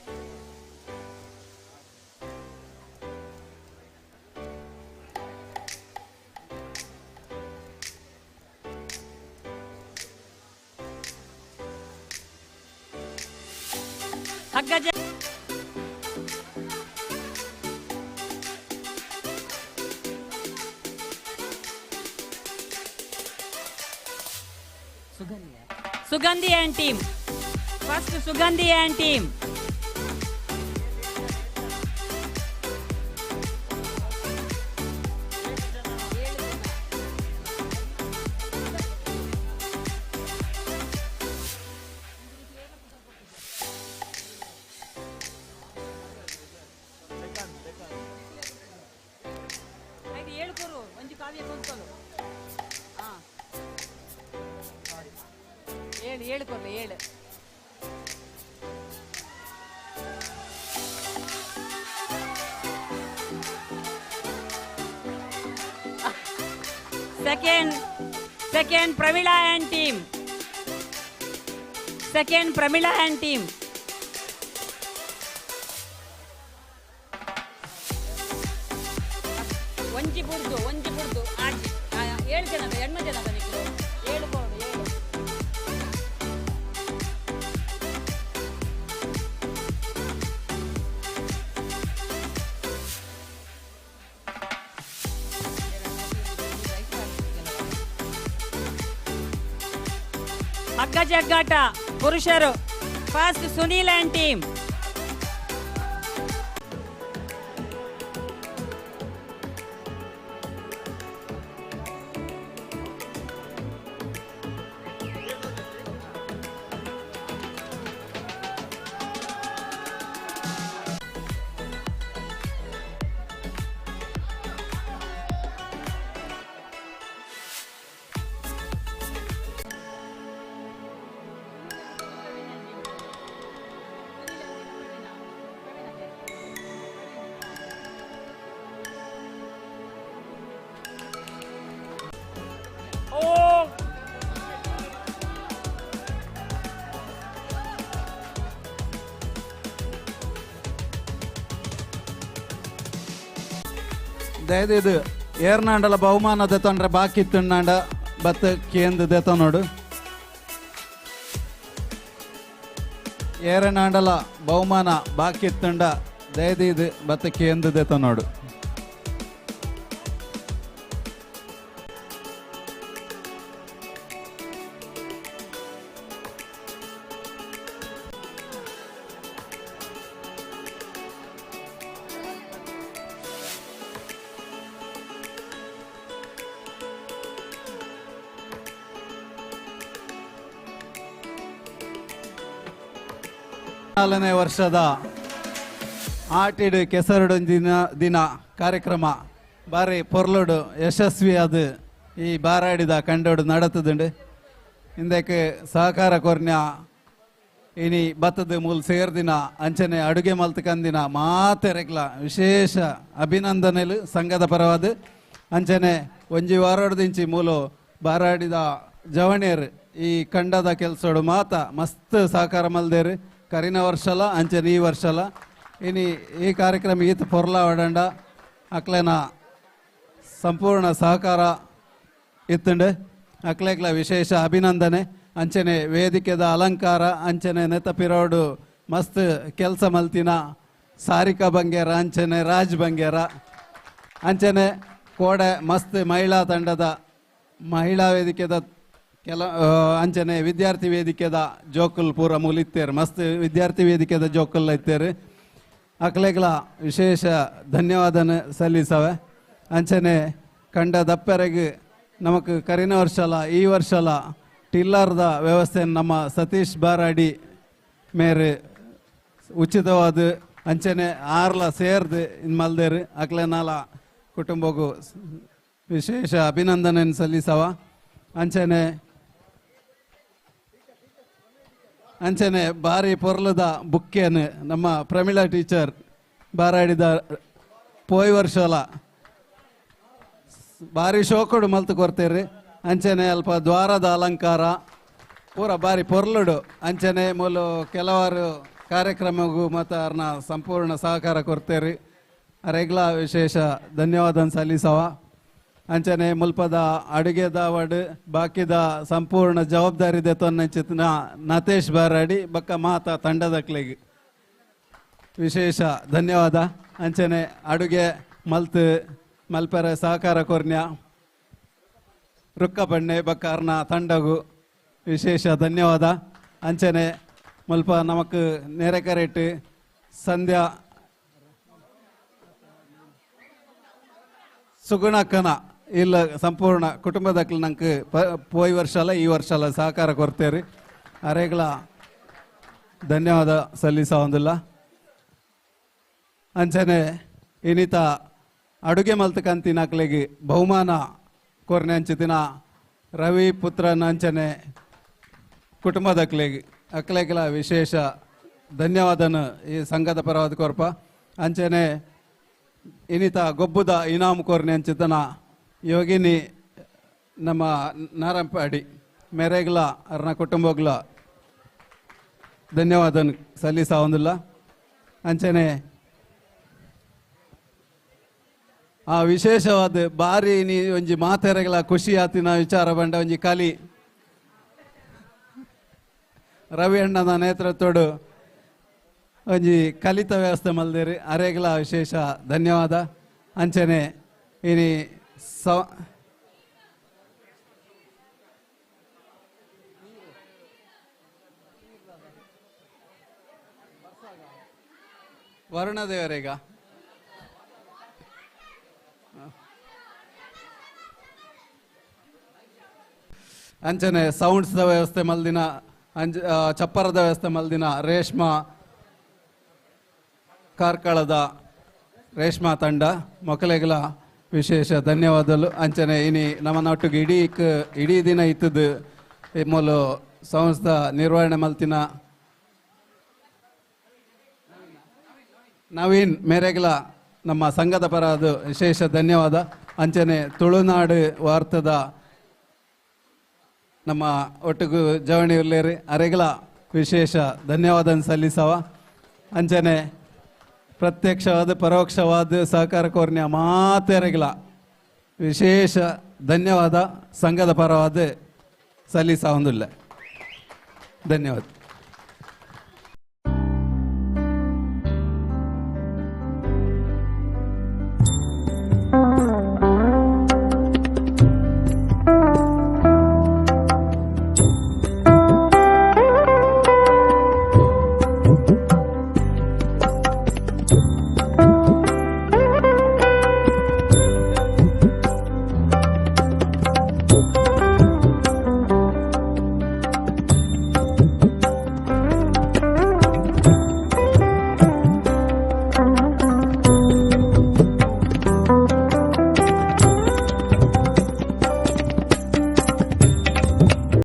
ಹಗ್ಗಜ Sugandhi and team. First Sugandhi and team. ಏಳು ಕೊರ್ಲೆ ಏಳು. Second Pramila and team. Second Pramila and team. ಒಂಜಿ ಬುರ್ದು ಒಂಜಿ ಬುರ್ದು ಆಜಿ ಏಳು ಜನ ಎಣ್ಮ ಜನ ನಿಕ್ಲು ಏಳು ಕೊಡು ಏಳು. ಹಗ್ಗ ಜಗ್ಗಾಟ ಪುರುಷರು ಫಸ್ಟ್ ಸುನೀಲ್ ಅಂಡ್ ಟೀಮ್. ದಯದಿದು ಏರ್ನಾಂಡಲ ಬಹುಮಾನ ದೆತೊಂಡ್ರೆ ಬಾಕಿ ತಿನ್ನಾಂಡ ಬತ್ ಕೇಂದ್ರ ದೆತೊನೋಡು. ಏರನಾಂಡಲ ಬಹುಮಾನ ಬಾಕಿ ತಿಂಡ ದಯದಿದು ಬತ್ ಕೇಂದ್ರ ದೆತೊನೋಡು. ನಾಲ್ಕನೇ ವರ್ಷದ ಆಟಿಡು ಕೆಸರುಡು ದಿನ ಕಾರ್ಯಕ್ರಮ ಬಾರಿ ಪೊರ್ಲುಡು ಯಶಸ್ವಿಯಾದ ಈ ಬಾರಾಡಿದ ಕಂಡೋಡು ನಡತದುಂಡು. ಇಂದಕ್ಕೆ ಸಹಕಾರ ಕೊರ್ನ್ಯ ಇನಿ ಬತ್ತದ ಮೂಲ ಸೇರ್ದಿನ ಅಂಚನೆ ಅಡುಗೆ ಮಲ್ತಕಂದಿನ ಮಾತೆರೆಗ್ಲ ವಿಶೇಷ ಅಭಿನಂದನೆಲು ಸಂಘದ ಪರವಾದ. ಅಂಚನೆ ಒಂಜಿ ವಾರೋಡ್ದಿಂಚಿ ಮೂಲು ಬಾರಾಡಿದ ಜವಣೇರು ಈ ಕಂಡದ ಕೆಲಸೋಡು ಮಾತ ಮಸ್ತ್ ಸಹಕಾರ ಮಲ್ದೇರು. ಕರಿನ ವರ್ಷಲ ಅಂಚನೆ ಈ ವರ್ಷಲ ಇನಿ ಈ ಕಾರ್ಯಕ್ರಮ ಈತ ಪೊರ್ಲ ಒಡಂಡ ಅಕ್ಲೆನ ಸಂಪೂರ್ಣ ಸಹಕಾರ ಇತ್ತುಂಡು. ಅಕ್ಲೆಗ್ಲ ವಿಶೇಷ ಅಭಿನಂದನೆ. ಅಂಚನೆ ವೇದಿಕೆದ ಅಲಂಕಾರ ಅಂಚನೆ ನೆತಪಿರೋಡು ಮಸ್ತ್ ಕೆಲಸ ಮಲ್ತಿನ ಸಾರಿಕಾ ಬಂಗೇರ ಅಂಚನೆ ರಾಜ್ ಬಂಗೇರ ಅಂಚನೆ ಕೋಡೆ ಮಸ್ತ್ ಮಹಿಳಾ ತಂಡದ ಮಹಿಳಾ ವೇದಿಕೆದ ಕೆಲ ಅಂಚನೆ ವಿದ್ಯಾರ್ಥಿ ವೇದಿಕೆದ ಜೋಕುಲ್ ಪೂರ ಮೂಲಿತ್ತೇರು ಮಸ್ತ್ ವಿದ್ಯಾರ್ಥಿ ವೇದಿಕೆದ ಜೋಕುಲ್ ಇತ್ತೇರು. ಅಕ್ಲೆಗ್ಲ ವಿಶೇಷ ಧನ್ಯವಾದನ ಸಲ್ಲಿಸವೆ. ಅಂಚನೆ ಕಂಡ ದಪ್ಪರೆಗೆ ನಮಕ್ ಕರಿನ ವರ್ಷಲ ಈ ವರ್ಷಲ ಟಿಲ್ಲರ್ದ ವ್ಯವಸ್ಥೆ ನಮ್ಮ ಸತೀಶ್ ಬಾರಾಡಿ ಮೇರೆ ಉಚಿತವಾದ ಅಂಚನೆ ಆರ್ಲ ಸೇರ್ದು ಇನ್ ಮಲ್ದೇರು. ಅಕ್ಲೆನಾಲ ಕುಟುಂಬಕ್ಕೂ ವಿಶೇಷ ಅಭಿನಂದನೆ ಸಲ್ಲಿಸವ. ಅಂಚನೆ ಅಂಚನೆ ಬಾರಿ ಪೊರ್ಲದ ಬುಕ್ಕೇನು ನಮ್ಮ ಪ್ರಮೀಳಾ ಟೀಚರ್ ಬಾರಾಡಿದ ಪೋಯ್ ವರ್ಷಲ ಬಾರಿ ಶೋಕುಡು ಮಲ್ತು ಕೊರ್ತೀರಿ. ಅಂಚನೆ ಅಲ್ಪ ದ್ವಾರದ ಅಲಂಕಾರ ಪೂರ ಬಾರಿ ಪೊರ್ಲುಡು. ಅಂಚನೆ ಮೂಲು ಕೆಲವಾರು ಕಾರ್ಯಕ್ರಮಗೂ ಮತ್ತು ಅವ್ರನ್ನ ಸಂಪೂರ್ಣ ಸಹಕಾರ ಕೊಡ್ತೇರಿ. ಅರೆಗ್ಲ ವಿಶೇಷ ಧನ್ಯವಾದ ಸಲ್ಲಿಸವ. ಅಂಚನೆ ಮುಲ್ಪದ ಅಡುಗೆದ ವಡ್ ಬಾಕಿದ ಸಂಪೂರ್ಣ ಜವಾಬ್ದಾರಿ ದೆತೊನ್ನಂಚಿನ ನತೇಶ್ ಬಾರಾಡಿ ಬಕ್ಕ ಮಾತಾ ತಂಡದಕ್ಲೆಗ್ ವಿಶೇಷ ಧನ್ಯವಾದ. ಅಂಚನೆ ಅಡುಗೆ ಮಲ್ತ್ ಮಲ್ಪೆರ ಸಹಕಾರ ಕೊರ್ನ್ಯ ರುಕ್ಕ ಬಣ್ಣೆ ಬಕ್ಕ ಅರ್ನ ತಂಡಗು ವಿಶೇಷ ಧನ್ಯವಾದ. ಅಂಚನೆ ಮುಲ್ಪ ನಮಕ್ ನೆರೆಕರೆಟ್ ಸಂಧ್ಯಾ ಸುಗುಣಕ್ಕನ ಇಲ್ಲ ಸಂಪೂರ್ಣ ಕುಟುಂಬದಕ್ಲು ನಂಗೆ ಪೋಯ್ ವರ್ಷ ಅಲ್ಲ ಈ ವರ್ಷ ಅಲ್ಲ ಸಹಕಾರ ಕೊಡ್ತೇರಿ. ಅರೆಗ್ಲ ಧನ್ಯವಾದ ಸಲ್ಲಿಸೋದಿಲ್ಲ. ಅಂಚನೆ ಇನ್ನಿತ ಅಡುಗೆ ಮಲ್ತಕಂತಿನ ಅಕ್ಲೆಗೆ ಬಹುಮಾನ ಕೊರ್ನೆ ಅಂಚಿತಿನ ರವಿ ಪುತ್ರನ ಅಂಚನೆ ಕುಟುಂಬದಕ್ಲೆಗೆ ಅಕ್ಲೆಗ್ಲ ವಿಶೇಷ ಧನ್ಯವಾದನ ಈ ಸಂಘದ ಪರವಾದ ಕೊರ್ಪ. ಅಂಚನೆ ಇನ್ನಿತ ಗೊಬ್ಬುದ ಇನಾಮ್ ಕೋರ್ನೆ ಅಂಚಿತನ ಯೋಗಿನಿ ನಮ್ಮ ನಾರಂಪಾಡಿ ಮೆರೆಗ್ಲ ಅರ್ನ ಕುಟುಂಬಗ್ಲ ಧನ್ಯವಾದ ಸಲ್ಲಿಸೋದಿಲ್ಲ. ಅಂಚನೆ ಆ ವಿಶೇಷವಾದ ಬಾರಿ ನೀ ಒಂಜಿ ಮಾತೆರೆಗ್ಲ ಖುಷಿ ಆತಿನ ವಿಚಾರ ಬಂಡ ಒಂಜಿ ಕಲಿ ರವಿ ಅಣ್ಣನ ನೇತೃತ್ವಡು ಒಂಜಿ ಕಲಿತ ವ್ಯವಸ್ಥೆ ಮಲ್ದೇರಿ. ಅರೆಗ್ಲ ವಿಶೇಷ ಧನ್ಯವಾದ. ಅಂಚನೆ ಇನಿ ವರುಣದೇವರೇಗ ಅಂಚನೆ ಸೌಂಡ್ಸ್ದ ವ್ಯವಸ್ಥೆ ಮಲ್ದಿನ ಅಂಚ ಚಪ್ಪರದ ವ್ಯವಸ್ಥೆ ಮಲ್ದಿನ ರೇಷ್ಮಾ ಕಾರ್ಕಳದ ರೇಷ್ಮಾ ತಂಡ ಮೊಕಲೆಗಳ ವಿಶೇಷ ಧನ್ಯವಾದಗಳು. ಅಂಚನೆ ಇನಿ ನಮ್ಮ ಒಟ್ಟಿಗೆ ಇಡೀ ಇಡೀ ದಿನ ಇತ್ತದ್ದು ಮೂಲು ಸಂಸ್ಥಾ ನಿರ್ವಹಣೆ ಮಲ್ತಿನ ನವೀನ್ ಮೇರೆಗಳ ನಮ್ಮ ಸಂಘದ ಪರ ಅದು ವಿಶೇಷ ಧನ್ಯವಾದ. ಅಂಚನೆ ತುಳುನಾಡು ವಾರ್ತದ ನಮ್ಮ ಒಟ್ಟಿಗೂ ಜವಣಿ ಉಲ್ಲೇರಿ ಅರೆಗಳ ವಿಶೇಷ ಧನ್ಯವಾದ ಸಲ್ಲಿಸವ. ಅಂಚನೆ ಪ್ರತ್ಯಕ್ಷವಾದ ಪರೋಕ್ಷವಾದ ಸಹಕಾರ ಕೋರ್ನ್ಯ ಮಾತೆರೆಗಳ ವಿಶೇಷ ಧನ್ಯವಾದ ಸಂಘದ ಪರವಾದ ಸಲ್ಲಿಸ ಹೊಂದಿಲ್ಲ. ಧನ್ಯವಾದ.